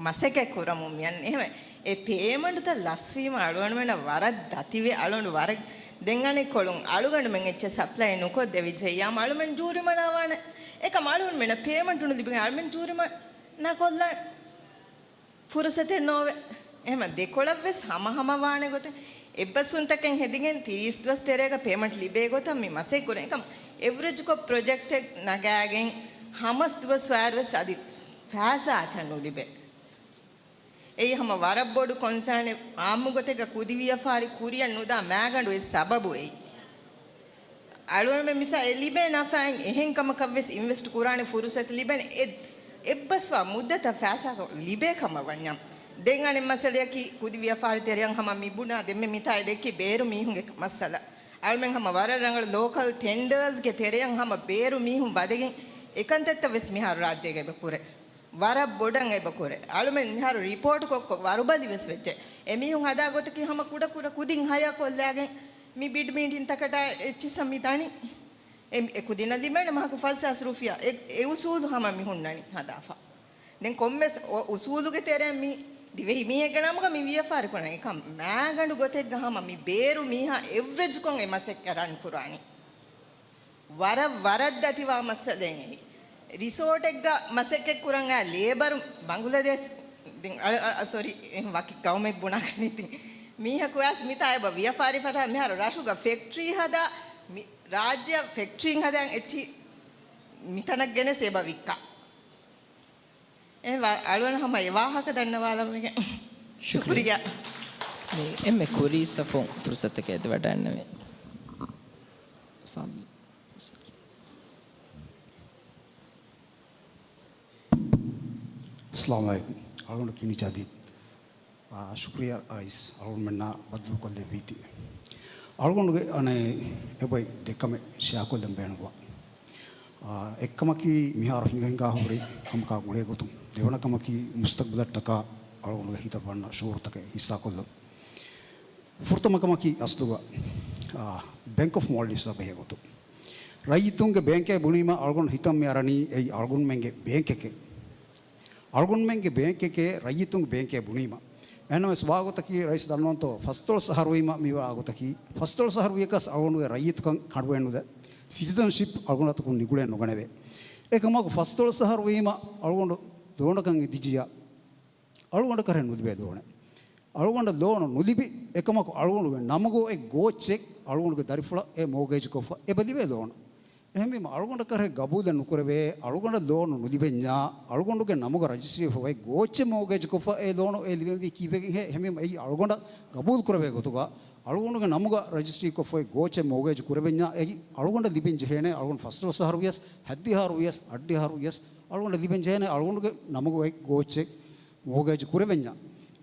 މަސައްކަތް ކުރަމުން މިއަންނަ. އެހެންވެ، އެ ޕޭމަންޓުތައް ލަސްވީމަ އަޅުގަނޑުމެންނަށް ވަރަށް ދަތިވެ، އަޅުގަނޑު ވަރަށް ދެން އަނެއްކޮޅުން އަޅުގަނޑުމެން އެއްޗެއް ސަޕްލައި ނުކޮށްދެވިއްޖެއްޔާމަ އަޅުމެން ޖޫރިމަނާވާނެ. އެކަމް އަޅުގަނޑުމެންނަށް ޕޭމަންޓު ނުލިބިގެން އަޅުމެން ޖޫރިމަނާ ކޮށްލާނެ. ފުރުސަތެއް ނޯވެ. އެހެމަ ދެކޮޅަށްވެސް ހަމަހަމަވާނެ ގޮތެއް އެއްބަސްވުންތަކެއް ހެދިގެން ތިރީސް ދުވަސް ތެރޭގަ ޕޭމަންޓް ލިބޭ ގޮތަށް މި މަސައްކަތް ކުރޭ. އެކަމް އެވްރެޖްކޮށް ޕްރޮޖެކްޓެއް ނަގާގެން ހަމަސް ދުވަސް ވާއިރުވެސް އަދި ފައިސާ އަތަށް ނުލިބޭ. އެއީ ހަމަ ވަރަށް ބޮޑު ކޮންސާނެއް. އާއްމު ގޮތެއްގަ ކުދި ވިޔަފާރި ކުރިއަށް ނުދާ މާގަނޑު އެއް ސަބަބު އެއީ. އަޅުގަނޑުމެން މިސާ އެ ލިބޭ ނަފާއިން އެހެން ކަމަކަށްވެސް އިންވެސްޓް ކުރާނެ ފުރުސަތު ލިބޭނެ. އެ އެއްބަސްވާ މުއްދަތަށް ފައިސާ ލިބޭ ކަމަށް ވަންޏާ. ދެން އަނެއް މައްސަލަޔަކީ ކުދި ވިޔަފާރި ތެރެއަށް ހަމަ މި ބުނާ ދެންމެ މިތާ އެ ދެއްކި ބޭރު މީހުންގެ މައްސަލަ. އަޅުމެން ހަމަ ވަރަށް ރަނގަޅު ލޯކަލް ޓެންޑާސްގެ ތެރެއަށް ހަމަ ބޭރު މީހުން ވަދެގެން އެކަންތައްތައް ވެސް މިހާރު ރާއްޖޭގަ އެބަ ކުރޭ. ވަރަށް ބޮޑަށް އެބަ ކުރޭ. އަޅުމެން މިހާރު ރިޕޯޓް ކޮށްކޮށް ވަރުބަލި ވެސް ވެއްޖެ. އެމީހުން ހަދާ ގޮތަކީ ހަމަ ކުޑަ ކުޑަ ކުދިން ހަޔާ ކޮށްލާގެން މި ބިޑް މީޓިން ތަކަށްޓާ އެއްޗިއްސަށް މި ދަނީ. އެ، އެ ކުދިންނަށް ލިބޭނެ މަހަކު ފަސް ހާސް ރުފިޔާ. އެ، އެ އުސޫލު ހަމަ މި ހުންނަނީ ހަދާފަ. ދެން ކޮންމެސް އޮ-، އުސޫލުގެ ތެރެއަށް މި ދިވެހި މީހެއްގެ ނަމުގަ މި ވިޔަފާރި ކުރަނީ. އެކަމް މާގަނޑު ގޮތެއްގަ ހަމަ މި ބޭރު މީހާ އެވްރެޖްކޮށް އެ މަސައްކަތް ރަން ކުރާނީ. ވަރަށް ވަރަށް ދަތިވާ މައްސަލައެއް އެހި. ރިސޯޓެއްގަ މަސައްކަތް ކުރަން އައި ލޭބަރު ބަނގުލަދޭސް، ދެން އަ، އަ، އަ، ސޮރީ، އެހެން ވަކި ގައުމެއް ބުނާކަށް ނީތި. މީހަކު ވެސް މިތާ އެބަ ވިޔަފާރި ފަށާ މިހާރު ރަށުގަ ފެކްޓްރީ ހަދާ، މި، ރާއްޖެއަށް ފެކްޓްރީން ހަދަން އެއްޗި މިތަނަށް ގެނެސް އެބަ ވިއްކާ. އެ ވާ، އަޅުގަނޑު ހަމަ އެ ވާހަކަ ދަންނަވާލަމުގެ ޝުކުރިޔާ. ޝުކުރިޔާ. މި އެންމެ ކުރީ ސަފުން ފުރުސަތަކަށް އެދިވަޑައިންނެވި. އައްސަލާމު ޢަލައިކުމް. އަޅުގަނޑު ކިނި ޖަދީދު. އާ، ޝުކުރިޔާ ރައީސް، އަޅުގަނޑުމެންނާ ބައްދަލުކޮށްލެއްވީތީ. އަޅުގަނޑުގެ އަނެއް އެބައި ދެކަމެއް ޝެއާކޮށްލަން ބޭނުންވާ. އާ، އެއްކަމަކީ މިހާރު ހިނގަ ހިނގާ ހުރި ކަމަކާ ގުޅޭ ގޮތުން، ދެވަނަ ކަމަކީ މުސްތަގްބަލަށްޓަކާ އަޅުގަނޑުގެ ހިތަށް ވަންނަ ޝުޢޫރުތަކެއް ހިއްސާކޮށްލަން. ފުރަތަމަ ކަމަކީ އަސްލުގަ، އާ، ބެންކް އޮފް މޯލްޑިވްސްއާ ބެހޭ ގޮތުން. ރައްޔިތުންގެ ބޭންކޭ ބުނީމަ އަޅުގަނޑު ހިތަށް މި އަރަނީ އެއީ އަޅުގަނޑުމެންގެ ބޭންކެކޭ. އަޅުގަނޑުމެންގެ ބޭންކެކޭ ރައްޔިތުންގެ ބޭންކޭ ބުނީމަ. އެހެންނަމަވެސް ވާގޮތަކީ ރައީސް ދަންނަވަންތޯ، ފަސްދޮޅަސް އަހަރު ވީމަ މިވާ ގޮތަކީ، ފަސްދޮޅަސް އަހަރު ވިޔަކަސް އަޅުގަނޑުގެ ރައްޔިތުކަން ކަނޑުވެ ނުދޭ. ސިޓިޒަންޝިޕް އަޅުގަނޑު އަތުކުން ނިގުޅެ ނުގަނެވޭ. އެކަމަކު ފަސްދޮޅަސް އަހަރު ވީމަ އަޅުގަނޑު ލޯނަކަށް އެދިއްޖިޔާ، އަޅުގަނޑަކަށް ނުލިބޭ ލޯނެއް. އަޅުގަނޑަށް ލޯނު ނުލިބި، އެކަމަކު އަޅުގަނޑުގެ ނަމުގަ އޮތް ގޯއްޗެއް އަޅުގަނޑުގެ ދަރިފުޅަށް އެ މޯގޭޖް ކޮށްފަ އެބަ ލިބޭ ލޯނު. އެހެންވީމަ އަޅުގަނޑަކަށް ގަބޫލެއް ނުކުރެވޭ، އަޅުގަނޑަށް ލޯނު ނުލިބެންޏާ، އަޅުގަނޑުގެ ނަމުގަ ރަޖިސްޓްރީ ކޮށްފަ އޮތް ގޯއްޗެއް މޯގޭޖް ކޮށްފަ އެ ލޯނު އެ ލިބެންވީ ކީއްވެގެންހޭ؟ އެހެންވީމަ އެއީ އަޅުގަނޑަށް ގަބޫލު ކުރެވޭ ގޮތުގަ، އަޅުގަނޑުގެ ނަމުގަ ރަޖިސްޓްރީ ކޮށްފަ އޮތް ގޯއްޗެއް މޯގޭޖް ކުރެވެންޏާ، އެއީ އަޅުގަނޑަށް ލިބެން ޖެހޭނެ، އަޅުގަނޑު ފަސްދޮޅަސް އަހަރު ވިޔަސް، ހަތްދިހަ އަހަރު ވިޔަސް، އަށްޑިހަ އަހަރު ވިޔަސް، އަޅުގަނޑަށް ލިބެން ޖެހޭނެ އަޅުގަނޑުގެ ނަމުގަ އޮތް ގޯއްޗެއް މޯގޭޖް ކުރެވެންޏާ.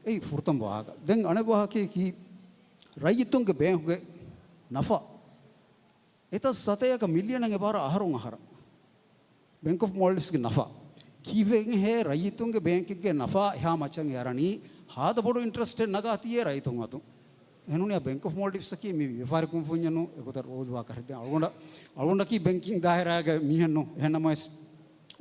އެއީ ފުރަތަމަ ވާހަކަ. ދެން އަނެއް ވާހަކައަކީ، ރައްޔިތުންގެ ބޭންކުގެ ނަފާ އެތައް ސަތޭކަ މިލިއަނެއް އެބަހަރަށް އަހަރުން އަހަރަށް. ބެންކް އޮފް މޯލްޑިވްސްގެ ނަފާ ކީއްވެގެންހޭ؟ ރައްޔިތުންގެ ބޭންކެއްގެ ނަފާ އެހާ މައްޗަށް އެ އަރަނީ ހާދަ ބޮޑު އިންޓްރެސްޓެއް ނަގާތީއޭ ރައްޔިތުން އަތުން. އެހެންނޫނީ ބެންކް އޮފް މޯލްޑިވްސްއަކީ މި ވިޔަފާރި ކުންފުންޏެއް ނޫން، އެގޮތަށް ރޯދުވާ ކަހަލަ. ދެން އަޅުގަނޑަށް، އަޅުގަނޑަކީ ބެންކިން ދާއިރާގެ މީހެއް ނޫން. އެހެންނަމަވެސް،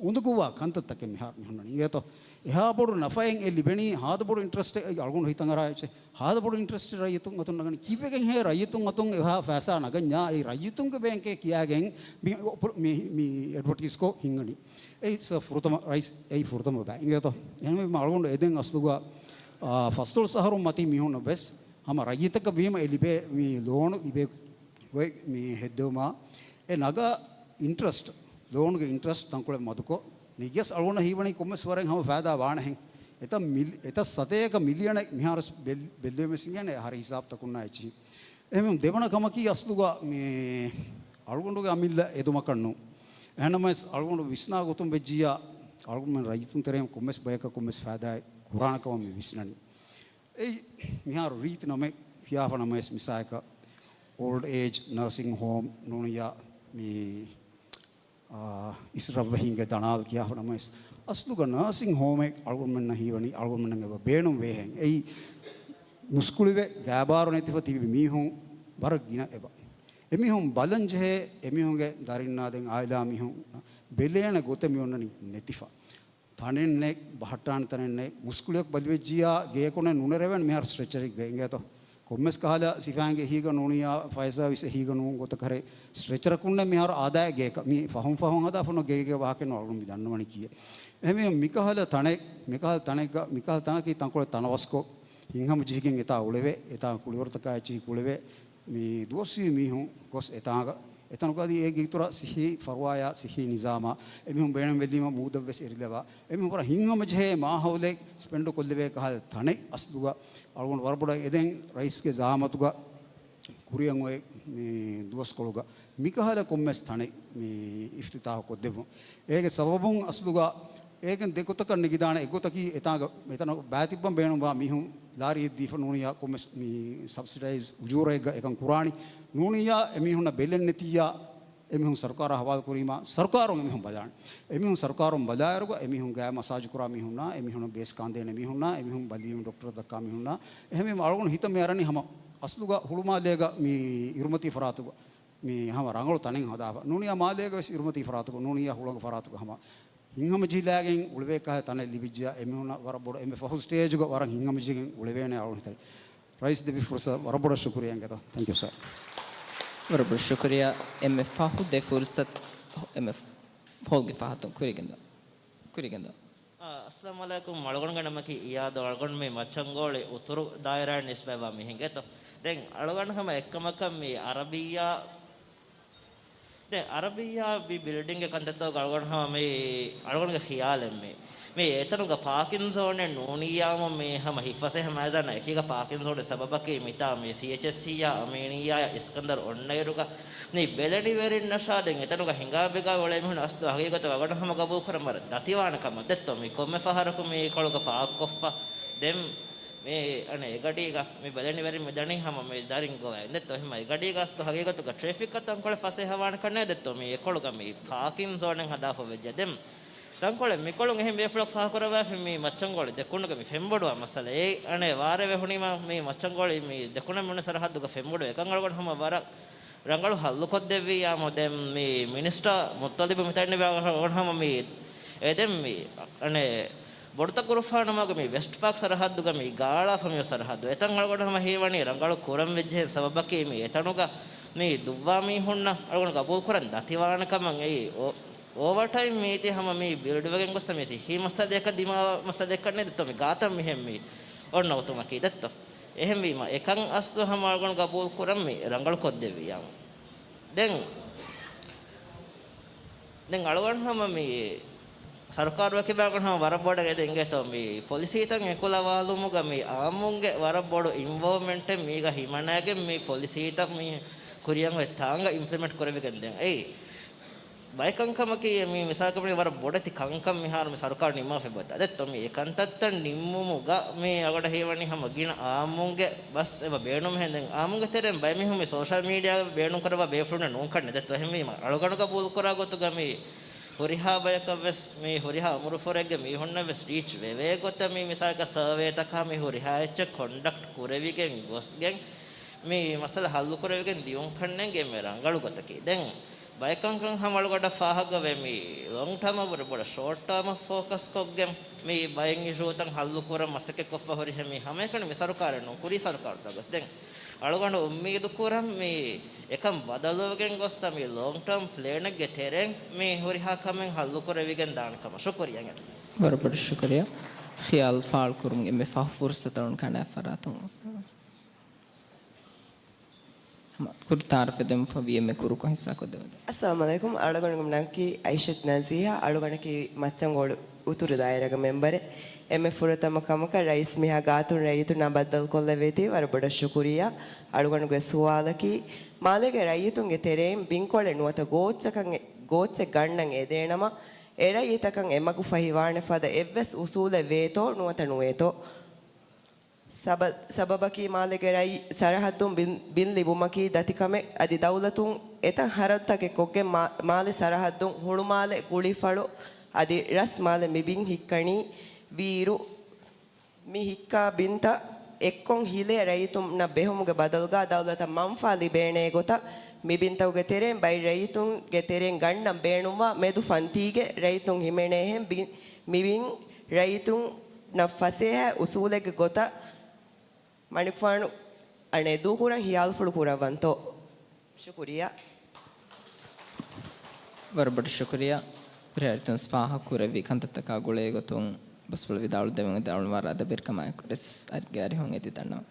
އުނދަގޫވާ ކަންތައްތަކެއް މިހާރު މި ހުންނަނީ. އިނގޭތޯ؟ އެހާ ބޮޑު ނަފައެއް އެ ލިބެނީ، ހާދަ ބޮޑު އިންޓްރެސްޓެއް އަޅުގަނޑު ހިތަށް އަރާ އެއްޗެއް. ހާދަ ބޮޑު އިންޓްރެސްޓެއް ރައްޔިތުން އަތުން ނަގަނީ. ކީއްވެގެންހޭ ރައްޔިތުން އަތުން އެހާ ފައިސާ ނަގަންޏާ؟ އެއީ ރައްޔިތުންގެ ބޭންކޭ ކިޔާގެން މި، މި، މި އެޑްވަޓައިޒްކޮށް ހިންގަނީ. އެއީ ސަ ފުރަތަމަ ރައީސް، އެއީ ފުރަތަމަ ބައި. އިނގޭތޯ؟ އެހެންވީމަ އަޅުގަނޑު އެދެން އަސްލުގަ، އާ، ފަސްދޮޅަސް އަހަރުން މަތީ މީހުންނަށް ވެސް ހަމަ ރައްޔިތަކަށް ވީމަ އެ ލިބޭ މި ލޯނު ލިބޭ އޮތް މި ހެއްދެވުމާ، އެ ނަގާ އިންޓްރެސްޓް، ލޯނުގެ އިންޓްރެސްޓް ތަންކޮޅެއް މަދުކޮށް، ނިގިޔަސް އަޅުގަނޑަށް ހީވަނީ ކޮންމެސް ވަރެއް ހަމަ ފައިދާ ވާނެހެން. އެތައް މިލް-، އެތައް ސަތޭކަ މިލިއަނެއް މިހާރު ބެލް-، ބެއްލެވެމެސް އިނގޭނެ އަހަރެއް ހިސާބުތަކުންނާ އެއްޗިހި. އެހެން ދެވަނަ ކަމަކީ އަސްލުގަ މި އަޅުގަނޑުގެ އަމިއްލަ އެދުމަކަށް ނޫން. އެހެންނަމަވެސް އަޅުގަނޑު ވިސްނާ ގޮތުން ވެއްޖިއްޔާ، އަޅުގަނޑުމެން ރައްޔިތުން ތެރެއިން ކޮންމެސް ބަޔަކަށް ކޮންމެސް ފައިދާއެއް ކުރާނެ ކަމަށް މި ވިސްނަނީ. އެއީ މިހާރު ރީތި ނަމެއް ކިޔާފަ ނަމަވެސް، މިސާލަކަށް އޯލްޑް އޭޖް ނަރސިން ހޯމް ނޫނިއްޔާ މި، އާ، އިސްރަށްވެހިންގެ ދަނާލަ ކިޔާފަ ނަމަވެސް، އަސްލުގަ ނަރސިން ހޯމެއް އަޅުގަނޑުމެންނަށް ހީވަނީ އަޅުގަނޑުމެންނަށް އެބަ ބޭނުން ވޭހެން. އެއީ މުސްކުޅިވެ ގާބާރު ނެތިފަ ތިބި މީހުން ވަރަށް ގިނަ އެބަ. އެމީހުން ބަލަން ޖެހޭ، އެމީހުންގެ ދަރިންނާ ދެން އާއިލާ މީހުން ބެލޭނެ ގޮތެއް މި އޮންނަނީ ނެތިފަ. ތަނެއް ނެތް، ބަހައްޓާނެ ތަނެއް ނެތް. މުސްކުޅިއަކު ބަލިވެއްޖިއްޔާ ގެޔަކު ނެތް ނުނެރެވޭނެ މިހާރު ސްޓްރެޗަރެއްގަ އިނގޭތޯ. ކޮންމެސް ކަހަލަ ސިފައިންގެ އެހީގަ ނޫނިއްޔާ ފައިސާ ވެސް އެހީގަ ނޫން ގޮތަކަށް ސްޓްރެޗަރަކުންނެއް މިހާރު އާދައިގެ ގެޔަކަށް. މި ފަހުން ފަހުން ހަދާފަ އޮންނަ ގޭގެ ވާހަކަ ނޫން އަޅުގަނޑު މި ދަންނަވަނީ ކީއެއް. އެހެންވީމަ މިކަހަލަ ތަނެއް، މިކަހަލަ ތަނެއްގަ، މިކަހަލަ ތަނަކީ ތަންކޮޅެއް ތަނަވަސްކޮށް، ހިތްހަމަޖެހިގެން އެތާ އުޅެވޭ، އެތާ ކުޅިވަރުތަކާ އެއްޗިހި ކުޅެވޭ. މި ދުވަސްވީ މީހުން ގޮސް އެތާގަ، އެތަނުގަ އަދި އޭގެ އިތުރަށް ސިއްހީ ފަރުވާޔާ ސިއްހީ ނިޒާމާ، އެމީހުން ބޭނުން ވެއްލީމަ މޫދަށް ވެސް އެރިލަވާ، އެމީހުން ވަރަށް ހިތްހަމަޖެހޭ މާހައުލެއް ސްޕެންޑު ކޮށްލެވޭ ކަހަލަ ތަނެއް އަސްލުގަ އަޅުގަނޑު ވަރަށް ބޮޑަށް އެދެން ރައީސްގެ ޒައާމަތުގަ ކުރިއަށް އޮތް މި ދުވަސްކޮޅުގަ މިކަހަލަ ކޮންމެސް ތަނެއް މި އިފްތިތާހު ކޮށްދެއްވުން. އޭގެ ސަބަބުން އަސްލުގަ އޭގެން ދެ ގޮތަކަށް ނެގިދާނެ. އެއްގޮތަކީ އެތާނގަ އެތަނަށް ބައިތިއްބަން ބޭނުންވާ މީހުން ލާރިއެއް ދީފަ ނޫނިއްޔާ ކޮންމެސް މި ސަބްސިޑައިޒް އުޖޫރައެއްގަ އެކަން ކުރާނީ. ނޫނިއްޔާ އެމީހުންނަށް ބެލެއް ނެތިއްޔާ އެމީހުން ސަރުކާރާ ހަވާލު ކުރީމާ، ސަރުކާރުން އެމީހުން ބަލާނެ. އެމީހުން ސަރުކާރުން ބަލާއިރުގަ އެމީހުން ގާތް މަސާޖު ކުރާ މީހުންނާ، އެމީހުން ބޭސް ކާންދޭނެ މީހުންނާ، އެމީހުން ބަލިވީމަ ޑޮކްޓަރަށް ދައްކާ މީހުންނާ، އެހެންވީމަ އަޅުގަނޑު ހިތަށް މި އަރަނީ ހަމަ އަސްލުގަ ހުޅުމާލޭގަ މި އިރުމަތީ ފަރާތުގަ މި ހަމަ ރަނގަޅު ތަނެއް ހަދާފަ. ނޫނިއްޔާ މާލޭގަ ވެސް އިރުމަތީ ފަރާތުގަ، ނޫނިއްޔާ ހުޅަނގު ފަރާތުގަ ހަމަ ހިތްހަމަޖެހިލާގެން އުޅެވޭ ކަހަލަ ތަނެއް ލިބިއްޖެޔާ އެމީހުންނަށް ވަރަށް ބޮޑު އެންމެ ފަހު ސްޓޭޖުގަ ވަރަށް ހިތްހަމަޖެހިގެން އުޅެވޭނެ އަޅުގަނޑު ހިތަށް. ރައީސް ދެއްވި ފުރުސަތަށް ވަރަށް ބޮޑަށް ޝުކުރިއްޔާ އިނގޭތޯ. ތެންކް ޔޫ ސާރ. ވަރަށް ބޮޑަށް ޝުކުރިއްޔާ. އެންމެ ފަހު ދެ ފުރުސަތު، އެންމެ ހޯލްގެ ފަހަތުން ކުރިގެންދާ. ކުރިގެންދާ. އާ، އައްސަލާމު ޢަލައިކުމް. އަޅުގަނޑުގެ ނަމަކީ އިޔާދު. އަޅުގަނޑު މި މައްޗަންގޯޅި އުތުރު ދާއިރާއަށް ނިސްބަތްވާ މީހެއް އިނގޭތޯ. ދެން އަޅުގަނޑު ހަމަ އެއްކަމަކަށް މި އަރަބިއްޔާ، ދެން އަރަބިއްޔާ މި ބިލްޑިންގެ ކަންތައްތަކުގަ އަޅުގަނޑު ހަމަ މި އަޅުގަނޑުގެ ޚިޔާލެއް މި، މި އެތަނުގަ ޕާކިން ޒޯނެއް ނޫނިއްޔާމު މި ހަމަ ހިތްފަސޭހަ މައިޒާނާ އެކީގަ ޕާކިން ޒޯނެއް ސަބަބަކީ މިތާ މި ސީއެޗްއެސްސީއާ އަމީނިއްޔާ އިސްކަންދަރު އޮންނައިރުގަ މި ބެލެނިވެރިންނަށާ ދެން އެތަނުގަ ހިނގާބިގާ އުޅޭ މީހުން އަސްލު ހަގީގަތުގަ އަޅުގަނޑު ހަމަ ގަބޫލު ކުރަން ވަރަށް ދަތިވާނެ ކަމަށް ދެއްތޯ. މި ކޮންމެ ފަހަރަކު މި ކޮޅުގަ ޕާކްކޮށްފަ ދެން މި އަނެއް އެގަޑީގަ މި ބެލެނިވެރިން މި ދަނީ ހަމަ މި ދަރިން ގޮވައި ދެއްތޯ. އެހެންމަ އެގަޑީގަ އަސްލު ހަގީގަތުގަ ޓްރެފިކް އަށް ތަންކޮޅެއް ފަސޭހަވާނެ ކަންނޭ ދެއްތޯ. މި އެކޮޅުގަ މި ޕާކިން ޒޯނެއް ހަދާފަ ވެއްޖެ. ދެން ތަންކޮޅެއް މިކޮޅުން އެހެން ބޭފުޅަކު ފާހަގަކުރައްވާފި މި މައްޗަންގޯޅި ދެކުނުގެ މި ފެންބޮޑުވާ މައްސަލަ. އެއީ އަނެއް ވާރޭވެ ހުނީމަ މި މައްޗަންގޯޅި މި ދެކުނަށް މި އުޅުނު ސަރަހައްދުގަ ފެންބޮޑުވޭ. އެކަން އަޅުގަނޑު ހަމަ ވަރަށް ރަނގަޅު ހައްލުކޮށްދެއްވިއްޔާމު ދެން މި މިނިސްޓަރ މުއްޠަލިބު މިތަންނި ވާ ހަމަ މި އެ ދެން މި އަނެއް ބޮޑުތަކުރުފާނު މަގު މި ވެސްޓް ޕާކް ސަރަހައްދުގަ މި ގާޅާފަ މި ސަރަހައްދު. އެތަން އަޅުގަނޑު ހަމަ ހީވަނީ ރަނގަޅު ކުރަން ވެއްޖެހެން ސަބަބަކީ މި އެތަނުގަ މި ދުއްވާ މީހުންނަށް އަޅުގަނޑު ގަބޫލު ކުރަން ދަތިވާނެ ކަމަށް. އެއީ އޯ-، އޯވަރ ޓައިމް މީތި ހަމަ މި ބިލްޑްވެގެން ގޮއްސަ މި ސިއްހީ މައްސަލައަކަށް ދިމާވާ މައްސަލައެއް ކަންނޭ ދެއްތޯ މި ގާތަށް މިހެން މި އޮންނަ އޮތުމަކީ ދެއްތޯ. އެހެންވީމަ އެކަން އަސްލު ހަމަ އަޅުގަނޑު ގަބޫލު ކުރަން މި ރަނގަޅު ކޮށްދެއްވިއްޔާމު. ދެން، ދެން އަޅުގަނޑު ހަމަ މި ސަރުކާރު ވަކި ބައިގަނޑު ހަމަ ވަރަށް ބޮޑަށް އެދެން އިނގޭތޯ މި ޕޮލިސީތައް އެކުލަވާލުމުގަ މި އާއްމުންގެ ވަރަށް ބޮޑު އިންވޯލްވްމަންޓެއް މީގަ ހިމަނައިގެން މި ޕޮލިސީތައް މި ކުރިއަށް އޮތް ތާނގަ އިމްޕްލިމެންޓް ކުރެވިގެން ދެން އެއީ ބައެއް ކަންކަމަކީ މި މިސާލަކަށް ވަރަށް ބޮޑެތި ކަންކަން މިހާރު މި ސަރުކާރު ނިންމާފަ އެބަ އޮތް. އަދެއްތޯ މި އެ ކަންތައްތައް ނިންމުމުގަ މި އަޅުގަނޑަށް ހީވަނީ ހަމަ ގިނަ އާއްމުންގެ ބަސް އެބަ ބޭނުން ހެން. ދެން އާއްމުންގެ ތެރެއިން ބައެއް މީހުން މި ސޯޝަލް މީޑިއާ ބޭނުން ކުރައްވާ ބޭފުޅުންނެއް ނޫން ކަންނޭ ދެއްތޯ. އެހެންވީމަ އަޅުގަނޑު ގަބޫލު ކުރާ ގޮތުގަ މި ހުރިހާ ބަޔަކަށް ވެސް މި ހުރިހާ އުމުރު ފުރެއްގެ މީހުންނަށް ވެސް ރީޗް ވެވޭ ގޮތަށް މި މިސާލަކަށް ސަރވޭތަކާ މި ހުރިހާ އެއްޗެއް ކޮންޑަކްޓް ކުރެވިގެން ގޮސްގެން މި މައްސަލަ ހައްލު ކުރެވިގެން ދިޔުން ކަންނޭނގެ އެންމެ ރަނގަޅު ގޮތަކީ. ދެން ބައެއް ކަންކަން ހަމަ އަޅުގަނޑަށް ފާހަގަވޭ މި ލޮންގް ޓާމަށް ވުރެ ބޮޑަށް ޝޯޓް ޓާމަށް ފޯކަސް ކޮށްގެން މި ބައެއް އިޝޫތައް ހައްލު ކުރަން މަސައްކަތް ކޮށްފަ ހުރިހެން މި ހަމައެކަނި މި ސަރުކާރެއް ނޫން ކުރީ ސަރުކާރުތައް ގޮސް. ދެން އަޅުގަނޑު އުއްމީދު ކުރަން މި އެކަން ބަދަލުވެގެން ގޮއްސަ މި ލޮންގް ޓާމް ޕްލޭނެއްގެ ތެރެއިން މި ހުރިހާ ކަމެއް ހައްލު ކުރެވިގެން ދާނެ ކަމަށް. ޝުކުރިއްޔާ. ވަރަށް ބޮޑަށް ޝުކުރިއްޔާ. ޚިޔާލު ފާޅު ކުރުމުގެ އެންމެ ފަހު ފުރުސަތަށް ކަނޑާ ފަރާތުން ހަމަ ކުރި ތައާރަފެއް ދެމުން ފަހު ވީ އެންމެ ކުރުކޮށް ހިއްސާކޮށްދެވޭ. އައްސަލާމު ޢަލައިކުމް. އަޅުގަނޑުގެ ނަންކީ އައިޝަތު ނަޒީހާ. އަޅުގަނޑަކީ މައްޗަންގޯޅި އުތުރު ދާއިރާގެ މެމްބަރެއް. އެންމެ ފުރަތަމަ ކަމަކަށް ރައީސް މިހާ ގާތުން ރައްޔިތުންނާ ބައްދަލުކޮށްލެވޭތީ ވަރަށް ބޮޑަށް ޝުކުރިއްޔާ. އަޅުގަނޑުގެ ސުވާލަކީ، މާލޭގެ ރައްޔިތުންގެ ތެރެއިން ބިންކޮޅެއް ނުވަތަ ގޯއްޗަކަށް، ގޯއްޗެއް ގަންނަން އެދޭނަމަ، އެ ރައްޔިތަކަށް އެ މަގު ފަހިވާނެ ފަދަ އެއްވެސް އުސޫލެއް ވޭތޯ ނުވަތަ ނުވޭތޯ؟ ސަބަ-، ސަބަބަކީ މާލޭގެ ރައީ ސަރަހައްދުން ބިން، ބިން ލިބުމަކީ ދަތިކަމެއް. އަދި ދައުލަތުން އެތައް ހަރަދުތަކެއް ކޮށްގެން މާ، މާލެ ސަރަހައްދުން ހުޅުމާލެ، ގުޅިފަޅު އަދި ރަސް މާލެ މި ބިން ހިއްކަނީ. ވީއިރު މި ހިއްކާ ބިންތައް އެއްކޮށް ހިލޭ ރައްޔިތުންނަށް ބެހުމުގެ ބަދަލުގަ ދައުލަތަށް މަންފާ ލިބޭނޭ ގޮތަށް މި ބިންތަކުގެ ތެރެއިން ބައެއް ރައްޔިތުންގެ ތެރެއިން ގަންނަން ބޭނުންވާ މެދު ފަންތީގެ ރައްޔިތުން ހިމެނޭހެން ބި، މި ބިން ރައްޔިތުންނަށް ފަސޭހަ އުސޫލެއްގެ ގޮތަށް މަނިކުފާނު އަނެއް ދޫކުރަން ހިޔާލުފުޅު ކުރައްވަންތޯ؟ ޝުކުރިއްޔާ. ވަރަށް ބޮޑަށް ޝުކުރިއްޔާ. ހުރިހާ ރައްޔިތުން ފާހަގަ ކުރެއްވި ކަންތައްތަކާ ގުޅޭ ގޮތުން ބަސްފުޅު ވިދާޅު ދެމުން އެދި އަޅުން ވާ އަދަބެއް ކަމާއެކު ރައީސް އަރިހުން އެދި ދަންނަވަން.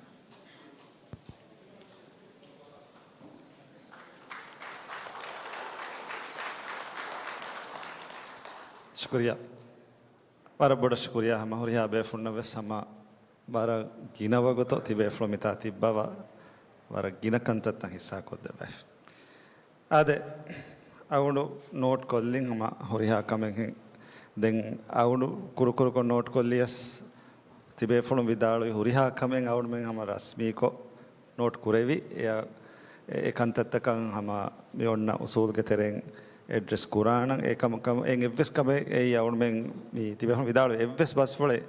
ޝުކުރިއްޔާ. ވަރަށް ބޮޑަށް ޝުކުރިއްޔާ ހަމަ ހުރިހާ ބޭފުޅުންނަށް ވެސް ހަމަ ވަރަށް ގިނަ ވަގުތު ތިބޭފުޅުން މިތާ ތިއްބަވާ ވަރަށް ގިނަ ކަންތައްތައް ހިއްސާކޮށްދެއްވައިފި. އާދެ، އަޅުގަނޑު ނޯޓް ކޮށްލިން ހަމަ ހުރިހާ ކަމެއް ހެން. ދެން އަޅުގަނޑު ކުރުކުރުކޮށް ނޯޓް ކޮށްލިޔަސް ތިބޭފުޅުން ވިދާޅުވި ހުރިހާ ކަމެއް އަޅުގަނޑުމެން ހަމަ ރަސްމީކޮށް ނޯޓް ކުރެވި. އެ، އެ ކަންތައްތަކަށް ހަމަ މި އޮންނަ އުސޫލުގެ ތެރެއިން އެޑްރެސް ކުރާނަން. އެ ކަމަކަށް އެއްވެސް ކަމެއް އެއީ އަޅުގަނޑުމެން މި ތިބޭފުޅުން ވިދާޅުވި އެއްވެސް ބަސްފުޅެއް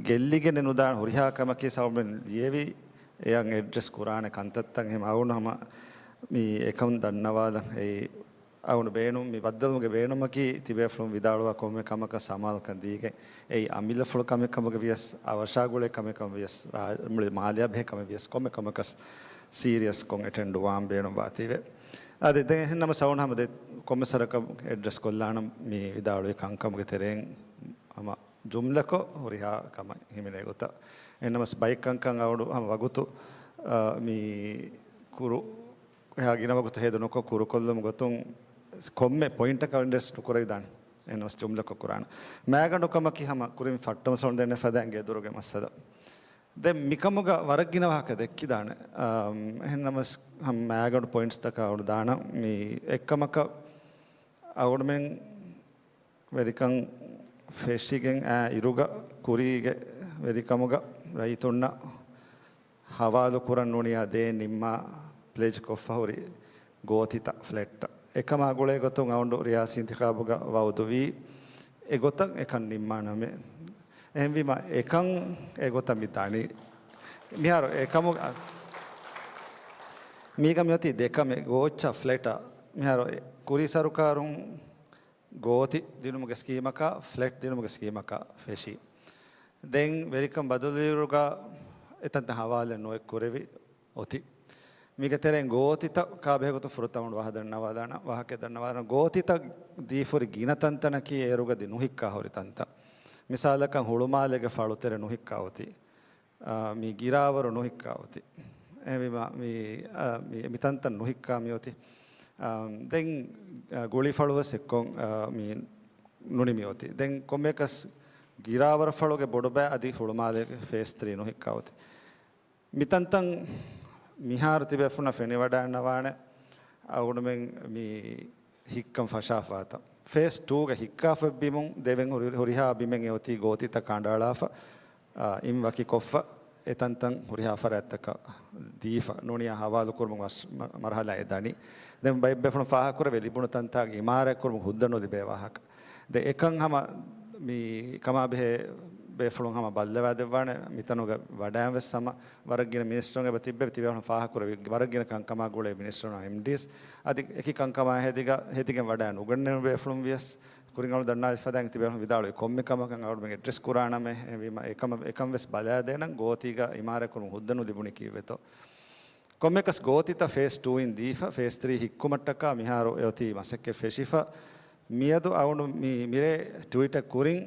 ގެއްލިގެން ނުދާން ހުރިހާ ކަމަކީ އަޅުގަނޑުމެން ލިޔެވި އެއަށް އެޑްރެސް ކުރާނެ ކަންތައްތައް. އެހެން އަޅުގަނޑު ހަމަ މި އެކަމުން ދަންނަވާލަން. އެއީ އަޅުގަނޑު ބޭނުން، މި ބައްދަލުވުމުގެ ބޭނުމަކީ ތިބޭފުޅުން ވިދާޅުވާ ކޮންމެ ކަމަކަށް ސަމާލުކަން ދީގެން، އެއީ އަމިއލަފުޅު ކަމެއް ކަމުގަ ވިޔަސް، އަވަށާ ގުޅޭ ކަމެއް ކަމަށް ވިޔަސް، ރާ، މުޅި މާލެއާ ބެހޭ ކަމެއް ވިޔަސް، ކޮންމެ ކަމަކަށް ސީރިއަސްކޮށް އެޓެންޑް ވާން ބޭނުން ވާތީވެ. އަދި ދެން އެހެން ނަމަ ސައުން ހަމަ ދެ ކޮންމެ ސަރަކަށް އެޑްރެސް ކޮށްލާނަން މި ވިދާޅުވި ކަންކަމުގެ ތެރެއިން ހަމަ ޖުމްލަކޮށް ހުރިހާ ކަމަށް ހިމެނޭ ގޮތަށް. އެހެން ނަމަސް ބައެއް ކަންކަން އަޅުގަނޑު ހަމަ ވަގުތު، އާ، މި ކުރު، އެހާ ގިނަ ވަގުތު ހޭދަ ނުކޮށް ކުރުކޮށްލުމުގެ ގޮތުން ކޮންމެ ޕޮއިންޓަކަށް އެޑްރެސް ނުކުރެވިދާނެ. އެހެން ނަމަސް ޖުމްލަކޮށް ކުރާނަން. މައިގަނޑު ކަމަކީ ހަމަ ކުރިން ފައްޓަމަ ސައުން ދެންނެ ފަދައިން ގެދޮރުގެ މައްސަލަ. ދެން މިކަމުގަ ވަރަށް ގިނަ ވާހަކަ ދެއްކިދާނެ. އާ، އެހެން ނަމަސް ހަމަ މައިގަނޑު ޕޮއިންޓްސްތަކަށް އަޅުގަނޑު ދާނަން. މި އެއްކަމަކަށް އަޅުގަނޑުމެން ވެރިކަން ފެށިގެން އާ އިރުގަ ކުރީގެ ވެރިކަމުގަ ރައްޔިތުންނަށް ހަވާލު ކުރަން ނޫނިއްޔާ ދޭން ނިންމާ ޕްލެޖް ކޮށްފަ ހުރި ގޯތިތައް ފްލެޓްތައް. އެކަމާ ގުޅޭ ގޮތުން އަޅުގަނޑު ރިޔާސީ އިންތިޚާބުގަ ވައުދުވީ އެގޮތަށް އެކަން ނިންމާނަމޭ. އެހެންވީމަ އެކަން އެގޮތަށް މި ދަނީ. މިހާރު އެކަމު، މީގަ މިއޮތީ ދެކަމެއް، ގޯއްޗަށް ފްލެޓަށް. މިހާރު ކުރީ ސަރުކާރުން ގޯތި ދިނުމުގެ ސްކީމަކާ، ފްލެޓް ދިނުމުގެ ސްކީމަކާ ފެށީ. ދެން ވެރިކަން ބަދަލުވިއިރުގަ އެތަންތަން ހަވާލެއް ނުއެއް ކުރެވި އޮތީ. މީގެ ތެރެއިން ގޯތިތައް ކާބޭހެއް ގޮތުން ފުރަތަމަ ވަހަ ދަންނަވާލާނަ، ވާހަކަ ދަންނަވާލާނަ، ގޯތިތައް ދީފުރި ގިނަ ތަންތަނަކީ އޭރުގަ ދި ނުހިއްކާ ހުރި ތަންތަން. މިސާލަކަށް ހުޅުމާލޭގެ ފަޅުތެރެ ނުހިއްކާ އޮތީ. އާ، މި ގިރާވަރު ނުހިއްކާ އޮތީ. އެހެންވީމަ މި، އާ، މި، މި ތަންތަން ނުހިއްކާ މި އޮތީ. އާ، ދެން، އާ، ގުޅިފަޅު ވެސް އެއްކޮށް، އާ، މި ނުނިމި އޮތީ. ދެން ކޮންމެއަކަސް ގިރާވަރު ފަޅުގެ ބޮޑުބައި އަދި ހުޅުމާލޭގެ ފޭސް ތްރީ ނުހިއްކާ އޮތީ. މި ތަންތަން މިހާރު ތިބޭފުޅުންނަށް ފެނިވަޑައިންނަވާނެ އަޅުގަނޑުމެން މި ހިއްކަން ފަށާފަ ތަން. ފޭސް ޓޫގަ ހިއްކާފަ ބިމުން ދެވެން ހުރި-، ހުރިހާ ބިމެއް އެ އޮތީ ގޯތިތައް ކަނޑައަޅާފަ، އާ، އިން ވަކިކޮށްފަ، އެ ތަންތަން ހުރިހާ ފަރާތްތަކަށް ދީފަ، ނޫނިއްޔާ ހަވާލު ކުރުމުގެ މަސް-، މަ-، މަރުހަލާ އެ ދަނީ. ދެން ބައެއް ބޭފުޅުން ފާހަގަކުރެވޭ ލިބުނު ތަންތާގެ އިމާރާތް ކުރުމުގެ ހުއްދަ ނުލިބޭ ވާހަކަ. ދެ އެކަން ހަމަ މި ކަމާ ބެހޭ ބޭފުޅުން ހަމަ ބައްލަވާ ދެއްވާނެ. މިތަނުގަ ވަޑައިން ވެސް ހަމަ ވަރަށް ގިނަ މިނިސްޓަރުން އެބަ ތިއްބެވި ތިބޭފުޅުން ފާހަގަކުރެވި ވަރަށް ގިނަ ކަންކަމާ ގުޅޭ މިނިސްޓަރުން އެމްޑީސް އަދި އެކި ކަންކަމާ ހެދިގަ-، ހެދިގެން ވަޑައި ނުގަންނެވި ބޭފުޅުން ވިޔަސް ކުރިން އަޅު ދަންނާ ފަދައިން ތިބޭފުޅުން ވިދާޅުވި ކޮންމެ ކަމަކަށް އަޅުމެން އެޑްރެސް ކުރާނަމޭ. އެހެންވީމަ އެކަމަށް، އެކަން ވެސް ބަލާދޭނަން ގޯތީގަ އިމާރާތް ކުރުމުގެ ހުއްދަ ނުލިބުނީ ކީއްވެތޯ. ކޮންމެއަކަސް ގޯތިތައް ފޭސް ޓޫއިން ދީފަ، ފޭސް ތްރީ ހިއްކުމަށްޓަކާ މިހާރު އެއޮތީ މަސައްކަތް ފެށިފަ. މިއަދު އަޅުގަނޑު މި-، މިރޭ ޓްވީޓެއް ކުރިން،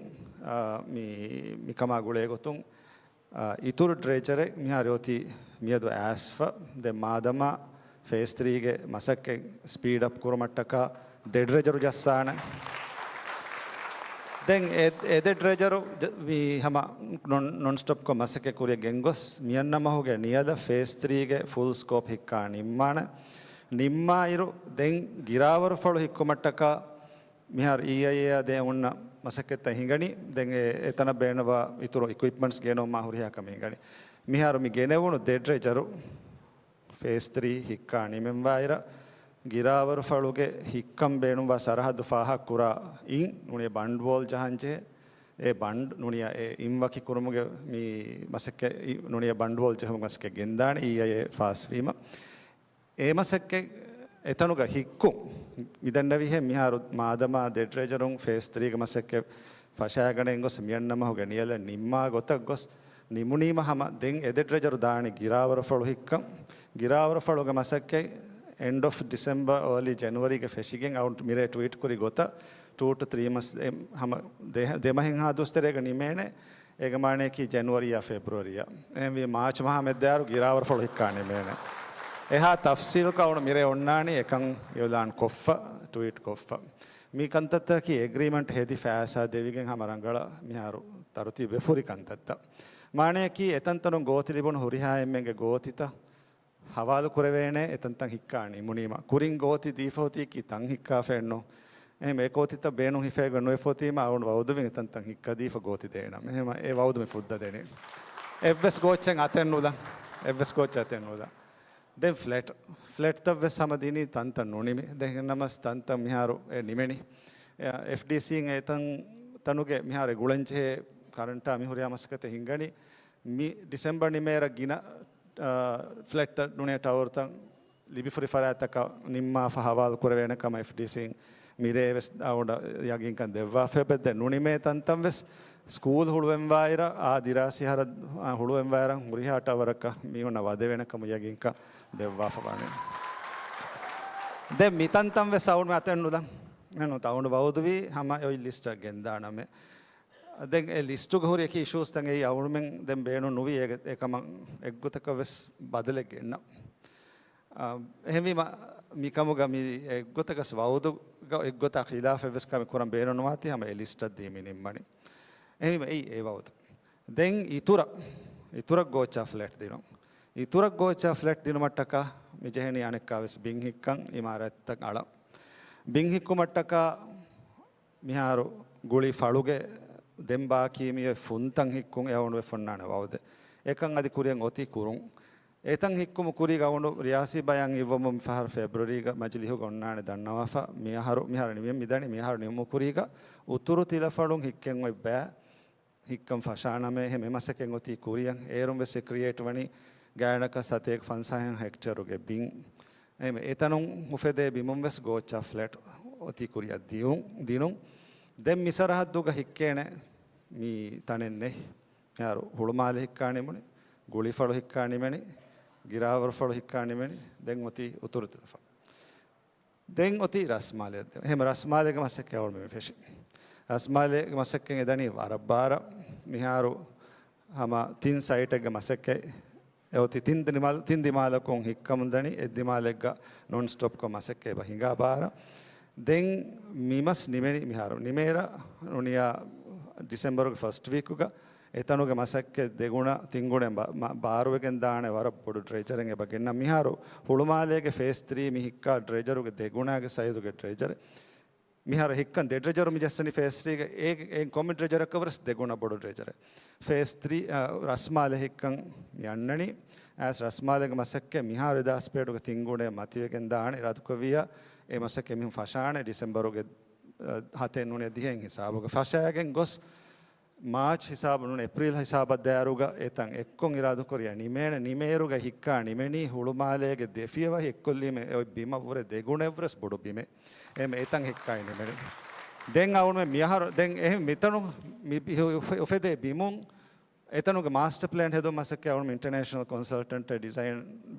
އާ، މި-، މިކަމާ ގުޅޭ ގޮތުން، އާ، އިތުރު ޑްރެޖަރެއް މިހާރު އޮތީ މިއަދު އައިސްފަ. ދެން މާދަމާ ފޭސް ތްރީގެ މަސައްކަތް ސްޕީޑް އަޕް ކުރުމަށްޓަކާ ދެ ޑްރެޖަރު ޖައްސާނެ. ދެން އެ-، އެ ދެ ޑްރެޖަރު ޖަ-، މި ހަމަ ނޮން-، ނޮން ސްޓޮޕްކޮށް މަސައްކަތް ކުރިއަށް ގެންގޮސް މިއަންނަ މަހުގެ ނިޔަލަށް ފޭސް ތްރީގެ ފުލް ސްކޯޕް ހިއްކާ ނިންމާނެ. ނިންމާއިރު ދެން ގިރާވަރުފަޅު ހިއްކުމަށްޓަކާ މިހާރު އީއައިއޭއާ ދޭ އޮންނަ މަސައްކަތްތައް ހިނގަނީ. ދެން އެ-، އެތަނަށް ބޭނުންވާ އިތުރު އިކުއިޕްމަންޓްސް ގެނައުމާ ހުރިހާ ކަމެއް ހިނގަނީ. މިހާރު މި ގެނެވުނު ދެ ޑްރެޖަރު ފޭސް ތްރީ ހިއްކާ ނިމެންވާއިރަށް، ގިރާވަރުފަޅުގެ ހިއްކަން ބޭނުންވާ ސަރަހައްދު ފާހަގަކުރާ އިން ނޫނީ ބަންޑް ވޯލް ޖަހަންޖެހޭ. އެ ބަންޑް ނޫނިއްޔާ އެ އިން ވަކި ކުރުމުގެ މި މަސައްކަތް ނޫނިއްޔާ ބަންޑް ވޯލް ޖެހުމުގެ މަސައްކަތް ގެންދާނެ އީއައިއޭ ފާސްވީމަ. އެ މަސައްކަތް އެތަނުގަ ހިއްކުން މިދަންނަވިހެން މިހާރު މާދަމާ ދެ ޑްރެޖަރުން ފޭސް ތްރީގެ މަސައްކަތް ފަށާގަނެން ގޮސް މިއަންނަ މަހުގެ ނިޔަލަށް ނިންމާ ގޮތަށް ގޮސް ނިމުނީމަ ހަމަ ދެން އެ ދެ ޑްރެޖަރު ދާނީ ގިރާވަރުފަޅު ހިއްކަން. ގިރާވަރުފަޅުގެ މަސައްކަތް އެންޑް އޮފް ޑިސެމްބަރ، އާލީ ޖެނުއަރީގެ ފެށިގެން އަޅު މިރޭ ޓްވީޓް ކުރި ގޮތަށް ޓޫ ޓު ތްރީ މަންތްސް ހަމަ ދެ-، ދެމަހެއްހާ ދުވަސް ތެރޭގަ ނިމޭނެ. އޭގެ މާނަޔަކީ ޖެނުއަރީއާ ފެބްރުއަރީއާ. އެހެންވީ މާޗް މަހާ މެއްދާއިރު ގިރާވަރުފަޅު ހިއްކާ ނިމޭނެ. އެހާ ތަފްސީލުކޮށް އަޅު މިރޭ އޮންނާނީ އެކަން އިއުލާން ކޮށްފަ، ޓްވީޓް ކޮށްފަ. މި ކަންތައްތަކަކީ އެގްރީމަންޓް ހެދި ފައިސާ ދެވިގެން ހަމަ ރަނގަޅަށް މިހާރު ތަރުތީބުވެފަ ހުރި ކަންތައްތައް. މާނަޔަކީ އެތަންތަނުން ގޯތި ލިބުނު ހުރިހާ އެންމެންގެ ގޯތިތައް ހަވާލު ކުރެވޭނެ އެތަންތަން ހިއްކާ ނިމުނީމަ. ކުރިން ގޯތި ދީފަ ހުތީކީ ތަން ހިއްކާފައެއްނު. އެހެން އެ ގޯތިތައް ބޭނުން ހިފައިގެން ނުވެފަ ހުތީމަ އަޅުގަނޑު ވައުދުވިން އެތަންތަން ހިއްކަދީފަ ގޯތި ދޭނަމޭ. އެހެން އެ ވައުދު މި ފުއްދަ ދެނީ. އެއްވެސް ގޯއްޗެއް އަތެއް ނުލާ. އެއްވެސް ގޯއްޗެއް އަތެއް ނުލާ. ދެން ފްލެޓް. ފްލެޓްތައް ވެސް ހަމަ ދިނީ ތަންތަން ނުނިމި. ދެން ނަމަސް ތަންތަން މިހާރު އެ ނިމެނީ. އެ، އެފްޑީސީން އެތަން ތަނުގެ މިހާރު އެ ގުޅަންޖެހޭ ކަރަންޓާ މި ހުރިހާ މަސައްކަތެއް ހިނގަނީ. މި ޑިސެމްބަރ ނިމޭއިރަށް ގިނަ، އާ، ފްލެޓްތައް ނޫނީ ޓަވަރުތައް ލިބިފަ ހުރި ފަރާތްތަކަށް ނިންމާފަ ހަވާލު ކުރެވޭނެ ކަމަށް އެފްޑީސީން މިރޭ ވެސް އަޅުގަނޑަށް ޔަގީންކަން ދެއްވާފައެވެ. ދެން ނުނިމޭ ތަންތަން ވެސް ސްކޫލް ހުޅުވެންވާއިރަށް، އާ ދިރާސީ އަހަރަށް، އާ، ހުޅުވެންވާއިރަށް ހުރިހާ ޓަވަރަކަށް މި އޮންނަ ވަދެވޭނެ ކަމަށް ޔަގީންކަން ދެއްވާފަ ވާނެ. ދެން މިތަންތަން ވެސް އަޅުގަނޑު އަތެއް ނުލަން. އެން ތައުނު ވައުދުވީ ހަމަ އޮތް ލިސްޓަށް ގެންދާނަމޭ. ދެން އެ ލިސްޓުގަ ހުރި އެކި އިޝޫސްތައް އެއީ އަޅުގަނޑުމެން ދެން ބޭނުން ނުވީ އޭގެ-، އެކަމަށް އެއްގޮތަކަށް ވެސް ބަދަލެއް ގެންނަން. އާ، އެހެންވީމަ، މިކަމުގަ މި އެއްގޮތަކަސް ވައުދުގަ އެއްގޮތަށް ޚިލާފެއް ވެސް ކަމެއް ކުރަން ބޭނުން ނުވާތީ ހަމަ އެ ލިސްޓަށް ދީ މި ނިންމަނީ. އެހެންވީމަ އެއީ އެ ވައުދު. ދެން އިތުރަށް، އިތުރަށް ގޯއްޗާ ފްލެޓް ދިނުން. އިތުރަށް ގޯއްޗާ ފްލެޓް ދިނުމަށްޓަކާ މި ޖެހެނީ އަނެއްކާވެސް ބިން ހިއްކަން އިމާރާތްތައް އަޅަން. ބިން ހިއްކުމަށްޓަކާ މިހާރު ގުޅި ފަޅުގެ ދެން ބާކީ މި ފުންތައް ހިއްކުން އެ އަޅުގަނޑު ފޮންނާނެ ވައުދެއް. އެކަން އަދި ކުރިއަށް އޮތީ ކުރުން. އެތަން ހިއްކުމު ކުރީގަ އަޅުގަނޑު ރިޔާސީ ބަޔާން އިއްވަމުން މިފަހަރު ފެބްރުއަރީގަ މަޖިލީހުގަ އޮންނާނެ ދަންނަވާފަ. މިއަހަރު، މިހާރު ނިމެން މިދަނީ، މިހާރު ނިމުމު ކުރީގަ އުތުރު ތިލަފަޅުން ހިއްކެން އޮތް ބައި ހިއްކަން ފަށާނަމޭ، އެހެން އެ މަސައްކަތް އޮތީ ކުރިއަށް. އޭރުން ވެސް އެ ކްރިއޭޓް ވަނީ ގާތްގަނޑަކަށް ސަތޭކަ ފަންސާހަ ހެކްޓަރުގެ ބިން. އެހެން އެތަނުން އުފެދޭ ބިމުން ވެސް ގޯއްޗާ ފްލެޓް އޮތީ ކުރިއަށް ދިއުން، ދިނުން. ދެން މި ސަރަހައްދުގަ ހިއްކޭނެ މި ތަނެއް ނެތް. މިހާރު ހުޅުމާލެ ހިއްކާ ނިމުނީ، ގުޅިފަޅު ހިއްކާ ނިމެނީ، ގިރާވަރުފަޅު ހިއްކާ ނިމެނީ، ދެން އޮތީ އުތުރު ތިލަފަޅު. ދެން އޮތީ ރަސްމާލެ. އެހެން ރަސްމާލޭގެ މަސައްކަތް އަޅުގަނޑު މި ފެށި. ރަސްމާލޭގެ މަސައްކަތް އެދަނީ ވަރަށް ބާރަށް. މިހާރު ހަމަ ތިން ސައިޓެއްގެ މަސައްކަތް އެ އޮތީ ތިން ދިމާލަ-، ތިން ދިމާލަކުން ހިއްކަމުން ދަނީ، އެއް ދިމާލެއްގަ ނޮން ސްޓޮޕްކޮށް މަސައްކަތް އެބަ ހިނގާ ބާރަށް. ދެން މި މަސް ނިމެނީ މިހާރު. ނިމޭރަ ނުނިޔާ ޑިސެމްބަރުގެ ފަސްޓް ވީކުގަ އެތަނުގެ މަސައްކަތް ދެގުނަ ތިންގުނައިން ބާ-، މަ-، ބާރުވެގެން ދާނެ ވަރަށް ބޮޑު ޑްރެޖަރެއް އެބަ ގެންނަ. މިހާރު ހުޅުމާލޭގެ ފޭސް ތްރީ މި ހިއްކާ ޑްރެޖަރުގެ ދެގުނާގެ ސައިޒުގެ ޑްރެޖަރެއް. މިހާރު ހިއްކަން ދެ ޑްރެޖަރު މި ޖައްސަނީ ފޭސް ތްރީގެ. އޭގެ އެން ކޮންމެ ޑްރެޖަރަކަށް ވެސް ދެގުނަ ބޮޑު ޑްރެޖަރެއް. ފޭސް ތްރީ، އަ، ރަސްމާލެ ހިއްކަން މި އަންނަނީ. އައިސް ރަސްމާލޭގެ މަސައްކަތް މިހާރު އެދާސް ބޭޑުގެ ތިންގުނައެއް މަތިވެގެން ދާނެ. އިރާދުކޮށްވިއްޔާ އެ މަސައްކަތް މިހުން ފަށާނެ ޑިސެމްބަރުގެ، އަ، ހަތެއް ނޫނީ ދިހައިން ހިސާބުގަ ފަށާގެން ގޮސް މާޗް ހިސާބު ނޫނީ އޭޕްރީލް ހިސާބަށް ދާއިރުގަ އެތަން އެއްކޮށް އިރާދުކުރިއަށް ނިމޭނެ. ނިމޭއިރުގަ ހިއްކާ ނިމެނީ ހުޅުމާލޭގެ ދެފިޔަވަހި އެއްކޮށްލީމޭ އޮތް ބިމަށްވުރެ ދެގުނައެއްވުރެސް ބޮޑު ބިމެއް. އެހެން އެތަން ހިއްކާއި ނިމެނީ. ދެން އަޅުގަނޑުމެން މިއަހަރު، ދެން އެހެން މިތަނު މި ބި-، އުފެ-، އުފެދޭ ބިމުން އެތަނުގެ މާސްޓަ ޕްލޭން ހެދުން މަސައްކަތް އަޅުގަނޑު އިންޓަނޭޝަނަލް ކޮންސަލްޓަންޓެއް ޑިޒައިން،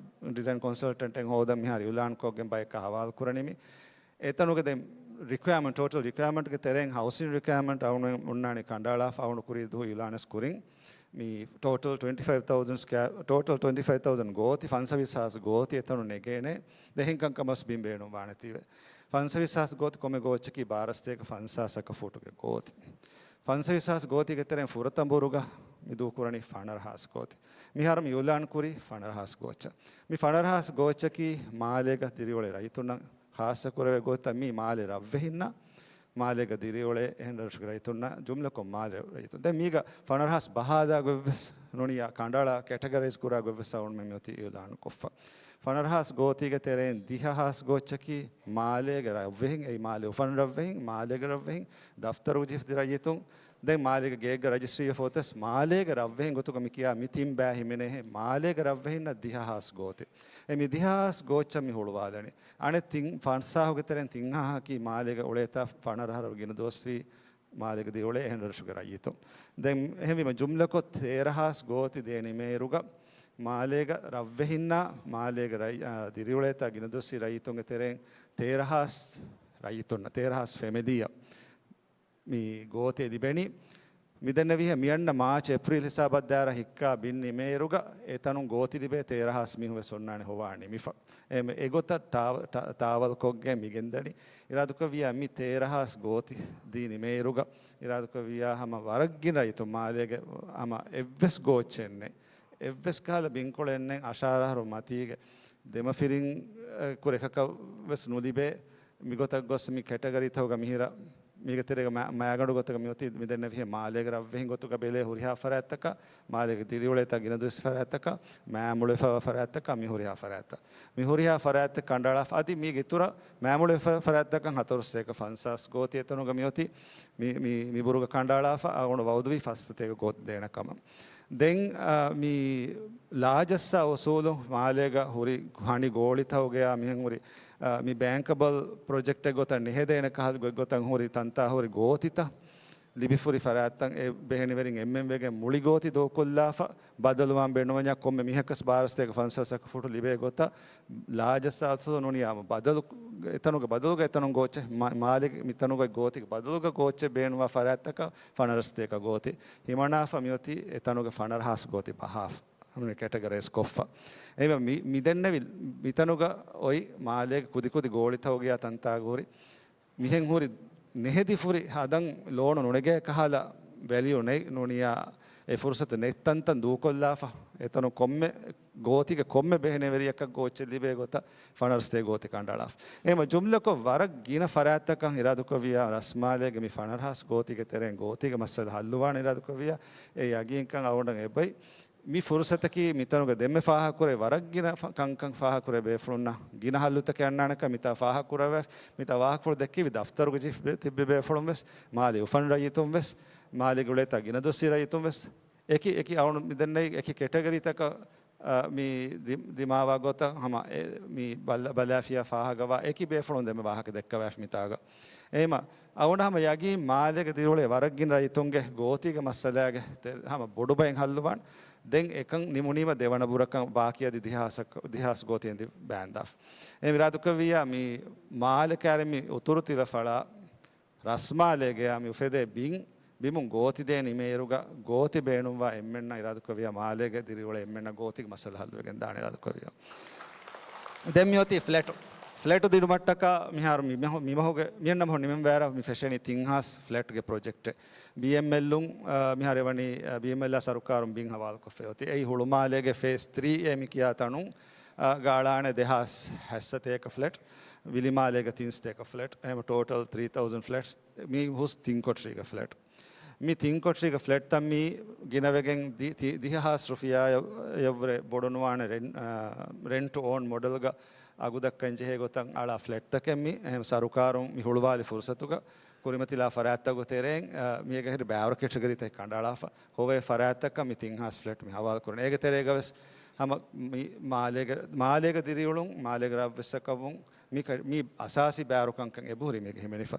ޑިޒައިން ކޮންސަލްޓަންޓެއް ހޯދަން މިހާރު އިއުލާންކޮށްގެން ބަޔަކަށް ހަވާލު ކުރަނީމި. އެތަނުގެ ދެން ރިކުއަރމަންޓް، ޓޯޓަލް ރިކުއަރމަންޓްގެ ތެރެއިން ހައުސިން ރިކުއަރމަންޓް އަޅުގަނޑު އޮންނާނީ ކަނޑައަޅާފަ އަޅުގަނޑު ކުރީ ދުވަހު އިއުލާނެސް ކުރިން. މި ޓޯޓަލް ޓްވެންޓީ ފައިވް ތައުޒަން ސްކޮއާ-، ޓޯޓަލް ޓްވެންޓީ ފައިވް ތައުޒަން ގޯތި، ފަންސަވީސް ހާސް ގޯތި އެތަނު ނެގޭނެ. ދެހިން ކަންކަމަސް ބިން ބޭނުން ވާނެތީވެ. ފަންސަވީސް ހާސް ގޯތި ކޮންމެ ގޯއްޗަކީ ބާރަ ސަތޭކަ ފަންސާސް އަކަ ފޫޓުގެ ގޯތި. ފަންސަވީސް ހާސް ގޯތީގެ ތެރެއިން ފުރަތަމަ ބުރުގަ މި ދޫކުރަނީ ފަނަރަ ހާސް ގޯތި. މިހާރު މި އިއުލާން ކުރީ ފަނަރަ ހާސް ގޯއްޗަށް. މި ފަނަރަ ހާސް ގޯއްޗަކީ މާލޭގަ ދިރިއުޅޭ ރައްޔިތުންނަށް ޚާއްޞަކުރެވޭ ގޯތިތައް. މީ މާލޭ ރަށްވެހިންނަށް، މާލޭގަ ދިރިއުޅޭ އެހެން ރަށުގެ ރައްޔިތުންނަށް، ޖުމްލަކޮށް މާލޭ ރައްޔިތުން. ދެން މީގަ ފަނަރަ ހާސް ބަހާލާ ގޮތްވެސް ނޫނިޔާ ކަނޑައަޅާ ކެޓަގަރައިޒް ކުރާ ގޮތްވެސް އަޅުގަނޑުމެން މިއޮތީ އިއުލާން ކޮށްފަ. ފަނަރަ ހާސް ގޯތީގެ ތެރެއިން ދިހަ ހާސް ގޯއްޗަކީ މާލޭގެ ރަށްވެހިން، އެއީ މާލޭ އުފަން ރަށްވެހިން، މާލޭގެ ރަށްވެހިން، ދަފްތަރު ޖިހިފި ރައްޔިތުން. ދެން މާލޭގެ ގެއެއްގަ ރަޖިސްޓްރީވެފަ އޮތަސް މާލޭގެ ރަށްވެހިން ގޮތުގަ މި ކިޔާ މި ތިން ބައި ހިމެނޭހެން މާލޭގެ ރަށްވެހިންނަށް ދިހަ ހާސް ގޯތި. އެ މި ދިހަ ހާސް ގޯއްޗަށް މި ހުޅުވާލަނީ. އަނެއް ތިން ފަންސާހުގެ ތެރެއިން ތިން ހާހަކީ މާލޭގަ އުޅޭތާ ފަނަރަ އަހަރު ގިނަ ދުވަސްވީ މާލޭގަ ދިރިއުޅޭ އެހެން ރަށުގެ ރައްޔިތުން. ދެން އެހެންވީމަ ޖުމްލަކޮށް ތޭރަ ހާސް ގޯތި ދޭ ނިމޭއިރުގަ މާލޭގަ ރަށްވެހިންނާ މާލޭގަ ރައްޔި-، އާ، ދިރިއުޅޭތާ ގިނަ ދުވަސްވީ ރައްޔިތުންގެ ތެރެއިން ތޭރަ ހާސް ރައްޔިތުންނަށް، ތޭރަ ހާސް ފެމިލީއަށް މި ގޯތި ލިބެނީ. މިދެންނެވިހެން މިއަންނަ މާޗް އޭޕްރީލް ހިސާބަށް ދާއިރު ހިއްކާ ބިން ނިމޭއިރުގަ އެތަނުން ގޯތި ލިބޭ ތޭރަ ހާސް މީހުން ވެސް އޮންނާނެ ހޮވާ ނިމިފަ. އެ، އެގޮތަށް ޓާ-، ޓާ-، ތާވަލްކޮށްގެން މިގެންދަނީ. އިރާދުކޮށްވިއްޔާ މި ތޭރަ ހާސް ގޯތި ދީ ނިމޭއިރުގަ އިރާދުކޮށްވިއްޔާ ހަމަ ވަރަށް ގިނަ ރައްޔިތުން މާލޭގެ ހަމަ އެއްވެސް ގޯއްޗެއް ނެތް. އެއްވެސް ކަހަލަ ބިންކޮޅެއް ނެތް. އަށާރަ އަހަރު މަތީގެ ދެމަފިރިން، އެ، ކުރެކަކަށް ވެސް ނުލިބޭ. މިގޮތަށް ގޮސް މި ކެޓަގަރީތަކުގަ މިހިރަ މީގެ ތެރޭގަ މަ-، މައިގަނޑު ގޮތަކަށް މިއޮތީ މިދެންނެވިހެން މާލޭގެ ރަށްވެހިން ގޮތުގަ ބެލޭ ހުރިހާ ފަރާތްތަކަށް، މާލޭގެ ދިރިއުޅޭތާ ގިނަ ދުވަސް ފަރާތްތަކަށް، މާމުޅުވެފައިވާ ފަރާތްތަކަށް، މި ހުރިހާ ފަރާތްތައް ކަނޑައަޅާފަ. އަދި މީގެ އިތުރަށް މާމުޅުވެފަ ފަރާތްތަކަށް ހަތަރު ސަތޭކަ ފަންސާސް ގޯތި އެތަނުގަ މިއޮތީ މި، މި، މި ބުރުގަ ކަނޑައަޅާފަ އަޅުގަނޑު ވައުދުވީ ފަސް ސަތޭކަ ގޯތި ދޭނެ ކަމަށް. ދެން، އާ، މި ލާޖައްސާ އުސޫލު މާލޭގަ ހުރި ހަނި ގޯޅިތަކުގެއާ މިހެން ހުރި، އާ، މި ބޭންކަބަލް ޕްރޮޖެކްޓެއް ގޮތަށް ނެހެދޭނެ ކަހަލަ ގޮތްގޮތަށް ހުރި ތަންތާ ހުރި ގޯތިތައް ލިބިފުރި ފަރާތްތައް އެ ބެހެނިވެރިން އެންމެން ވެގެން މުޅި ގޯތި ދޫކޮށްލާފަ، ބަދަލުވާން ބޭނުންވަންޏާ ކޮންމެ މީހަކަސް ބާރަ ސަތޭކަ ފަންސާސް އަކަ ފުޓު ލިބޭ ގޮތަށް ލާޖައްސާ އަސްލު ނޫނިޔާ ބަދަލު، އެތަނުގެ ބަދަލުގަ އެތަނުން ގޯއްޗެއް، މާ-، މާލެ މިތަނުގައި ގޯތިގެ ބަދަލުގަ ގޯއްޗެއް ބޭނުންވާ ފަރާތްތަކަށް ފަނަރަ ސަތޭކަ ގޯތި ހިމަނާފަ މިއޮތީ އެތަނުގެ ފަނަރަ ހާސް ގޯތި ބަހާފަ. ކެޓަގަރައިޒް ކޮށްފަ. އެހެންވެ މި-، މިދެންނެވި މިތަނުގަ އޮތް މާލޭގެ ކުދިކުދި ގޯޅިތަކުގެ ތަންތާގަ ހުރި މިހެން ހުރި ނެހެދިފުރި ހަދަން ލޯނު ނުނެގޭ ކަހަލަ ވެލިއު ނެތް ނޫނިޔާ އެ ފުރުސަތު ނެތް ތަންތަން ދޫކޮށްލާފަ، އެތަނު ކޮންމެ ގޯތިގެ ކޮންމެ ބެހެނެވެރިޔަކަށް ގޯއްޗެއް ލިބޭ ގޮތަށް ފަނަރަ ސަތޭކަ ގޯތި ކަނޑައަޅާފަ. އެހެންވެ ޖުމްލަކޮށް ވަރަށް ގިނަ ފަރާތްތަކަށް އިރާދުކޮށްވިޔާ ރަސްމާލޭގެ މި ފަނަރަ ހާސް ގޯތިގެ ތެރެއިން ގޯތީގެ މައްސަލަ ހައްލުވާނެ އިރާދުކޮށްވިޔާ އެ ޔަގީންކަން އަޅުގަނޑަށް އެބައި. މި ފުރުސަތަކީ މިތަނުގަ ދެންމެ ފާހަގަކުރޭ ވަރަށް ގިނަ ފަ-، ކަންކަން ފާހަގަކުރޭ ބޭފުޅުންނަށް ގިނަ ހައްލުތަކެއް އަންނާނެކަން މިތާ ފާހަގަކުރެވޭ. މިތާ ވާހަކަފުޅު ދެއްކެވި ދަފްތަރުގަ ޖިހި ބޭ-، ތިއްބި ބޭފުޅުން ވެސް، މާލެ އުފަން ރައްޔިތުން ވެސް، މާލޭގެ އުޅޭތާ ގިނަ ދޮށީ ރައްޔިތުން ވެސް، އެކި އެކި އަޅުން މިދެންނެވި އެކި ކެޓަގަރީތަކަށް، އަ، މި ދި-، ދިމާވާ ގޮތަށް ހަމަ އެ މި ބަލަ-، ބަލާފިޔާ ފާހަގަވާ އެކި ބޭފުޅުން ދެންމެ ވާހަކަ ދެއްކަވާފި މިތާގަ. އެހެމަ އަޅުގަނޑަށް ހަމަ ޔަގީން މާލޭގެ ދިރިއުޅޭ ވަރަށް ގިނަ ރައްޔިތުންގެ ގޯތީގެ މައްސަލާގެ ތެ-، ހަމަ ބޮޑު ބައެއް ހައްލުވާން. ދެން އެކަން ނިމުނީމަ ދެވަނަ ބުރަކަށް ބާކީ އަދި ދިހަ ހާސް އަކަ-، ދިހަ ހާސް ގޯތި އެނދި ބާންދާފަ. އެ އިރާދުކޮށްވިއްޔާ މި މާލެ ކާރި މި އުތުރު ތިލަފަޅާ ރަސްމާލޭގެޔާ މި އުފެދޭ ބިން، ބިމުން ގޯތި ދޭން ނިމޭއިރުގަ ގޯތި ބޭނުންވާ އެންމެންނަށް އިރާދުކޮށްވިޔާ މާލޭގަ ދިރިއުޅޭ އެންމެންނަށް ގޯތިގެ މައްސަލަ ހައްލުވެގެން ދާނެ އިރާދުކޮށްވިޔާ. ދެން މިއޮތީ ފްލެޓު. ފްލެޓު ދިނުމަށްޓަކާ މިހާރު މި މަހު-، މި މަހުގެ، މިއަންނަ މަހު ނިމެން ވާއިރަށް މި ފެށެނީ ތިން ހާސް ފްލެޓްގެ ޕްރޮޖެކްޓެއް. ބީއެމްއެލުން، އާ، މިހާރު އެވަނީ، އާ، ބީއެމްއެލްއާ ސަރުކާރުން ބިން ހަވާލުކޮށްފައި އޮތީ. އެއީ ހުޅުމާލޭގެ ފޭސް ތްރީ އޭ މި ކިޔާ ތަނުން، އާ، ގާޅާނެ ދެހާސް ހަތްސަތޭކަ ފްލެޓް، ވިލިމާލޭގެ ތިންސަތޭކަ ފްލެޓް، އެހެމަ ޓޯޓަލް ތްރީ ތައުޒަންޑް ފްލެޓްސް މި ހުސް ތިން ކޮޓަރީގެ ފްލެޓް. މި ތިން ކޮޓަރީގެ ފްލެޓްތައް މި ގިނަވެގެން ދި-، ތި-، ދިހަ ހާސް ރުފިޔާއަށްވުރެ ބޮޑުނުވާނެ ރެން-، އާ، ރެންޓް އޯން މޮޑެލްގަ އަގުދައްކަން ޖެހޭ ގޮތަށް އަޅާ ފްލެޓްތަކެއް މި. އެހެން ސަރުކާރުން މި ހުޅުވާލި ފުރުސަތުގަ ކުރިމަތިލާ ފަރާތްތަކުގެ ތެރެއިން، އާ، މީގެ ހުރި ބައިވަރު ކެޓަގަރީތަކެއް ކަނޑައަޅާފަ ހޮވޭ ފަރާތްތަކަށް މި ތިން ހާސް ފްލެޓް މި ހަވާލު ކުރަނީ. އޭގެ ތެރޭގަ ވެސް ހަމަ މި މާލޭގެ، މާލޭގަ ދިރިއުޅުން، މާލޭގެ ރަށްވެސް އަކަށްވުން، މި ކަ-، މި އަސާސީ ބާރުކަންކަން އެބަހުރި މީގެ ހިމެނިފަ.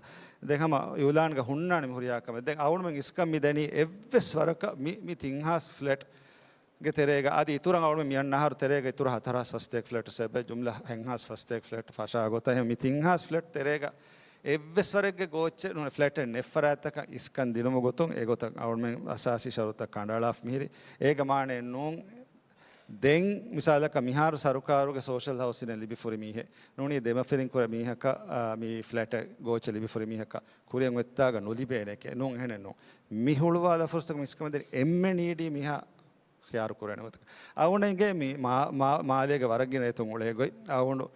ދެން ހަމަ އިއުލާންގަ ހުންނާނެ މި ހުރިހާ ކަމެއް. ދެން އަޅުމެން އިސްކަން މި ދެނީ އެއްވެސް ވަރަކަށް މި، މި ތިން ހާސް ފްލެޓް ގެ ތެރޭގަ އަދި އިތުރަށް އަޅުމެން މި އަންނަ އަހަރު ތެރޭގަ އިތުރަށް ހަތަރު ހާސް ފަސްތޭކަ ފްލެޓް ސެބެ ޖުމްލަ ހަތް ހާސް ފަސްތޭކަ ފްލެޓް ފަށާ ގޮތަށް. އެހެން މި ތިން ހާސް ފްލެޓް ތެރޭގަ އެއްވެސް ވަރެއްގެ ގޯއްޗެއް ނޫން ފްލެޓެއް ނެތް ފަރާތްތަކަށް އިސްކަން ދިނުމުގެ ގޮތުން އެގޮތަށް އަޅުމެން އަސާސީ ޝަރުތައް ކަނޑައަޅާފަ މިހިރީ. އޭގެ މާނައެއް ނޫން ދެން މިސާލަކަށް މިހާރު ސަރުކާރުގެ ސޯޝަލް ހައުސިން ލިބިފުރި މީހެއް ނޫނީ ދެމަފިރިން ކުރެ މީހަކަށް، އާ، މި ފްލެޓެއް ގޯއްޗެއް ލިބިފުރި މީހަކަށް ކުރިއަށް އޮތްތާގަ ނުލިބޭނެކޭ. ނޫން އެހެނެއް ނޫން. މި ހުޅުވާލާ ފުރުސަތަކު މިސްކަމެން ދެން އެންމެ ނީޑީ މީހާ ޚިޔާރު ކުރޭނެ ގޮތަކަށް. އަޅުގަނޑަށް އެނގޭ މި މާ-، މާ-، މާލޭގެ ވަރަށް ގިނަ އެތުން އުޅޭ ގޮތް. އަޅުގަނޑު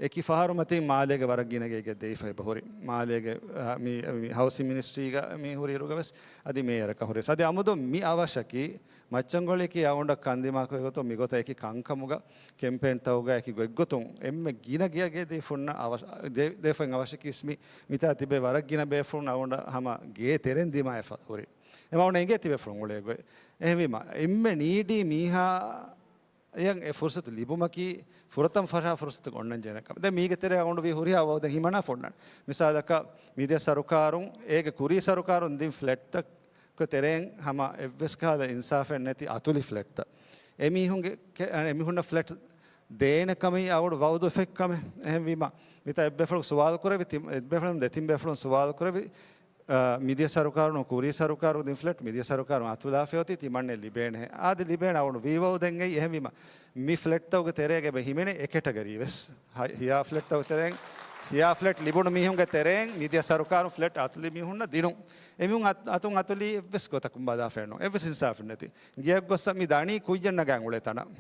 އެކި ފަހަރު މަތިން މާލޭގެ ވަރަށް ގިނަ ގެއެއް ދެވިފަ އެބަހުރި. މާލޭގެ، އާ، މި، މި ހައުސިން މިނިސްޓްރީގަ މި ހުރިއިރުގަ ވެސް އަދި މޭޔަރަކަށް ހުރި ވެސް. އަދި އަމުދު މި އަވަށަކީ މައްޗަންގޮޅިއަކީ އަޅުގަނޑަށް ކަންދިމާކުރި ގޮތުން މިގޮތަށް އެކި ކަންކަމުގަ ކެމްޕޭންތަކުގަ އެކި ގޮތްގޮތުން އެންމެ ގިނަ ގެއަށް ގެ ދީފުންނަ އަވަށް-، ދެ-، ދެފައިން އަވަށަކީ ވެސް މި މިތާ ތިބޭ ވަރަށް ގިނަ ބޭފުޅުން އަޅުގަނޑަށް ހަމަ ގޭ ތެރެން ދިމާވެފަ ހުރި. އެމަ އަޅުގަނޑަށް އެނގޭ ތިބޭފުޅުން އުޅޭ ގޮތް. އެހެންވީމަ، އެންމެ ނީޑީ މީހާ އެޔަށް އެ ފުރުސަތު ލިބުމަކީ ފުރަތަމަ ފަށާ ފުރުސަތު އޮންނަން ޖެހޭ ކަމެއް. ދެން މީގެ ތެރޭ އަޅުގަނޑު ވީ ހުރިހާ ވައުދެއް ހިމަނާފަ އޮންނާނެ. މިސާލަކަށް މިދިޔަ ސަރުކާރުން އޭގެ ކުރީ ސަރުކާރުން ދިން ފްލެޓްތަކުގެ ތެރެއިން ހަމަ އެއްވެސް ކަހަލަ އިންސާފެއް ނެތި އަތުލި ފްލެޓްތައް. އެމީހުންގެ ކެ-، އެމީހުންނަށް ފްލެޓް ދޭނެ ކަމީ އަޅުގަނޑު ވައުދު އޮތް ކަމެއް. އެހެންވީމަ، މިތާ އެއްބޭފުޅަކު ސުވާލު ކުރެވި، ތި-، އެއްބޭފުޅުން ދެތިން ބޭފުޅުން ސުވާލު ކުރެވި، އާ، މިދިޔަ ސަރުކާރުން ކުރީ ސަރުކާރު ދިން ފްލެޓް މިދިޔަ ސަރުކާރުން އަތުލާފައި އޮތީ ތިމަންނެ ލިބޭނެ. އާދެ ލިބޭނެ އަޅުގަނޑު ވީ ވައުދެއް އެއީ. އެހެންވީމަ، މި ފްލެޓްތަކުގެ ތެރޭގަ އެބަ ހިމެނޭ އެ ކެޓަގަރީ ވެސް. ހަ-، ހިޔާ ފްލެޓްތަކުގެ ތެރެއިން، ހިޔާ ފްލެޓް ލިބުނު މީހުންގެ ތެރެއިން މިދިޔަ ސަރުކާރުން ފްލެޓް އަތުލި މީހުންނަށް ދިނުން. އެމީހުން އަތު-، އަތުން އަތުލީ އެއްވެސް ގޮތަކުން ބަލާފައެއް ނޫން. އެއްވެސް އިންސާފެއް ނެތި. ގެއަށް ގޮއްސަ މި ދަނީ ކުއްޔަށް ނަގާ އުޅޭ ތަނަށް.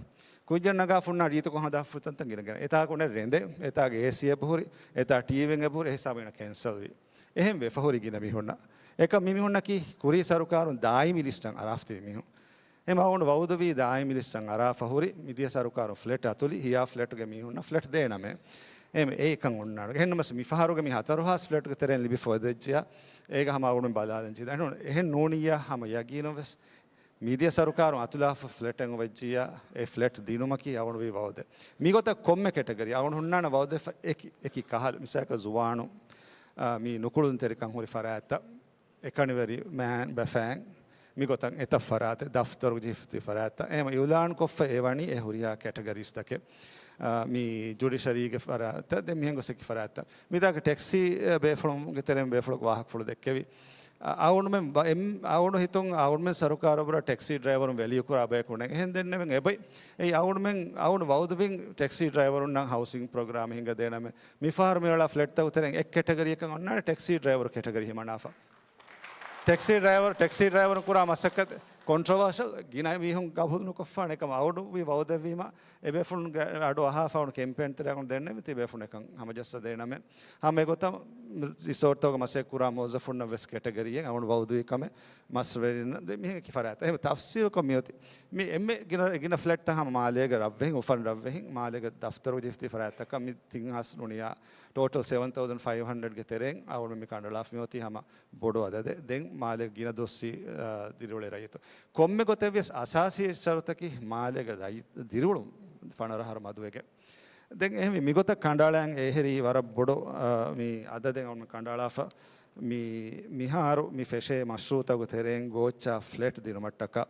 ކުއްޔަށް ނަގާފަ ހުންނަ ރީތިކޮށް ހަދާފަ ތަންތަން ގިނަ ގިނަ. އެތާކު އޮންނަ ރެނދެއް، އެތާގެ އޭސީ އެބަހުރި، އެތާ ޓީވީއެއް އެބަހުރި، އެ ހިސާބު އޭނަ ކެންސަލް ވީ. އެހެން ވެފަ ހުރި ގިނަ މީހުންނަށް. އެކަމް މި މީހުންނަކީ ކުރީ ސަރުކާރުން ދާއިމީ ލިސްޓަށް އަރާފަ ތިބި މީހުން. އެމަ އަޅުގަނޑު ވައުދުވީ ދާއިމީ ލިސްޓަށް އަރާފަ ހުރި، މިދިޔަ ސަރުކާރުން ފްލެޓް އަތުލި، ހިޔާ ފްލެޓްގެ މީހުންނަށް ފްލެޓް ދޭނަމޭ. އެމަ އެއްކަން އޮންނާނެ. އެހެންނަމަސް މި ފަހަރުގެ މި ހަތަރު ހާސް ފްލެޓްގެ ތެރެއިން ލިބިފަ އޮތް ދެއްޖިޔާ، އޭގަ ހަމަ އަޅުގަނޑު ބަލާލަން ޖީދާ. އެހެން ނޫނިއްޔާ ހަމަ ޔަގީނުން ވެސް މިދިޔަ ސަރުކާރުން އަތުލާފަ ފްލެޓެއް އޮވެއްޖިއްޔާ، އެ ފްލެޓް ދިނުމަކީ އަޅުގަނޑު ވީ ވައުދެއް. މިގޮތަށް ކޮންމެ ކެޓަގަރީ އަޅުގަނޑު ހުންނާނެ ވައުދެއް ފަ-، އެކި، އެކި ކަހަލަ، މިސާލަކަށް ޒުވާނު، އާ، މި ނުކުޅުންތެރިކަން ހުރި ފަރާތްތައް. އެކަނިވެރި މާން ބަފައިން މިގޮތަށް އެތައް ފަރާތެއް، ދަފްތަރު ޖެހިފަތި ފަރާތްތައް އެހެމަ އިއުލާން ކޮށްފަ އެ ވަނީ އެ ހުރިހާ ކެޓަގަރީސްތަކެއް. އާ، މި ޖުޑިޝަރީގެ ފަރާތްތައް، ދެން މިހެން ގޮސް އެކި ފަރާތްތައް. މިތާގެ ޓެކްސީ، އެ، ބޭފުޅުންގެ ތެރެއިން ބޭފުޅަކު ވާހަކަފުޅު ދެއްކެވި. އަ-، އަޅުގަނޑުމެން ބަ-، އެން-، އަޅުގަނޑު ހިތުން އަޅުގަނޑުމެން ސަރުކާރަށް ވުރެ ޓެކްސީ ޑްރައިވަރުން ވެލިއުކުރާ ބަޔަކު ނެތް. އެހެން ދެންނެވެން އެބައި. އެއީ އަޅުގަނޑުމެން، އަޅުގަނޑު ވައުދުވިން ޓެކްސީ ޑްރައިވަރުންނަށް ހައުސިން ޕްރޮގްރާމް ހިންގަދޭނަމޭ. މިފަހަރު މިއުޅާ ފްލެޓްތަކުގެ ތެރެއިން އެއް ކެޓަގަރީއަކަށް އޮންނާނެ ޓެކްސީ ޑްރައިވަރު ކެޓަގަރީ ހިމަނާފަ. ޓެކްސީ ޑްރައިވަރު، ޓެކްސީ ޑްރައިވަރުން ކުރާ މަސައްކަތް ކޮންޓްރޮވާޝަލް، ގިނަ މީހުން ގަބޫލު ނުކޮށްފާނެ ކަމަށް އަޅުގަނޑު ވި ވައުދެއްވީމަ، އެބޭފުޅުންގެ އަޑު އަހާފަ އަޅުގަނޑު ކެމްޕޭން ތެރެއަކުން ދެންނެވި ތިބޭފުޅުން އެކަން ހަމަޖައްސަދޭނަމޭ. ހަމަ އެގޮތަށް ރިސޯޓްތަކުގަ މަސައްކަތް ކުރާ މުވައްޒަފުންނަށް ވެސް ކެޓަގަރީއެއް އަޅުގަނޑު ވައުދުވި ކަމެއް މަސްވެރިންނަށް ދެ މިހެން އެކި ފަރާތް. އެހެން ތަފްސީލްކޮށް މިއޮތީ. މި އެންމެ ގިނަ، ގިނަ ފްލެޓްތައް ހަމަ މާލޭގަ ރަށްވެހިން، އުފަން ރަށްވެހިން، މާލޭގެ ދަފްތަރު ޖެހިފަތި ފަރާތްތަކަށް މި ތިން ހާސް ނުނިޔާ ޓޯޓަލް ސެވަން ތައުޒަން ފައިވް ހަންޑްރެޑްގެ ތެރެއިން އަޅުގަނޑު މި ކަނޑައަޅާފަ މިއޮތީ ހަމަ ބޮޑު އަދަދެއް. ދެން މާލޭގެ ގިނަ ދުއްސީ، އާ، ދިރިއުޅޭ ރައްޔިތު. ކޮންމެ ގޮތެއް ވިޔަސް އަސާސީ ޝަރުތަކީ މާލޭގެ ރައްޔި-، ދިރިއުޅުން ފަނަރަ އަހަރު މަދުވެގެން. ދެން އެހެންވީ މިގޮތަށް ކަނޑައަޅަން އެހެރީ ވަރަށް ބޮޑު، އާ، މި އަދަދެއް އަޅުގަނޑު ކަނޑައަޅާފަ. މި، މިހާރު މި ފެށޭ މަޝްރޫއުތަކުގެ ތެރެއިން ގޯއްޗާ ފްލެޓް ދިނުމަށްޓަކާ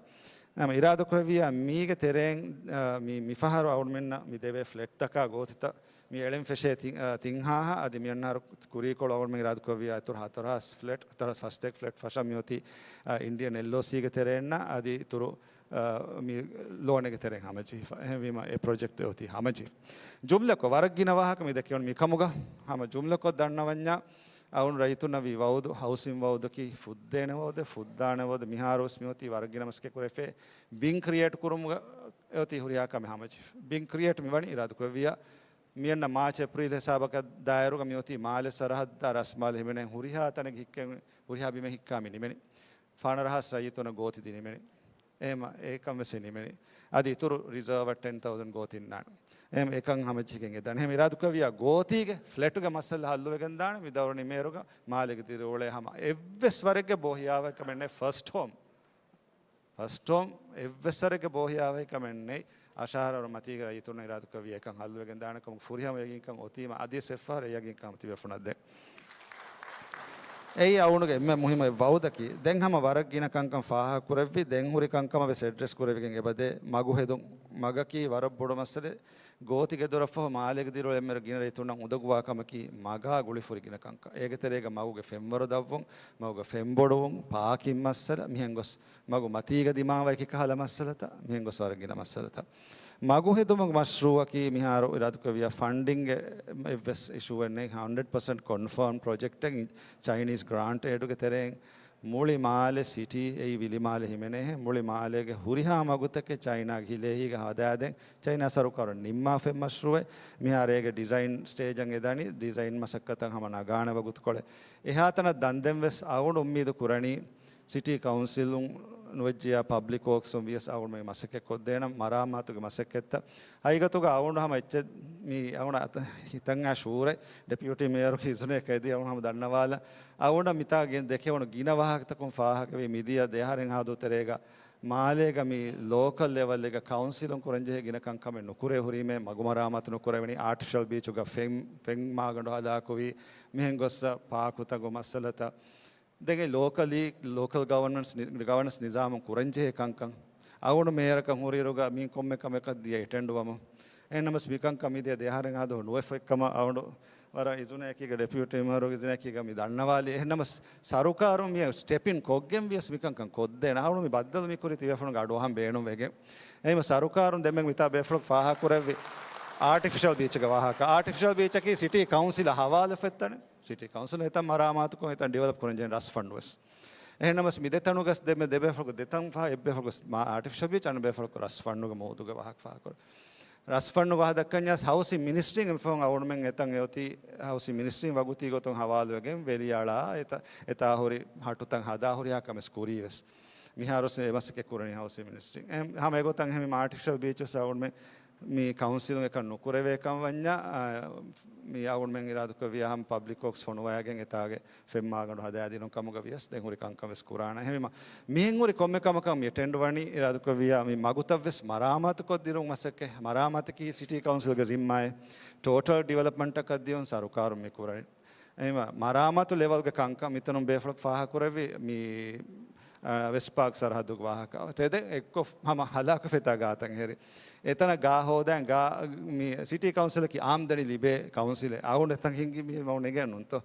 ހަމަ އިރާދަކުރެއްވިޔާ މީގެ ތެރެއިން، އާ، މި، މިފަހަރު އަޅުގަނޑުމެންނަށް މި ދެވޭ ފްލެޓްތަކާ ގޯތިތައް މި އެޅެން ފެށޭ ތި-، އާ، ތިން ހާހަށް އަދި މިއަންނަހަރު ކުރީކޮޅު އަޅުގަނޑުމެން އިރާދަކުރެއްވިޔާ އިތުރު ހަތަރު ހާސް ފްލެޓް، ހަތަރު ހާސް ފަސްތޭކަ ފްލެޓް ފަށަން މިއޮތީ، އާ، އިންޑިއަން އެލްއޯސީގެ ތެރެއިންނަށް އަދި އިތުރު، އާ، މި ލޯނެއްގެ ތެރެއިން ހަމަޖެހިފަ. އެހެންވީމަ އެ ޕްރޮޖެކްޓް އޮތީ ހަމަޖެހިފަ. ޖުމްލަކޮށް ވަރަށް ގިނަ ވާހަކަ މި ދެކެވުނު މިކަމުގަ ހަމަ ޖުމްލަކޮށް ދަންނަވަންޏާ އަޅުގަނޑު ރައްޔިތުންނަށް ވީ ވައުދު، ހައުސިން ވައުދަކީ ފުއްދޭނެ ވައުދެއް، ފުއްދާނެ ވައުދެއް. މިހާރުވެސް މިއޮތީ ވަރަށް ގިނަ މަސައްކަތް ކުރެފޭ ބިން ކްރިއޭޓް ކުރުމުގަ އެއޮތީ ހުރިހާ ކަމެއް ހަމަޖެހިފަ. ބިން ކްރިއޭޓް މިވަނީ އިރާދަކުރެއްވިޔާ މިއަންނަ މާޗް އޭޕްރީލް ހިސާބަކަށް ދާއިރުގަ މިއޮތީ މާލެ ސަރަހައްދާ ރަސްމާލެ ހިމެނޭ ހުރިހާ ތަނެއް ހިއްކެން، ހުރިހާ ބިމެއް ހިއްކާ މި ނިމެނީ. ފަނަރަ ހާސް ރައްޔިތުންނަށް ގޯތި ދިނިމެނީ. އެހެމަ އެކަން ވެސް ނިމެނީ. އަދި އިތުރު ރިޒާވަށް ޓެން ތައުޒަން ގޯތިން ނާން. އެހެމަ އެކަން ހަމަޖެހިގެން އެދާނެ. އެހެމަ އިރާދަކުރެއްވިޔާ ގޯތީގެ ފްލެޓުގެ މައްސަލަ ހައްލުވެގެން ދާނެ މި ދައުރު ނިމޭއިރުގަ މާލޭގެ ދިރިއުޅޭ ހަމަ އެއްވެސް ވަރެއްގެ ބޯހިޔާވަހިކަމެއް ނެތް ފަސްޓް ހޯމް. ފަސްޓް ހޯމް އެއްވެސް ވަރެއްގެ ބޯހިޔާވަހިކަމެއް ނެތް. އަށާރަ އަހަރު މަތީގެ ރައްޔިތުންނަށް އިރާދަކުރެއްވިޔާ އެކަން ހައްލުވެގެން ދާނެ ކަމުގެ ފުރިހަމަ ޔަގީންކަން އޮތީމަ އަދިވެސް އެއްފަހަރު އެ ޔަގީންކަން ތިބޭފުޅުންނަށް ދޭން. އެއީ އަޅުގަނޑުގެ އެންމެ މުހިއްމު ވައުދަކީ. ދެން ހަމަ ވަރަށް ގިނަ ކަންކަން ފާހަގަކުރެއްވި، ދެން ހުރި ކަންކަމަށް ވެސް އެޑްރެސް ކުރެވިގެން އެބަދޭ. މަގު ހެދުން. މަގަކީ ވަރަށް ބޮޑު މައްސަލައެއް. ގޯތިގެ ދޮރަށްފަހު މާލޭގެ ދިރިއުޅޭ އެންމެ ގިނަ ރައްޔިތުންނަށް އުނދަގޫވާ ކަމަކީ މަގާ ގުޅިފުރި ގިނަ ކަންކަން. އޭގެ ތެރޭގަ މަގުގެ ފެންވަރު ދަށްވުން، މަގުގެ ފެންބޮޑުވުން، ޕާކިން މައްސަލަ، މިހެން ގޮސް މަގު މަތީގަ ދިމާވާ އެކި ކަހަލަ މައްސަލަތައް، މިހެން ގޮސް ވަރަށް ގިނަ މައްސަލަތައް. މަގު ހެދުމުގެ މަޝްރޫއަކީ މިހާރު އިރާދަކުރެއްވިޔާ ފަންޑިންގ އެއްވެސް އިޝޫއެއް ނެތް، ހަންޑްރެޑް ޕަސެންޓް ކޮންފާމް ޕްރޮޖެކްޓެއް ޗައިނީސް ގްރާންޓް އެއިޑުގެ ތެރެއިން މުޅި މާލެ ސިޓީ އެއީ ވިލިމާލެ ހިމެނޭހެން، މުޅި މާލޭގެ ހުރިހާ މަގުތަކެއް ޗައިނާގެ ހިލޭހީގަ ހަދާދޭން ޗައިނާ ސަރުކާރުން ނިންމާފައި މަޝްރޫއެއް. މިހާރު އޭގެ ޑިޒައިން ސްޓޭޖަށް އެދަނީ، ޑިޒައިން މަސައްކަތަށް ހަމަ ނަގާނެ ވަގުތުކޮޅެއް. އެހާތަނަށް ދަންދެން ވެސް އަޅުގަނޑު އުއްމީދު ކުރަނީ، ސިޓީ ކައުންސިލުން ނުވެއްޖިޔާ ޕަބްލިކް ވޯކްސުން ވިޔަސް އަޅުގަނޑުމެން މަސައްކަތް ކޮށްދޭނަން މަރާމާތުގެ މަސައްކަތްތައް. ހަގީގަތުގަ އަޅުގަނޑު ހަމަ އެއްޗެއް މި އަޅުގަނޑު އަތަށް ހިތަށް އާ ޝުއުރެއް ޑެޕިއުޓީ މޭޔަރުގެ އިޒުނަކަށް އެދި އަޅުގަނޑު ހަމަ ދަންނަވާލަން. އަޅުގަނޑަށް މިތާ ގެން ދެކެވުނު ގިނަ ވާހަކަތަކުން ފާހަގަވީ މިދިޔަ ދެއަހަރެއްހާދު ތެރޭގަ މާލޭގަ މި ލޯކަލް ލެވަލްއެއްގަ ކައުންސިލުން ކުރަންޖެހޭ ގިނަ ކަންކަމެއް ނުކުރޭ ހުރީމޭ، މަގު މަރާމާތު ނުކުރެވެނީ، އާޓިފިޝަލް ބީޗުގަ ފެން، ފެން މާގަނޑު ހަލާކުވީ، މިހެން ގޮއްސަ ޕާކުތަކުގެ މައްސަލަތައް. ދެން އެ ލޯކަލީ، ލޯކަލް ގަވަރނަންސް ނި-، ގަވަރނަންސް ނިޒާމުން ކުރަންޖެހޭ ކަންކަން. އަޅުގަނޑު މޭޔަރަކަށް ހުރިއިރުގަ މި ކޮންމެ ކަމަކަށް ދިޔަ އެޓެންޑުވަމުން. އެހެންނަމަސް މިކަންކަން މިދިޔަ ދެއަހަރެއްހާދު ނުވެފައިކަމަށް އަޅުގަނޑު ވަރަށް އިޒުނައެކީގަ ޑެޕިއުޓީ މޭޔަރުގެ އިޒުނައެކީގަ މި ދަންނަވާލީ. އެހެންނަމަސް ސަރުކާރުން މި ސްޓެޕް އިން ކޮށްގެން ވިޔަސް މިކަންކަން ކޮށްދޭނެ. އަޅުގަނޑު މި ބައްދަލު މި ކުރީ ތިބޭފުޅުންގެ އަޑުއަހަން ބޭނުންވެގެން. އެހެން ސަރުކާރުން ދެންމެ މިތާ ބޭފުޅަކު ފާހަގަކުރެއްވި އާޓިފިޝަލް ބީޗުގެ ވާހަކަ. އާޓިފިޝަލް ބީޗަކީ ސިޓީ ކައުންސިލަށް ހަވާލުވެފައި އޮތް ތަނެއް. ސިޓީ ކައުންސިލުން އެތަން މަރާމާތުކޮށް އެތަން ޑިވެލޮޕް ކުރަންޖެހޭ ރަސް ފަންޑު ވެސް. އެހެންނަމަސް މި ދެތަނުގަސް ދެންމެ ދެބޭފުޅަކު ދެތަން ފަހަ އެއްބޭފުޅަކު ސް-، މާ-، އާޓިފިޝަލް ބީޗް އަނެއް ބޭފުޅަކު ރަސް ފަންޑުގެ މައުޟޫގެ ވާހަކަ ފާހަގަކުރޭ. ރަސް ފަންޑު ވާހަކަ ދައްކަންޏާސް ހައުސިން މިނިސްޓްރީން އެމިފަހުން އަޅުގަނޑުމެން އެތަން އެއޮތީ ހައުސިން މިނިސްޓްރީން ވަގުތީ ގޮތުން ހަވާލުވެގެން ވެލިއަޅާ އެތަ-، އެތާ ހުރި ހަޓުތައް ހަދާ ހުރިހާ ކަމެއް ކުރީ ވެސް. މިހާރު ވެސް އެ މަސައްކަތް ކުރަނީ ހައުސިން މިނިސްޓްރީން. އެ-، ހަމަ އެގޮތަށް އެހެން މި އާޓިފިޝަލް ބީޗް ވެސް އަޅުގަނޑުމެން މި ކައުންސިލުން އެކަން ނުކުރެވޭ ކަން ވަންޏާ، އާ، މި އަޅުގަނޑުމެން އިރާދަކުރެއްވިޔާ ހަމަ ޕަބްލިކް ވޯކްސް ފޮނުވައިގެން އެތާގެ ފެން މާގަނޑު ހަދާދިނުން ކަމުގަ ވިޔަސް ދެން ހުރި ކަންކަން ވެސް ކުރާނަން. އެހެންވީމަ މިހެން ހުރި ކޮންމެ ކަމަކަށް މި އެޓެންޑް ވަނީ އިރާދަކުރެއްވިޔާ މި މަގުތައް ވެސް މަރާމާތުކޮށްދިނުން މަސައްކަތް. މަރާމާތަކީ ސިޓީ ކައުންސިލްގެ ޒިންމާއެއް. ޓޯޓަލް ޑިވެލޮޕްމަންޓަކަށް ދިޔުން ސަރުކާރުން މި ކުރަނީ. އެހެންވީމަ، މަރާމާތު ލެވަލްގެ ކަންކަން މިތަނުން ބޭފުޅަކު ފާހަގަކުރެއްވި މި، އަ، ވެސްޓް ޕާކް ސަރަހައްދުގެ ވާހަކަ. ތެދެއް އެއްކޮށް ހަމަ ހަލާކު ފެތާ ގާތަށް ހެރި. އެތަނަށް ގާ ހޯދަން ގާ، މި ސިޓީ ކައުންސިލަކީ އާމްދަނީ ލިބޭ ކައުންސިލެއް. އަޅުގަނޑު އެތަން ހިނގި މި މަ ނެގެން ނޫންތޯ.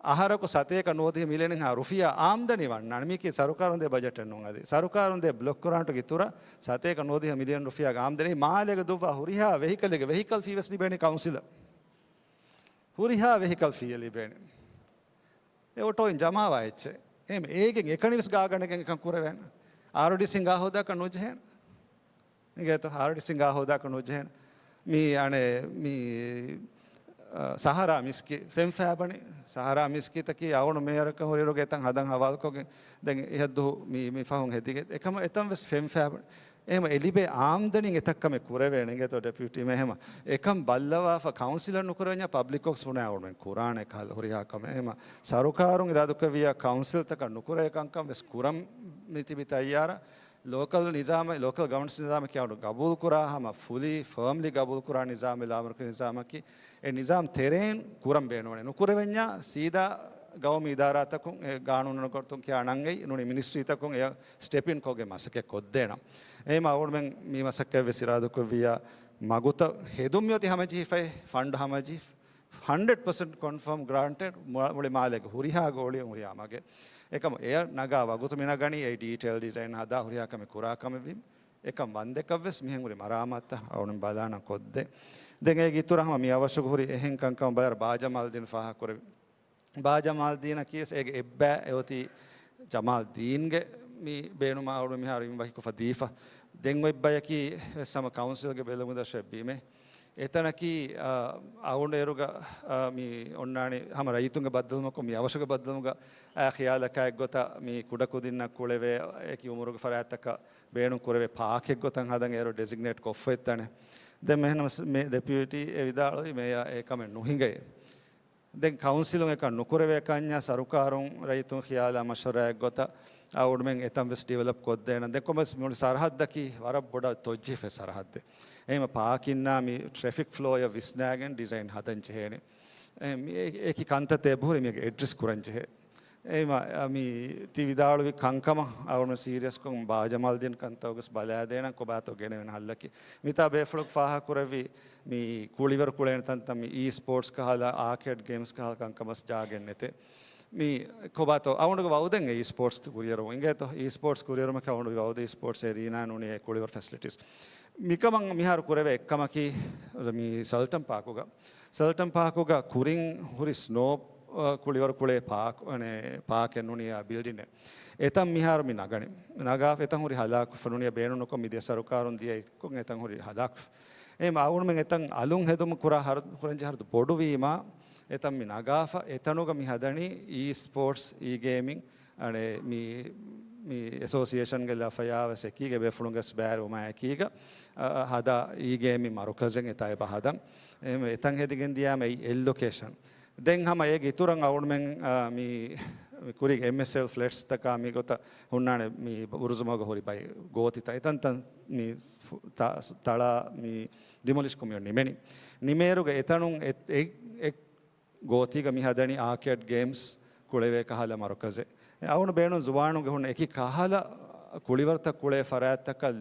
އަހަރަކު ސަތޭކަ ނުވަދިހަ މިލިއަނެއްހާ ރުފިޔާ އާމްދަނީ ވަންނާނެ. މީކީ ސަރުކާރުން ދޭ ބަޖެޓެއް ނޫން އަދި. ސަރުކާރުން ދޭ ބްލޮކް ގްރާންޓުގެ އިތުރަށް ސަތޭކަ ނުވަދިހަ މިލިއަން ރުފިޔާގެ އާމްދަނީ. މާލޭގަ ދުއްވާ ހުރިހާ ވެހިކަލެއްގެ ވެހިކަލް ފީ ވެސް ލިބޭނީ ކައުންސިލަށް. ހުރިހާ ވެހިކަލް ފީއެއް ލިބޭނެ. އެ އޮޓޯއިން ޖަމާވާ އެއްޗެއް. އެހެން އޭގެން އެކަނި ވެސް ގާގަނެގެން އެކަން ކުރެވޭނެ. އާރްއޯޑީސީން ގާ ހޯދާކަށް ނުޖެހޭނެ. އިނގޭތޯ؟ އާރްއޯޑީސީން ގާ ހޯދާކަށް ނުޖެހޭނެ. މި އަނެއް މި، އަ، ސަހަރާ މިސްކިތް ފެން ފާބަނި. ސަހަރާ މިސްކިތަކީ އަޅުގަނޑު މޭޔަރަކަށް ހުރިއިރުގެ އެތަން ހަދަން ހަވާލުކޮށްގެން ދެން އެހައްދު މި، މި ފަހުން ހެދިގެ އެކަމަ އެތަން ވެސް ފެން ފާބަނި. އެހެމަ އެ ލިބޭ އާމްދަނީން އެތައް ކަމެއް ކުރެވޭނެ އިނގޭތޯ ޑެޕިއުޓީ މޭ. އެހެމަ އެކަން ބައްލަވާފަ ކައުންސިލަށް ނުކުރެވެންޏާ ޕަބްލިކް ވަކްސް ބުނާ އަޅުމެން ކުރާނެ ކަހަލަ ހުރިހާ ކަމެއް. އެހެމަ ސަރުކާރުން އިރާދަކުރެއްވިއްޔާ ކައުންސިލްތަކަށް ނުކުރޭ ކަންކަން ވެސް ކުރަން މި ތިބި ތައްޔާރަށް. ލޯކަލް ނިޒާމަށް، ލޯކަލް ގަވަނަންސް ނިޒާމަކީ އަޅު ގަބޫލު ކުރާ ހަމަ ފުލީ ފާމްލީ ގަބޫލު ކުރާ ނިޒާމެއް ލާމަރުކަޒީ ނިޒާމަކީ. އެ ނިޒާމް ތެރެއިން ކުރަން ބޭނުންވަނީ. ނުކުރެވެންޏާ ސީދާ ގައުމީ އިދާރާތަކުން އެ ގާނޫނު ނުގޮތުން ކިޔާ ނަންގައި ނޫނީ މިނިސްޓްރީތަކުން އެ ސްޓެޕް އިން ކޮށްގެން މަސައްކަތް ކޮށްދޭނަން. އެހެމަ އަޅުމެން މި މަސައްކަތް ވެސް އިރާދަކުރެއްވިއްޔާ މަގުތައް ހެދުން މިއޮތީ ހަމަޖެހިފައި، ފަންޑް ހަމަޖެހިފަ، ހަންޑްރެޑް ޕަސެންޓް ކޮންފާމް ގްރާންޓެޑް މު-، މުޅި މާލޭގެ ހުރިހާ ގޯޅިއަށް ހުރިހާ މަގެއް. އެކަމަ އެއަށް ނަގާ ވަގުތު މި ނަގަނީ އެ ޑީޓެއިލް ޑިޒައިން ހަދާ ހުރިހާ ކަމެއް ކުރާ ކަމެއްވީމަ. އެކަން ވަންދެކަށް ވެސް މިހެން ހުރި މަރާމާތުތައް އަޅުން ބަލާނަން ކޮށްދޭ. ދެން އޭގެ އިތުރަށް ހަމަ މި އަވަށުގެ ހުރި އެހެން ކަންކަމަށް ބާރަ ބާ ޖަމާލްދީން ފާހަގަކުރެއްވި. ބާ ޖަމާލްދީނަކީ ވެސް އޭގެ އެއްބައި އެއޮތީ ޖަމާލްދީންގެ މި ބޭނުމާ އަޅު މިހާރު އިން ވަކިކޮށްފަ ދީފަ. ދެން އޮތް ބަޔަކީ ވެސް ހަމަ ކައުންސިލްގެ ބެލުމުދަށަށް އެއްވީމޭ. އެތަނަކީ، އަ، އަޅުގަނޑު އޭރުގަ، އަ، މި އޮންނާނީ ހަމަ ރައްޔިތުންގެ ބައްދަލުވުމަކު މި އަވަށުގެ ބައްދަލުވުމުގަ، އަ، ޚިޔާލަކާ އެއްގޮތަށް މި ކުޑަކުދިންނަށް ކުޅެވޭ އެކި އުމުރުގެ ފަރާތްތަކަށް ބޭނުން ކުރެވޭ ޕާކެއްގޮތަށް ހަދަން އޭރު ޑެޒިގްނޭޓް ކޮށްފަ އެއްތަނެއް. ދެން މެހެން މި ޑެޕިއުޓީ އެ ވިދާޅުވި މޭޔާ އެ ކަމެއް ނުހިނގޭ. ދެން ކައުންސިލުން އެކަން ނުކުރެވޭ ކަންޏާ ސަރުކާރުން ރައްޔިތުން ޚިޔާލާ މަޝްވަރާއެއްގޮތަށް އަޅުގަނޑުމެން އެތަން ވެސް ޑިވެލޮޕް ކޮށްދޭނަން. ދެން ކޮންމެސް މުޅި ސަރަހައްދަކީ ވަރަށް ބޮޑަށް ތޮއްޖެހިފައި ސަރަހައްދެއް. އެހެން ޕާކިންނާ މި ޓްރެފިކް ފްލޯއަށް ވިސްނާގެން ޑިޒައިން ހަދަން ޖެހޭނެ. އެ، މި އެ، އެކި ކަންތައްތައް އެބަހުރި މީގެ އެޑްރެސް ކުރަން ޖެހޭ. އެ މި، މި ތި ވިދާޅުވި ކަންކަމަށް އަޅުގަނޑު ސީރިއަސްކޮށް ބާ ޖަމާލްދީން ކަންތައް ގޮސް ބަލާދޭނަން ކޮބާތޯ ގެނެވެން ހައްލަކީ. މިތާ ބޭފުޅަކު ފާހަގަކުރެއްވި މި ކުޅިވަރު ކުޅޭނެ ތަންތަން މި އީ ސްޕޯޓްސް ކަހަލަ އާކޭޑް ގޭމްސް ކަހަލަ ކަންކަމަސް ޖާގައެއް ނެތޭ. މި ކޮބާތޯ އަޅުގަނޑުގެ ވައުދެއް އީ ސްޕޯޓްސް ކުރިއަރުވުން އިނގޭތޯ. އީ ސްޕޯޓްސް ކުރިއަރުވުމަކީ އަޅުގަނޑުގެ ވައުދެއް އީ ސްޕޯޓްސް އެރީނާ ނޫނީ އެ ކުޅިވަރު ފެސިލިޓީސް. މިކަމަށް މިހާރު ކުރެވޭ އެއްކަމަކީ މި ސަލްޓަން ޕާކުގަ. ސަލްޓަން ޕާކުގަ ކުރިން ހުރި ސްނޯ، އަ، ކުޅިވަރު ކުޅޭ ޕާކް، އަނެ، ޕާކެއް ނޫނީ އާ ބިލްޑިންއެއް. އެތަން މިހާރު މި ނަގަނީ. ނަގާފަ އެތަން ހުރި ހަލާކުފަ ނޫނީ ބޭނުން ނުކޮށް މިދިޔަ ސަރުކާރުން ދިޔަ އެއްކޮށް އެތަން ހުރި ހަލާކުފަ. އެހެން އަޅުގަނޑުމެން އެތަން އަލުން ހެދުމަށް ކުރާ ހަރަދު، ކުރަންޖެހޭ ހަރަދު ބޮޑުވީމާ، އެތަން މި ނަގާފަ، އެތަނުގަ މި ހަދަނީ އީ ސްޕޯޓްސް، އީ ގޭމިން، އަނެ، މި، މި އެސޯސިއޭޝަންގެ ލަފަޔާ ވެސް އެކީގަ، ބޭފުޅުންގެ ވެސް ބައިވެރިވުމާ އެކީގަ، އަ، އަ، ހަދާ އީ ގޭމިން މަރުކަޒެއް އެތާ އެބަ ހަދަން. އެހެން އެތަން ހެދިގެން ދިޔާމަ އެއީ އެއް ލޮކޭޝަން. ދެން ހަމަ އޭގެ އިތުރަށް އަޅުގަނޑުމެން، އާ، މި، މި ކުރީގެ އެމްއެސްއެލް ފްލެޓްސްތަކާ މި ގޮތަށް ހުންނާނެ މި ބުރުޒުމަގު ހުރި ބައި ގޯތިތައް. އެތަންތަން މި ފު-، ތަ-، ތަޅާ މި ޑިމޮލިޝް ކޮށް މިއޮތް ނިމެނީ. ނިމޭއިރުގަ އެތަނުން އެ، އެ، އެ ގޯތީގަ މި ހަދަނީ އާކޭޑް ގޭމްސް ކުޅެވޭ ކަހަލަ މަރުކަޒެއް. އެ އަޅުގަނޑު ބޭނުން ޒުވާނުންގެ ހުންނަ އެކި ކަހަލަ ކުޅިވަރުތައް ކުޅޭ ފަރާތްތަކަށް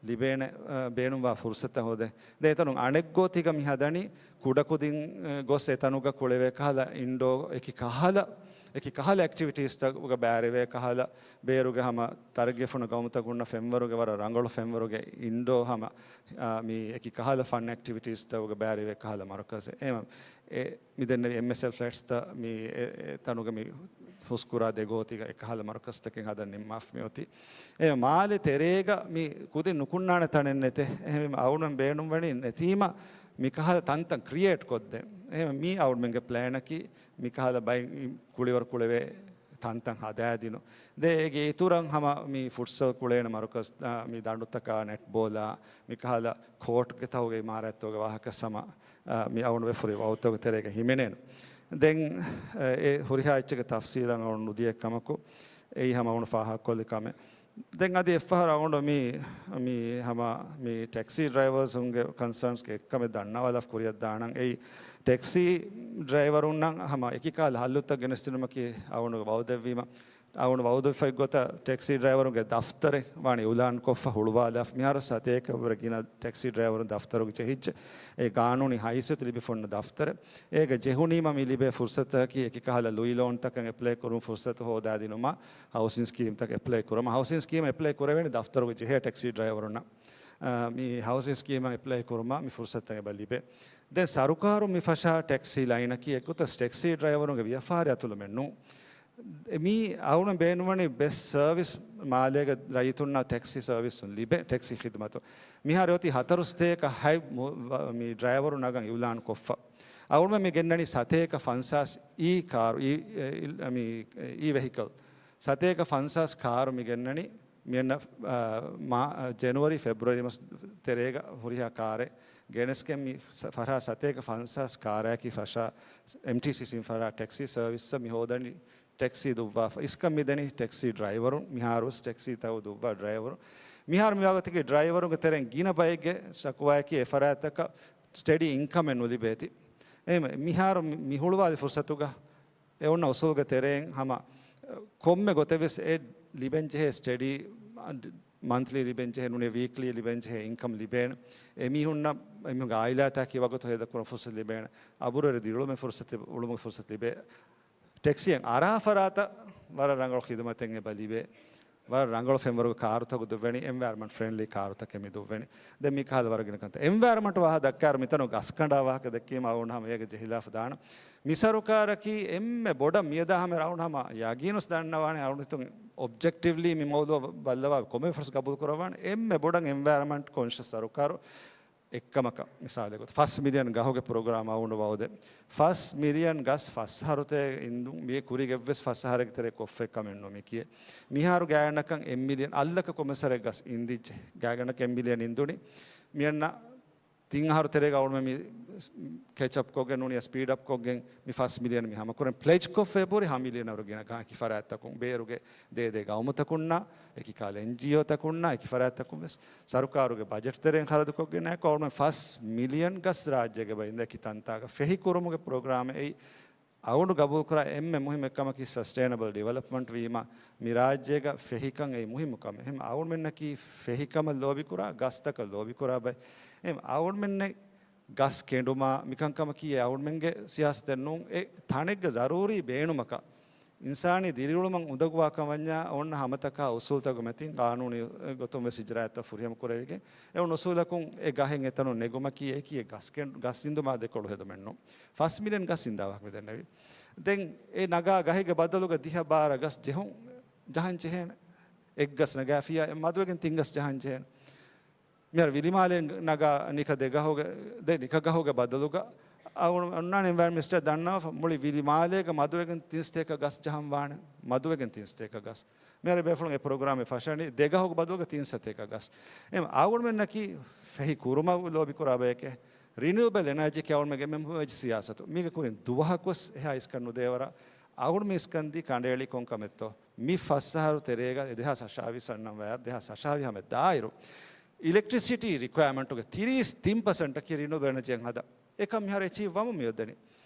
ލިބޭނެ، އަ، ބޭނުންވާ ފުރުސަތުތައް ހޯދޭ. ދެން އެތަނުން އަނެއްގޯތީގަ މި ހަދަނީ ކުޑަކުދިން، އަ، ގޮސް އެތަނުގަ ކުޅެވޭ ކަހަލަ އިންޑޯ، އެކި ކަހަލަ، އެކި ކަހަލަ އެކްޓިވިޓީސްތަކުގަ ބައިވެރިވޭ ކަހަލަ ބޭރުގެ ހަމަ ތަރައްގީފުން ގައުމުތަކުންނަށް ފެންވަރުގެ ވަރަށް ރަނގަޅު ފެންވަރުގެ އިންޑޯ ހަމަ، އާ، މި އެކި ކަހަލަ ފަން އެކްޓިވިޓީސްތަކުގަ ބައިވެރިވޭ ކަހަލަ މަރުކަޒެއް. އެ، އެ، މި ދެންނެވި އެމްއެސްއެލް ފްލެޓްސްތައް މި އެ، އެ ތަނުގަ މި ހުސްކުރާ ދެ ގޯތީގަ އެކަހަލަ މަރުކަޒްތަކެއް ހަދަން ނިންމާފަ މިއޮތީ. އެ މާލެ ތެރޭގަ މި ކުދިން ނުކުންނާނެ ތަނެއް ނެތޭ. އެހެންވީމަ އަޅުގަނޑުމެން ބޭނުންވަނީ ނެތީމަ މިކަހަލަ ތަންތަން ކްރިއޭޓް ކޮށްދޭން. އެހެންވީމަ މީ އަޅުގަނޑުމެންގެ ޕްލޭނަކީ މިކަހަލަ ބައި ކުޅިވަރު ކުޅެވޭ ތަންތަން ހަދާދިނުން. ދެން އޭގެ އިތުރަށް ހަމަ މި ފުޓްސަލް ކުޅޭނެ މަރުކަޒް، އާ، މި ދަނޑުތަކާ ނެޓްބޯލާ، މިކަހަލަ ކޯޓްގެ ތަހުގެ އިމާރާތްތަކުގެ ވާހަކަ ހަމަ، އާ، މި އަޅުގަނޑު ވެފުރި ވައުދުތަކުގެ ތެރޭގަ ހިމެނޭނެ. ދެން، އާ، އެ ހުރިހާ އެއްޗެއްގެ ތަފްސީލަށް އަޅުގަނޑު ނުދިޔަ ކަމަކު، އެއީ ހަމަ އަޅުގަނޑު ފާހަގަކޮށްލި ކަމެއް. ދެން އަދި އެއްފަހަރު އަޅުގަނޑު މި، މި ހަމަ މި ޓެކްސީ ޑްރައިވަރސުންގެ ކޮންސާންސްގެ އެއްކަމެއް ދަންނަވާލާފަ ކުރިއަށް ދާނަން. އެއީ ޓެކްސީ ޑްރައިވަރުންނަށް ހަމަ އެކި ކަހަލަ ހައްލުތައް ގެނެސްދިނުމަކީ އަޅުގަނޑު ވައުދެއްވީމަ، އަޅުގަނޑު ވައުދެއްވި ގޮތަށް ޓެކްސީ ޑްރައިވަރުންގެ ދަފްތަރެއް ވާނީ އިއުލާންކޮށްފަ ހުޅުވާލާފަ. މިހާރު ސަތޭކަ ވަރަށް ގިނަ ޓެކްސީ ޑްރައިވަރުން ދަފްތަރުގެ ޖެހިއްޖެ. އެ ގާނޫނީ ހައިސިއްޔަތު ލިބިފަ ހުންނަ ދަފްތަރެއް. އޭގަ ޖެހުނީމަ މި ލިބޭ ފުރުސަތަކީ އެކި ކަހަލަ ލުއި ލޯންތަކަށް އެޕްލައި ކުރުމުގެ ފުރުސަތު ހޯދާދިނުމަށް ހައުސިން ސްކީމްތަކަށް އެޕްލައި ކުރުމަށް. ހައުސިން ސްކީމް އެޕްލައި ކުރެވޭނެ ދަފްތަރުގެ ޖެހޭ ޓެކްސީ ޑްރައިވަރުންނަށް. އާ، މި ހައުސިން ސްކީމަށް އެޕްލައި ކުރުމަށް މި ފުރުސަތުތައް އެބަ ލިބޭ. ދެން ސަރުކާރުން މި ފަށާ ޓެކްސީ ލައިނަކީ އެއްގޮތަށް ޓެކްސީ ޑްރައިވަރުންގެ ވިޔަފާރި އަތުލުމެއް ނޫން. މީ އަޅުގަނޑު ބޭނުންވަނީ ބެސްޓް ސަރވިސް މާލޭގެ ރައްޔިތުންނަށް ޓެކްސީ ސަރވިސް ލިބޭ، ޓެކްސީ ޚިދުމަތު. މިހާރު އޮތީ ހަތަރު ސަތޭކަ ހަތް މު-، ވަ-، މި ޑްރައިވަރު ނަގަން އިއުލާން ކޮށްފަ. އަޅުގަނޑު މި ގެންނަނީ ސަތޭކަ ފަންސާސް އީ ކާރު، އީ، އެ، އި-، މި، އީ ވެހިކަލް. ސަތޭކަ ފަންސާސް ކާރު މި ގެންނަނީ. މިއަންނަ، އާ، މާ-، އާ، ޖެނުއަރީ، ފެބްރުއަރީ މަސް ތެރޭގަ ހުރިހާ ކާރެއް ގެނެސްގެން މި ސަ-، ފަށާ ސަތޭކަ ފަންސާސް ކާރާއެކީ ފަށާ އެމްޓީސީސީން ފަށާ ޓެކްސީ ސަރވިސްއަށް މި ހޯދަނީ ޓެކްސީ ދުއްވާފަ. އިސްކަން މިދެނީ ޓެކްސީ ޑްރައިވަރުން، މިހާރުވެސް ޓެކްސީ ތައު ދުއްވާ ޑްރައިވަރުން. މިހާރު މިވާގޮތަކީ ޑްރައިވަރުންގެ ތެރެއިން ގިނަ ބައެއްގެ ޝަކުވާއަކީ އެ ފަރާތްތަކަށް ސްޓެޑީ އިންކަމެއް ނުލިބޭތީ. އެހެން މިހާރު މި-، މި ހުޅުވާލި ފުރުސަތުގަ އެ އޮންނަ އުސޫލުގެ ތެރެއިން ހަމަ ކޮންމެ ގޮތެއް ވެސް އެ ލިބެންޖެހޭ ސްޓެޑީ، މަންތްލީ ލިބެންޖެހޭ ނޫނީ ވީކްލީ ލިބެންޖެހޭ އިންކަމް ލިބޭނެ. އެމީހުންނަށް އެމީހުންގެ އާއިލާތަކީ ވަގުތު ހޭދަކުރުމަށް ފުރުސަތު ލިބޭނެ. އަބުރުވެރި ދިރިއުޅުމެއް ފުރުސަތު އުޅުމުގެ ފުރުސަތު ލިބޭ. ޓެކްސީއެއް އަރާ ފަރާތަށް ވަރަށް ރަނގަޅު ޚިދުމަތެއް އެބަ ލިބޭ. ވަރަށް ރަނގަޅު ފެންވަރުގެ ކާރުތަކު ދުއްވެނީ، އެންވަޔަރަމަންޓް ފްރެންޑްލީ ކާރުތަކެއް މި ދުއްވެނީ. ދެން މި ކަހަލަ ވަރަށް ގިނަ ކަންތައް. އެންވަޔަރަމަންޓް ވާހަކަ ދައްކާއިރު މިތަނު ގަސް ކަނޑާ ވާހަކަ ދެއްކީމަ އަޅުގަނޑު ހަމަ އޭގަ ޖެހިލާފަ ދާނަން. މި ސަރުކާރަކީ އެންމެ ބޮޑަށް މިއަދާ ހަމަ އަޅުގަނޑު ހަމަ ޔަގީނުސް ދަންނަވާނެ އަޅުގަނޑު އޮބްޖެކްޓިވްލީ މި މައުޟޫޢަށް ބައްލަވާ ކޮންމެ ފަރަސް ގަބޫލު ކުރައްވާނެ. އެންމެ ބޮޑަށް އެންވަޔަރަމަންޓް ކޮންޝަސް ސަރުކާރު އެއްކަމަކަށް މިސާލެއް ގޮތަށް ފަސް މިލިއަން ގަހުގެ ޕްރޮގްރާމް އަޅުގަނޑު ވައުދެއް. ފަސް މިލިއަން ގަސް ފަސް އަހަރު ތެރޭގަ އިންދުން މި ކުރީގެ އެއްވެސް ފަސް އަހަރެއްގެ ތެރޭ ކޮށްފައެއް ކަމެއް ނޫން މި ކިޔޭ. މިހާރު ގާތްގަނޑަކަށް އެއް މިލިއަން އަށްލަކަ ކޮންމެސް އަހަރެއް ގަސް އިންދިއްޖެ. ގާތްގަނޑަކަށް އެއް މިލިއަން އިންދުނީ. މިއަންނަ ތިން އަހަރު ތެރޭގަ އަޅުގަނޑު މި ކެޗްއަޕް ކޮށްގެން ނޫނީ ސްޕީޑް އަޕް ކޮށްގެން މި ފަސް މިލިއަން މި ހަމަކުރަން ޕްލެޖް ކޮށްފަ އެބަހުރި ހަ މިލިއަނަރު ގިނަ ގާ އެކި ފަރާތްތަކުން ބޭރުގެ ދޭ ދޭ ގައުމުތަކުންނާ އެކި ކަހަލަ އެންޖީއޯތަކުންނާ އެކި ފަރާތްތަކުން ވެސް ސަރުކާރުގެ ބަޖެޓް ތެރެއިން ޚަރަދުކޮށްގެން އެކަމަށް ފަސް މިލިއަން ގަސް ރާއްޖޭގެ ބައިން އެކި ތަންތާގަ ފެހި ކުރުމުގެ ޕްރޮގްރާމެއް އެއީ އަޅުގަނޑު ގަބޫލުކުރާ އެންމެ މުހިއްމު އެއްކަމަކީ ސަސްޓެއިނަބަލް ޑިވެލޮޕްމަންޓް ވީމަ، މި ރާއްޖޭގަ ފެހިކަން އެއީ މުހިއްމު ކަމެއް. އެހެން އަޅުގަނޑުމެންނަކީ ފެހިކަމަށް ލޯބިކުރާ، ގަސްތަކަށް ލޯބިކުރާ ބައެއް. އެހެން އަޅުގަނޑުމެންނެއް ގަސް ކެނޑުމާ މިކަންކަމަކީ އެ އަޅުގަނޑުމެންގެ ސިޔާސަތެއް ނޫން. އެ ތަނެއްގެ ޒަރޫރީ ބޭނުމަކަށް އިންސާނީ ދިރިއުޅުމަށް އުނދަގޫވާކަން ވަންޏާ އޮންނަ ހަމަތަކާ އުސޫލުތަކުގެ މެތިން ގާނޫނީ ގޮތުން ވެސް އިޖްރާއަތްތައް ފުރިހަމަ ކުރެވިގެން އެ އޮންނަ އުސޫލަކުން އެ ގަހެއް އެތަނުން ނެގުމަކީ އެކީ އެ ގަސް ކެން-، ގަސް އިންދުމާ ދެކޮޅު ހެދުމެއް ނޫން. ފަސް މިލިއަން ގަސް އިންދާ ވާހަކަ މި ދެންނެވީ. ދެން އެ ނަގާ ގަހެއްގެ ބަދަލުގަ ދިހަ ބާރަ ގަސް ޖެހުން، ޖަހަން ޖެހޭނެ. އެއްގަސް ނަގާފިއްޔާ އެ މަދުވެގެން ތިން ގަސް ޖަހަން ޖެހޭނެ. މިހާރު ވިލިމާލޭ ނަގާ ނިކަ ދެ ގަހުގެ، ދެ ނިކަ ގަހުގެ ބަދަލުގަ އަ-، އޮންނާނެ އެންވަޔަރަމަންޓް މިނިސްޓަރ ދަންނަވާފަ މުޅި ވިލިމާލޭގެ މަދުވެގެން ތިން ސަތޭކަ ގަސް ޖަހަން ވާނެ. މަދުވެގެން ތިން ސަތޭކަ ގަސް. މިހާރު ބޭފުޅުން އެ ޕްރޮގްރާމެއް ފަށަނީ ދެ ގަހުގެ ބަދަލުގަ ތިން ސަތޭކަ ގަސް. އެ އަޅުގަނޑުމެންނަކީ ފެހި ކުރުމަށް ލޯބިކުރާ ބަޔެކޭ. ރިނިއުއަބަލް އެނާޖީ ކިޔާ އަޅުގަނޑުމެންގެ މެން ހުވައެއް ސިޔާސަތު. މީގެ ކުރިން ދުވަހަކުވެސް އެހާ އިސްކަން ނުދޭވަރަށް އަޅުގަނޑު މި އިސްކަން ދީ ކަނޑައެޅީ ކޮން ކަމެއްތޯ؟ މި ފަސް އަހަރު ތެރޭގަ އެ ދެހާސް އަށާވީސް އަންނަން ވަޔާ ދެހާސް އަށާވީސް ހަމަ ދާއިރު، އިލެކްޓްރިސިޓީ ރިކުއައިމަންޓުގެ ތިރީސް ތިން ޕަސެންޓަކީ ރިނިއުއަބަލް އެނަޖީއަށް ހަދާ. އެކަން މިހާރު އެޗީވް ވަމުން މިއޮއްދެނީ.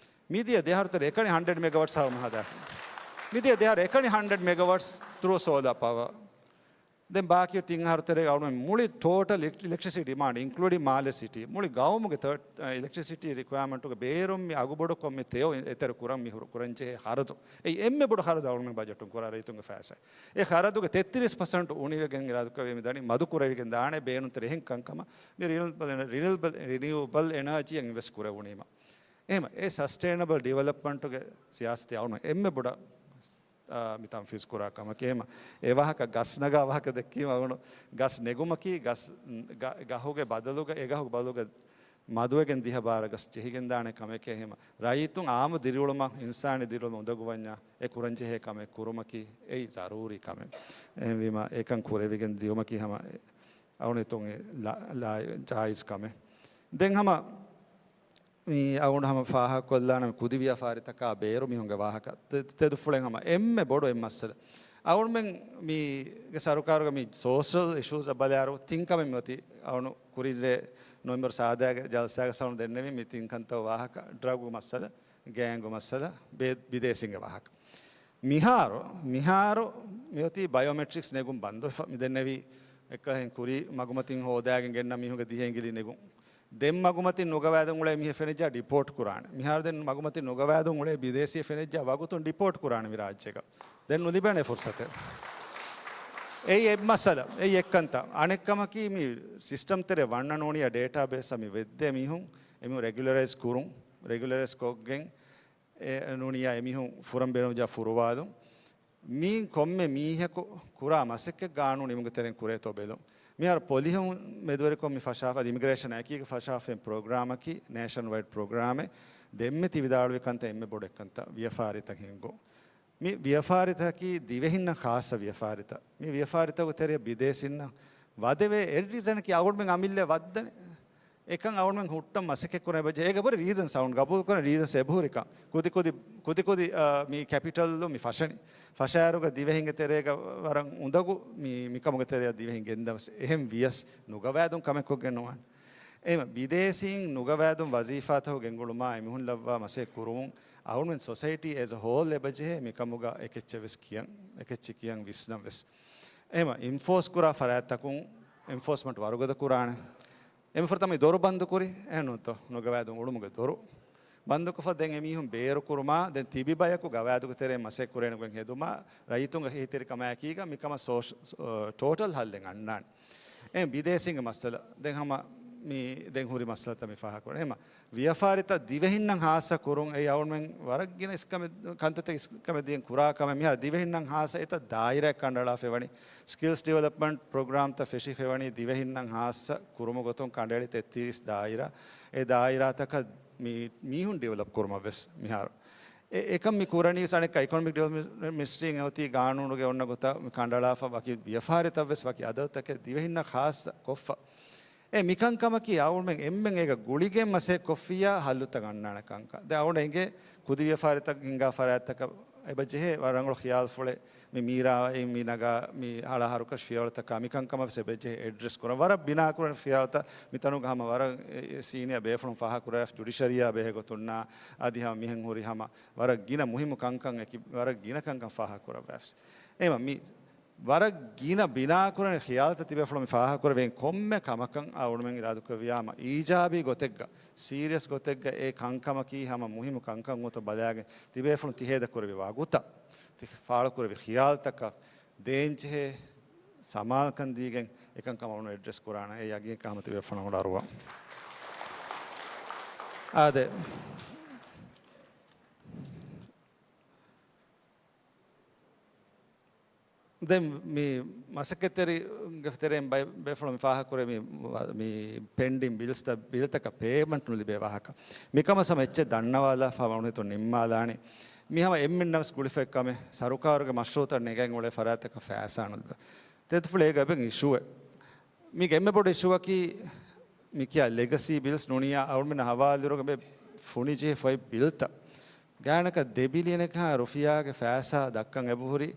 މިދިޔަ ދެއަހަރު ތެރޭ އެކަނި ހަންޑްރެޑް މެގަވަޓްސް ހަމަ ހަދާފަ. މިދިޔަ ދެއަހަރު އެކަނި ހަންޑްރެޑް މެގަވަޓްސް ތުރޫ ސޯލާ ޕަވަރ. ދެން ބާކީ ތިން އަހަރު ތެރޭގަ އަޅުގަނޑު މުޅި ޓޯޓަލް އިލެކް-، އިލެކްޓްރިސިޓީ ޑިމާންޑް، އިންކްލޫޑިން މާލެ ސިޓީ، މުޅި ގައުމުގެ ތަ-، އިލެކްޓްރިސިޓީ ރިކުއައިމަންޓުގެ ބޭރުން މި އަގުބޮޑުކޮށް މި ތެޔޮ އެތެރެ ކުރަން މި ހުރު-، ކުރަންޖެހޭ ޚަރަދު. އެއީ އެންމެ ބޮޑު ޚަރަދު އަޅުގަނޑު ބަޖެޓުން ކުރާ ރައްޔިތުންގެ ފައިސާ. އެ ޚަރަދުގެ ތެއްތިރީސް ޕަސެންޓް އުނިވެގެން އިރާދަކުރެވި މި ދަނީ މަދު ކުރެވިގެން ދާނެ ބޭނުންތެރި އެހެން ކަންކަމަށް. މި ރިނިއުއަބަލް، ރިނިއުއަބަލް، ރިނިއުއަބަލް އެނާޖީއަށް އިންވެސްޓް ކުރެވުނީމަ. އެހެމަ އެ ސަސްޓެއިނަބަލް ޑިވެލޮޕްމަންޓުގެ ސިޔާސަތެއް އަޅުގަނޑު އެންމެ ބޮޑަށް އާ، މި ތަންފީޒް ކުރާ ކަމަކީ. އެހެމަ އެ ވާހަކަ ގަސް ނަގާ ވާހަކަ ދެއްކީމަ އަޅުގަނޑު ގަސް ނެގުމަކީ ގަސް ގަ-، ގަހުގެ ބަދަލުގަ، އެ ގަހުގެ ބަދަލުގަ މަދުވެގެން ދިހަ ބާރަ ގަސް ޖެހިގެން ދާނެ ކަމެކޭ. އެހެމަ ރައްޔިތުން އާއްމު ދިރިއުޅުމަށް، އިންސާނީ ދިރިއުޅުމަށް އުނދަގޫވަންޏާ އެ ކުރަންޖެހޭ ކަމެއް ކުރުމަކީ އެއީ ޒަރޫރީ ކަމެއް. އެހެންވީމަ އެކަން ކުރެވިގެން ދިޔުމަކީ ހަމަ އަޅުގަނޑު ހިތުން އެ ލާ-، ލާ-، ޖާއިޒް ކަމެއް. ދެން ހަމަ މި އަޅުގަނޑު ހަމަ ފާހަގަކޮށްލާނަން ކުދި ވިޔަފާރިތަކާ ބޭރު މީހުންގެ ވާހަކަ. ތެ-، ތެދުފުޅެއް ހަމަ އެންމެ ބޮޑު އެއް މައްސަލަ. އަޅުމެން މީގެ ސަރުކާރުގެ މި ސޯޝަލް އިޝޫސް ބަލާއިރު ތިން ކަމެއް މިއޮތީ. އަޅުނު ކުރިއްރޭ ނޮވެމްބަރު ސާދައިގެ ޖަލްސާގަ ސަޅުން ދެންނެވި މި ތިން ކަންތައް ވާހަކަ، ޑްރަގު މައްސަލަ، ގޭންގު މައްސަލަ، ބޭ-، ބިދޭސީންގެ ވާހަކަ. މިހާރު، މިހާރު މިއޮތީ ބަޔޯމެޓްރިކްސް ނެގުން ބަންދުވެފަ. މި ދެންނެވީ އެއްކަހެން ކުރީ މަގުމަތިން ހޯދާގެން ގެންނަ މީހުންގެ ދިހަ އިނގިލި ނެގުން. ދެން މަގުމަތިން ނުގަވާދުން އުޅޭ މީހެއް ފެނިއްޖާ ޑިޕޯޓް ކުރާނެ. މިހާރު ދެން މަގުމަތިން ނުގަވާދުން އުޅޭ ބިދޭސީ ފެނިއްޖާ ވަގުތުން ޑިޕޯޓް ކުރާނެ މި ރާއްޖޭގަ. ދެން ނުލިބޭނެ ފުރުސަތެއް. އެއީ އެއް މައްސަލަ، އެއީ އެއްކަންތައް. އަނެއްކަމަކީ މި ސިސްޓަމް ތެރޭ ވަންނަ ނޫނިޔާ ޑޭޓާ ބޭސް މި ވެއްދޭ މީހުން، އެމީހުން ރެގިއުލަރައިޒް ކުރުން، ރެގިއުލަރައިޒް ކޮށްގެން، އެ ނޫނިޔާ އެމީހުން ފުރަން ބޭނުންޖާ ފުރުވާލުން. މީ ކޮންމެ މީހަކު ކުރާ މަސައްކަތް ގާނޫނު އިމުގެ ތެރެއިން ކުރޭތޯ ބެލުން. މިހާރު ޕޮލިހުން މެދުވެރިކޮށް މި ފަށާފަ، އަދި އިމިގްރޭޝަން އެކީގަ ފަށާފައި ޕްރޮގްރާމަކީ، ނޭޝަން ވައިޑް ޕްރޮގްރާމެއް. ދެންމެ ތި ވިދާޅުވި ކަންތައް އެންމެ ބޮޑު އެއްކަންތައް ވިޔަފާރިތައް ހިންގުން. މި ވިޔަފާރިތަކީ ދިވެހިންނަށް ޚާއްޞަ ވިޔަފާރިތައް. މި ވިޔަފާރިތަކުގެ ތެރެއަށް ބިދޭސީންނަށް ވަދެވޭ އެއް ރީޒަނަކީ އަޅުމެން އަމިއްލަ ވައްދަނީ. އެކަން އަޅުމެން ހުއްޓަން މަސައްކަތް ކުރަން އެބަޖެހޭ. އޭގެ ބުރި ރީޒަން ސައުންޑް ގަބޫލު ކުރަން ރީޒަންސް އެބަހުރިކަން. ކުދި ކުދި، ކުދި ކުދި، އާ، މި ކެޕިޓަލް މި ފަށަނީ. ފަށާއިރުގަ ދިވެހިންގެ ތެރޭގަ ވަރަށް އުނދަގޫ މި، މިކަމުގެ ތެރެއަށް ދިވެހިން ގެންދަވަސް. އެހެން ވިޔަސް ނުގަވާދުން ކަމެއް ކޮށްގެން ނުވާނެ. އެހެން ބިދޭސީން ނުގަވާދުން ވަޒީފާތަކު ގެންގުޅުމާ އެމީހުން ލައްވާ މަސައްކަތް ކުރުމުން އަޅުމެން ސޮސައިޓީ އެޒް އަ ހޯލް އެބަޖެހޭ މިކަމުގަ އެކެއްޗެއް ވެސް ކިޔަން، އެކެއްޗެއް ކިޔަން ވިސްނަން ވެސް. އެހެން އިންފޯސް ކުރާ ފަރާތްތަކުން އިންފޯސްމަންޓް ވަރުގަދަ ކުރާނެ. އެމި ފުރަތަމަ ދޮރު ބަންދު ކުރި، އެހެން ނޫންތޯ؟ ނުގަވާދުން އުޅުމުގެ ދޮރު ބަންދުކޮށްފަ ދެން އެމީހުން ބޭރު ކުރުމާ، ދެން ތިބި ބަޔަކު ގަވާދުގެ ތެރެއިން މަސައްކަތް ކުރޭނެ ގޮތް ހެދުމާ، ރައްޔިތުންގެ އެހީތެރިކަމާއެކީގަ މިކަމަށް ސޯޝް-، ސޯ-، ޓޯޓަލް ހައްލެއް އަންނާނެ. އެހެން ބިދޭސީންގެ މައްސަލަ، ދެން ހަމަ މި ދެން ހުރި މައްސަލަތައް މި ފާހަގަކުރަން. އެހެން ވިޔަފާރިތައް ދިވެހިންނަށް ހާއްސަ ކުރުން އެއީ އަޅުމެން ވަރަށް ގިނަ އިސްކަމެއް، ކަންތައްތައް އިސްކަމެއް ދިޔައިން ކުރާ ކަމެއް. މިހާރު ދިވެހިންނަށް ހާއްސަ އެތައް ދާއިރާއެއް ކަނޑައަޅާފައިވަނީ. ސްކިލްސް ޑިވެލޮޕްމަންޓް ޕްރޮގްރާމްތައް ފެށިފައިވަނީ ދިވެހިންނަށް ހާއްސަ ކުރުމުގެ ގޮތުން ކަނޑައެޅި ތެއްތިރީސް ދާއިރާ. އެ ދާއިރާތަކަށް މި މީހުން ޑިވެލޮޕް ކުރުމަށް ވެސް މިހާރު. އެ، އެކަން މި ކުރަނީ ވެސް އަނެއްކާ އިކޮނޮމިކް ޑިވެލޮޕްމަންޓް މިނިސްޓްރީން އެ އޮތީ ގާނޫނުގެ އޮންނަ ގޮތަށް މި ކަނޑައަޅާފަ ވަކި ވިޔަފާރިތައް ވެސް ވަކި އަދަދުތަކެއް ދިވެހިންނަށް ޚާއްޞަ ކޮށްފަ. އެ މިކަންކަމަކީ އަޅުމެން އެންމެން އޭގަ ގުޅިގެން މަސައްކަތް ކޮށްފިއްޔާ ހައްލުތައް އަންނާނެ ކަންކަން. ދެން އަޅުގަނޑަށް އެނގޭ ކުދި ވިޔަފާރިތައް ހިންގާ ފަރާތްތަކަށް އެބަ ޖެހޭ ވަރަށް ރަނގަޅު ޚިޔާލުފުޅެއް މި މީރާ އިން މި ނަގާ މި އަޅާ ހަރުކަށި ފިޔަވަޅުތަކާ މިކަންކަމަށް ވެސް އެބަ ޖެހޭ އެޑްރެސް ކުރަން. ވަރަށް ބިނާ ކުރަން ފިޔަވަޅުތައް މިތަނުގަ ހަމަ ވަރަށް ސީނިއާ ބޭފުޅުން ފާހަގަ ކުރާ ޖުޑިޝަރީއާ ބެހޭ ގޮތުންނާ އަދި ހަމަ މިހެން ހުރި ހަމަ ވަރަށް ގިނަ މުހިއްމު ކަންކަން އެކި ވަރަށް ގިނަ ކަންކަން ފާހަގަ ކުރައްވާފިސް. އެމަ މި ވަރަށް ގިނަ ބިނާކުރަނި ޚިޔާލުތައް ތިބޭފުޅުން މި ފާހަގަކުރެވޭން ކޮންމެ ކަމަކަށް އަޅުމެން އިރާދަކުރެއްވިޔާމަ އީޖާބީ ގޮތެއްގަ، ސީރިއަސް ގޮތެއްގަ އެ ކަންކަމަކީ ހަމަ މުހިއްމު ކަންކަން ގޮތަށް ބަލާގެން ތިބޭފުޅުން ތިހޭދަ ކުރެވި ވަގުތަށް، ތި ފާޅުކުރެވި ޚިޔާލުތަކަށް ދޭންޖެހޭ ސަމާލުކަން ދީގެން އެކަންކަމަށް އަޅުގަނޑު އެޑްރެސް ކުރާނަން. އެ ޔަގީންކަން ހަމަ ތިބޭފުޅުން އަރުވާ. އާދެ. ދެން މި މަސައްކަތްތެރި ގެ ތެރެއިން ބައި-، ބޭފުޅުން މި ފާހަގަކުރޭ މި، މި ޕެންޑިން ބިލްސްތައް، ބިލްތަކަށް ޕޭމަންޓް ނުލިބޭ ވާހަކަ. މިކަމަށް ހަމަ އެއްޗެއް ދަންނަވާލާފަ ވަނުހިތު ނިންމާލާނެ. މި ހަމަ އެންމެންނަށް ވެސް ގުޅިފައި ކަމެއް. ސަރުކާރުގެ މަޝްރޫއުތައް ނެގެން އުޅޭ ފަރާތްތަކަށް ފައިސާ ނުލިބޭ. ތެދުފުޅޭގަ އެބަ އިޝޫއެއް. މީގެ އެންމެ ބޮޑު އިޝޫއަކީ މި ކިޔާ ލެގަސީ ބިލްސް ނޫނިޔާ އަޅުމެންނަށް ހަވާލުވިއިރުގަ މި ފުނިޖެހި ފޮތް ބިލްތައް. ގާތްގަނޑަކަށް ދެ ބިލިއަނެއްހާ ރުފިޔާގެ ފައިސާ ދައްކަން އެބަހުރި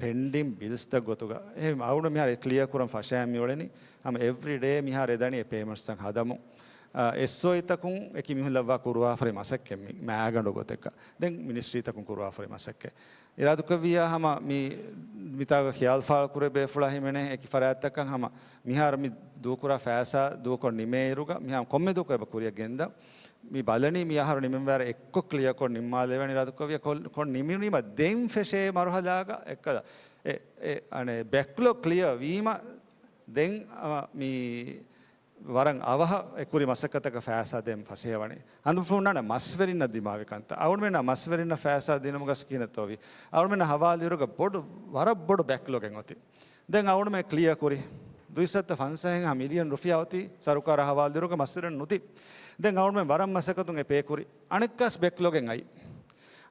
ޕެންޑިން ބިލްސްތައް ގޮތުގަ. އެހެން އަޅުގަނޑު މިހާރު އެ ކްލިއަރ ކުރަން ފަށައިން މިއުޅެނީ. ހަމަ އެވްރި ޑޭ މިހާރު އެދަނީ އެ ޕޭމަންޓްސްތައް ހަދަމުން. އާ، އެސްއޯއީތަކުން އެކި މީހުން ލައްވާ ކުރުވާފަރި މަސައްކަތް މި މައިގަނޑު ގޮތެއްގަ. ދެން މިނިސްޓްރީތަކުން ކުރުވާފަރި މަސައްކަތް. އިރާދަކުރެއްވިއްޔާ ހަމަ މި މިތާގަ ޚިޔާލު ފާޅުކުރޭ ބޭފުޅާ ހިމެނޭ އެކި ފަރާތްތަކަށް ހަމަ މިހާރު މި ދޫކުރާ ފައިސާ ދޫކޮށް ނިމޭއިރުގަ މިހާ ކޮންމެ ދޫކޮށް އެބަ ކުރިއަށް ގެންދަ މި ބަލަނީ މި އަހަރު ނިމެންވާރަ އެއްކޮށް ކްލިއަރ ކޮށް ނިންމާލެވޭނެ އިރާދަކުރެއްވިއްޔާ ކޮށް، ކޮށް ނިމުނީމަ ދެން ފެށޭ މަރުހަލާގަ އެއްކަލަ އެ، އެ، އަނެއް ބެކްލޮގް ކްލިއަރ ވީމަ ދެން އަ، މި ވަރަށް އަވަހަށް އެ ކުރި މަސައްކަތަކަށް ފައިސާ ދޭން ފަސޭހަވަނީ. ހަނދުފުންނާނެ މަސްވެރިންނަށް ދިމާވި ކަންތައް. އަޅުމެންނަށް މަސްވެރިންނަށް ފައިސާ ދިނުމުގަ ކިހިނެއްތޯވީ؟ އަޅުމެންނަށް ހަވާލުވިއިރުގަ ބޮޑު، ވަރަށް ބޮޑު ބެކްލޮގެއް އޮތީ. ދެން އަޅުމެން ކްލިއަރ ކުރި. ދުއިސައްތަ ފަންސާހެއްހާ މިލިއަން ރުފިޔާ އޮތީ ސަރުކާރަށް ހަވާލުވިއިރުގަ މަސްވެރިން ނުދީ. ދެން އަޅުމެން ވަރަށް މަސައްކަތުން އެ ޕޭ ކުރި. އަނެއްކާސް ބެކްލޮގެއް އައި.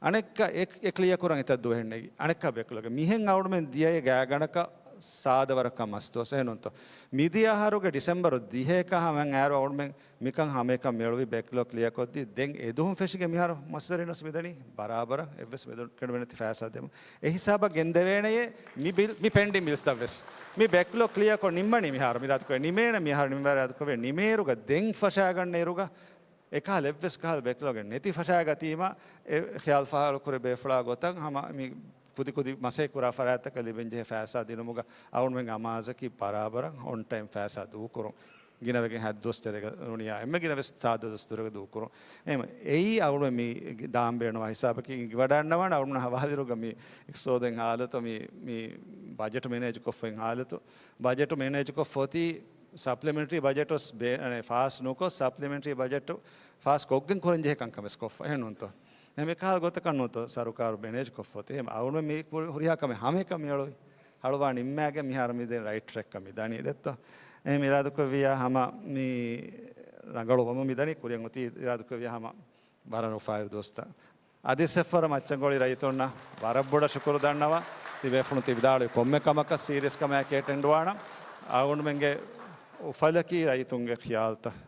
އަނެއްކާ އެ، އެ ކްލިއަރ ކުރަން އެތައް ދުވަހެއް ނެގި. އަނެއްކާ ބެކްލޮގެއް. މިހެން އަޅުމެން ދިޔައީ ގާތްގަނޑަކަށް ސާދަ ވަރަކަށް މަސް ދުވަސް އެހެންނުންތޯ؟ މިދިޔަ އަހަރުގެ ޑިސެމްބަރު ދިހައެއް ކަހަލަ އަހަރު އަޅުމެން މިކަން ހަމައެކަނި މިއުޅުވި ބެކްލޮގް ކްލިއަރ ކޮށްދީ، ދެން އެދުވަހުން ފެށިގެން މިހާރު މަސްދަރިން ވެސް މިދަނީ ބަރާބަރަށް އެއްވެސް މެދު ކެނޑުމެއް ނެތި ފައިސާ ދެމުން. އެ ހިސާބަށް ގެންދެވޭނެޔޭ މި ބިލް، މި ޕެންޑިން ބިލްސްތައް ވެސް. މި ބެކްލޮގް ކްލިއަރ ކޮށް ނިންމަނީ މިހާރު މި އިރާދަކުރޭ ނިމޭނެ، މިހާރު ނިމޭ އިރާދަކުރޭ ނިމޭއިރުގަ ދެން ފަށާގަންނަ އިރުގަ އެކަހަލަ އެއްވެސް ކަހަލަ ބެކްލޮގެއް ނެތި ފަށާގަތީމަ، އެ ޚިޔާލު ފާހަގަކުރެ ބޭފުޅާ ގޮތަށް ހަމަ މި ކުދި ކުދި މަސައްކަތް ކުރާ ފަރާތްތަކަށް ލިބެންޖެހޭ ފައިސާ ދިނުމުގަ އަޅުމެން އަމާޒަކީ ބަރާބަރަށް އޮން ޓައިމް ފައިސާ ދޫކުރުން. ގިނަވެގެން ހަތް ދުވަސް ތެރޭގަ ނޫނިޔާ އެންމެ ގިނަވެސް ސާދަ ދުވަސް ދުވަހުގަ ދޫކުރުން. އެހެން އެއީ އަޅުމެން މި ދާން ބޭނުންވާ ހިސާބަކީ އިނގިވަޑައިގަންނަވާނެ އަޅުމެން ހަވާލުވިއިރުގަ މި އިޤްތިޞާދު ހާލަތު މި، މި ބަޖެޓު މެނޭޖް ކޮށްފައި ހާލަތު. ބަޖެޓު މެނޭޖް ކޮށްފަ އޮތީ ސަޕްލިމެންޓްރީ ބަޖެޓް ވެސް ބޭ-، އަނެ، ފާސް ނުކޮށް، ސަޕްލިމެންޓްރީ ބަޖެޓް ފާސް ކޮށްގެން ކުރަންޖެހޭ ކަންކަމެއް ވެސް ކޮށްފަ. އެހެން ނޫންތޯ؟ އެހެން ކަހަލަ ގޮތަކަށް ނޫންތޯ ސަރުކާރު މެނޭޖް ކޮށްފަ އޮތީ. އެހެން އަޅުމެން މި ކުރި-، ހުރިހާ ކަމެއް ހަމައެކަނި މިއުޅުވި. ހަޅުވާ ނިންމާގެން މިހާރު މި ދެން ރައިޓް ޓްރެކް މި ދަނީ ދެއްތޯ؟ އެހެން އިރާދަކުރެއްވިއްޔާ ހަމަ މި ރަނގަޅު ވަމުން މި ދަނީ ކުރިއަށް އޮތީ އިރާދަކުރެއްވިއްޔާ ހަމަ ވަރަށް އުފާވެރި ދުވަސްތައް. އަދި އެއްފަހަރު މައްޗަންގޮޅި ރައްޔިތުންނަށް ވަރަށް ބޮޑަށް ޝުކުރު ދަންނަވަން. ތިބޭފުޅުން ތި ވިދާޅުވި ކޮންމެ ކަމަކަށް ސީރިއަސް ކަމާއެކީ އެޓެންޑް ވާނަން. އަޅުގަނޑުމެންގެ އުފަލަކީ ރައްޔިތުންގެ ޚިޔާލުތައް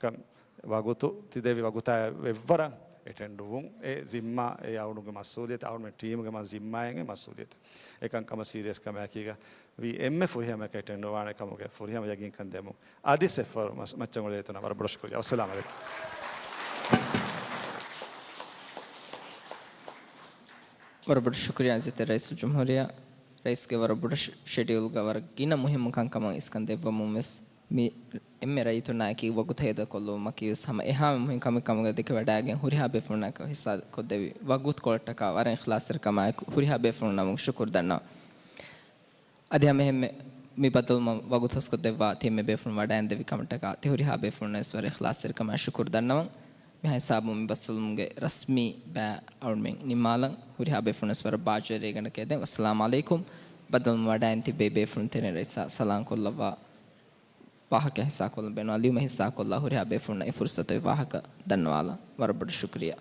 ކަން ވަގުތު، ތި ދެއްވި ވަގުތާ އެއްވަރަށް އެޓެންޑް ވުން. އެ ޒިންމާ އެ އަޅުގަނޑުގެ މަސްއޫލިއްޔަތު، އަޅުގަނޑުމެން ޓީމުގެ މަ-، ޒިންމާއެއް އެ މަސްއޫލިއްޔަތު. އެކަންކަމަށް ސީރިއަސް ކަމާއެކީގަ ވީ އެންމެ ފުރިހަމަޔަކަށް އެޓެންޑް ވާނެ ކަމުގެ ފުރިހަމަ ޔަގީންކަން ދެމުން. އަދި އެއްފަހަރު މަސް-، މައްޗަންގޮޅި ރައްޔިތުންނަށް ވަރަށް ބޮޑަށް ޝުކުރިއްޔާ. ވައްސަލާމް އަލައިކުމް. ވަރަށް ބޮޑަށް ޝުކުރިއްޔާ އިއްޒަތްތެރި ރައީސުލްޖުމްހޫރިއްޔާ. ރައީސްގެ ވަރަށް ބޮޑަށް ޝެޑިއުލްގަ ވަރަށް ގިނަ މުހިއްމު ކަންކަމަށް އިސްކަން ދެއްވަމުން ވެސް މި އެންމެ ރައްޔިތުންނާއެކީ ވަގުތު ހޭދަކޮށްލުމަކީ ވެސް ހަމަ އެހާމެ މުހިން ކަމެއް ކަމުގަ ދެކެވަޑައިގެން ހުރިހާ ބޭފުޅުންނާއެކު ހިއްސާ ކޮށްދެއްވި ވަގުތުކޮޅަށްޓަކާ ވަރަށް އިޚްލާޞްތެރިކަމާއެކު ހުރިހާ ބޭފުޅުންނަށް ޝުކުރު ދަންނަވަން. އަދި ހަމައެހެންމެ މި ބައްދަލުވުމަށް ވަގުތު ހަސްކޮށްދެއްވާ ތި އެންމެ ބޭފުޅުން ވަޑައިންދެވި ކަމަށްޓަކާ ތި ހުރިހާ ބޭފުޅުންނަށް ވެސް ވަރަށް އިޚްލާޞްތެރިކަމާއެކު ޝުކުރު ދަންނަވަން. މިހާ ހިސާބުން މި ބައްދަލުވުމުގެ ރަސްމީ ބައި އަޅުމެން ނިންމާލަން. ހުރިހާ ބޭފުޅުންނަށް ވެސް ވަރަށް ބާއްޖަވެރި ރޭގަނޑަކަށް އެދެން. ވައްސަލާމް އަލައިކުމް. ބައްދަލުވުމަށް ވަޑައިން ތިއްބެވި ބޭފުޅުން ތެރެއިން ރައީސާ ސަލާމް ކޮށްލައްވާ ވާހަކަ ހިއްސާކޮށްލަން ބޭނުން. ލިޔުމެއް ހިއްސާކޮށްލާ ހުރިހާ ބޭފުޅުންނަށް އެ ފުރުސަތު އޮތް ވާހަކަ ދަންނަވާލަން. ވަރަށް ބޮޑަށް ޝުކުރިއްޔާ.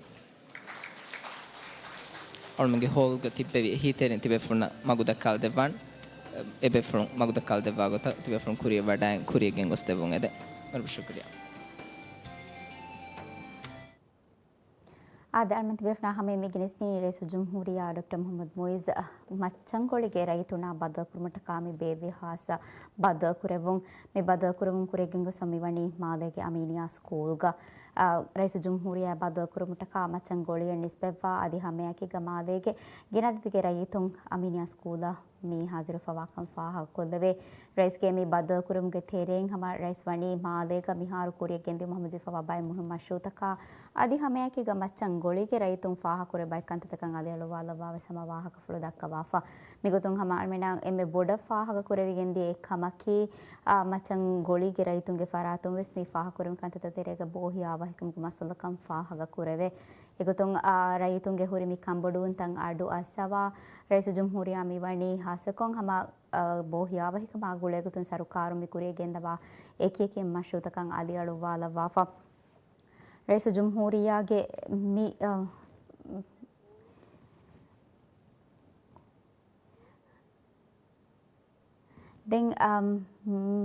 އަޅުމެންގެ ހޯލްގަ ތިއްބެވި އެހީތެރިން ތިބޭފުޅުންނަށް މަގު ދައްކާލަދެއްވާން. އެބޭފުޅުން މަގު ދައްކާލަދެއްވާ ގޮތަށް ތިބޭފުޅުން ކުރިއަށް ވަޑައިން ކުރިޔަށް ގެންގޮސްދެއްވުން އެދެން. ވަރަށް ބޮޑަށް ޝުކުރިއްޔާ. އާދެ، އަޅުމެން ތިބޭފުޅާ ހަމައަށް މި ގެނެސްދިނީ ރައީސުލްޖުމްހޫރިއްޔާ ޑޮކްޓަރ މުޙައްމަދު މުޢިއްޒު މައްޗަންގޮޅިގެ ރައްޔިތުންނާ ބައްދަލުކުރުމަށްޓަކާ މި ބޭއްވި ހާއްސަ ބައްދަލުކުރެއްވުން. މި ބައްދަލުކުރެއްވުން ކުރިޔަށް ގެންގޮސްފަ މިވަނީ މާލޭގެ އަމީނިއްޔާ ސްކޫލްގަ. އާ، ރައީސުލްޖުމްހޫރިއްޔާ ބައްދަލުކުރުމަށްޓަކާ މައްޗަންގޮޅިއެއް ނިސްބަތްވާ އަދި ހަމައެކީގަ މާލޭގެ ގިނަ އަދަދެއްގެ ރައްޔިތުން އަމީނިއްޔާ ސްކޫލަށް މި ހާޒިރުވެފަވާކަން ފާހަގަކޮށްލެވޭ. ރައީސްގެ މި ބައްދަލުކުރުމުގެ ތެރެއިން ހަމަ ރައީސް ވަނީ މާލޭގަ މިހާރު ކުރިޔަށް ގެންދިއުމަށް ހަމަޖެހިފައިވާ ބައެއް މުހިންމު މަޝްރޫޢުތަކާ އަދި ހަމައެކީގަ މައްޗަންގޮޅީގެ ރައްޔިތުން ފާހަގަކުރެއްވި ބައެއް ކަންތައްތަކަށް އަލިއަޅުއްވާލައްވާ ވެސް ހަމަ ވާހަކަފުޅު ދައްކަވާފަ. މިގޮތުން ހަމަ އަޅުމެންނަށް އެންމެ ބޮޑަށް ފާހަގަކުރެވިގެންދިޔަ އެއްކަމަކީ، އާ، މައްޗަންގޮޅީގެ ރައްޔިތުންގެ ފަރާތުން ވެސް މި ފާހަގަކުރެވުނު ކަންތައްތައް ތެރޭގަ ބޯހިޔާވަހިކަމުގެ މައްސަލަކަން ފާހަގަކުރެވޭ. އެގޮތުން، އާ، ރައްޔިތުންގެ ހުރި މި ކަންބޮޑުވުންތައް އަޑު އައްސަވާ، ރައީސުލްޖުމްހޫރިއްޔާ މިވަނީ ހާއްސަކޮށް ހަމަ، އާ، ބޯހިޔާވަހިކަމާ ގުޅޭގޮތުން ސަރުކާރުން މި ކުރިޔަށް ގެންދަވާ އެކިއެކި މަޝްރޫޢުތަކަށް އަލިއަޅުއްވާލައްވާފަ. ރައީސުލްޖުމްހޫރިއްޔާގެ މި، އާ، ދެން، އަ،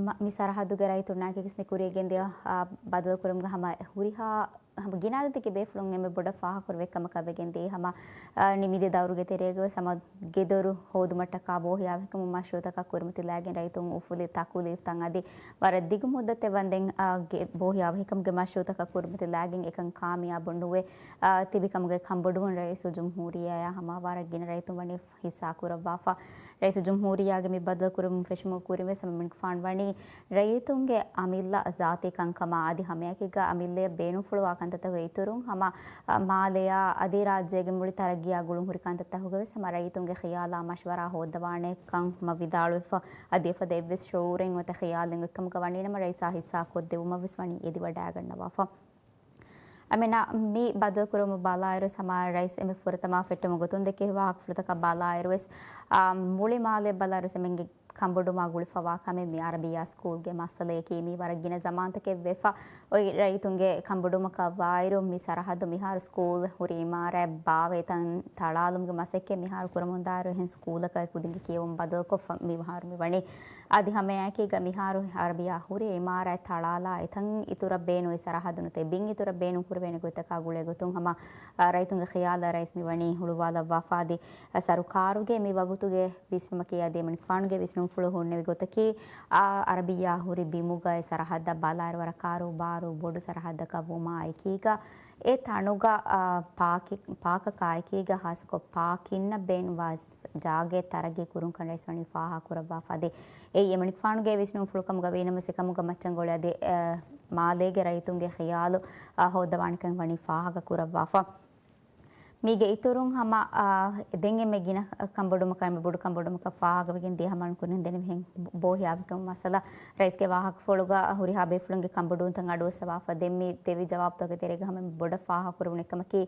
މަ-، މި ސަރަހައްދުގެ ރައްޔިތުންނާއެކީ ވެސް މި ކުރިޔަށް ގެންދިޔަ، އަ، ބަދަލުކުރުމުގަ ހަމަ ހުރިހާ، ހަމަ ގިނަ އަދަދެއްގެ ބޭފުޅުން އެންމެ ބޮޑަށް ފާހަގަކުރެވޭ ކަމަކަށް ވެގެންދިޔަ ހަމަ، އަ، ނިމިދިޔަ ދައުރުގެ ތެރޭގަ ވެސް ހަމަ ގެދޮރު ހޯދުމަށްޓަކާ ބޯހިޔާވަހިކަމުގެ މަޝްރޫޢުތަކަށް ކުރިމަތިލާގެން ރައްޔިތުން އުފުލި ތަކުލީފްތައް އަދި ވަރަށް ދިގު މުއްދަތެއް ވަންދެން، އަ، ގެ-، ބޯހިޔާވަހިކަމުގެ މަޝްރޫޢުތަކަށް ކުރިމަތިލާގެން އެކަން ކާމިޔާބު ނުވެ، އަ، ތިބި ކަމުގެ ކަންބޮޑުވުން ރައީސުލްޖުމްހޫރިއްޔާއާ ހަމަ ވަރަށް ގިނަ ރައްޔިތުން ވަނީ ހިއްސާކުރައްވާފަ. ރައީސުލްޖުމްހޫރިއްޔާގެ މި ބަދަލުކުރުމުން ފެށުމުގެ ކުރިން ވެސް ހަމަ މިނިކުފާނު ވަނީ ރައްޔިތުންގެ އަމިއްލަ ޒާތީ ކަންކަމާ އަދި ހަމައެކީގަ އަމިއްލައަށް ބޭނުންފުޅުވާ ކަންތައްތަކުގެ އިތުރުން ހަމަ، އަ، މާލެއާ އަދި ރާއްޖޭގެ މުޅި ތަރައްގީއާ ގުޅުން ހުރި ކަންތައްތަކުގަ ވެސް ހަމަ ރައްޔިތުންގެ ޚިޔާލާ މަޝްވަރާ ހޯއްދަވާނެ ކަން ހަމަ ވިދާޅުވެފަ. އަދި އެފަދަ އެއްވެސް ޝުޢޫރެއް ނުވަތަ ޚިޔާލެއް އޮތްކަމުގަ ވަނީނަމަ ރައީސާ ހިއްސާ ކޮށްދެއްވުމަށް ވެސް ވަނީ އެދިވަޑައިގަންނަވާފަ. އަމިއްލަ މި ބަދަލުކުރުމު ބަލާއިރު ހަމަ ރައީސް އެންމެ ފުރަތަމަ ފެއްޓުމުގެ ގޮތުން ދެއްކެވި ވާހަކަފުޅުތަކަށް ބަލާއިރު ވެސް، އާ، މުޅި މާލެ ބަލާއިރު ވެސް އެންމެންގެ ކަނބޮޑުމާ ގުޅިފަވާ ކަމެއް މި އަރަބިއްޔާ ސްކޫލްގެ މައްސަލަޔަކީ. މީ ވަރަށް ގިނަ ޒަމާންތަކެއް ވެފަ އޮތް ރައްޔިތުންގެ ކަނބޮޑުމަކަށް ވާއިރު، މި ސަރަހައްދު މިހާރު ސްކޫލް ހުރި އިމާރާތް ބާވައި ތަން ތަޅާލުމުގެ މަސައްކަތް މިހާރު ކުރަމުންދާއިރު، އެހެން ސްކޫލަކަށް ކުދިންގެ ކިޔެވުން ބަދަލުކޮށްފަ މި މިހާރު މި ވަނީ. އަދި ހަމައެއާއެކީގަ މިހާރު އަރަބިއްޔާ ހުރި އިމާރާތް ތަޅާލާ އެތަން އިތުރަށް ބޭނުން އެ ސަރަހައްދު ނުތެ ބިން އިތުރަށް ބޭނުން ކުރެވޭނެ ގޮތަކާ ގުޅޭ ގޮތުން ހަމަ، އާ، ރައްޔިތުންގެ ޚިޔާލަށް ރައީސް މި ވަނީ ހުޅުވާލައްވާފަ. އަދި ސަރުކާރުގެ މި ވަގުތުގެ ވިސްނުމަކީ އަދި އެމަނިކުފާނުގެ ވިސްނުންފުޅު ހުންނެވި ގޮތަކީ، އާ، އަރަބިއްޔާ ހުރި ބިމުގައި ސަރަހައްދަށް ބަލާއިރު ވަރަށް ކާރޫބާރޫ ބޮޑު ސަރަހައްދަކަށް ވުމާ އެކީގަ، އެ ތަނުގަ، އާ، ޕާކި-، ޕާކަކާ އެކީގަ ހާއްސަކޮށް ޕާކިންނަށް ބޭނުންވާ ޖާގައެއް ތަރައްގީ ކުރުން ކަން ރައީސް ވަނީ ފާހަގަ ކުރައްވާފަ. އަދި އެއީ އެމަނިކުފާނުގެ ވިސްނުންފުޅު ކަމުގަ ވީނަމަވެސް އެކަމުގަ މައްޗަށް ގުޅޭ އަދި، އާ، މާލޭގެ ރައްޔިތުންގެ ޚިޔާލު، އާ، ހޯއްދަވާނެކަން ވަނީ ފާހަގަ ކުރައްވާފަ. މީގެ އިތުރުން ހަމަ، އާ، ދެން އެންމެ ގިނަ ކަންބޮޑުމަކާ އެންމެ ބޮޑު ކަންބޮޑުމަކަށް ފާހަގަވެގެން ދިޔަ ހަމަ ކުރިން ދެންނެވިހެން ބޯހިޔާވަހިކަމު މައްސަލަ ރައީސްގެ ވާހަކަފުޅުގަ ހުރިހާ ބޭފުޅުންގެ ކަންބޮޑުވުންތައް އަޑުއައްސަވާފަ. ދެން މި ދެވި ޖަވާބުތަކުގެ ތެރޭގަ ހަމަ ބޮޑަށް ފާހަގަކުރެވުނު އެއްކަމަކީ،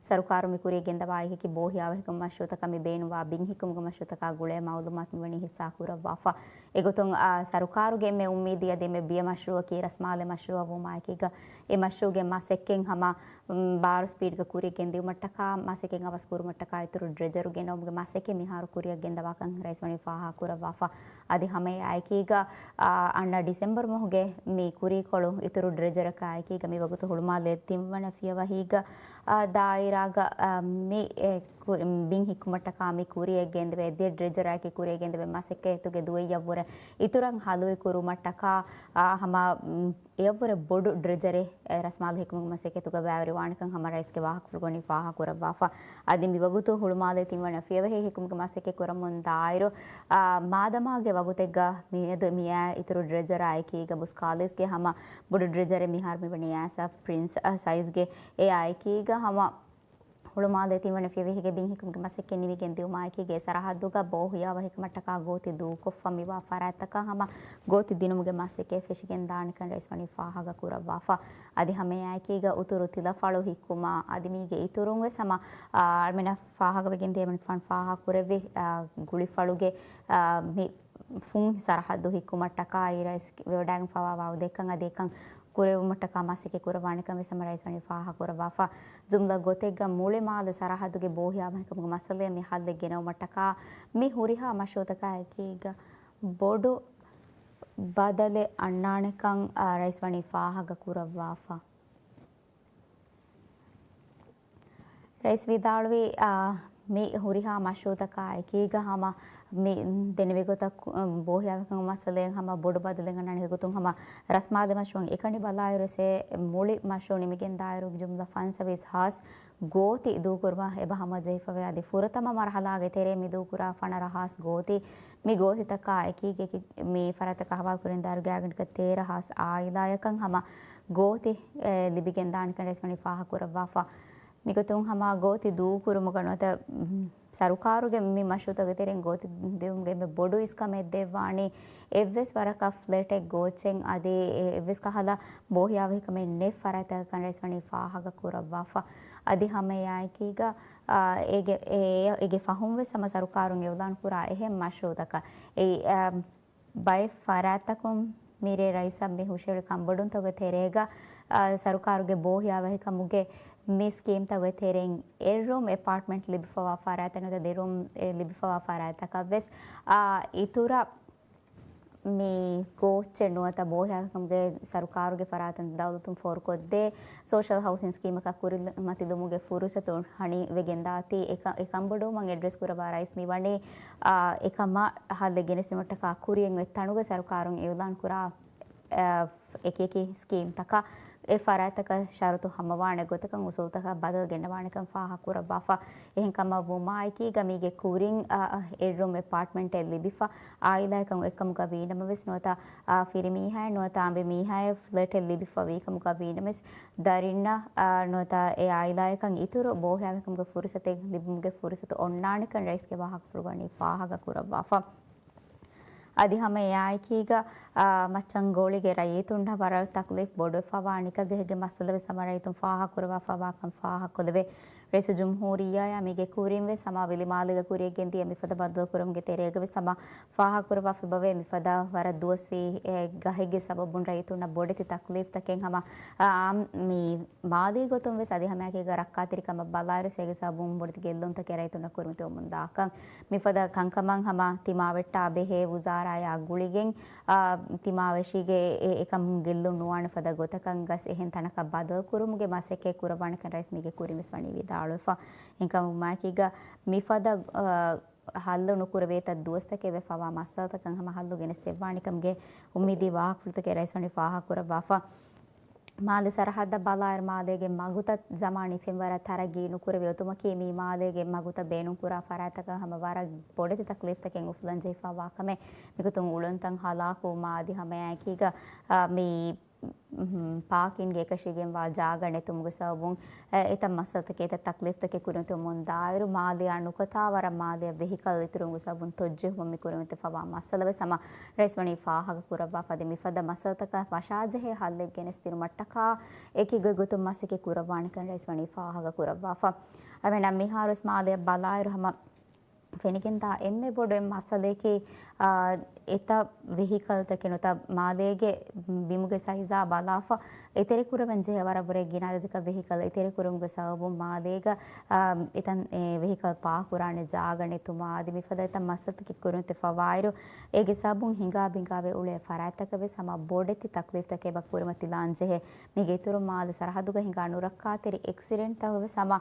ސަރުކާރު މި ކުރިޔަށް ގެންދަވާ އެކަކީ ބޯހިޔާވަހިކަމު މަޝްރޫއުތަކަށް މި ބޭނުންވާ ބިން ހިއްކުމުގެ މަޝްރޫއުތަކާ ގުޅޭ މައުލޫމާތު މިވަނީ ހިއްސާ ކުރައްވާފަ. އެގޮތުން، އާ، ސަރުކާރުގެ އެންމެ އުއްމީދީ އަދި އެންމެ ބިޔަ މަޝްރޫއަކީ ރަސްމާލެ މަޝްރޫއަށް ވުމާއެކީގަ، އެ މަޝްރޫއުގެ މަސައްކަތް ހަމަ، މް، ބާރު ސްޕީޑްގަ ކުރިޔަށް ގެންދިއުމަށްޓަކާ، މަސައްކަތް އަވަސް ކުރުމަށްޓަކާ އިތުރު ޑްރެޖަރު ގެނައުމުގެ މަސައްކަތް މިހާރު ކުރިޔަށް ގެންދަވާކަން ރައީސް ވަނީ ފާހަގަ ކުރައްވާފަ. އަދި ހަމައެއާއެކީގަ، އާ، އަންނަ ޑިސެމްބަރު މަހުގެ މި ކުރީކޮޅު އިތުރު ޑްރެޖަރަކާއެކީގަ މި ވަގުތު ހުޅުމާލޭ ތިންވަނަ ފިޔަވަހީގަ، އާ، ދާއިރާގަ، އާ، މި އެ ކު-، ބިން ހިއްކުމަށްޓަކާ މި ކުރިޔަށް ގެންދެވޭ، ދެ ޑްރެޖަރާއެކީ ކުރިޔަށް ގެންދެވޭ މަސައްކަތްތުގެ ދުވައްޔަށްވުރެ އިތުރަށް ހަލުވި ކުރުމަށްޓަކާ، އާ، ހަމަ، މް، އެއަށްވުރެ ބޮޑު ޑްރެޖަރެއް، އެ، ރަސްމާލެ ހިއްކުމުގެ މަސައްކަތުގަ ބައިވެރިވާނެކަން ހަމަ ރައީސްގެ ވާހަކަފުޅުގަ ވަނީ ފާހަގަ ކުރައްވާފަ. އަދި މިވަގުތު ހުޅުމާލޭ ތިންވަނަ ފިޔަވަހި ހިއްކުމުގެ މަސައްކަތް ކުރަމުން ދާއިރު، އާ، މާދަމާގެ ވަގުތެއްގަ މިއަދު މިއާ އިތުރު ޑްރެޖަރާ އެކީގަ ބުސް ކާލީސްގެ ހަމަ ބޮޑު ޑްރެޖަރެއް މިހާރު މިވަނީ އާސާ ޕްރިންސް، އާ، ސައިޒްގެ އެއާ އެކީގަ ހަމަ ހުޅުމާލޭ ތިންވަނަ ފިޔަވަހީގެ ބިން ހިއްކުމުގެ މަސައްކަތް ނިމިގެން ދިއުމާއެކީގަ އެ ސަރަހައްދުގަ ބޯހިޔާވަހިކަމަށްޓަކާ ގޯތި ދޫކޮށްފަ މިވާ ފަރާތްތަކަށް ހަމަ ގޯތި ދިނުމުގެ މަސައްކަތް ފެށިގެން ދާނެކަން ރައީސް ވަނީ ފާހަގަ ކުރައްވާފަ. އަދި ހަމައެއާއެކީގަ އުތުރު ތިލަފަޅު ހިއްކުމާ އަދި މީގެ އިތުރުން ވެސް ހަމަ، އާ، އަޅަމެންނަށް ފާހަގަވެގެން ދޭ އެމަނިކުފާނު ފާހަގަ ކުރެއްވި، އާ، ގުޅިފަޅުގެ، އާ، މި ފުން ސަރަހައްދު ހިއްކުމަށްޓަކާއި ރައީސް ވެވަޑައިގެންފަވާ ވައުދެއްކަން އަދި އެކަން ކުރެވުމަށްޓަކާ މަސައްކަތް ކުރައްވާނެކަން ވެސް ހަމަ ރައީސް ވަނީ ފާހަގަ ކުރައްވާފަ. ޖުމްލަ ގޮތެއްގަ މުޅި މާލެ ސަރަހައްދުގެ ބޯހިޔާވަހިކަމުގެ މައްސަލައަށް މި ހައްލެއް ގެނައުމަށްޓަކާ މި ހުރިހާ މަޝްރޫއުތަކާއެކީގަ ބޮޑު ބަދަލެއް އަންނާނެކަން، އާ، ރައީސް ވަނީ ފާހަގަ ކުރައްވާފަ. ރައީސް ވިދާޅުވީ، އާ، މި ހުރިހާ މަޝްރޫއުތަކާ އެކީގަ ހަމަ މި ދެންނެވި ގޮތަށް ކު-، އަ، ބޯހިޔާވަހިކަމުގެ މައްސަލައެއް ހަމަ ބޮޑު ބަދަލެއް އަންނާނެ. އެގޮތުން ހަމަ ރަސްމާލެ މަޝްރޫއަށް އެކަނި ބަލާއިރު އެ މުޅި މަޝްރޫއު ނިމިގެން ދާއިރު ޖުމްލަ ފަންސަވީސް ހާސް ގޯތި ދޫކުރުމަށް އެބަ ހަމަޖެހިފަވޭ. އަދި ފުރަތަމަ މަރުހަލާގެ ތެރޭ މި ދޫކުރާ ފަނަރަ ހާސް ގޯތި މި ގޯތިތަކާ އެކީގަ އެކި-، މި ފަރާތަކަށް ހަވާލުކުރިން ދާއިރު ގާތްގަނޑަކަށް ތޭރަ ހާސް އާއިލާޔަކަށް ހަމަ ގޯތި، އެ، ލިބިގެން ދާނެކަން ރައީސް ވަނީ ފާހަގަ ކުރައްވާފަ. މިގޮތުން ހަމަ ގޯތި ދޫކުރުމުގަ ނުވަތަ، މް، ސަރުކާރުގެ މި މަޝްރޫއުތަކުގެ ތެރެއިން ގޯތި ދިއުމުގެ އެންމެ ބޮޑު އިސް ކަމެއް ދެއްވާނީ އެއްވެސް ވަރަކަށް ފްލެޓެއް ގޯއްޗެއް އަދި އެ-، އެއްވެސް ކަހަލަ ބޯހިޔާވަހިކަމެއް ނެތް ފަރާތްތަކަކަށް ރައީސް ވަނީ ފާހަގަ ކުރައްވާފަ. އަދި ހަމައެއާއެކީގަ، އާ، އޭގެ، އޭ-، އޭގެ ފަހުން ވެސް ހަމަ ސަރުކާރުން އިއުލާން ކުރާ އެހެން މަޝްރޫއުތަކަށް އެއީ، އާ، ބައެއް ފަރާތްތަކުން މިރޭ ރައީސަށް މި ހުށައެޅި ކަންބޮޑުންތަކުގެ ތެރޭގަ، އާ، ސަރުކާރުގެ ބޯހިޔާވަހިކަމުގެ މި ސްކީމްތަކުގެ ތެރެއިން އެއް ރޫމް އެޕާޓްމަންޓް ލިބިފަވާ ފަރާތްތައް ނުވަތަ ދެ ރޫމް އެ ލިބިފަވާ ފަރާތްތަކަށް ވެސް، އާ، އިތުރަށް މި ގޯއްޗެއް ނުވަތަ ބޯހިޔާވަހިކަމުގެ ސަރުކާރުގެ ފަރާތުން ދައުލަތުން ފޯރުކޮށްދޭ ސޯޝަލް ހައުސިން ސްކީމަކަށް ކުރިމަތިލުމުގެ ފުރުސަތު ހަނިވެގެންދާތީ އެކަ-، އެކަނބޮޑުވުމަށް އެޑްރެސް ކުރައްވާ ރައީސް މިވަނީ، އާ، އެކަމަށް ހައްލެއް ގެނެސްދިނުމަށްޓަކާ ކުރިއަށް އޮތް ތަނުގެ ސަރުކާރުން އިއުލާން ކުރާ، އާ، އެކިއެކި ސްކީމްތަކަށް އެ ފަރާތްތަކަށް ޝަރުތު ހަމަވާނެ ގޮތަކަށް އުސޫލުތަކަށް ބަދަލު ގެންނަވާނެކަން ފާހަގަ ކުރައްވާފަ. އެހެންކަމަށް ވުމާއެކީގަ މީގެ ކުރިން، އާ، އެއް ރޫމް އެޕާޓްމަންޓެއް ލިބިފަ، އާއިލާއަކަށް އޮތްކަމުގަ ވީނަމަވެސް ނުވަތަ، އާ، ފިރިމީހާއެއް ނުވަތަ އަނބިމީހާއެއް ފްލެޓެއް ލިބިފަ ވީކަމުގަ ވީނަމަވެސް ދަރިންނަށް، އާ، ނުވަތަ އެ އާއިލާއަކަށް އިތުރު ބޯހިޔާވަހިކަމުގެ ފުރުސަތެއް ލިބުމުގެ ފުރުސަތު އޮންނާނެކަން ރައީސްގެ ވާހަކަފުޅުގަ ވަނީ ފާހަގަ ކުރައްވާފަ. އަދި ހަމަ އެއާއެކީގަ، އާ، މައްޗަންގޮޅިގެ ރައްޔިތުންނަށް ވަރަށް ތަކްލީފް ބޮޑުވެފަވާ ނިކަގެހެއްގެ މައްސަލަވެސް ހަމަ ރައްޔިތުން ފާހަގަކުރައްވާފަވާކަން ފާހަގަކޮށްލެވޭ. ރައީސުލްޖުމްހޫރިއްޔާއާ މީގެ ކުރިންވެސް ހަމަ ވިލިމާލޭގަ ކުރިޔަށްގެންދިޔަ މިފަދަ ބައްދަލުކުރުމުގެ ތެރޭގަވެސް ހަމަ ފާހަގަކުރައްވާފައިބަވޭ. މިފަދަ ވަރަށް ދުވަސްވީ އެ ގަހެއްގެ ސަބަބުން ރައްޔިތުންނަށް ބޮޑެތި ތަކްލީފްތަކެއް ހަމަ، އާ، މި މާލީ ގޮތުން ވެސް އަދި ހަމައެކީގަ ރައްކާތެރިކަމަށް ބަލާއިރު އޭގެ ސަބަބުން ބޮޑެތި ގެއްލުންތަކެއް ރައްޔިތުންނަށް ކުރިމަތިވަމުން ދާކަން. މިފަދަ ކަންކަމަށް ހަމަ ތިމާވެއްޓާ ބެހޭ ވުޒާރާއާ ގުޅިގެން، އާ، ތިމާވެށީގެ އެ، އެކަމުން ގެއްލުން ނުވާނެ ފަދަ ގޮތަކަށް ގަސް އެހެން ތަނަކަށް ބަދަލު ކުރުމުގެ މަސައްކަތް ކުރައްވާނެކަން ރައީސް މީގެ ކުރިން ވެސް ވަނީ ވިދާޅުވެފަ. އެހެންކަމުން މާކީގަ މިފަދަ، އާ، ހައްލު ނުކުރެވޭތަ ދުވަސްތަކެއް ވެފަވާ މައްސަލަތަކަށް ހަމަ ހައްލު ގެނެސްދެއްވާނެކަމުގެ އުއްމީދީ ވާހަކަފުޅުތަކެއް ރައީސް ވަނީ ފާހަގަކުރައްވާފަ. މާލެ ސަރަހައްދަށް ބަލާއިރު މާލޭގެ މަގުތައް ޒަމާނީ ފެންވަރަށް ތަރައްގީ ނުކުރެވި އޮތުމަކީ މި މާލޭގެ މަގުތައް ބޭނުންކުރާ ފަރާތްތަކަށް ހަމަ ވަރަށް ބޮޑެތި ތަކްލީފްތަކެއް އުފުލަން ޖެހިފައިވާ ކަމެއް. މިގޮތުން އުޅަނދުތައް ހަލާކުވުމާ އަދި ހަމައެއާއެކީގަ، އާ، މި، މް، ޕާކިންގެ އެކަށީގެންވާ ޖާގަ ނެތުމުގެ ސަބަބުން، އެ، އެތައް މައްސަލަތަކެއް އެތައް ތަކްލީފްތަކެއް ކުރިމަތިވަމުން ދާއިރު މާލެއާ ނުކަތާ ވަރަށް މާލެއަށް ވެހިކަލް އިތުރުވުމުގެ ސަބަބުން ތޮއްޖެހުމަށް މި ކުރިމަތިވެފަވާ މައްސަލަވެސް ހަމަ ރައީސް ވަނީ ފާހަގަކުރައްވާފަ. އަދި މިފަދަ މައްސަލަތަކަށް މަށާޖެހޭ ހައްލެއް ގެނެސްދިނުމަށްޓަކާ އެކި ގޮތްގޮތުން މަސައްކަތް ކުރައްވާނެކަން ރައީސް ވަނީ ފާހަގަކުރައްވާފަ. އަޅުގަނޑަށް މިހާރުވެސް މާލެއަށް ބަލާއިރު ހަމަ ފެނިގެންދާ އެންމެ ބޮޑު އެއް މައްސަލައަކީ، އާ، އެތައް ވެހިކަލްތަކެއް ނުތަ މާލޭގެ ބިމުގެ ސައިޒާ ބަލާފަ އެތެރެކުރެވެން ޖެހޭ ވަރަށް ވުރެ ގިނަ އަދަދަކަށް ވެހިކަލް އެތެރެކުރުމުގެ ސަބަބުން މާލޭގަ، އާ، އެތަން އެ ވެހިކަލް ޕާކް ކުރާނެ ޖާގަ ނެތުމާ އަދި މިފަދަ އެތައް މައްސަލަތަކެއް ކުރިމަތިވެފަވާއިރު، އޭގެ ސަބަބުން ހިނގާ ބިނގާވެ އުޅޭ ފަރާތްތަކަށް ވެސް ހަމަ ބޮޑެތި ތަކްލީފްތަކެއް އެބަ ކުރިމަތިލާން ޖެހޭ. މީގެ އިތުރުން މާލެ ސަރަހައްދުގަ ހިނގާ ނުރައްކާތެރި އެކްސިޑެންޓްތަކުގެ ވެސް ހަމަ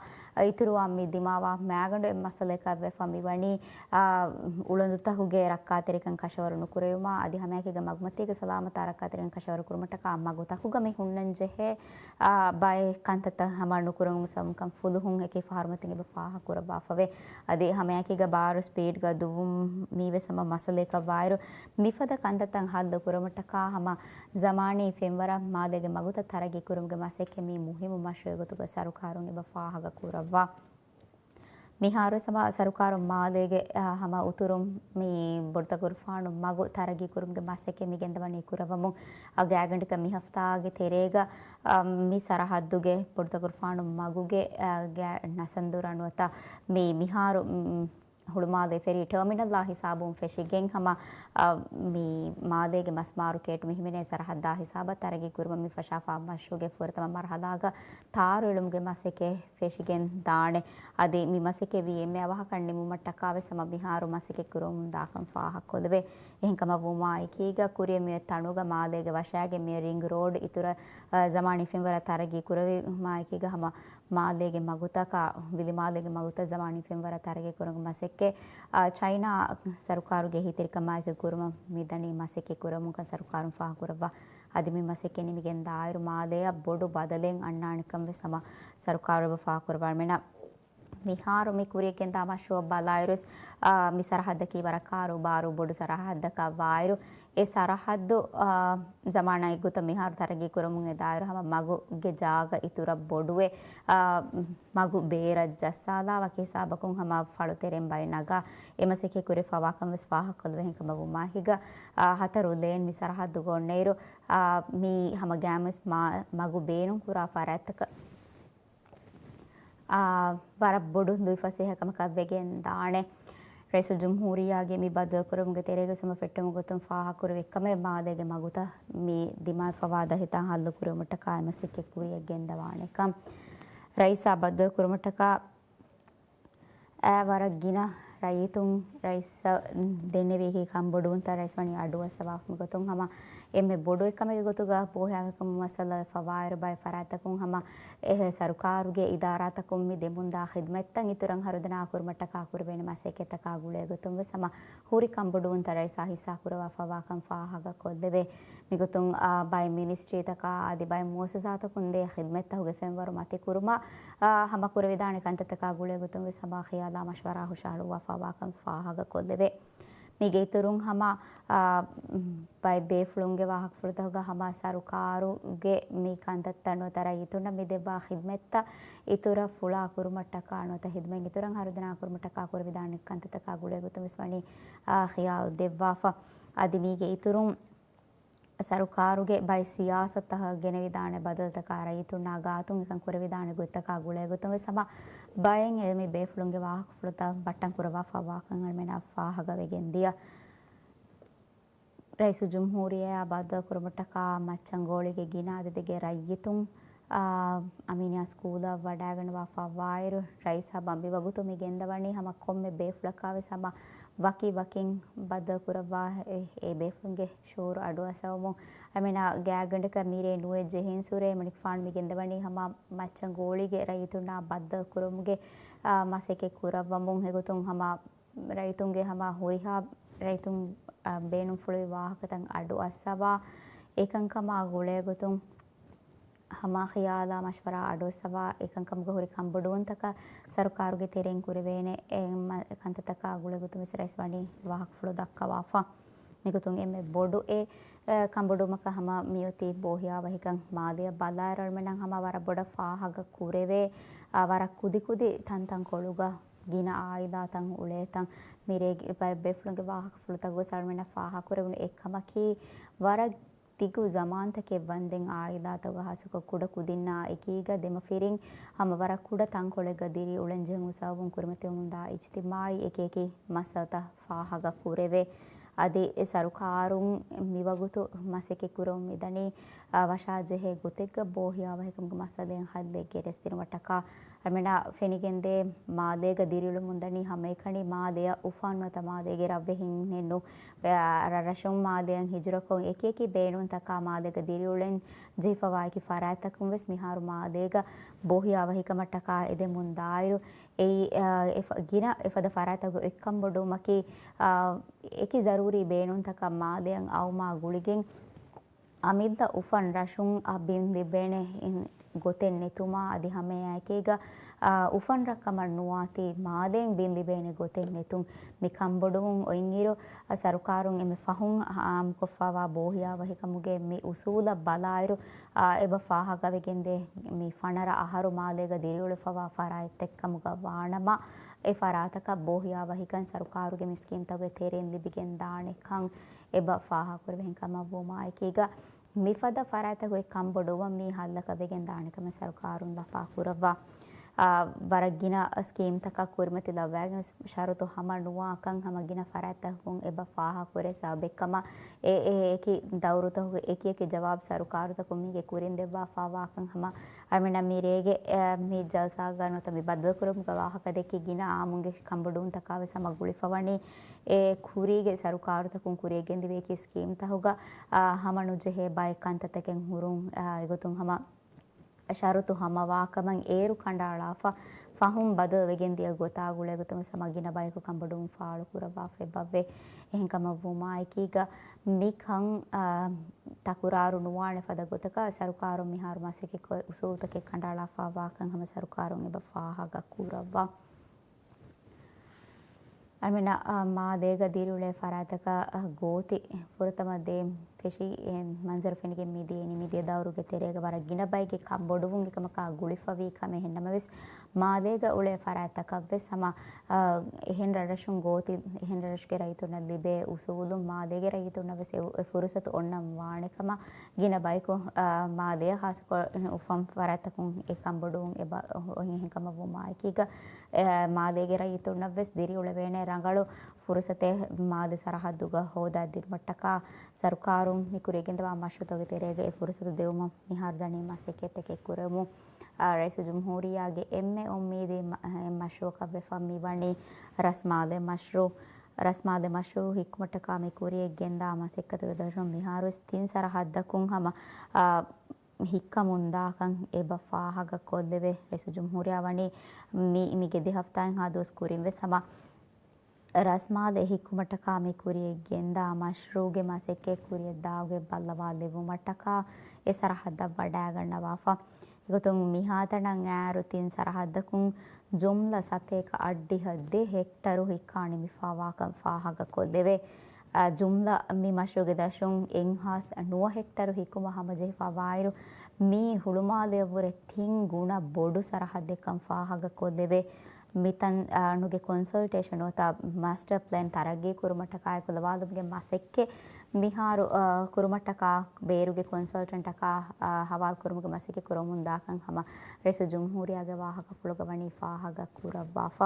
އިތުރުވާ މި ދިމާވާ މައިގަނޑު އެއް މައްސަލައަކަށް ވެފަ މިވަނީ، އާ، އުޅަނދުތަކުގެ ރައްކާތެރިކަން ކަށަވަރު ނުކުރެވުމާ އަދި ހަމައެކީގަ މަގުމަތީގެ ސަލާމަތާ ރައްކާތެރިކަން ކަށަވަރު ކުރުމަށްޓަކާ މަގުތަކުގަ މި ހުންނަން ޖެހޭ، އާ، ބައެއް ކަންތައްތައް ހަމަ ނުކުރެވުމުގެ ސަބަބުން ފުލުހުން އެކި ފަހަރު މަތިން އެބަ ފާހަގަކުރައްވާފަވޭ. އަދި ހަމައެކީގަ ބާރު ސްޕީޑްގަ ދުއްވުން މީވެސް ހަމަ މައްސަލައަކަށް ވާއިރު، މިފަދަ ކަންތައްތައް ހައްލު ކުރުމަށްޓަކާ ހަމަ ޒަމާނީ ފެންވަރަށް މާލޭގެ މަގުތައް ތަރައްގީ ކުރުމުގެ މަސައްކަތް މީ މުހިއްމު މަޝްރޫއެއް ގޮތުގަ ސަރުކާރުން އެބަ ފާހަގަ ކުރައްވާ. މިހާރުވެސް ހަމަ ސަރުކާރުން މާލޭގެ، އާ، ހަމަ އުތުރުން މި ބޮޑުތަކުރުފާނު މަގު ތަރައްގީ ކުރުމުގެ މަސައްކަތް މި ގެންދަވަނީ ކުރައްވަމުން. އަ، ގާތްގަނޑަކަށް މި ހަފްތާގެ ތެރޭގަ، އަ، މި ސަރަހައްދުގެ ބޮޑުތަކުރުފާނު މަގުގެ، އަ، ގާތް ނަސަންދުރާ ނުވަތަ މި މިހާރު، މް، ހުޅުމާލޭ ފެރީ ޓަރމިނަލްއާ ހިސާބުން ފެށިގެން ހަމަ، އަ، މި މާލޭގެ މަސް މާރުކޭޓު މި ހިމެނޭ ސަރަހައްދާ ހިސާބަށް ތަރައްގީ ކުރުމަށް މި ފަށާފާ މަޝްރޫއުގެ ފުރަތަމަ މަރުހަލާގަ ތާރު އެޅުމުގެ މަސައްކަތް ފެށިގެން ދާނެ. އަދި މި މަސައްކަތް ވީ އެންމެ އަވަހަކަށް ނިމުމަށްޓަކާވެސް ހަމަ މިހާރު މަސައްކަތް ކުރަމުން ދާކަން ފާހަގަކޮށްލެވޭ. އެހެންކަމަށް ވުމާ އެކީގަ ކުރިޔަށް މިއޮތް ތަނުގަ މާލޭގެ ވަށާގެ މި ރިންގް ރޯޑް އިތުރަށް، އަ، ޒަމާނީ ފެންވަރަށް ތަރައްގީ ކުރެވުމާ އެކީގަ ހަމަ މާލޭގެ މަގުތަކާ، ވިލިމާލޭގެ މަގުތައް ޒަމާނީ ފެންވަރަށް ތަރައްގީ ކުރުމުގެ މަސައްކަތް، އަ، ޗައިނާ ސަރުކާރުގެ އެހީތެރިކަމާއެކު ކުރުމަށް މިދަނީ މަސައްކަތް ކުރަމުންކަން ސަރުކާރުން ފާހަގަކުރައްވާ. އަދި މި މަސައްކަތް ނިމިގެން ދާއިރު މާލެއަށް ބޮޑު ބަދަލެއް އަންނާނެކަން ވެސް ހަމަ ސަރުކާރު އެބަ ފާހަގަކުރައްވާ. މިހާރު މި ކުރިޔަށްގެންދާ މަޝްރޫއަށް ބަލާއިރުވެސް، އާ، މި ސަރަހައްދަކީ ވަރަށް ކާރޫބާރޫ ބޮޑު ސަރަހައްދަކަށް ވާއިރު، އެ ސަރަހައްދު، އާ، ޒަމާނާއެއްގޮތަށް މިހާރު ތަރައްގީ ކުރަމުން އެދާއިރު ހަމަ މަގުގެ ޖާގަ އިތުރަށް ބޮޑުވެ، އާ، މަގު ބޭރަށް ޖައްސާލާ ވަކި ހިސާބަކުން ހަމަ ފަޅުތެރެއިން ބައެއް ނަގާ އެ މަސައްކަތް ކުރެވިފައިވާކަން ވެސް ފާހަގަކޮށްލެވޭ. އެހެންކަމަށް ވުމާ އެކީގަ، އާ، ހަތަރު ލޭން މި ސަރަހައްދުގަ އޮންނައިރު، އާ، މީ ހަމަ ގައިމުވެސް މާ-، މަގު ބޭނުންކުރާ ފަރާތްތަކަށް، އާ، ވަރަށް ބޮޑު ލުއިފަސޭހަކަމަކަށް ވެގެން ދާނެ. ރައީސުލްޖުމްހޫރިއްޔާގެ މި ބައްދަލުކުރުމުގެ ތެރޭގަ ހަމަ ފެއްޓުމުގެ ގޮތުން ފާހަގަކުރެވި ކަމެއް މާލޭގެ މަގުތައް މި ދިމާވެފަވާ ދަތިތައް ހައްލުކުރުމަށްޓަކާ އެ މަސައްކަތް ކުރިޔަށް ގެންދަވާނެކަން. ރައީސާ ބައްދަލުކުރުމަށްޓަކާ އައި ވަރަށް ގިނަ ރައްޔިތުން ރައީސަށް ދެންނެވި ކަންބޮޑުވުންތައް ރައީސް ވަނީ އަޑުއައްސަވާ ގޮތުން ހަމަ އެންމެ ބޮޑު އެއްކަމެއްގެ ގޮތުގަ ބޯހިޔާވެރިކަމުގެ މައްސަލަ ވެފަވާއިރު ބައެއް ފަރާތްތަކުން ހަމަ އެ ސަރުކާރުގެ އިދާރާތަކުން މި ދެމުންދާ ޚިދުމަތްތައް އިތުރަށް ހަރުދަނާ ކުރުމަށްޓަކާ ކުރެވޭނެ މަސައްކަތްތަކާ ގުޅޭ ގޮތުން ވެސް ހަމަ ހުރި ކަންބޮޑުވުންތައް ރައީސާ ހިއްސާކުރައްވާފައިވާކަން ފާހަގަކޮށްލެވޭ. މިގޮތުން، އާ، ބައެއް މިނިސްޓްރީތަކާ އަދި ބައެއް މުއައްސަސާތަކުން ދޭ ޚިދުމަތްތަކުގެ ފެންވަރު މަތިކުރުމަށް، އާ، ހަމަ ކުރެވިދާނެ ކަންތައްތަކާ ގުޅޭ ގޮތުން ވެސް ހަމަ ޚިޔާލާ މަޝްވަރާ ހުށަހަޅުއްވާފައިވާކަން ފާހަގަކޮށްލެވޭ. މީގެ އިތުރުން ހަމަ، އާ، ބައެއް ބޭފުޅުންގެ ވާހަކަފުޅުތަކުގަ ހަމަ ސަރުކާރުގެ މި ކަންތައްތައް ނުވަތަ ރައްޔިތުންނަށް މި ދެއްވާ ޚިދްމަތްތައް އިތުރަށް ފުޅާ ކުރުމަށްޓަކާ ނުވަތަ ޚިދްމަތް އިތުރަށް ހަރުދަނާ ކުރުމަށްޓަކާ ކުރެވިދާނެ ކަންތައްތަކާ ގުޅޭ ގޮތުން ވެސް ވަނީ، އާ، ޚިޔާލު ދެއްވާފަ. އަދި މީގެ އިތުރުން ސަރުކާރުގެ ބައެއް ސިޔާސަތުތަކަށް ގެނެވިދާނެ ބަދަލުތަކާ ރައްޔިތުންނާ ގާތުން އެކަން ކުރެވިދާނެ ގޮތްތަކާ ގުޅޭ ގޮތުން ވެސް ހަމަ ބައެއް އިލްމީ ބޭފުޅުންގެ ވާހަކަފުޅުތައް ބައްޓަން ކުރައްވާފައިވާކަން އަޅުމެންނަށް ފާހަގަވެގެން ދިޔަ. ރައީސުލްޖުމްހޫރިއްޔާ ބައްދަލުކުރުމަށްޓަކާ މައްޗަންގޯޅީގެ ގިނަ އަދަދެއްގެ ރައްޔިތުން، އާ، އަމީނިއްޔާ ސްކޫލަށް ވަޑައިގަންނަވާފައިވާއިރު، ރައީސް ހަބަ މިވަގުތު މި ގެންދަވަނީ ހަމަ ކޮންމެ ބޭފުޅަކާވެސް ހަމަ ވަކި ވަކިން ބައްދަލުކުރައްވާ އެ، އެ ބޭފުޅުންގެ ޝުއޫރު އަޑުއައްސަވަމުން. އަމިނާ ގާތްގަނޑަކަށް މިރޭ ނުވެ ޖެހިންސުރެ މަނިކުފާނު މި ގެންދަވަނީ ހަމަ މައްޗަން ގޯޅީގެ ރައްޔިތުންނާ ބައްދަލުކުރުމުގެ، އާ، މަސައްކަތް ކުރައްވަމުން. އެގޮތުން ހަމަ ރައްޔިތުންގެ ހަމަ ހުރިހާ ރައްޔިތުން، އާ، ބޭނުންފުޅުވި ވާހަކަތައް އަޑު އައްސަވާ، އެކަންކަމާ ގުޅޭގޮތުން ހަމަ ޚިޔާލާ މަޝްވަރާ އަޑުއައްސަވާ، އެކަންކަމުގަ ހުރި ކަންބޮޑުވުންތަކަށް ސަރުކާރުގެ ތެރެއިން ކުރެވޭނެ އެ މަ-، ކަންތައްތަކާ ގުޅޭގޮތުން ވެސް ރައީސް ވަނީ ވާހަކަފުޅު ދައްކަވާފަ. މިގޮތުން އެންމެ ބޮޑު އެ، އެ، ކަންބޮޑުވުމަކަށް ހަމަ މިއޮތީ ބޯހިޔާވަހިކަން. މާލެއަށް ބަލާއިރު އަޅުމެންނަށް ހަމަ ވަރަށް ބޮޑަށް ފާހަގަ ކުރެވޭ، އާ، ވަރަށް ކުދިކުދި ތަންތަންކޮޅުގަ ގިނަ އާއިލާތައް އުޅޭތަން، މިރޭގެ ބައެއް ބޭފުޅުންގެ ވާހަކަފުޅުތަކުގަ އަޅުމެންނަށް ފާހަގަކުރެވުނު އެއްކަމަކީ، ވަރަށް ދިގު ޒަމާންތަކެއް ވަންދެން އާއިލާތަކުގަ ހާއްސަކޮށް ކުޑަ ކުދިންނާ އެކީގަ ދެމަފިރިން ހަމަ ވަރަށް ކުޑަ ތަންކޮޅެއްގަ ދިރިއުޅެން ޖެހުމުގެ ސަބަބުން ކުރިމަތިވަމުންދާ އިޖްތިމާޢީ އެކިއެކި މައްސަލަތައް ފާހަގަ ކުރެވޭ. އަދި އެ ސަރުކާރުން މިވަގުތު މަސައްކަތް ކުރަމުން މިދަނީ، އާ، ވަށާޖެހޭ ގޮތެއްގަ ބޯހިޔާވަހިކަމުގެ މައްސަލައިން ހައްލެއް ގެނެސްދިނުމަށްޓަކާ. އަޅުމެންނަށް ފެނިގެންދޭ މާލޭގަ ދިރިއުޅެމުންދަނީ ހަމައެކަނި މާލެއަށް އުފަން ނުވަތަ މާލޭގެ ރަށްވެހިންނެއްނު، އާ، ރަށްރަށުން މާލެއަށް ހިޖުރަކޮށް އެކިއެކި ބޭނުންތަކާ މާލޭގަ ދިރިއުޅެން ޖެހިފަވާ އެކި ފަރާތްތަކުން ވެސް މިހާރު މާލޭގަ ބޯހިޔާވަހިކަމަށްޓަކާ އެދެމުންދާއިރު، އެއީ، އާ، އެފަ-، ގިނަ އެފަދަ ފަރާތްތަކުގެ އެއްކަންބޮޑުވުމަކީ، އާ، އެކި ޒަރޫރީ ބޭނުންތަކަށް މާލެއަށް އައުމާ ގުޅިގެން، އަމިއްލަ އުފަން ރަށުން އަށް ބިން ލިބޭނެ ގޮތެއް ނެތުމާ އަދި ހަމައެއާއެކީގަ، އާ، އުފަން ރަށްކަމަށް ނުވާތީ މާލޭން ބިން ލިބޭނެ ގޮތެއް ނެތުން. މި ކަންބޮޑުވުން އޮތްއިރު، އާ، ސަރުކާރުން އެންމެ ފަހުން އާއްމުކޮށްފައިވާ ބޯހިޔާވަހިކަމުގެ މި އުސޫލަށް ބަލާއިރު، އާ، އެބަ ފާހަގަވެގެންދޭ މި ފަނަރަ އަހަރު މާލޭގަ ދިރިއުޅެފަވާ ފަރާތްތެއްކަމުގަ ވާނަމަ، އެ ފަރާތަކަށް ބޯހިޔާވަހިކަން ސަރުކާރުގެ މި ސްކީމްތަކުގެ ތެރެއިން ލިބިގެންދާނެކަން އެބަ ފާހަގަކުރެވޭ. އެހެންކަމަށްވުމާއެކީގަ، މިފަދަ ފަރާތްތަކުގެ ކަންބޮޑުވުމަށް މީ ހައްލަކަށް ވެގެން ދާނެކަމަށް ސަރުކާރުން ލަފާކުރައްވާ، އާ، ވަރަށް ގިނަ ސްކީމްތަކަށް ކުރިމަތިލައްވައިގެން ޝަރުތު ހަމަ ނުވާކަން ހަމަ ގިނަ ފަރާތްތަކުން އެބަ ފާހަގަކުރޭ ސަބަބެއްކަމަށް އެ، އެ އެކި ދައުރުތަކުގެ އެކި އެކި ޖަވާބު ސަރުކާރުތަކުން މީގެ ކުރިން ދެއްވާފައިވާކަން ހަމަ އަޅުމެންނަށް މިރޭގެ، އެ، މި ޖަލްސާގަ ނުވަތަ މި ބައްދަލުކުރުމުގަ ވާހަކަ ދެއްކި ގިނަ އާއްމުންގެ ކަންބޮޑުވުންތަކާވެސް ހަމަ ގުޅިފަވަނީ އެ ކުރީގެ ސަރުކާރުތަކުން ކުރިއަށް ގެންދިވި އެކި ސްކީމްތަކުގަ، އާ، ހަމަނުޖެހޭ ބައެއް ކަންތައްތަކެއް ހުރުން، އާ، އެގޮތުން ހަމަ ޝަރުތު ހަމަވާކަމަށް އޭރު ކަނޑައަޅާފަ، ފަހުން ބަދަލުވެގެން ދިޔަ ގޮތާ ގުޅޭގޮތުން ވެސް ހަމަ ގިނަ ބަޔަކު ކަންބޮޑުވުން ފާޅުކުރައްވާފަ އެބައްވޭ. އެހެންކަމަށްވުމާއެކީގަ މިކަން، އާ، ތަކުރާރު ނުވާނެ ފަދަ ގޮތަކަށް ސަރުކާރުން މިހާރު މަސައްކަތްކޮށް އުސޫލުތަކެއް ކަނޑައަޅާފައިވާކަން ހަމަ ސަރުކާރުން އެބަ ފާހަގަ ކުރައްވާ. އަޅުމެންނަށް، އާ، މާލޭގަ ދިރިއުޅޭ ފަރާތަކަށް، އާ، ގޯތި ފުރަތަމަ ދޭން ފެށި އެ މަންޒަރު ފެނިގެން މިދިޔައީ. މިދިޔަ ދައުރުގެ ތެރޭގަ ވަރަށް ގިނަ ބައެއްގެ ކަންބޮޑުވުން އެކަމަކާ ގުޅިފަވީ ކަމެއް. އެހެންނަމަވެސް، މާލޭގަ އުޅޭ ފަރާތްތަކަށްވެސް ހަމަ، އާ، އެހެން ރަށްރަށުން ގޯތި، އެހެން ރަށުގެ ރައްޔިތުންނަށް ލިބޭ އުސޫލުން މާލޭގެ ރައްޔިތުންނަށްވެސް އެ، އެ ފުރުސަތު އޮންނަން ވާނެ ކަމަށް ގިނަ ބަޔަކު، އާ، މާލޭއަށް ހާއްސަކޮށް އުފަން ފަރާތްތަކުން އެ ކަންބޮޑުވުން އެބަ އޮތް. އެހެންކަމަށްވުމާއެކީގަ، އެ، މާލޭގެ ރައްޔިތުންނަށްވެސް ދިރިއުޅެވޭނެ ރަނގަޅު ފުރުސަތެއް މާލެ ސަރަހައްދުގަ ހޯދާދިނުމަށްޓަކާ ސަރުކާރުން މި ކުރިއަށް ގެންދަވާ މަޝްރޫޢުތަކުގެ ތެރޭގަ އެ ފުރުސަތު ދެވުމަށް މިހާރު ދަނީ މަސައްކަތްތަކެއް ކުރެވުމުން. އާ، ރައީސުލްޖުމްހޫރިއްޔާގެ އެންމެ އުއްމީދީ މަ-، މަޝްރޫޢަކަށްވެފަ މިވަނީ ރަސްމާލެ މަޝްރޫޢު. ރަސްމާލެ މަޝްރޫޢު ހިއްކުމަށްޓަކާ މި ކުރިއަށް ގެންދާ މަސައްކަތުގެ ދަށުން މިހާރުވެސް ތިން ސަރަހައްދަކުން ހަމަ، އާ، ހިއްކަމުންދާކަން އެބަ ފާހަގަކޮށްލެވޭ. ރައީސުލްޖުމްހޫރިއްޔާ ވަނީ މި، މީގެ ދެ ހަފްތާއެއްހާ ދުވަސް ކުރިން ވެސް ހަމަ ރަސްމާލެ ހިއްކުމަށްޓަކާ މި ކުރިއަށް ގެންދާ މަޝްރޫޢުގެ މަސައްކަތް ކުރިއަށް ދާއިރުގައި ބައްލަވާލެއްވުމަށްޓަކާ އެ ސަރަހައްދަށް ވަޑައިގަންނަވާފަ. އެގޮތުން މިހާތަނަށް އައިރު ތިން ސަރަހައްދަކުން ޖުމްލަ ސަތޭކަ އަށްޑިހަ ދެ ހެކްޓަރު ހިއްކާ ނިމިފާވާކަން ފާހަގަކޮށްލެވޭ. އަ، ޖުމްލަ މި މަޝްރޫގެ ދަށުން އެއްހާސް ނުވަ ހެކްޓަރު ހިއްކުމަށް ހަމަޖެހިފާވާއިރު، މީ ހުޅުމާލެއަށްވުރެ ތިން ގުނަ ބޮޑު ސަރަހައްދެއްކަން ފާހަގަކޮށްލެވޭ. މިތަން، އަ، ނުގެ ކޮންސަލްޓޭޝަން ނުވަތަ މާސްޓަރ ޕްލޭން ތަރައްގީ ކުރުމަށްޓަކާއި ކުލަވާލުމުގެ މަސައްކަތް މިހާރު، އަ، ކުރުމަށްޓަކާ ބޭރުގެ ކޮންސަލްޓަންޓަކާ، އަ، ހަވާލު ކުރުމުގެ މަސައްކަތް ކުރަމުންދާކަން ހަމަ ރައީސުލްޖުމްހޫރިއްޔާގެ ވާހަކަފުޅުގަ ވަނީ ފާހަގަ ކުރައްވާފަ.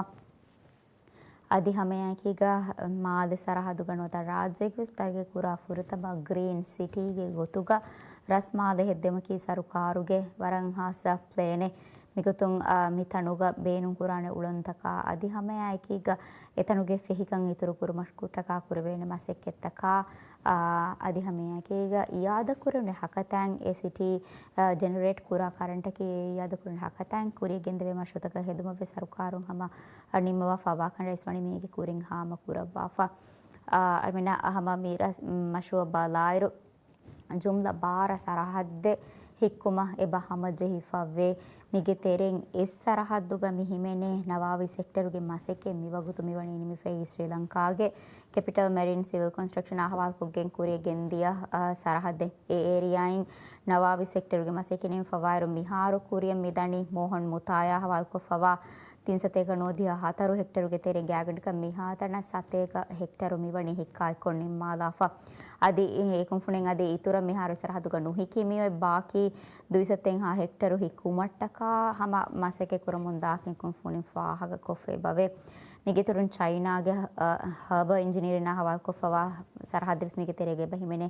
އަދި ހަމައެއާއެކީގަ މާލެ ސަރަހައްދުގަ ނުވަތަ ރާއްޖޭގެ ވެސް ތަރައްގީ ކުރާ ފުރަތަމަ ގްރީން ސިޓީގެ ގޮތުގަ ރަސްމާލެ ހެއްދެމަކީ ސަރުކާރުގެ ވަރަށް ހާއްސަ ޕްލޭނެއް. މިގޮތުން، އާ، މި ތަނުގަ ބޭނުންކުރާނެ އުޅަނދުތަކާ އަދި ހަމައެއާއެކީގަ އެތަނުގެ ފެހިކަން އިތުރުކުރުމަށްޓަކާ ކުރެވޭނެ މަސައްކަތްތަކާ، އާ، އަދި ހަމައެއާއެކީގަ އިއާދަކުރެވޭނެ ހަކަތައިން އެ ސިޓީ، އާ، ޖެނެރޭޓް ކުރާ ކަރަންޓަކީ އެ އިއާދަކުރެވޭނެ ހަކަތައިން ކުރިޔަށް ގެންދެވޭ މަޝްރޫއުތަކަށް ހެދުމަށްވެސް ސަރުކާރުން ހަމަ ނިންމަވާފާވާކަން ރައީސް ވަނީ މީގެ ކުރިން ހާމަކުރައްވާފަ. އާ، އަޅުމެންނަށް ހަމަ މި ރަސް-، މަޝްރޫއަށް ބަލާއިރު، ޖުމްލަ ބާރަ ސަރަހައްދެއް ހިއްކުމަށް އެބަ ހަމަޖެހިފަވޭ. މީގެ ތެރެއިން އެއް ސަރަހައްދުގަ މި ހިމެނޭ ނަވާވީސް ހެކްޓަރުގެ މަސައްކަތް މިވަގުތު މިވަނީ ނިމިފައި ސްރީލަންކާގެ ކެޕިޓަލް މެރިން ސިވިލް ކޮންސްޓްރަކްޝަން އަހަވާލުކޮށްގެން ކުރިޔަށް ގެންދިޔަ، އާ، ސަރަހައްދެއް. އެ އޭރިއާއިން ނަވާވީސް ހެކްޓަރުގެ މަސައްކަތް ނިމިފަވާއިރު، މިހާރު ކުރިޔަށް މިދަނީ މޯހަން މުތާޔާ އަހަވާލުކޮށްފަވާ ތިން ސަތޭކަ ނުވަދިހަ ހަތަރު ހެކްޓަރުގެ ތެރޭ ގާތްގަނޑަކަށް މިހާތަނަށް ސަތޭކަ ހެކްޓަރު މިވަނީ ހިއްކާއެއްކޮށް ނިންމާލާފަ. އަދި އެ ކުންފުނިން އަދި އިތުރަށް މިހާރު ސަރަހައްދުގަ ނުހިކި މިއޮތް ބާކީ ދުއިސައްތައެއްހާ ހެކްޓަރު ހިއްކުމަށްޓަކާ ހަމަ މަސައްކަތް ކުރަމުން ދާކަން ކުންފުނިން ފާހަގަކޮށްފައިބަވޭ. މީގެއިތުރުން ޗައިނާގެ، އަ، ހާބަ އިންޖިނިއަރިން އަހަވާލުކޮށްފަވާ ސަރަހައްދެއްވެސް މީގެ ތެރޭގަ އެބަ ހިމެނޭ.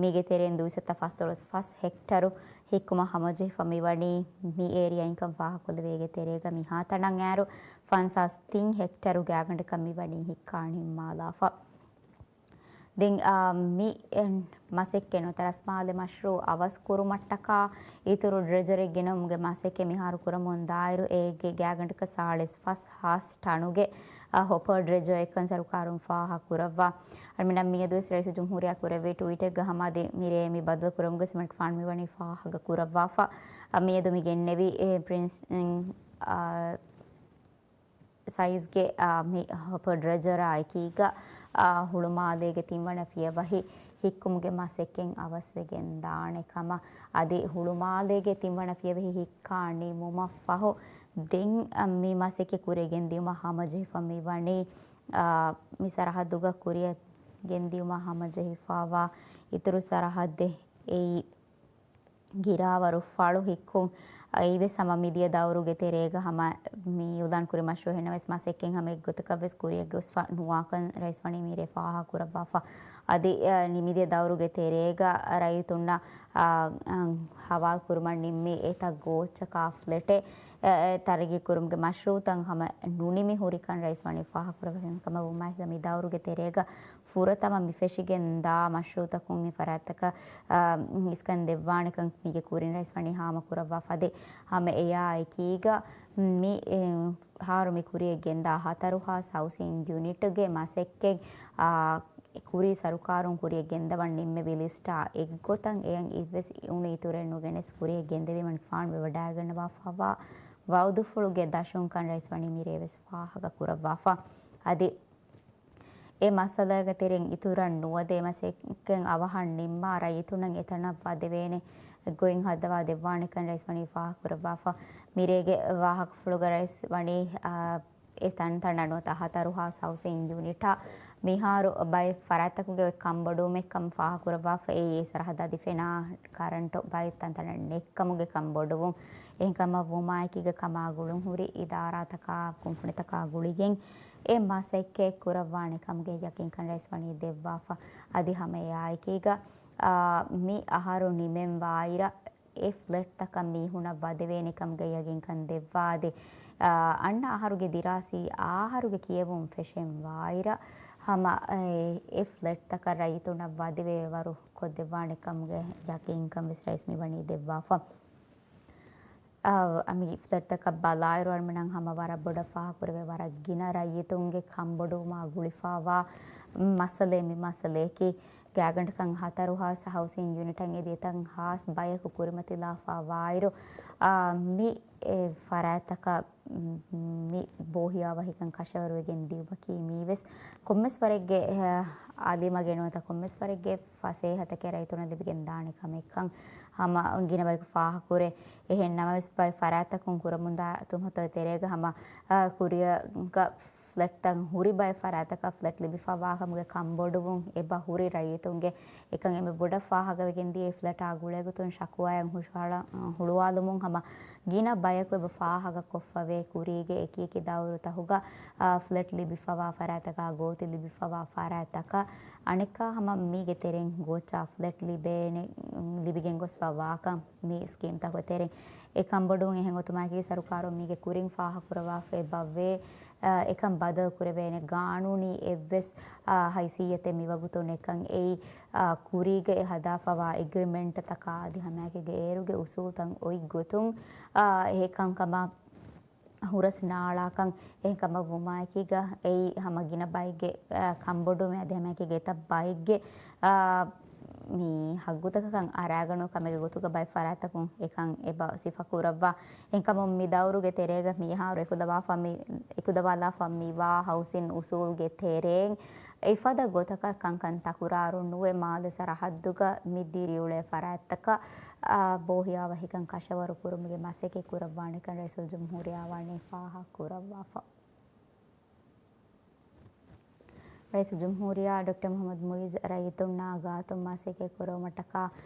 މީގެ ތެރެއިން ދުއިސައްތަ ފަސްދޮޅަސް ފަސް ހެކްޓަރު ހިއްކުމަށް ހަމަޖެހިފަ މިވަނީ މި އޭރިއާއިންކަން ފާހަގަކޮށްލެވޭ. އޭގެ ތެރޭގަ މިހާތަނަށް އައިރު ފަންސާސް ތިން ހެކްޓަރު ގާތްގަނޑަކަށް މިވަނީ ހިއްކާ ނިންމާލާފަ. ދެން، އާ، މި، އެ، މަސައްކަތް ނުވަތަ ރަސްމާލެ މަޝްރޫއު އަވަސް ކުރުމަށްޓަކާ އިތުރު ޑްރެޖަރެއް ގެނައުމުގެ މަސައްކަތް މިހާރު ކުރަމުން ދާއިރު، އޭގެ ގާތްގަނޑަކަށް ސާޅީސް ފަސް ހާސް ޓަނުގެ، އާ، ހޮޕަރ ޑްރެޖަރެއްކަން ސަރުކާރުން ފާހަގަކުރައްވާ. އަޅުމެންނަށް މިއަދުވެސް ރައީސުލްޖުމްހޫރިއްޔާ ކުރެއްވި ޓުވީޓެއްގަ ހަމަ އަދި މިރޭ މި ބަދަލުކުރުމުގެ ސިމެންޓް ފާން މިވަނީ ފާހަގަކުރައްވާފަ. އަ، މިއަދު މި ގެންނެވި، އެ، ޕްރިންސް، އިން، އާ، ސައިޒްގެ، އާ، މި ހޮޕަރ ޑްރެޖަރާ އެކީގަ، އާ، ހުޅުމާލޭގެ ތިންވަނަ ފިޔަވަހި ހިއްކުމުގެ މަސައްކަތް އަވަސްވެގެން ދާނެ ކަމަށް. އަދި ހުޅުމާލޭގެ ތިންވަނަ ފިޔަވަހި ހިއްކާ ނިމުމަށްފަހު، ދެން، އަ، މި މަސައްކަތް ކުރިޔަށް ގެންދިއުމަށް ހަމަޖެހިފަ މިވަނީ، އާ، މި ސަރަހައްދުގަ ކުރިޔަށް ގެންދިއުމަށް ހަމަޖެހިފައިވާ އިތުރު ސަރަހައްދެއް އެއީ، ގިރާވަރު ފަޅު ހިއްކުން. އެއީވެސް ހަމަ މިދިޔަ ދައުރުގެ ތެރޭގަ ހަމަ މި އިއުލާން ކުރި މަޝްރޫއު ހެންނަވެސް މަސައްކަތް ހަމަ އެއްގޮތަކަށްވެސް ކުރިޔަށް ގޮސްފަ ނުވާކަން ރައީސް ވަނީ މިރޭ ފާހަގަކުރައްވާފަ. އަދި، އަ، މިދިޔަ ދައުރުގެ ތެރޭގަ ރައްޔިތުންނަށް، އަ، އަ، ހަވާލު ކުރުމަށް ނިންމި އެތައް ގޯއްޗަކާ ފްލެޓެއް، އެ، އެ، ތަރައްގީ ކުރުމުގެ މަޝްރޫއުތައް ހަމަ ނުނިމި ހުރިކަން ރައީސް ވަނީ ފާހަގަކުރައްވައިފި ކަމަށް ވުމާއެކީގަ މި ދައުރުގެ ތެރޭގަ ފުރަތަމަ މި ފެށިގެން ދާ މަޝްރޫއުތަކުން އެ ފަރާތްތަކަށް، އާ، އިސްކަން ދެއްވާނެކަން މީގެ ކުރިން ރައީސް ވަނީ ހާމަކުރައްވާފަ. އަދި ހަމަ އެއާއެކީގަ މި، އެ، ހާރު މި ކުރިޔަށް ގެންދާ ހަތަރު ހާސް ހައުސިން ޔުނިޓުގެ މަސައްކަތް، އާ، ކުރީ ސަރުކާރުން ކުރިޔަށް ގެންދަވަން ނިންމެވި ލިސްޓާ އެއްގޮތަށް އެޔަށް އިއްވެސް އުނި އިތުރެއް ނުގެނެސް ކުރިޔަށް ގެންދެވީމަން ފާން ވެވަޑައިގަންނަވާފައިވާ ވައުދުފުޅުގެ ދަށުން ކަން ރައީސް ވަނީ މިރޭވެސް ފާހަގަކުރައްވާފަ. އަދި އެ މައްސަލައިގެ ތެރެއިން އިތުރަށް ނުވަދޭ މަސައްކަތް އަވަހަށް ނިންމާ ރައްޔިތުންނަށް އެތަނަށް ވަދެވޭނެ ގޮތް ހައްދަވާ ދެއްވާނެކަން ރައީސް ވަނީ ފާހަގަކުރައްވާފަ. މިރޭގެ ވާހަކަފުޅުގަ ރައީސް ވަނީ، އާ، އެ ތަންތަނަށް ނުވަތަ ހަތަރު ހާސް ހައުސިން ޔުނިޓާ މިހާރު ބައެއް ފަރާތްތަކުގެ އޮތް ކަންބޮޑުވުމެއްކަން ފާހަގަކުރައްވާފަ. އެއީ އެ ސަރަހައްދާ ދިފެނާ ކަރަންޓު ބައެއް ތަންތަނަށް ނެތްކަމުގެ ކަންބޮޑުވުން. އެހެންކަމަށް ވުމާއެކީގަ ކަމާ ގުޅުންހުރި އިދާރާތަކާ ކުންފުނިތަކާ ގުޅިގެން އެ މަސައްކަތް ކުރައްވާނެ ކަމުގެ ޔަގީންކަން ރައީސް ވަނީ ދެއްވާފަ. އަދި ހަމަ އެއާއެކީގަ، އާ، މި އަހަރު ނިމެން ވާއިރަށް އެ ފްލެޓްތަކަށް މީހުންނަށް ވަދެވޭނެ ކަމުގެ ޔަގީންކަން ދެއްވާ އަދި، އާ، އަންނަ އަހަރުގެ ދިރާސީ އާހަރުގެ ކިޔެވުން ފެށެން ވާއިރަށް ހަމަ، އެ، އެ ފްލެޓްތަކަށް ރައްޔިތުންނަށް ވަދެވޭ ވަރު ކޮށްދެއްވާނެ ކަމުގެ ޔަގީންކަން ވެސް ރައީސް މި ވަނީ ދެއްވާފަ. އާ، މި ފްލެޓްތަކަށް ބަލާއިރު އަޅުމެނަށް ހަމަ ވަރަށް ބޮޑަށް ފާހަގަކުރެވޭ ވަރަށް ގިނަ ރައްޔިތުންގެ ކަންބޮޑުވުމާ ގުޅިފައިވާ މައްސަލައެއް މި މައްސަލަޔަކީ. ގާތްގަނޑަކަށް ހަތަރު ހާސް ހައުސިން ޔުނިޓަށް އެދި އެތައް ހާސް ބަޔަކު ކުރިމަތިލާފަ ވާއިރު، އާ، މި އެ ފަރާތްތަކަށް މި ބޯހިޔާވަހިކަން ކަށަވަރުވެގެން ދިއުމަކީ މީވެސް ކޮންމެސް ވަރެއްގެ، އެ، އަލީމަގެ ނުވަތަ ކޮންމެސް ވަރެއްގެ ފަސޭހަތަކެއް ރައްޔިތުންނަށް ލިބިގެން ދާނެ ކަމެއްކަން ހަމަ ގިނަ ބަޔަކު ފާހަގަކުރޭ. އެހެން ނަމަވެސް ބައެއް ފަރާތްތަކުން ކުރަމުންދާ ތުހުމަތުގެ ތެރޭގަ ހަމަ، އާ، ކުރިއަށް ފްލެޓްތައް ހުރި ބައެއް ފަރާތަކަށް ފްލެޓް ލިބިފަވާކަމުގެ ކަންބޮޑުވުން އެބަ ހުރި ރައްޔިތުންގެ އެކަން އެންމެ ބޮޑަށް ފާހަގަވެގެން ދިޔަ އެ ފްލެޓާ ގުޅޭގޮތުން ޝަކުވާއެއް ހުށަހަޅަ-، ހުޅުވާލުމުން ހަމަ ގިނަ ބަޔަކު އެބަ ފާހަގަކޮށްފަވޭ. ކުރީގެ އެކިއެކި ދައުރުތަކުގަ، އާ، ފްލެޓް ލިބިފަވާ ފަރާތްތަކާ ގޯތި ލިބިފަވާ ފަރާތްތަކަށް އަނެއްކާ ހަމަ މީގެ ތެރެއިން ގޯއްޗާ ފްލެޓް ލިބޭނެ، ލިބިގެން ގޮސްފަ ވާކަން މި ސްކީމްތަކުގެ ތެރެއިން. އެ ކަންބޮޑުވުން އެހެން އޮތުމާއެކީ ސަރުކާރުން މީގެ ކުރިން ފާހަކުރައްވާފަ އެބައޮތް. އެކަން ބަދަލު ކުރެވޭނެ ގާނޫނީ އެއްވެސް، އާ، ހައިސިއްޔަތެއް މިވަގުތު ނެތްކަން އެއީ، އާ، ކުރީގައި ހަދާފަވާ އެގްރިމެންޓްތަކާ އަދި ހަމައެކީގަ އޭރުގެ އުސޫލްތައް އޮތް ގޮތުން، އާ، އެކަންކަމަށް ހުރަސް ނާޅާކަން. އެހެންކަމަށް ވުމާއެކީގަ އެއީ ހަމަ ގިނަ ބައެއްގެ، އާ، ކަންބޮޑުވުމެއް އަދި ހަމައެކީގަ އެތައް ބައެއްގެ، އާ، މި ހައްގުތަކަކަށް އަރާގަނޑު ކަމެއްގެ ގޮތުގަ ބައެއް ފަރާތްތަކުން އެކަން އެބަ ސިފަކުރައްވާ. އެހެންކަމުން މި ދައުރުގެ ތެރޭގަ މިހާރު އެކުލަވާފަ މި، އެކުލަވާލާފަ މިވާ ހައުސިން އުސޫލްގެ ތެރެއިން އެފަދަ ގޮތަކަށް ކަންކަން ތަކުރާރު ނުވެ މާލެ ސަރަހައްދުގަ މި ދިރިއުޅޭ ފަރާތްތަކަށް، އާ، ބޯހިޔާވަހިކަން ކަށަވަރު ކުރުމުގެ މަސައްކަތް ކުރައްވާނެކަން ރައީސުލްޖުމްހޫރިއްޔާ ވަނީ ފާހަގަ ކުރައްވާފަ. ރައީސުލްޖުމްހޫރިއްޔާ ޑޮކްޓަރ މުޙައްމަދު މުޢިއްޒު ރައްޔިތުންނާ ގާތުން މަސައްކަތް ކުރުމަށްޓަކާ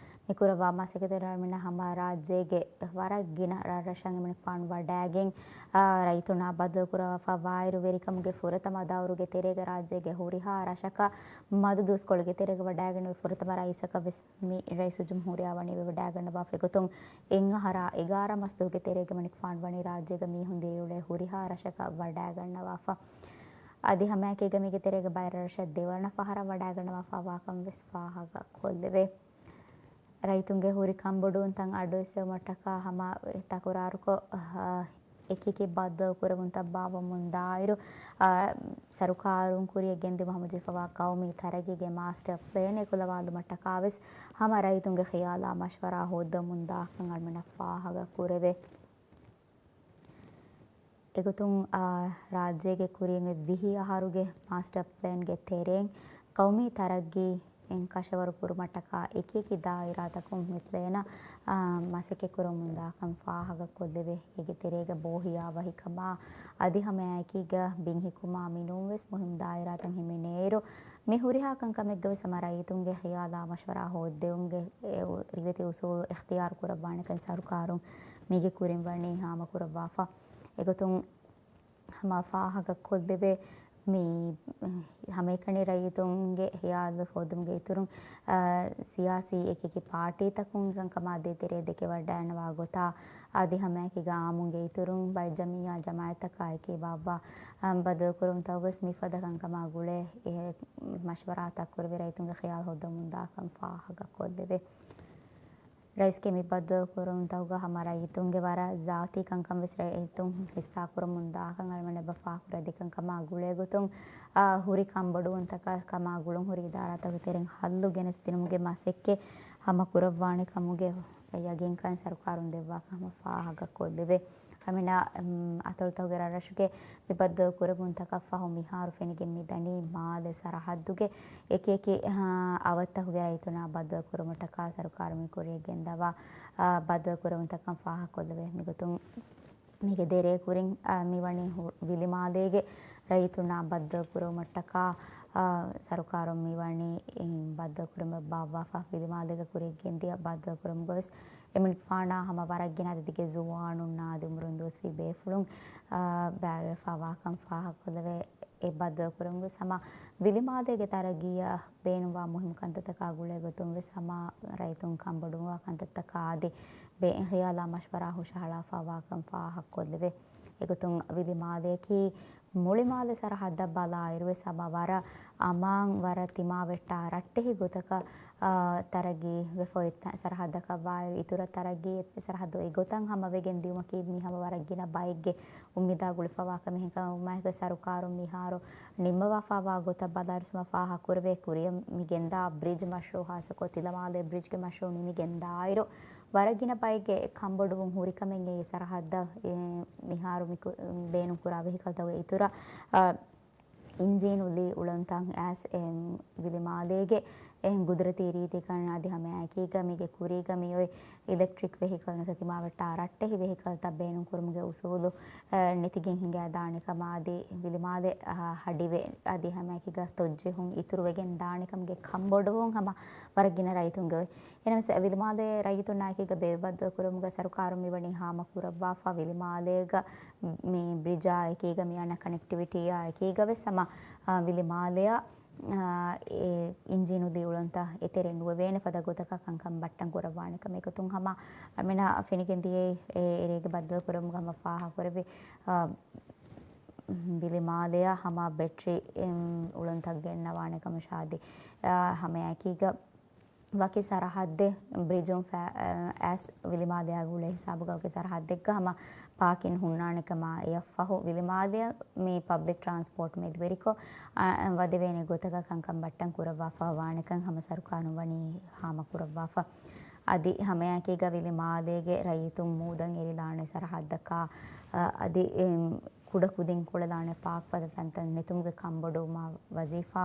މި ކުރައްވާ މަސައްކަތުގެ އަޅުމެންނަށް ހަމަ ރާއްޖޭގެ ވަރަށް ގިނަ ރަށްރަށަށް އެމަނިކުފާނު ވަޑައިގެން، އާ، ރައްޔިތުންނާ ބައްދަލުކުރައްވާފަ ވާއިރު ވެރިކަމުގެ ފުރަތަމަ ދައުރުގެ ތެރޭގަ ރާއްޖޭގެ ހުރިހާ ރަށަކަށް މަދު ދުވަސްކޮޅުގެ ތެރޭގަ ވަޑައިގެން ފުރަތަމަ ރައީސަކަށް ވެސް މި ރައީސުލްޖުމްހޫރިއްޔާ ވަނީ ވެވަޑައިގަންނަވާފަ. އެގޮތުން އެއް އަހަރާ އެގާރަ މަސްދުވަހުގެ ތެރޭގަ މަނިކުފާނު ވަނީ ރާއްޖޭގަ މީހުން ދިރިއުޅޭ ހުރިހާ ރަށަކަށް ވަޑައިގަންނަވާފަ. އަދި ހަމައެކީގަ މީގެ ތެރޭގަ ބައެއް ރަށަށް ދެވަނަ ފަހަރަށް ވަޑައިގަންނަވާފަ ވާކަން ވެސް ފާހަގަ ކޮށްލެވޭ. ރައްޔިތުންގެ ހުރި ކަންބޮޑުވުންތައް އަޑުއެއްސެވުމަށްޓަކާ ހަމަ ތަކުރާރުކޮށް، އެކިއެކި ބައްދަލު ކުރެވުންތައް ބާއްވަމުން ދާއިރު، އާ، ސަރުކާރުން ކުރިއަށް ގެންދިއުމަށް ހަމަޖެހިފަވާ ޤައުމީ ތަރައްގީގެ މާސްޓަރ ޕްލޭން އެކުލަވާލުމަށްޓަކާވެސް ހަމަ ރައްޔިތުންގެ ޚިޔާލާ މަޝްވަރާ ހޯއްދަމުން ދާކަން އަޅުމެންނަށް ފާހަގަ ކުރެވޭ. އެގޮތުން، އާ، ރާއްޖޭގެ ކުރިން ވިހި އަހަރުގެ މާސްޓަރ ޕްލޭންގެ ތެރެއިން ޤައުމީ ތަރައްގީ އެން ކަށަވަރު ކުރުމަށްޓަކާ އެކިއެކި ދާއިރާތަކުން މި ޕްލޭނަށް، އާ، މަސައްކަތް ކުރަމުންދާކަން ފާހަގަ ކޮށްލެވޭ. އޭގެ ތެރޭގަ ބޯހިޔާވަހިކަމާ އަދި ހަމައެކީގަ ބިން ހިއްކުމާ މިނޫންވެސް މުހިންމު ދާއިރާތައް ހިމެނޭއިރު، މި ހުރިހާ ކަންކަމެއްގަވެސް ހަމަ ރައްޔިތުންގެ ޚިޔާލާ މަޝްވަރާ ހޯއްދެވުމުގެ އެ ރިވެތި އުސޫލު އިޚްތިޔާރު ކުރައްވާނެކަން ސަރުކާރުން މީގެ ކުރިން ވަނީ ހާމަކުރައްވާފަ. އެގޮތުން ހަމަ ފާހަގަ ކޮށްލެވޭ. މި ހަމައެކަނި ރައްޔިތުންގެ ޚިޔާލު ހޯދުމުގެ އިތުރުން، އާ، ސިޔާސީ އެކިއެކި ޕާޓީތަކުންގެ ކަންކަމާ ދޭތެރޭ ދެކެވަޑައިގަންނަވާ ގޮތާ، އަދި ހަމައެކީގަ އާއްމުންގެ އިތުރުން ބައެއް ޖަމިއްޔާ ޖަމާއަތްތަކާ އެކީ ބާއްވާ، އާ، ބައްދަލުކުރުންތަކުގަސް މިފަދަ ކަންކަމާ ގުޅޭ އެ މަޝްވަރާތައް ކުރެވި ރައްޔިތުންގެ ޚިޔާލު ހޯއްދަމުން ދާކަން ފާހަގަ ކޮށްލެވޭ. ރައީސްގެ މި ބައްދަލުކުރުންތަކުގަ ހަމަ ރައްޔިތުންގެ ވަރަށް ޒާތީ ކަންކަން ވެސް ރައްޔިތުން ހިއްސާކުރަމުން ދާކަން އަޅުގަނޑު އެބަ ފާހަގަކުރޭ. އަދި އެކަންކަމާ ގުޅޭގޮތުން، އާ، ހުރި ކަންބޮޑުވުންތަކާ ކަމާ ގުޅުން ހުރި އިދާރާތަކުގެ ތެރެއިން ހައްލު ގެނެސްދިނުމުގެ މަސައްކަތް ހަމަ ކުރައްވާނެ ކަމުގެ ޔަގީންކަން ސަރުކާރުން ދެއްވާކަން ހަމަ ފާހަގަ ކޮށްލެވޭ. އަޅުގަނޑުމެންނަށް، އަތޮޅުތަކުގެ ރަށްރަށުގެ މި ބައްދަލު ކުރެވުންތަކަށްފަހު މިހާރު ފެނިގެން މިދަނީ މާލެ ސަރަހައްދުގެ އެކިއެކި، އާ، އަވަށްތަކުގެ ރައްޔިތުންނާ ބައްދަލު ކުރުމަށްޓަކާ ސަރުކާރުން މި ކުރިއަށް ގެންދަވާ، އާ، ބައްދަލު ކުރެވުންތަކަށް ފާހަގަކޮށްލެވޭ. މިގޮތުން މީގެ ދެރައެއް ކުރިން، އާ، މިވަނީ ހު-، ވިލިމާލޭގެ ރައްޔިތުންނާ ބައްދަލު ކުރުމަށްޓަކާ، އާ، ސަރުކާރުން މިވަނީ ބައްދަލު ކުރުމަށް ބާއްވާފަ. ވިލިމާލޭގަ ކުރިއަށް ގެންދިޔަ ބައްދަލު ކުރުމުގަވެސް އެމަނިކުފާނާ ހަމަ ވަރަށް ގިނަ އަދަދެއްގެ ޒުވާނުންނާ އަދި އުމުރުން ދުވަސްވީ ބޭފުޅުން، އާ، ބައިވެރިވެފަ ވާކަން ފާހަގަކޮށްލެވޭ. އެ ބައްދަލު ކުރުމުގަ ހަމަ ވިލިމާލޭގެ ތަރައްގީއަށް ބޭނުންވާ މުހިންމު ކަންތައްތަކާ ގުޅޭ ގޮތުން ވެސް ހަމަ ރައްޔިތުން ކަންބޮޑުވާ ކަންތައްތަކާ އަދި ބޭ-، ޚިޔާލާ މަޝްވަރާ ހުށަހަޅާފަ ވާކަން ފާހަގަކޮށްލެވޭ. އެގޮތުން ވިލި މާލެއަކީ މުޅި މާލެ ސަރަހައްދަށް ބަލާއިރުވެސް ހަމަ ވަރަށް އަމާން، ވަރަށް ތިމާވެއްޓާ ރައްޓެހި ގޮތަކަށް، އާ، ތަރައްގީ ވެފަ އޮތް ތަ-، ސަރަހައްދަކަށް ވާއިރު، އިތުރަށް ތަރައްގީ އެ ސަރަހައްދު އެގޮތަށް ހަމަވެގެން ދިޔުމަކީ މީ ހަމަ ވަރަށް ގިނަ ބައެއްގެ އުއްމީދާ ގުޅިފަވާ ކަމެއް. އެހެންކަމުން ސަރުކާރުން މިހާރު ނިންމަވާފަވާ ގޮތަށް ބަލާއިރު ހަމަ ފާހަގަކުރެވޭ، ކުރިއަށް މި ގެންދާ ބްރިޖް މަޝްރޫއު، ހާއްސަކޮށް ތިލަމާލެ ބްރިޖްގެ މަޝްރޫއު ނިމިގެންދާއިރު، ވަރަށް ގިނަ ބައެއްގެ ކަންބޮޑުވުން ހުރިކަމެއް އެ ސަރަހައްދަށް، އެ، މިހާރު މި ކު-، ބޭނުން ކުރާ ވެހިކަލްތަކުގެ އިތުރަށް، އަ، އިންޖީނު ލީ އުޅަނދުތައް އައިސް، އެ، ވިލިމާލޭގެ އެ ގުދުރަތީ ރީތިކަން އަދި ހަމައެކީގަ މީގެ ކުރީގަ މިއޮތް އިލެކްޓްރިކް ވެހިކަލް ނުވަތަ ތިމާވެއްޓާ ރައްޓެހި ވެހިކަލްތައް ބޭނުން ކުރުމުގެ އުސޫލު، އަ، ނެތިގެން ހިނގައިދާނެ ކަމަށް އަދި ވިލިމާލެ، އަ، ހަޑިވެ އަދި ހަމައެކީގަ ތޮއްޖެހުން އިތުރުވެގެން ދާނެ ކަމުގެ ކަންބޮޑުވުން ހަމަ ވަރަށް ގިނަ ރައްޔިތުންގެ އޮތް. އެހެނަސް ވިލިމާލޭ ރައްޔިތުންނާއެކީގަ ބޭބައްދަލުކުރުމުގަ ސަރުކާރުން މިވަނީ ހާމަކުރައްވާފަ، ވިލިމާލޭގަ މި ބްރިޖާ އެކީގަ މި އަންނަ ކަނެކްޓިވިޓީއާ އެކީގަ ވެސް ހަމަ، އާ، ވިލިމާލެއާ، އާ، އެ އިންޖީނު ލީ އުޅަނދުތައް އެތެރެ ނުވެވޭނެ ފަދަ ގޮތަކަށް ކަންކަން ބައްޓަން ކުރައްވާނެ ކަމަށް އެގޮތުން ހަމަ މިނާ ފެނިގެން ދިޔައީ އެ އެރޭގެ ބައްދަލުކުރުމުގަ ހަމަ ފާހަގަކުރެއްވި، އާ، ވިލިމާލެއަށް ހަމަ ބެޓްރީ، އެމް، އުޅަނދުތައް ގެންނަވާނެ ކަމަށާ އަދި، އާ، ހަމައެކީގަ ވަކި ސަރަހައްދެއް ބްރިޖުން ފަ-، އަ، އައިސް ވިލިމާލެއާ ގުޅޭ ހިސާބުގަ ވަކި ސަރަހައްދެއްގަ ހަމަ ޕާކިން ހުންނާނެ ކަމަށް އެއަށްފަހު ވިލިމާލެއަށް މި ޕަބްލިކް ޓްރާންސްޕޯޓް މެދުވެރިކޮށް، އަ، އަ، ވަދެވޭނެ ގޮތަކަށް ކަންކަން ބައްޓަން ކުރައްވާފަ ވާނެކަން ހަމަ ސަރުކާރުން ވަނީ ހާމަކުރައްވާފަ. އަދި ހަމައެކީގަ ވިލިމާލޭގެ ރައްޔިތުން މޫދަށް އެރިލާނެ ސަރަހައްދަކާ، އަ، އަދި، އެ، ކުޑަކުދިން ކުޅެލާނެ ޕާކް ފަދަ ތަންތަން ނެތުމުގެ ކަންބޮޑުވުމާ ވަޒީފާ،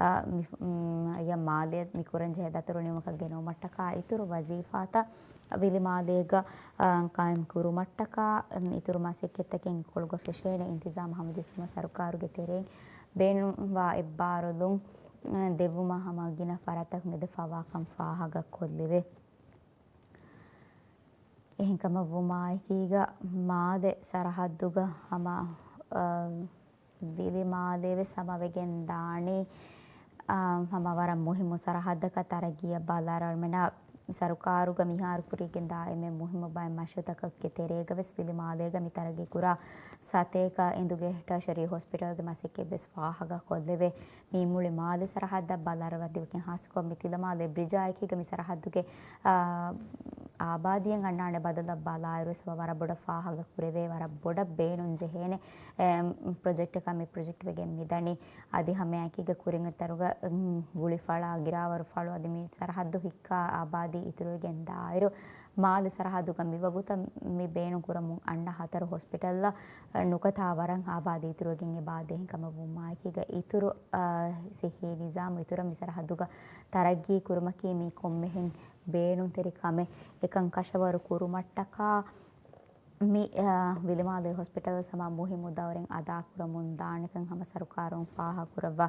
އަ، މި، މް، އައްޔަށް މާލެއަށް މި ކުރަންޖެހޭ ދަތުރު ނިމުމަކަށް ގެނައުމަށްޓަކާ އިތުރު ވަޒީފާތައް ވިލިމާލޭގަ، އަ، ޤާއިމް ކުރުމަށްޓަކާ، މް، އިތުރު މަސައްކަތްތަކެއް އެކޮޅުގަ ފެށޭނެ އިންތިޒާމް ހަމަޖެއްސުމަށް ސަރުކާރުގެ ތެރެއިން ބޭނުންވާ އެއްބާރުލުން، އަ، ދެއްވުމަށް ހަމަ ގިނަ ފަރާތްތަކުން އެދިފަވާކަން ފާހަގަކޮށްލެވޭ. އެހެންކަމަށްވުމާއެކީގަ މާލެ ސަރަހައްދުގަ ހަމަ، އަ، ވިލިމާލެ ވެސް ހަމަވެގެން ދާނީ، އާ، ހަމަ ވަރަށް މުހިއްމު ސަރަހައްދަކަށް ތަރައްގީއަށް ބަލާއިރު އަޅުމެންނަށް ސަރުކާރުގަ މިހާރު ކުރިގެން ދާ އެންމެ މުހިއްމު ބައެއް މަޝްރޫއުތަކެއްގެ ތެރޭގަ ވެސް ވިލިމާލޭގަ މި ތަރައްގީ ކުރާ ސަތޭކަ އެނދުގެ ޓާޝަރީ ހޮސްޕިޓަލްގެ މަސައްކަތް ވެސް ފާހަގަ ކޮށްލެވޭ. މި މުޅި މާލެ ސަރަހައްދަށް ބަލާއިރު އަދިވެގެން ހާއްސަކޮށް މި ތިލަމާލެ ބްރިޖާ އެކީގަ މި ސަރަހައްދުގެ، އާ، އާބާދީއަށް އަންނާނެ ބަދަލަށް ބަލާއިރު ވެސް ވަރަށް ބޮޑަށް ފާހަގަ ކުރެވޭ، ވަރަށް ބޮޑަށް ބޭނުން ޖެހޭނެ، އެ، ޕްރޮޖެކްޓަކަށް މި ޕްރޮޖެކްޓް ވެގެން މިދަނީ. އަދި ހަމައެކީގަ ކުރިން އެތަރުގަ، އުން، ގުޅިފަޅާ، ގިރާވަރުފަޅު އަދި މި ސަރަހައްދު ހިއްކާ އާބާދީ އިތުރުވެގެން ދާއިރު، މާލެ ސަރަހައްދުގަ މިވަގުތަށް މި ބޭނުން ކުރަމުން އަންނަ ހަތަރު ހޮސްޕިޓަލްއަށް ނުކަތާ ވަރަށް އާބާދީ އިތުރުވެގެން އެބަ ދޭހެން ކަމަށް ވުމާއެކީގަ އިތުރު، އާ، ސިއްހީ ނިޒާމު އިތުރަށް މި ސަރަހައްދުގަ ތަރައްގީ ކުރުމަކީ މީ ކޮންމެހެން ބޭނުންތެރި ކަމެއް. އެކަން ކަށަވަރު ކުރުމަށްޓަކާ މި، އާ، ވިލިމާލެ ހޮސްޕިޓަލް ހަމަ މުހިއްމު ދައުރެއް އަދާކުރަމުން ދާނެކަން ހަމަ ސަރުކާރުން ފާހަގަކުރައްވާ.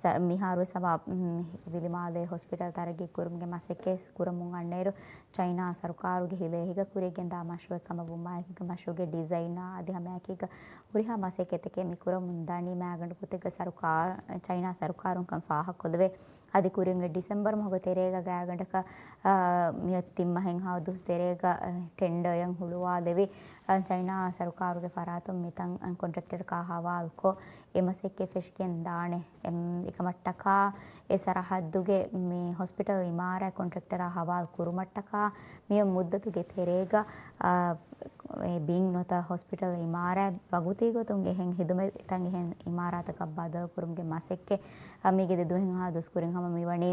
ސަ-، މިހާރުވެސް ހަމަ، މް، ވިލިމާލެ ހޮސްޕިޓަލް ތަރައްގީ ކުރުމުގެ މަސައްކަތް ކުރަމުން އަންނައިރު، ޗައިނާ ސަރުކާރުގެ ހިލޭ ހިގަ ކުރިއަށް ގެންދާ މަޝްރޫއެއް ކަމަށް ވުމާއެކީގަ މަޝްރޫއުގެ ޑިޒައިނާ އަދި ހަމައެކީގަ ހުރިހާ މަސައްކަތްތަކެއް މި ކުރަމުން ދަނީ މައިގަނޑު ގޮތެއްގަ ސަރުކާ-، ޗައިނާ ސަރުކާރުން ކަން ފާހަގަކޮށްލެވޭ. އަދި ކުރިންގެ ޑިސެމްބަރު މަހުގެ ތެރޭގަ ގާތްގަނޑަކަށް، އާ، މިއޮތް ތިން މަހެއްހާ ދުވަސް ތެރޭގަ، އާ، ޓެންޑަރއެއް ހުޅުވާލެވި، އާ، ޗައިނާ ސަރުކާރުގެ ފަރާތުން މިތަން، އާ، ކޮންޓްރެކްޓަރަކާ ހަވާލުކޮށް، އެ މަސައްކަތް ފެށިގެން ދާނެ. އެމް، އެކަމަށްޓަކާ އެ ސަރަހައްދުގެ މި ހޮސްޕިޓަލް އިމާރާތް ކޮންޓްރެކްޓަރާ ހަވާލު ކުރުމަށްޓަކާ މިއޮތް މުއްދަތުގެ ތެރޭގަ، އާ، އެ ބިން ނުވަތަ ހޮސްޕިޓަލް އިމާރާތް ވަގުތީ ގޮތުން އެހެން ހިދުމަތްތައް އެހެން އިމާރާތަކަށް ބަދަލު ކުރުމުގެ މަސައްކަތް، އާ، މީގެ ދެ ދުވަހެއްހާ ދުވަސް ކުރިން ހަމަ މިވަނީ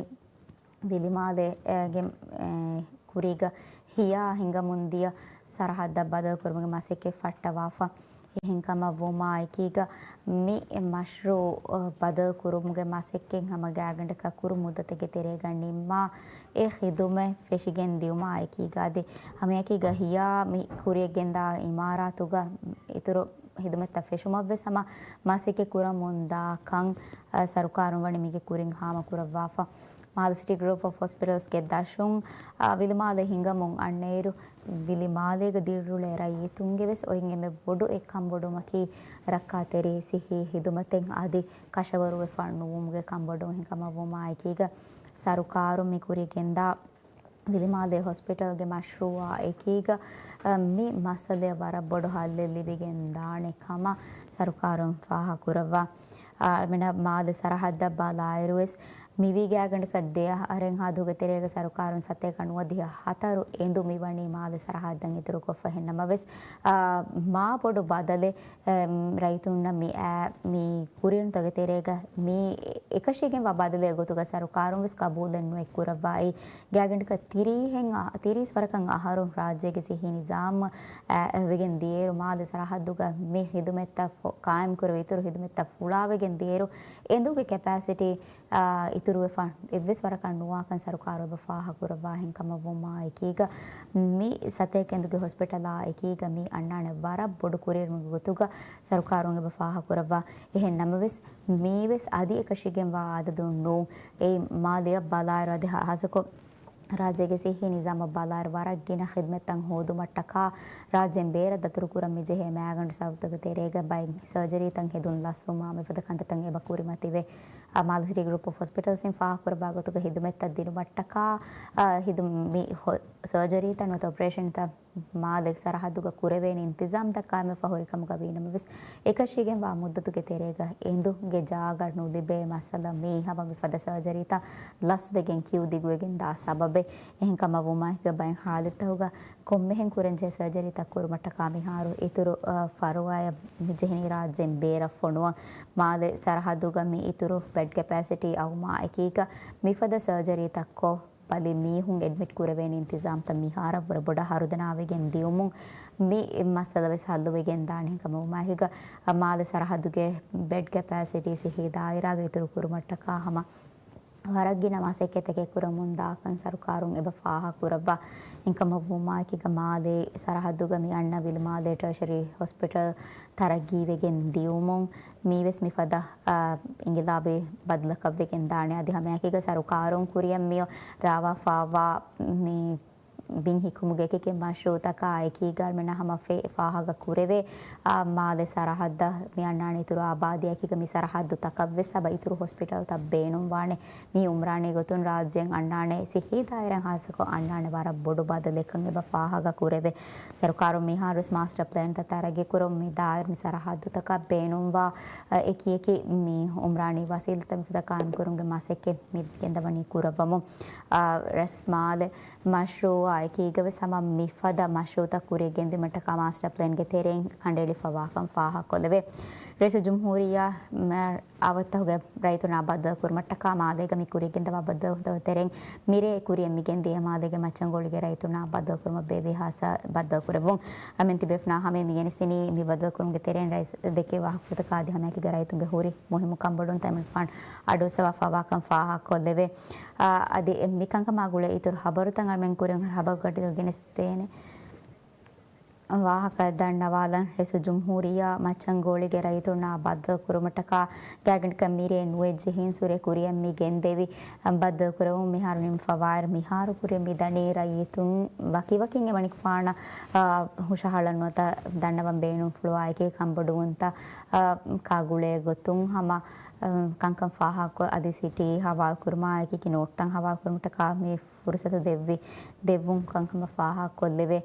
ވިލިމާލެ، އޭ، ގެ، އޭ، ކުރީގަ ހިޔާ ހިނގަމުން ދިޔަ ސަރަހައްދަށް ބަދަލު ކުރުމުގެ މަސައްކަތް ފައްޓަވާފަ. އެހެންކަމަށް ވުމާއެކީގަ މި މަޝްރޫއު، އަ، ބަދަލު ކުރުމުގެ މަސައްކަތް ހަމަ ގާތްގަނޑަކަށް ކުރު މުއްދަތެއްގެ ތެރޭގަ ނިންމާ، އެ ޚިދުމަތް ފެށިގެން ދިޔުމާއެކީގަ އަދި ހަމައެކީގަ ހިޔާ މި ކުރިއަށް ގެންދާ އިމާރާތުގަ އިތުރު ޚިދުމަތްތައް ފެށުމަށްވެސް ހަމަ މަސައްކަތް ކުރަމުންދާ ކަން، އަ، ސަރުކާރުން ވަނީ މީގެ ކުރިން ހާމަ ކުރައްވާފަ. މާލެ ސިޓީ ގްރޫޕް އޮފް ހޮސްޕިޓަލްސްގެ ދަށުން، އާ، ވިލިމާލެ ހިނގަމުން އަންނައިރު، ވިލިމާލޭގަ ދިރިއުޅޭ ރައްޔިތުންގެ ވެސް އޮތް އެންމެ ބޮޑު އެއް ކަންބޮޑުވުމަކީ، ރައްކާތެރި ސިއްހީ ހިދުމަތެއް އަދި ކަށަވަރުވެފަ ނުވުމުގެ ކަންބޮޑުވުން. އެހެންކަމަށް ވުމާއެކީގަ، ސަރުކާރުން މި ކުރިއަށް ގެންދާ ވިލިމާލޭ ހޮސްޕިޓަލްގެ މަޝްރޫއާ އެކީގަ، އަ، މި މައްސަލަޔަށް ވަރަށް ބޮޑު ހައްލެއް ލިބިގެން ދާނެ ކަމަށް ސަރުކާރުން ފާހަގަކުރައްވާ. އަ، މިނަ މާލެ ސަރަހައްދަށް ބަލާއިރުވެސް މިވީ ގާތްގަނޑަކަށް ދެ އަހަރެއްހާ ދުވަހުގެ ތެރޭގަ ސަރުކާރުން ސަތޭކަ ނުވަދިހަ ހަތަރު އެނދު މިވަނީ މާލެ ސަރަހައްދަށް އިތުރުކޮށްފަ. އެހެންނަމަވެސް، އަ، މާ ބޮޑު ބަދަލެއް އެ، ރައްޔިތުންނަށް މި އައި، މި ކުރިއެރުންތަކުގެ ތެރޭގަ މި އެކަށީގެންވާ ބަދަލެއް ގޮތުގަ ސަރުކާރުން ވެސް ގަބޫލެއް ނުވެ ކުރައްވާ. އެއީ ގާތްގަނޑަކަށް ތިރީހެއް އަ-، ތިރީސް ވަރަކަށް އަހަރު ރާއްޖޭގެ ސިއްހީ ނިޒާމް އައި، ވެގެން ދިޔައިރު މާލެ ސަރަހައްދުގަ މި ހިދުމަތްތައް ފޮ-، ޤާއިމް ކުރެވި އިތުރު ހިދުމަތްތައް ފުޅާވެގެން ދިޔައިރު އެނދުގެ ކެޕޭސިޓީ އާ، އިތުރުވެފަ އެއްވެސް ވަރަކަށް ނުވާކަން ސަރުކާރު އެބަ ފާހަގަކުރައްވާހެން ކަމަށްވުމާ އެކީގަ، މި ސަތޭކަ އެނދުގެ ހޮސްޕިޓަލާ އެކީގަ މި އަންނާނެ ވަރަށް ބޮޑު ކުރިއެރުމެއްގެ ގޮތުގަ ސަރުކާރުން އެބަ ފާހަގަކުރައްވާ. އެހެން ނަމަވެސް، މީވެސް އަދި އެކަށީގެންވާ އަދަދު ނޫން. އެއީ މާލެއަށް ބަލާއިރު އަދި ހާ-، ހާއްސަކޮށް ރާއްޖޭގެ ސިއްހީ ނިޒާމަށް ބަލާއިރު ވަރަށް ގިނަ ޚިދުމަތްތައް ހޯދުމަށްޓަކާ ރާއްޖޭން ބޭރަށް ދަތުރުކުރަން މިޖެހޭ މައިގަނޑު ސަބަބުތަކުގެ ތެރޭގަ ބައެއް ސަރޖަރީތައް ހެދުން ލަސްވުމާ މިފަދަ ކަންތައްތައް އެބަ ކުރިމަތިވޭ. އާ، މާލެ ސިޓީ ގްރޫޕް އޮފް ހޮސްޕިޓަލްސްއިން ފާހަގަކުރައްވާ ގޮތުގަ ހިދުމަތްތައް ދިނުމަށްޓަކާ، އާ، ހިދު-، މި ހޮ-، ސަރޖަރީތައް ނުވަތަ އޮޕަރޭޝަންތައް މާލެ ސަރަހައްދުގަ ކުރެވޭނެ އިންތިޒާމްތައް ޤާއިމްވެފަ ހުރި ކަމުގަ ވީނަމަވެސް، އެކަށީގެންވާ މުއްދަތުގެ ތެރޭގަ އެނދުގެ ޖާގަ ނުލިބޭ މައްސަލަ މީ ހަމަ މިފަދަ ސަރޖަރީތައް ލަސްވެގެން ކިއު ދިގުވެގެން ދާ ސަބަބެއް. އެހެން ކަމަށް ވުމާއެކީގަ ބައެއް ހާލަތްތަކުގަ ކޮންމެހެން ކުރަންޖެހޭ ސަރޖަރީތައް ކުރުމަށްޓަކާ މިހާރު އިތުރު، އަ، ފަރުވާއެއް މި ޖެހެނީ ރާއްޖޭން ބޭރަށް ފޮނުވަން. މާލެ ސަރަހައްދުގަ މި އިތުރު ބެޑް ކެޕޭސިޓީ އައުމާ އެކީގަ މިފަދަ ސަރޖަރީތައްކޮށް ބަލި މީހުން އެޑްމިޓް ކުރެވޭނެ އިންތިޒާމްތައް މިހާރަށްވުރެ ބޮޑަށް ހަރުދަނާވެގެން ދިއުމުން މި މައްސަލަވެސް ހައްލުވެގެން ދާނެ. ކަމަށްވުމާއެކީގަ މާލެ ސަރަހައްދުގެ ބެޑް ކެޕޭސިޓީ ސިއްހީ ދާއިރާގަ އިތުރު ކުރުމަށްޓަކާ ހަމަ ވަރަށް ގިނަ މަސައްކަތްތަކެއް ކުރަމުން ދާކަން ސަރުކާރުން އެބަ ފާހަގަކުރައްވާ. އެހެންކަމަށްވުމާއެކީގަ މާލޭ ސަރަހައްދުގަ މި އަންނަ ވިލިމާލޭ ޓަރޝަރީ ހޮސްޕިޓަލް ތަރައްގީވެގެން ދިއުމުން މީވެސް މިފަދަ، އާ، އިންގިލާބީ ބަދަލަކަށްވެގެން ދާނެ. އަދި ހަމައެކީގަ ސަރުކާރުން ކުރިއަށް މިއޮ ރާވާފާވާ މި ބިން ހިއްކުމުގެ އެކި އެކި މަޝްރޫއުތަކާ އެކީގަ އަޅުމެންނަށް ހަމަ ފެ-، ފާހަގަ ކުރެވޭ. އާ، މާލެ ސަރަހައްދަށް މި އަންނާނެ އިތުރު އާބާދީއަކީގަ މި ސަރަހައްދުތަކަށްވެސް އެބަ އިތުރު ހޮސްޕިޓަލްތައް ބޭނުންވާނެ. މި އުމްރާނީ ގޮތުން ރާއްޖޭން އަންނާނެ ސިއްހީ ދާއިރާ ހާއްސަކޮށް އަންނާނެ ވަރަށް ބޮޑު ބަދަލެއްކަން އެބަ ފާހަގަ ކުރެވޭ. ސަރުކާރުން މިހާރުވެސް މާސްޓަ ޕްލޭންތައް ތަރައްގީކުރަމުން މި ދާއިރު މި ސަރަހައްދުތަކަށް ބޭނުންވާ، އެ، އެކި އެކި މި އުމްރާނީ ވަސީލަތްތައް މިފަދަ ޤާއިމްކުރުމުގެ މަސައްކަތް މި ގެންދަވަނީ ކުރައްވަމުން. އާ، ރަސްމާލެ މަޝްރޫއާ އެކީގަވެސް ހަމަ މިފަދަ މަޝްރޫއުތައް ކުރިއަށް ގެންދިއުމަށްޓަކާ މާސްޓަ ޕްލޭންގެ ތެރެއިން ކަނޑައެޅިފަވާކަން ފާހަގަކޮށްލެވޭ. ރައީސުލްޖުމްހޫރިއްޔާ މަ-، އާވަށްތަކުގެ ރައްޔިތުންނާ ބައްދަލުކުރުމަށްޓަކާ މާލޭގަ މި ކުރިއަށް ގެންދަވާ ބައްދަލުތަކުގެ ތެރެއިން މިރޭ ކުރިއަށް މި ގެންދިޔަ މާލޭގެ މައްޗަންގޯޅީގެ ރައްޔިތުންނާ ބައްދަލުކުރުމަށް ބޭއްވި ހާއްސަ ބައްދަލުކުރެއްވުން. އަމިން ތިބޭފުޅުންނާ ހަމައަށް މި ގެނެސްދިނީ މި ބައްދަލުކުރުމުގެ ތެރެއިން ރައީސް ދެއްކެވި ވާހަކަފުޅުތަކާ އަދި ހަމައެކީގަ ރައްޔިތުންގެ ހުރި މުހިއްމު ކަންބޮޑުވުންތައް އެމީހުންނަށް އަޑުއައްސަވާފަވާކަން ފާހަގަކޮށްލެވޭ. އާ، އަދި މިކަންކަމާ ގުޅޭ އިތުރު ހަބަރުތައް އަޅުމެން ކުރިން ހަބަރުގަޑިތައް ގެނެސްދޭނެ. ވާހަކަ ދަންނަވާލަން، ރައީސުލްޖުމްހޫރިއްޔާ މައްޗަންގޯޅީގެ ރައްޔިތުންނާ ބައްދަލުކުރުމަށްޓަކާ ގާތްގަނޑަކަށް މިރޭ ނުވެއްޖެހިންސުރެ ކުރިއަށް މި ގެންދެވި ބައްދަލުކުރެވުން މިހާރު ނިމިފަވާއިރު، މިހާރު ކުރިއަށް މި ދަނީ ރައްޔިތުން ވަކިވަކިން އެމަނިކުފާނަށް، އާ، ހުށަހަޅަން ނުވަތަ ދަންނަވަން ބޭނުންފުޅުވާ އެކި ކަންބޮޑުވުންތައް، އާ، ކާ ގުޅޭ ގޮތުން ހަމަ، އާ، ކަންކަން ފާހަގަކޮށް އަދި ސިޓީ ހަވާލުކުރުމާ އެކި އެކި ނޯޓްތައް ހަވާލުކުރުމަށްޓަކާ މި ފުރުސަތު ދެއްވި، ދެއްވުން ކަންކަމަށް ފާހަގަކޮށްލެވޭ.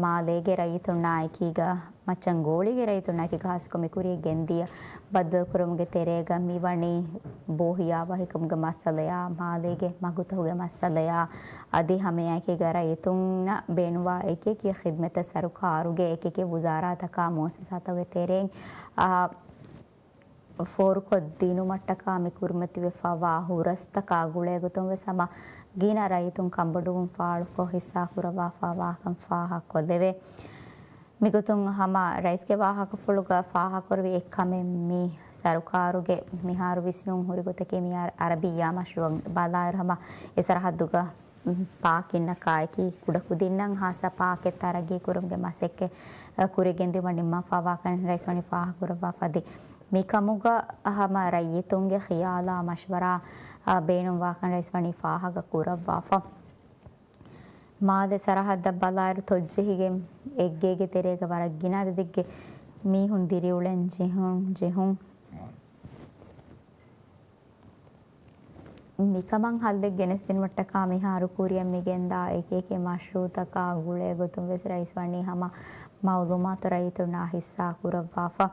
މާލޭގެ ރައްޔިތުންނާ އެކީގަ މައްޗަންގޯޅީގެ ރައްޔިތުންނާ އެކީގަ ހާއްސަކޮށް މި ކުރިއަށް ގެންދިޔަ ބައްދަލުކުރުމުގެ ތެރޭގަ މިވަނީ ބޯހިޔާވަހިކަމުގެ މައްސަލަޔާ، މާލޭގެ މަގުތަކުގެ މައްސަލަޔާ، އަދި ހަމައެކީގަ ރައްޔިތުންނަށް ބޭނުންވާ އެކި އެކި ޚިދްމަތްތައް ސަރުކާރުގެ އެކި އެކި ވުޒާރާތަކާ މުއައްސަސާތަކުގެ ތެރެއިން، އާ، ފޯރުކޮށް ދިނުމަށްޓަކާ މި ކުރިމަތިވެފަވާ ހުރަސްތަކާ ގުޅޭގޮތުން ވެސް ހަމަ ގިނަ ރައްޔިތުން ކަންބޮޑުވުން ފާޅުކޮށް ހިއްސާކުރައްވާފަވާކަން ފާހަގަކޮށްލެވޭ. މިގޮތުން ހަމަ ރައީސްގެ ވާހަކަފުޅުގަ ފާހަގަކުރެވި އެއްކަމެއް މި ސަރުކާރުގެ މިހާރު ވިސްނުން ހުރި ގޮތަކީ މި އަރ-، އަރަބިއްޔާ މަޝްރޫއަށް ބަލާއިރު ހަމަ އެ ސަރަހައްދުގަ ޕާކިންނަކާއެކީ ކުޑަކުދިންނަށް ހާއްސަ ޕާކެއް ތަރައްގީ ކުރުމުގެ މަސައްކަތް، އަ، ކުރިއަށް ގެންދިއުމަށް ނިންމާފަވާކަން ރައީސް ވަނީ ފާހަގަކުރައްވާފަ އަދި މިކަމުގަ ހަމަ ރައްޔިތުންގެ ޚިޔާލާ މަޝްވަރާ، އަ، ބޭނުންވާކަން ރައީސް ވަނީ ފާހަގަ ކުރައްވާފަ. މާލެ ސަރަހައްދަށް ބަލާއިރު ތޮއްޖެހިގެން އެއްގޭގެ ތެރޭގަ ވަރަށް ގިނަ އަދަދެއްގެ މީހުން ދިރިއުޅެން ޖެހުން، ޖެހުން. މިކަމަށް ހައްލެއް ގެނެސްދިނުމަށްޓަކާ މިހާރު ކުރިއަށް މިގެންދާ އެކިއެކި މަޝްރޫއުތަކާ ގުޅޭ ގޮތުން ވެސް ރައީސް ވަނީ ހަމަ މައުލޫމާތު ރައްޔިތުންނާ ހިއްސާ ކުރައްވާފަ.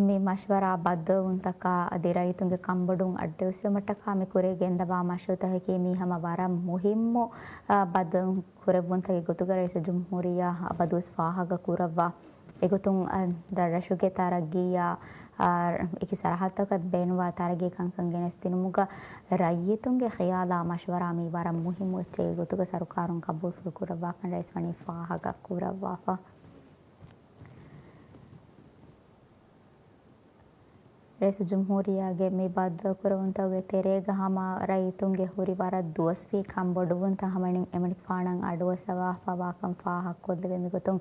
މި މަޝްވަރާ ބައްދަލުވުންތަކާ އަދި ރައްޔިތުންގެ ކަންބޮޑުވުން އައްޑިއުސިވުމަށްޓަކާ މި ކުރިއަށް ގެންދަވާ މަޝްރޫއުތަކަކީ މީ ހަމަ ވަރަށް މުހިއްމު، އާ، ބައްދަލު ކުރެއްވުންތަކެއް ގޮތުގަ ރައީސުލްޖުމްހޫރިއްޔާ އަބަދުވެސް ފާހަގަ ކުރައްވާ. އެގޮތުން، އަ، ރަށްރަށުގެ ތަރައްގީއާ، އާ، އެކި ސަރަހައްދުތަކަށް ބޭނުންވާ ތަރައްގީ ކަންކަން ގެނެސްދިނުމުގަ ރައްޔިތުންގެ ޚިޔާލާ މަޝްވަރާ މީ ވަރަށް މުހިއްމު އެއްޗެއް ގޮތުގަ ސަރުކާރުން ޤަބޫލުފުޅު ކުރައްވާކަން ރައީސް ވަނީ ފާހަގަ ކުރައްވާފަ. ރައީސުލްޖުމްހޫރިއްޔާގެ މި ބައްދަލުކުރެވުންތަކުގެ ތެރޭގަ ހަމަ ރައްޔިތުންގެ ހުރި ވަރަށް ދުވަސްވީ ކަންބޮޑުވުންތައް ހަމަ އެމަނިކުފާނަށް އަޑުއައްސަވާފަވާކަން ފާހަގަކޮށްލެވޭ. މިގޮތުން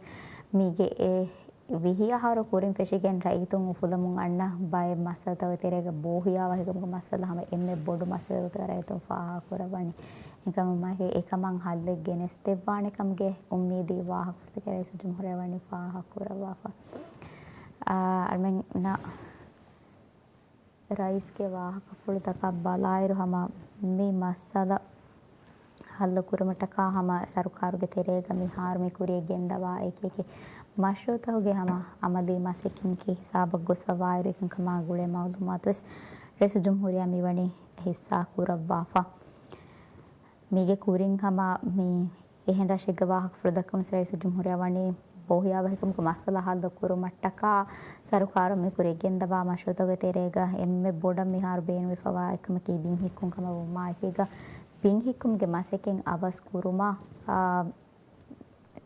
މީގެ އެ ވިހި އަހަރު ކުރިން ފެށިގެން ރައްޔިތުން އުފުލަމުން އަންނަ ބައެއް މައްސަލަތަކުގެ ތެރޭގަ ބޯހިޔާވާ ހިކަމުގެ މައްސަލަ ހަމަ އެންމެ ބޮޑު މައްސަލަ ގޮތަށް ރައްޔިތުން ފާހަގަކުރައްވަނީ. އެކަމަކު އެކަމަށް ހައްލެއް ގެނެސްދެއްވާނެ ކަމުގެ އުއްމީދީ ވާހަކަފުޅުތަކެއް ރައީސުލްޖުމްހޫރިއްޔާ ވަނީ ފާހަގަކުރައްވާފަ. އާ، އަޅުމެންނަށް ރައީސްގެ ވާހަކަފުޅުތަކަށް ބަލާއިރު ހަމަ މި މައްސަލަ ހައްލު ކުރުމަށްޓަކާ ހަމަ ސަރުކާރުގެ ތެރޭގަ މިހާރު މި ކުރިއަށް ގެންދަވާ އެކި އެކި މަޝްރޫއުތަކުގެ ހަމަ އަމަލީ މަސައްކަތް ހިސާބަށް ގޮސްފަވާއިރު އެކަންކަމާ ގުޅޭ މައުލޫމާތު ވެސް ރައީސުލްޖުމްހޫރިއްޔާ މިވަނީ ހިއްސާ ކުރައްވާފަ. މީގެ ކުރިން ހަމަ މި އެހެން ރަށެއްގެ ވާހަކަފުޅު ދައްކަމުން ރައީސުލްޖުމްހޫރިއްޔާ ވަނީ ބޯހިޔާވާ ހިކަމުގެ މައްސަލަ ހައްލު ކުރުމަށްޓަކާ ސަރުކާރުން މި ކުރިއަށް ގެންދަވާ މަޝްރޫއުތަކުގެ ތެރޭގަ އެންމެ ބޮޑަށް މިހާރު ބޭނުންވެފަވާ އެއްކަމަކީ ބިން ހިއްކުން ކަމަށް ވުމާ އެކީގަ، ބިން ހިއްކުމުގެ މަސައްކަތް އަވަސް ކުރުމަށް، އާ،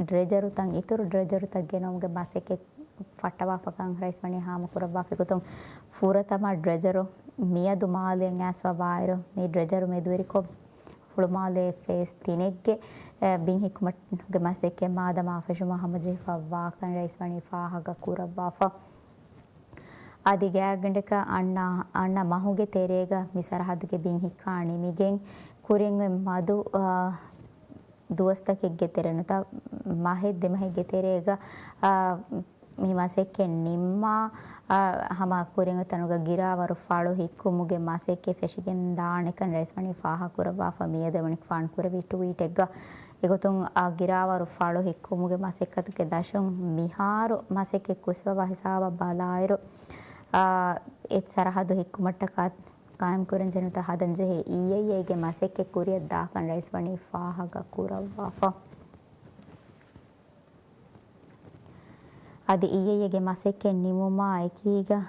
ޑްރެޖަރުތައް، އިތުރު ޑްރެޖަރުތައް ގެނައުމުގެ މަސައްކަތް ފައްޓަވާފަކަން ރައީސް ވަނީ ހާމަކުރައްވާފަ. އެގޮތުން ފުރަތަމަ ޑްރެޖަރު މިއަދު މާލެއަށް އައިސްފަވާއިރު، މި ޑްރެޖަރު މެދުވެރިކޮށް ހުޅުމާލޭ ފޭސް ތިނެއްގެ، އެ، ބިން ހިއްކުމުގެ މަސައްކަތް މާދަމާ ފެށުމަށް ހަމަޖެހިފައިވާކަން ރައީސް ވަނީ ފާހަގަ ކުރައްވާފަ. އަދި ގާތްގަނޑަކަށް އަންނަ، އަންނަ މަހުގެ ތެރޭގަ މި ސަރަހައްދުގެ ބިން ހިއްކާ ނިމިގެން، ކުރިން އޮތް މަދު، އާ، ދުވަސްތަކެއްގެ ތެރޭ ނުވަތަ މަހެއް ދެމަހެއްގެ ތެރޭގަ، އާ، މި މަސައްކަތް ނިންމާ، އާ، ހަމަ ކުރިން ތަނުގަ ގިރާވަރު ފަޅު ހިއްކުމުގެ މަސައްކަތް ފެށިގެން ދާނެކަން ރައީސް ވަނީ ފާހަގަކުރައްވާފަ. މިއަދު އެމަނިކުފާނު ކުރެއްވި ޓުވީޓެއްގަ އެގޮތުން، އާ، ގިރާވަރު ފަޅު ހިއްކުމުގެ މަސައްކަތުގެ ދަށުން މިހާރު މަސައްކަތް ކުރިއަށް ގޮސްފަވާ ހިސާބަށް ބަލާއިރު، އާ، އެ ސަރަހައްދު ހިއްކުމަށްޓަކާ ޤާއިމްކުރަން ޖެހޭ ނުވަތަ ހަދަން ޖެހޭ އީއައިއޭގެ މަސައްކަތް ކުރިއަށް ދާކަން ރައީސް ވަނީ ފާހަގަ ކުރައްވާފަ. އަދި އީއައިއޭގެ މަސައްކަތް ނިމުމާ އެކީގަ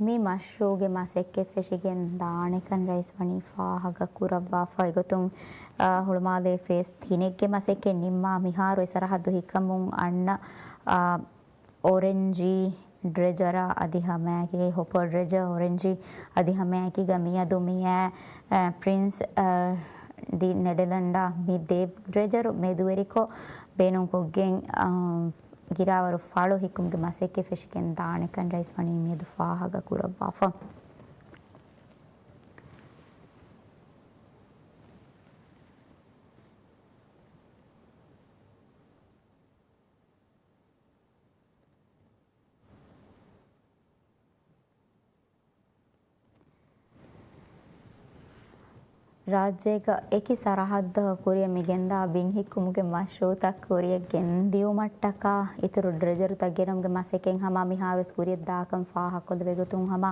މި މަޝްރޫޢުގެ މަސައްކަތް ފެށިގެން ދާނެކަން ރައީސް ވަނީ ފާހަގަ ކުރައްވާފަ. އެގޮތުން، އާ، ހުޅުމާލޭ ފޭސް ތިނެއްގެ މަސައްކަތް ނިންމާ މިހާރު އެ ސަރަހައްދު ހިއްކަމުން އަންނަ، އާ، އޮރެންޖީ ޑްރެޖަރ އަދި ހަމައެކީ ހޮޕަރ ޑްރެޖަރ، އޮރެންޖީ އަދި ހަމައެކީގަ މިއަދު މިއާ، އާ، ޕްރިންސް، އާ، ދި ނެޑަލަންޑާ މި ދެ ޑްރެޖަރު މެދުވެރިކޮށް ބޭނުންކޮށްގެން، އާ، ގިރާވަރު ފަޅު ހިއްކުމުގެ މަސައްކަތް ފެށިގެން ދާނެކަން ރައީސް ވަނީ މިއަދު ފާހަގަ ކުރައްވާފަ. ރާއްޖޭގަ އެކި ސަރަހައްދަކަށް ކުރިއަށް މިގެންދާ ބިން ހިއްކުމުގެ މަޝްރޫޢުތައް ކުރިއަށް ގެންދިއުމަށްޓަކާ އިތުރު ޑްރެޖަރުތައް ގެނައުމުގެ މަސައްކަތް ހަމަ މިހާރުވެސް ކުރިއަށް ދާކަން ފާހަގަކޮށްލެވޭ ގޮތުން ހަމަ،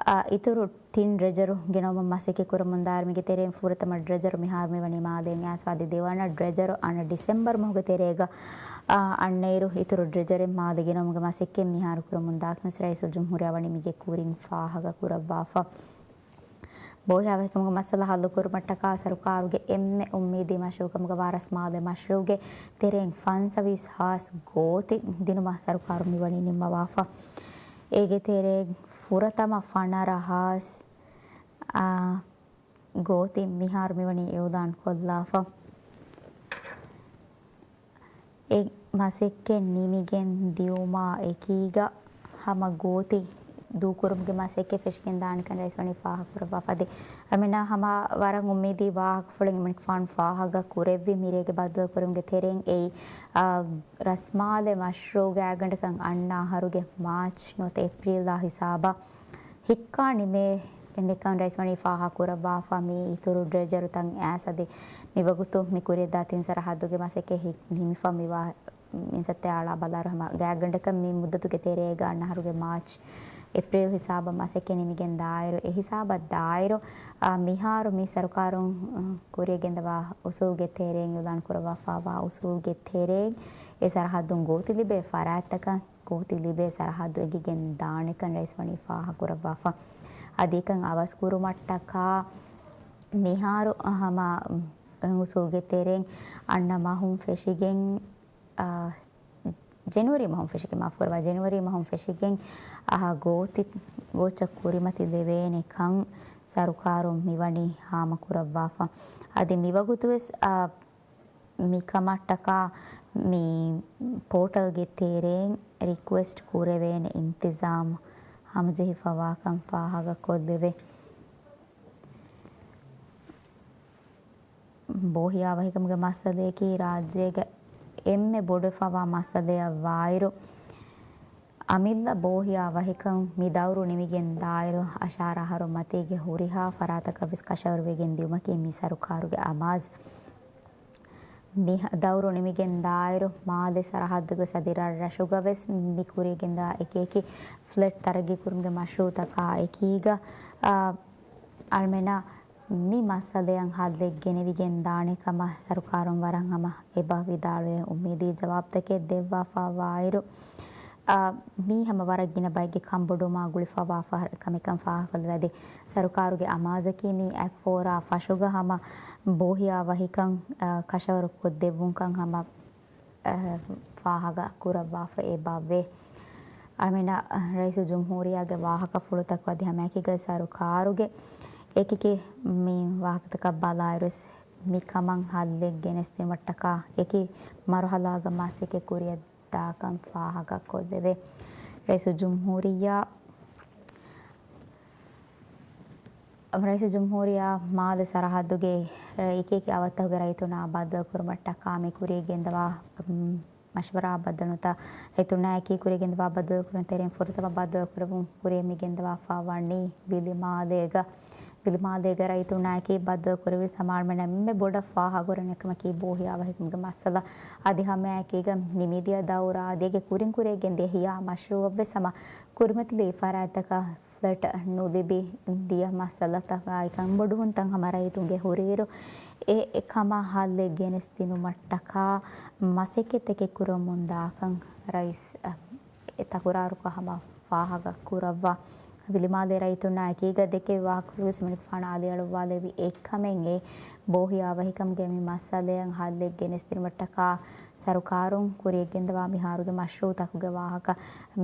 އަ، އިތުރު ތިން ޑްރެޖަރު ގެނައުމަށް މަސައްކަތް ކުރަމުންދާއިރު މީގެ ތެރެއިން ފުރަތަމަ ޑްރެޖަރު މިހާރު މިވަނީ މާލެއަށް އައިސްފަ އަދި ދެވަނަ ޑްރެޖަރު އަންނަ ޑިސެމްބަރު މަހުގެ ތެރޭގަ، އަ، އަންނައިރު އިތުރު ޑްރެޖަރެއް މާލެ ގެނައުމުގެ މަސައްކަތް މިހާރު ކުރަމުންދާކަން ވެސް ރައީސުލްޖުމްހޫރިއްޔާ ވަނީ މީގެ ކުރިން ފާހަގަ ކުރައްވާފަ. ބޯހިޔާވާ ހިކަމުގެ މައްސަލަ ހައްލު ކުރުމަށްޓަކާ ސަރުކާރުގެ އެންމެ އުއްމީދީ މަޝްރޫޢު ކަމުގަ ވާ ރަސްމާލެ މަޝްރޫޢުގެ ތެރެއިން ފަންސަވީސް ހާސް ގޯތި ދިނުމަށް ސަރުކާރު މިވަނީ ނިންމަވާފަ. އޭގެ ތެރެއިން ފުރަތަމަ ފަނަރަ ހާސް، އާ، ގޯތި މިހާރު މިވަނީ އިޢުލާން ކޮށްލާފަ. އެ މަސައްކަތް ނިމިގެން ދިއުމާ އެކީގަ ހަމަ ގޯތި ދޫކުރުމުގެ މަސައްކަތް ފެށިގެން ދާނެކަން ރައީސް ވަނީ ފާހަގަކުރައްވާފަ. އަދި އަމިނާ ހަމަ ވަރަށް އުއްމީދީ ވާހަކަފުޅެއް އެމަނިކުފާނު ފާހަގަ ކުރެއްވި މިރޭގެ ބައްދަލުކުރުމުގެ ތެރެއިން އެއީ، އާ، ރަސްމާލެ މަޝްރޫޢުގެ ގާތްގަނޑަކަށް އަންނަ އަހަރުގެ މާޗް ނުވަތަ އޭޕްރީލްއާ ހިސާބަށް ހިއްކާ ނިމޭނެކަން ރައީސް ވަނީ ފާހަގަކުރައްވާފަ. މި އިތުރު ޑްރެޖަރުތައް އައިސް އަދި މިވަގުތު މި ކުރިއަށްދާ ތިން ސަރަހައްދުގެ މަސައްކަތް ހި-، ނިމިފަ މިވާ މިންސައްތަ އަޅާ ބަލާއިރު ހަމަ ގާތްގަނޑަކަށް މި މުއްދަތުގެ ތެރޭގަ އަންނަ އަހަރުގެ މާޗް، އޭޕްރީލް ހިސާބަށް މަސައްކަތް ނިމިގެން ދާއިރު، އެ ހިސާބަށް ދާއިރު، އާ، މިހާރު މި ސަރުކާރުން، އު، ކުރިއަށް ގެންދަވާ އުސޫލުގެ ތެރެއިން އިއުލާން ކުރައްވާފަވާ އުސޫލުގެ ތެރެއިން އެ ސަރަހައްދުން ގޯތި ލިބޭ ފަރާތްތަކަށް ގޯތި ލިބޭ ސަރަހައްދު އެނގިގެން ދާނެކަން ރައީސް ވަނީ ފާހަގަކުރައްވާފަ. އަދި އެކަން އަވަސްކުރުމަށްޓަކާ މިހާރު ހަމަ އުސޫލުގެ ތެރެއިން އަންނަ މަހުން ފެށިގެން، އާ، ޖެނުއަރީ މަހުން ފެށިގެން، މާފުކުރައްވާ، ޖެނުއަރީ މަހުން ފެށިގެން އަހަ ގޯތި، ގޯއްޗަށް ކުރިމަތިލެވޭނެކަން ސަރުކާރުން މިވަނީ ހާމަކުރައްވާފަ. އަދި މިވަގުތުވެސް، އާ، މިކަމަށްޓަކާ މި ޕޯޓަލްގެ ތެރެއިން ރިކުއެސްޓް ކުރެވޭނެ އިންތިޒާމް ހަމަޖެހިފަވާކަން ފާހަގަކޮށްލެވޭ. ބޯހިޔާވަހިކަމުގެ މައްސަލަޔަކީ ރާއްޖޭގެ އެންމެ ބޮޑުވެފަވާ މައްސަލަޔަށް ވާއިރު، އަމިއްލަ ބޯހިޔާވަހިކަން މި ދައުރު ނިމިގެން ދާއިރު، އަށާރަ އަހަރު މަތީގެ ހުރިހާ ފަރާތަކަށްވެސް ކަށަވަރުވެގެން ދިއުމަކީ މި ސަރުކާރުގެ އަމާޒް. މި ދައުރު ނިމިގެން ދާއިރު، މާލެ ސަރަހައްދުގެ ސަދި ރަށްރަށުގަވެސް މި ކުރިއަށް ގެންދާ އެކި އެކި ފްލެޓް ތަރައްގީ ކުރުމުގެ މަޝްރޫއުތަކާ އެކީގަ، އާ، އަޅުމެންނަށް މި މައްސަލައަށް ހައްލެއް ގެނެވިގެން ދާނެ ކަމަށް ސަރުކާރުން ވަރަށް ހަމަ އެބަ ވިދާޅުވެ އުއްމީދީ ޖަވާބުތަކެއް ދެއްވާފަ ވާއިރު، އާ، މީ ހަމަ ވަރަށް ގިނަ ބައެއްގެ ކަންބޮޑުވުމާ ގުޅިފަވާ ފަހަރު ކަމެއްކަން ފާހަގަކޮށްލެވޭ. އަދި ސަރުކާރުގެ އަމާޒަކީ މި އެފް ފޯރ އާ ފަށުގަ ހަމަ ބޯހިޔާ ވަހިކަން، އާ، ކަށަވަރު ކޮށްދެއްވުންކަން ހަމަ އަ، ފާހަގަ ކުރައްވާފަ އެބަވޭ. އަޅުމެންނަށް ރައީސުލްޖުމްހޫރިއްޔާގެ ވާހަކަފުޅުތަކު އަދި ހަމައެކީގަ ސަރުކާރުގެ އެކިއެކި މި ވާހަކަތަކަށް ބަލާއިރުވެސް މިކަމަށް ހައްލެއް ގެނެސްދިނުމަށްޓަކާ އެކި މަރުހަލާގަ މަސައްކަތް ކުރިއަށް ދާކަން ފާހަގަކޮށްލެވޭ. ރައީސުލްޖުމްހޫރިއްޔާ ރައީސުލްޖުމްހޫރިއްޔާ މާލެ ސަރަހައްދުގެ އެކިއެކި އަވަށްތަކުގެ ރައްޔިތުންނާ ބައްދަލުކުރުމަށްޓަކާ މި ކުރިއަށް ގެންދަވާ، މަޝްވަރާ ބައްދަލު ނުވަތަ ރައްޔިތުންނާއެކީ ކުރިއަށް ގެންދަވާ ބައްދަލުކުރުން ތެރެއިން ފުރަތަމަ ބައްދަލުކުރެވުން ކުރިއަށް މި ގެންދަވާފަ ވަނީ ވިލިމާލޭގަ. ވިލިމާލޭގަ ރައްޔިތުންނާއެކީ ބައްދަލުކުރެވި ސަމާޅުމެން އެންމެ ބޮޑަށް ފާހަގަކުރަން އެކަމަކީ ބޯހިޔާވަހިކަމުގެ މައްސަލަ. އަދި ހަމައެކީގަ ނިމިދިޔަ ދައުރާ އަދި އޭގެ ކުރިން ކުރިއަށް ގެންދިޔަ ހިޔާ މަޝްރޫއަށްވެސް ހަމަ ކުރިމަތިލީ ފަރާތްތަކަށް ފްލެޓް ނުލިބި ދިޔަ މައްސަލަތަކާއި ކަންބޮޑުވުންތައް ހަމަ ރައްޔިތުންގެ ހުރިއިރު، އެ އެކަމަށް ހައްލެއް ގެނެސްދިނުމަށްޓަކާ މަސައްކަތްތަކެއް ކުރަމުންދާކަން ރައީސް އެ ތަކުރާރުކޮށް ހަމަ ފާހަގަ ކުރައްވާ. ވިލިމާލޭ ރައްޔިތުންނާ އެކީގަ ދެކެވި ވާހަކަފުޅުވެސް އެމަނިކުފާނު އަލިއަޅުއްވާލެވި އެއްކަމެއް އެ ބޯހިޔާވަހިކަމުގެ މި މައްސަލައަށް ހައްލެއް ގެނެސްދިނުމަށްޓަކާ ސަރުކާރުން ކުރިއަށްގެންދަވާ މިހާރުގެ މަޝްރޫއުތަކުގެ ވާހަކަ.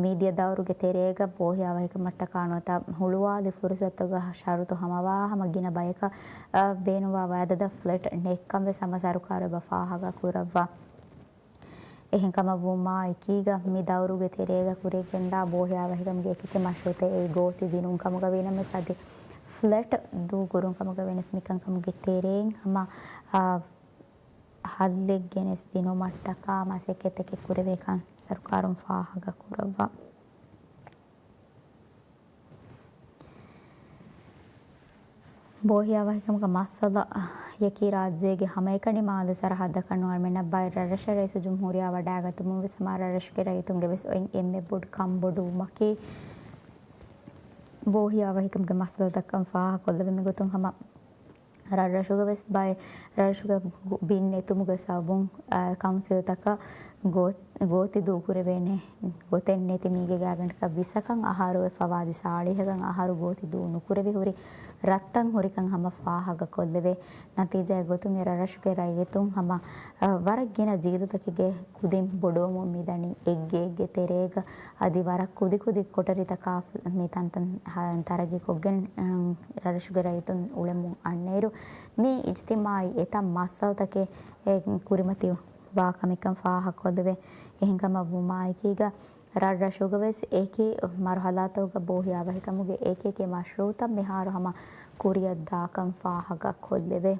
މިދިޔަ ދައުރުގެ ތެރޭގަ ބޯހިޔާވަހިކަމަށްޓަކާ ނުވަތަ ހުޅުވާލި ފުރުސަތުގަ ޝަރުތު ހަމަވާ ހަމަ ގިނަ ބަޔަކަށް، އަ، ބޭނުންވާ ވައިދަދަށް ފްލެޓް ނެތްކަން ވެސް ހަމަ ސަރުކާރު އެބަ ފާހަގަ ކުރައްވާ. އެހެންކަމަށްވުމާ އެކީގަ މި ދައުރުގެ ތެރޭގަ ކުރިއަށްގެންދާ ބޯހިޔާވަހިކަމުގެ އެކިއެކި މަޝްރޫއުތައް އެ ގޯތި ދިނުން ކަމުގަ ވީނަމަވެސް އަދި ފްލެޓް ދޫކުރުން ކަމުގަ ވީނަސް މިކަން ކަމުގެ ތެރެއިން ހަމަ، އާ، ހައްލެއް ގެނެސް ދިނުމަށްޓަކާ މަސައްކަތްތަކެއް ކުރެވޭކަން ސަރުކާރުން ފާހަގަ ކުރައްވާ. ބޯހިޔާވަހިކަމުގެ މައްސަލަޔަކީ ރާއްޖޭގެ ހަމައެކަނި މާލެ ސަރަހައްދަކަށް ނޫން އަޅުމެންނަށް ބައެއް ރަށްރަށަށް ރައީސުލްޖުމްހޫރިއްޔާ ވަޑައިގަތުމުން ވެސް ހަމަ ރަށްރަށުގެ ރައްޔިތުންގެ ވެސް އޮތް އެންމެ ބޮޑު ކަންބޮޑުވުމަކީ ބޯހިޔާވަހިކަމުގެ މައްސަލަ ދައްކަން ފާހަގަކޮށްލެވޭ. މިގޮތުން ހަމަ ރަށްރަށުގަ ވެސް ބައެއް ރަށްރަށުގެ ބިން ނެތުމުގެ ސަބަބުން، އާ، ކައުންސިލްތަކަށް ގޯ-، ގޯތި ދޫކުރެވޭނެ ގޮތެއް ނެތި މީގެ ގާގަނޑަކަށް ވިއްސަކަށް އަހަރު ވެފަވާ އަދި ސާޅީހަކަށް އަހަރު ގޯތި ދޫ ނުކުރެވި ހުރި ރަށްތައް ހުރިކަން ހަމަ ފާހަގަކޮށްލެވޭ. ނަތީޖާއެއް ގޮތުން އެ ރަށްރަށުގެ ރައްޔިތުން ހަމަ، އަ، ވަރަށް ގިނަ ޖީލުތަކެއްގެ ކުދިން ބޮޑުވަމުން މިދަނީ އެއްގެއެއްގެ ތެރޭގަ އަދި ވަރަށް ކުދިކުދި ކޮޓަރިތަކާ މި ތަންތަން ހަ-، ތަރައްގީކޮށްގެން، އަ، ރަށްރަށުގެ ރައްޔިތުން އުޅެމުން އަންނައިރު މި އިޖްތިމާޢީ އެތައް މައްސަލަތަކެއް ކުރިމަތި ވާ ކަމެއްކަން ފާހަގަކޮށްލެވޭ. އެހެންކަމަށް ވުމާއެކީގަ ރަށްރަށުގަވެސް އެކި މަރުހަލާތަކުގަ ބޯހިޔާވަހިކަމުގެ އެކި އެކި މަޝްރޫއުތައް މިހާރު ހަމަ ކުރިއަށްދާކަން ފާހަގަކޮށްލެވޭ.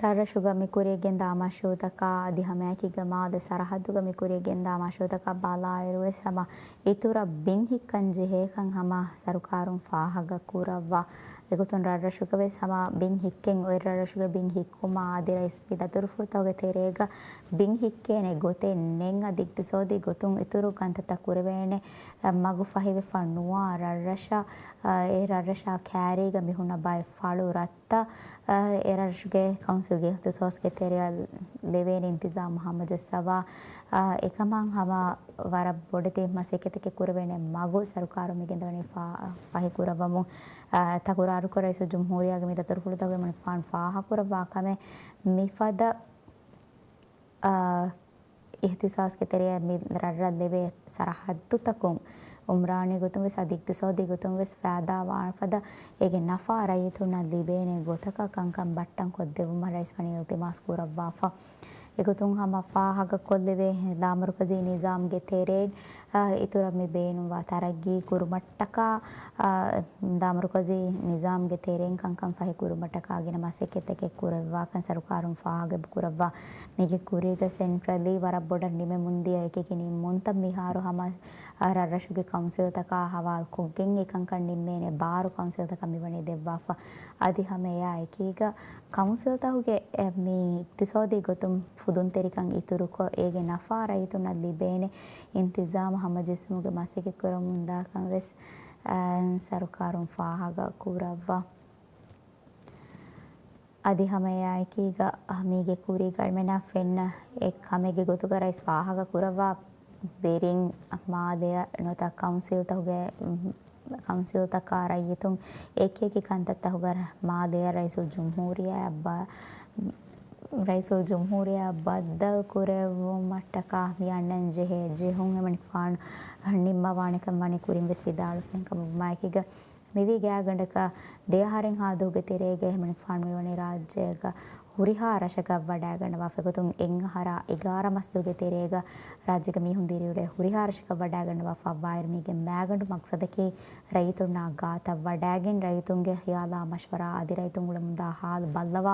ރަށްރަށުގަ މި ކުރިއަށްގެންދާ މަޝްރޫއުތަކާ އަދި ހަމައެކީގަ މާލެ ސަރަހައްދުގަ މި ކުރިއަށްގެންދާ މަޝްރޫއުތަކާ ބަލާއިރުވެސް ހަމަ އިތުރަށް ބިން ހިއްކަން ޖެހޭކަން ހަމަ ސަރުކާރުން ފާހަގަ ކުރައްވާ. އެގޮތުން ރަށްރަށުގަވެސް ހަމަ ބިން ހިއްކެން އޮތް ރަށްރަށުގެ ބިން ހިއްކުމާ އަދި ރައީސް މި ދަތުރުފުޅުތަކުގެ ތެރޭގަ ބިން ހިއްކޭނެ ގޮތެއް ނެތް އަދި އިގްތިސޯދީ ގޮތުން އިތުރު ކަންތައްތައް ކުރެވޭނެ މަގު ފަހިވެފަ ނުވާ ރަށްރަށަށް، އެ ރަށްރަށާ ކައިރީގަ މި ހުންނަ ބައެއް ފަޅު ރަށް އެ ރަށުގެ ކައުންސިލްގެ އިހްތިސޯސްގެ ތެރެއަށް ލެވޭނެ އިންތިޒާމު ހަމަޖައްސަވާ، އެކަމަށް ހަމަ ވަރަށް ބޮޑެތި މަސައްކަތެއް ކުރެވޭނެ މަގު ސަރުކާރުން މި ގެންދަވަނީ ފާ-، ފަހި ކުރައްވަމުން. އަ، ތަކުރާރުކޮށް ރައީސުލްޖުމްހޫރިއްޔާ މި ދަތުރުފުޅުތަކުގެ މަނިކުފާނު ފާހަގަކުރައްވާ ކަމެއް މިފަދަ، އަ، އިހްތިސާސްގެ ތެރެއަށް މި ރަށްރަށް ލެވޭ ސަރަހައްދުތަކުން އުމްރާނީ ގޮތުން ވެސް އަދި އިގްތިސޯދީ ގޮތުން ވެސް ފައިދާ ވާނެ ފަދަ އޭގެ ނަފާ ރައްޔިތުންނަށް ލިބޭނެ ގޮތަކަށް ކަންކަން ބައްޓަން ކޮށްދެއްވުމަށް ރައީސް ވަނީ އިލްތިމާސް ކުރައްވާފަ. އެގޮތުން ހަމަ ފާހަގަ ކޮށްލެވޭ ލާމަރުކަޒީ ނިޒާމްގެ ތެރެއިން، އަ، އިތުރަށް މި ބޭނުންވާ ތަރައްގީ ކުރުމަށްޓަކާ، އަ، ލާމަރުކަޒީ ނިޒާމްގެ ތެރެއިން ކަންކަން ފަހި ކުރުމަށްޓަކާ ގިނަ މަސައްކަތްތަކެއް ކުރެވިފާކަން ސަރުކާރުން ފާހަގަ ކުރައްވާ. މީގެ ކުރީގަ ސެންޓްރަލީ ވަރަށް ބޮޑަށް ނިމެމުންދިޔަ އެކި ނިންމުންތައް މިހާރު ހަމަ ރަށްރަށުގެ ކައުންސިލްތަކާ ހަވާލުކޮށްގެން އެކަންކަން ނިންމޭނެ ބާރު ކައުންސިލްތަކަށް މިވަނީ ދެއްވާފަ. އަދި ހަމައެއާ އެކީގަ ކައުންސިލްތަކުގެ މި އިގްތިސޯދީ ގޮތުން ފުދުންތެރިކަން އިތުރުކޮށް، އޭގެ ނަފާ ރައްޔިތުންނަށް ލިބޭނެ އިންތިޒާމު ހަމަޖެއްސުމުގެ މަސައްކަތް ކުރަމުންދާކަން ވެސް، އަ، ސަރުކާރުން ފާހަގަ ކުރައްވާ. އަދި ހަމައެއާއެކީގަ މީގެ ކުރީގަ އަޅުމެންނަށް ފެންނަ އެއް ކަމެއްގެ ގޮތުގަ ރައީސް ފާހަގަ ކުރައްވާ، ވެރިން މާލެއަށް ނުވަތަ ކައުންސިލްތަކުގެ، ކައުންސިލްތަކާ ރައްޔިތުން އެކި އެކި ކަންތައްތަކުގަ މާލެއަށް ރައީސުލްޖުމްހޫރިއްޔާ ބަ-، ރައީސުލްޖުމްހޫރިއްޔާ ބައްދަލު ކުރެއްވުމަށްޓަކާ މި އަންނަން ޖެހޭ ޖެހުން އެމަނިކުފާނު ނިންމަވާނެކަން ވަނީ ކުރިން ވެސް ވިދާޅުވެފަ. އެހެންކަމުން ވުމާއެކީގަ މިވީ ގާތްގަނޑަކަށް ދެއަހަރެއްހާ ދުވަހުގެ ތެރޭގަ އެމަނިކުފާނު މިވަނީ ރާއްޖޭގަ ހުރިހާ ރަށަކަށް ވަޑައިގަންނަވާފަ. އެގޮތުން އެއްއަހަރާ އެގާރަ މަސްދުވަހުގެ ތެރޭގަ ރާއްޖޭގަ މީހުން ދިރިއުޅޭ ހުރިހާ ރަށަކަށް ވަޑައިގަންނަވާފަ ވާއިރު މީގެ މައިގަނޑު މަގްސަދަކީ ރައްޔިތުންނާ ގާތަށް ވަޑައިގެން ރައްޔިތުންގެ ހިޔާލާ މަޝްވަރާ އަދި ރައްޔިތުން އުޅެމުންދާ ހާލު ބައްލަވާ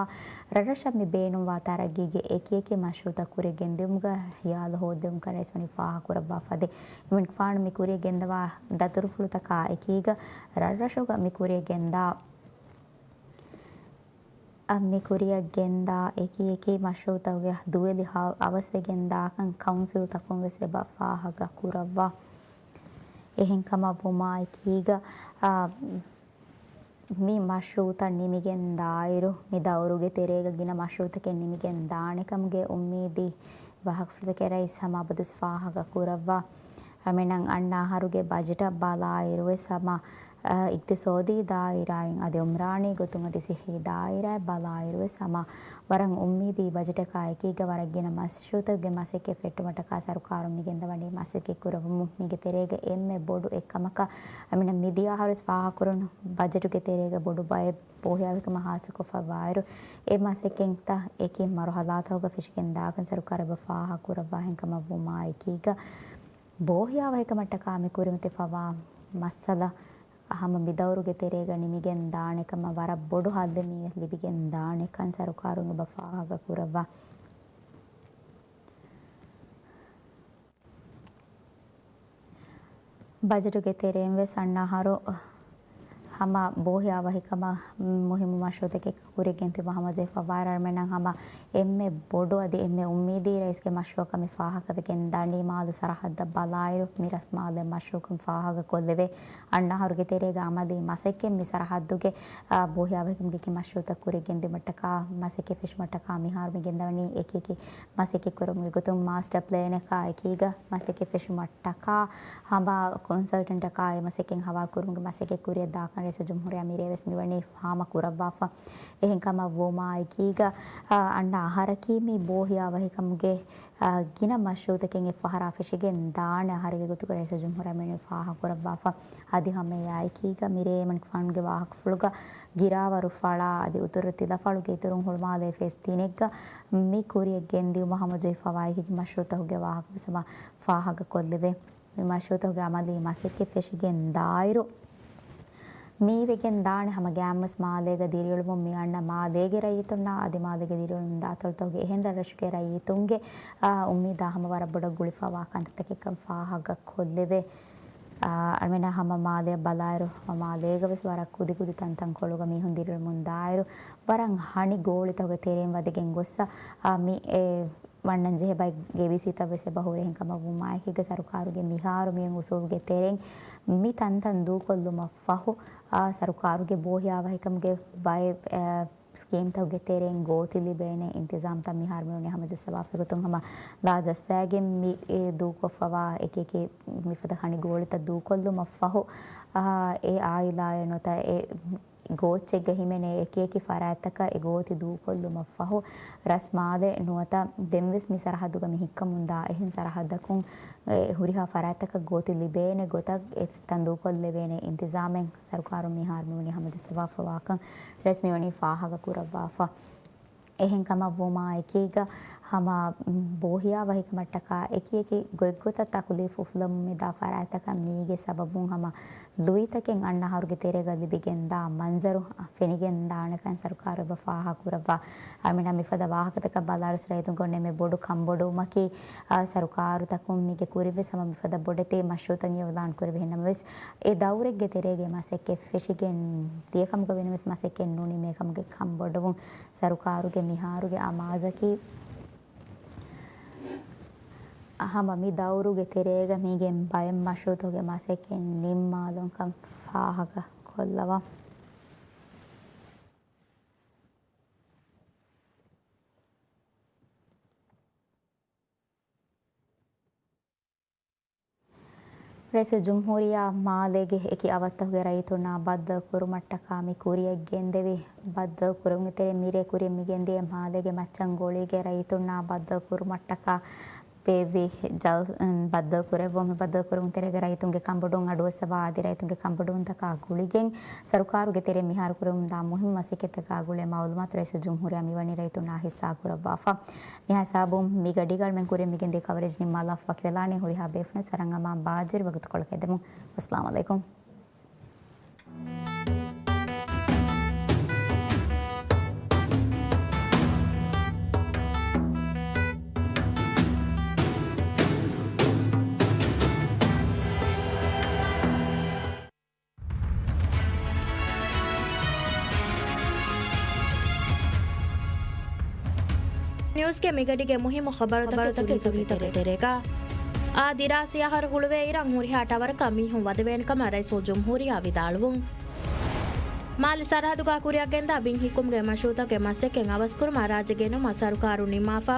ރަށްރަށަށް މި ބޭނުންވާ ތަރައްގީގެ އެކި އެކި މަޝްރޫއުތައް ކުރިއަށް ގެންދިއުމުގަ ހިޔާލު ހޯއްދެވުންކަން ރައީސް ވަނީ ފާހަގަކުރައްވާފަ. އަދި އެމަނިކުފާނު މި ކުރިއަށް ގެންދަވާ ދަތުރުފުޅުތަކާ އެކީގަ ރަށްރަށުގަ މި ކުރިއަށް ގެންދާ އަ، މި ކުރިއަށް ގެންދާ އެކި އެކި މަޝްރޫއުތަކުގެ ދުވެލި ހާ-، އަވަސްވެގެން ދާކަން ކައުންސިލްތަކުން ވެސް އެބަ ފާހަގަ ކުރައްވާ. އެހެންކަމަށް ވުމާ އެކީގަ، އަ، މި މަޝްރޫއުތައް ނިމިގެން ދާއިރު، މި ދައުރުގެ ތެރޭގަ ގިނަ މަޝްރޫއުތަކެއް ނިމިގެން ދާނެކަމުގެ އުއްމީދީ ވާހަކަފުޅުތަކެއް ރައީސް ހަމަ އަބަދުވެސް ފާހަގަ ކުރައްވާ. އަޅުމެންނަށް އަންނަ އަހަރުގެ ބަޖެޓަށް ބަލާއިރުވެސް ހަމަ، އަ، އިގްތިސޯދީ ދާއިރާއިން އަދި އުމްރާނީ ގޮތުން އަދި ސިއްހީ ދާއިރާއަށް ބަލާއިރުވެސް ހަމަ ވަރަށް އުއްމީދީ ބަޖެޓަކާ އެކީގަ ވަރަށް ގިނަ މަޝްރޫއުތަކުގެ މަސައްކަތް ފެއްޓުމަށްޓަކާ ސަރުކާރުން މިގެންދަވަނީ މަސައްކަތް ކުރައްވަމުން. މީގެ ތެރޭގަ އެންމެ ބޮޑު އެއްކަމަކަށް އަމިނަ މިދިޔަ އަހަރުވެސް ފާހަގަކުރުނު ބަޖެޓުގެ ތެރޭގަ ބޮޑު ބައެއް ބޯހިޔާވަހިކަމަށް ހާއްސަކޮށްފަ ވާއިރު، އެ މަސައްކަތްތައް އެކި މަރުހަލާތަކުގަ ފެށިގެން ދާކަން ސަރުކާރު އެބަ ފާހަގަކުރައްވާހެން ކަމަށް ވުމާ އެކީގަ، ބޯހިޔާވަހިކަމަށްޓަކާ މި ކުރިމަތިފަވާ މައްސަލަ ހަމަ މި ދައުރުގެ ތެރޭގަ ނިމިގެން ދާނެކަމަށް ވަރަށް ބޮޑު ހައްލެއް މިއަށް ލިބިގެން ދާނެކަން ސަރުކާރުން އެބަ ފާހަގަ ކުރައްވާ. ބަޖެޓުގެ ތެރެއިން ވެސް އަންނަ އަހަރު ހަމަ ބޯހިޔާވަހިކަމަށް މުހިއްމު މަޝްރޫއުތަކެއް ކުރިއަށް ގެންދިއުމަށް ހަމަޖެހިފަ ވާއިރު އަޅުމެންނަށް ހަމަ އެންމެ ބޮޑު އަދި އެންމެ އުއްމީދީ ރައީސްގެ މަޝްރޫއަކަށް މި ފާހަގަވެގެން ދާނީ. މާލެ ސަރަހައްދަށް ބަލާއިރު މި ރަސްމާލެ މަޝްރޫއަކަށް ފާހަގަކޮށްލެވޭ. އަންނަ އަހަރުގެ ތެރޭގަ އަމަލީ މަސައްކަތް މި ސަރަހައްދުގެ، އާ، ބޯހިޔާވަހިކަމުގެ މަޝްރޫއުތައް ކުރިއަށް ގެންދިއުމަށްޓަކާ މަސައްކަތް ފެށުމަށްޓަކާ މިހާރު މި ގެންދަވަނީ އެކި އެކި މަސައްކަތް ކުރުމުގެ ގޮތުން މާސްޓަރ ޕްލޭނަކާ އެކީގަ މަސައްކަތް ފެށުމަށް ޓަކާ ހަމަ ކޮންސަލްޓެންޓަކާ އެ މަސައްކަތް ހަވާލުކުރުމުގެ މަސައްކަތް ކުރިއަށް ދާކަން ރައީސުލްޖުމްހޫރިއްޔާ މިރޭވެސް މިވަނީ ފާހަގަ ކުރައްވާފަ. އެހެންކަމަށްވުމާއެކީގަ، އަ، އަންނަ އަހަރަކީ މި ބޯހިޔާވަހިކަމުގެ، އަ، ގިނަ މަޝްރޫއުތަކެއް އެއްފަހަރާ ފެށިގެން ދާނެ އަހަރެއްގެ ގޮތުގަ ރައީސުލްޖުމްހޫރިއްޔާ މިވަނީ ފާހަގަ ކުރައްވާފަ. އަދި ހަމައެއާއެކީގަ މިރޭ އެމަނިކުފާނުގެ ވާހަކަފުޅުގަ ގިރާވަރު ފަޅާ އަދި އުތުރު ތިލަފަޅުގެ އިތުރުން ހުޅުމާލޭ ފޭސް ތިނެއްގަ މި ކުރިޔަށް ގެންދިއުމަށް ހަމަޖެހިފަވާ އެކި މަޝްރޫއުތަކުގެ ވާހަކަ ވެސް ހަމަ ފާހަގަ ކޮށްލެވޭ. މި މަޝްރޫއުތަކުގެ އަމަލީ މަސައްކަތް ފެށިގެން ދާއިރު، މިވެގެން ދާނެ ހަމަ ގާތްމުވެސް މާލޭގަ ދިރިއުޅުމުން މި އަންނަ މާލޭގެ ރައްޔިތުންނާ އަދި މާލޭގެ ދިރިއުޅުނު ދާތޮޅުތަކުގެ އެހެން ރަށްރަށުގެ ރައްޔިތުންގެ، އާ، އުއްމީދާ ހަމަ ވަރަށް ބޮޑަށް ގުޅިފަވާ ކަންތައްތަކެއްކަން ފާހަގަ ކޮށްލެވޭ. އާ، އަޅުމެންނާ ހަމަ މާލެއަށް ބަލާއިރު، ހަމަ މާލޭގަ ވެސް ވަރަށް ކުދިކުދި ތަންތަންކޮޅުގަ މީހުން ދިރިއުޅުމުން ދާއިރު، ވަރަށް ހަނި ގޯޅިތަކުގެ ތެރެއިން ވަދެގެން ގޮއްސަ، އާ، މި އެ ވަންނަން ޖެހޭ ބައެއް ގެވީސީތައް ވެސް އެބަ ހުރި. އެހެންކަމަށް ވުމާއެކީގަ ސަރުކާރުގެ މިހާރު މި އުސޫލުގެ ތެރެއިން މި ތަންތަން ދޫކޮށްލުމަށް ފަހު، އާ، ސަރުކާރުގެ ބޯހިޔާވަހިކަމުގެ ބައެއް، އާ، ސްކީމްތަކުގެ ތެރެއިން ގޯތި ލިބޭނެ އިންތިޒާމްތައް މިހާރު މިވަނީ ހަމަޖައްސަވާފަ. އެގޮތުން ހަމަ ލާ ޖައްސާގެން މި، އެ، ދޫކޮށްފަވާ އެކިއެކި މިފަދަ ހަނި ގޯޅިތައް ދޫކޮށްލުމަށް ފަހު، އާ، އެ އާއިލާއެއް ނުވަތަ އެ ގޯއްޗެއްގަ ހިމެނޭ އެކިއެކި ފަރާތްތަކަށް އެ ގޯތި ދޫކޮށްލުމަށް ފަހު، ރަސްމާލެ ނުވަތަ ދެންވެސް މި ސަރަހައްދުގަ މި ހިއްކަމުންދާ އެހެން ސަރަހައްދަކުން އެ ހުރިހާ ފަރާތްތަކަށް ގޯތި ލިބޭނެ ގޮތަށް އެ ތަން ދޫކޮށްލެވޭނެ އިންތިޒާމެއް ސަރުކާރުން މިހާރު މިވަނީ ހަމަޖައްސަވާފަވާކަން ރައީސް މިވަނީ ފާހަގަ ކުރައްވާފަ. އެހެންކަމަށް ވުމާ އެކީގަ ހަމަ ބޯހިޔާ ވަހިކަމަށްޓަކާ އެކިއެކި ގޮތްގޮތަށް ތަކުލީފު އުފުލަމުން މިދާ ފަރާތްތަކަށް މީގެ ސަބަބުން ހަމަ ލުއިތަކެއް އަންނަ އަހަރުގެ ތެރޭގަ ލިބިގެންދާ މަންޒަރު ފެނިގެންދާނެކަން ސަރުކާރު އެބަ ފާހަގަކުރައްވާ. އަޅުމެންނަށް މިފަދަ ވާހަކަތަކަށް ބަލާއިރު ރައްޔިތުންގެ އޮންނަ އެންމެ ބޮޑު ކަންބޮޑުވުމަކީ، އާ، ސަރުކާރުތަކުން މީގެ ކުރިންވެސް ހަމަ މިފަދަ ބޮޑެތި މަޝްރޫއުތައް އިއުލާން ކުރެވިހެން ނަމަވެސް، އެ ދައުރެއްގެ ތެރޭގައި މަސައްކަތް ފެށިގެން ދިޔަކަމުގަ ވީނަމަވެސް މަސައްކަތް ނުނިމޭކަމުގެ ކަންބޮޑުވުން. ސަރުކާރުގެ މިހާރުގެ އަމާޒަކީ ހަމަ މި ދައުރުގެ ތެރޭގަ މީގެން ބައެއް މަޝްރޫއުތަކުގެ މަސައްކަތް ނިންމާލުންކަން ފާހަގަ ކޮށްލަވާ. ރައީސުލްޖުމްހޫރިއްޔާ މާލޭގެ އެކި އަވަށްތަކުގެ ރައްޔިތުންނާ ބައްދަލު ކުރުމަށްޓަކާ މި ކުރިޔަށް ގެންދެވި. ބައްދަލު ކުރުމުގެ ތެރެއިން މިރޭ ކުރިޔަށް މިގެންދިޔަ މާލޭގެ މައްޗަންގޮޅީގެ ރައްޔިތުންނާ ބައްދަލު ކުރުމަށްޓަކާ ބޭއްވި ޖަލް-، ބައްދަލު ކުރެއްވުން. މި ބައްދަލު ކުރުމުގެ ތެރޭގަ ރައްޔިތުންގެ ކަންބޮޑުވުން އަޑުއައްސަވާ އަދި ރައްޔިތުންގެ ކަންބޮޑުވުންތަކާ ގުޅިގެން ސަރުކާރުގެ ތެރެއިން މިހާރު ކުރެވެމުންދާ މުހިންމު މަސައްކަތްތަކާ ގުޅޭ މައުލޫމާތު ރައީސުލްޖުމްހޫރިއްޔާ މިވަނީ ރައްޔިތުންނާ ހިއްސާ ކުރައްވާފަ. މިހާ ހިސާބުން މި ގަޑީގަ އަޅުމެން ކުރިން މިގެންދިޔަ ކަވަރޭޖް ނިންމާލާފަ ވަކިވެލާނީ. ހުރިހާ ބޭފުޅުންވެސް ވަރަށް އަމާން ބާއްޖަވެރި ވަގުތުކޮޅަކަށް އެދެމުން. ވައްސަލާމް އަލައިކުމް. ނިއުސްގެ މިގަޑީގެ މުހިއްމު ޚަބަރުތަކެއް ސުނިތަކުގެ ތެރޭގަ. އާ ދިރާސީ އަހަރު ހުޅުވޭ އިރަށް ހުރިހާ ޓަވަރަކަށް މީހުން ވަދެވޭނެ ކަމަށް ރައީސުލްޖުމްހޫރިއްޔާ ވިދާޅުވުން. މާލެ ސަރަހައްދުގަ ކުރިއަށް ގެންދާ ބިން ހިއްކުމުގެ މަޝްރޫއުތަކުގެ މަސައްކަތް އަވަސްކުރުމަށް ރާއްޖެ ގެނުމަށް ސަރުކާރުން ނިންމާފަ.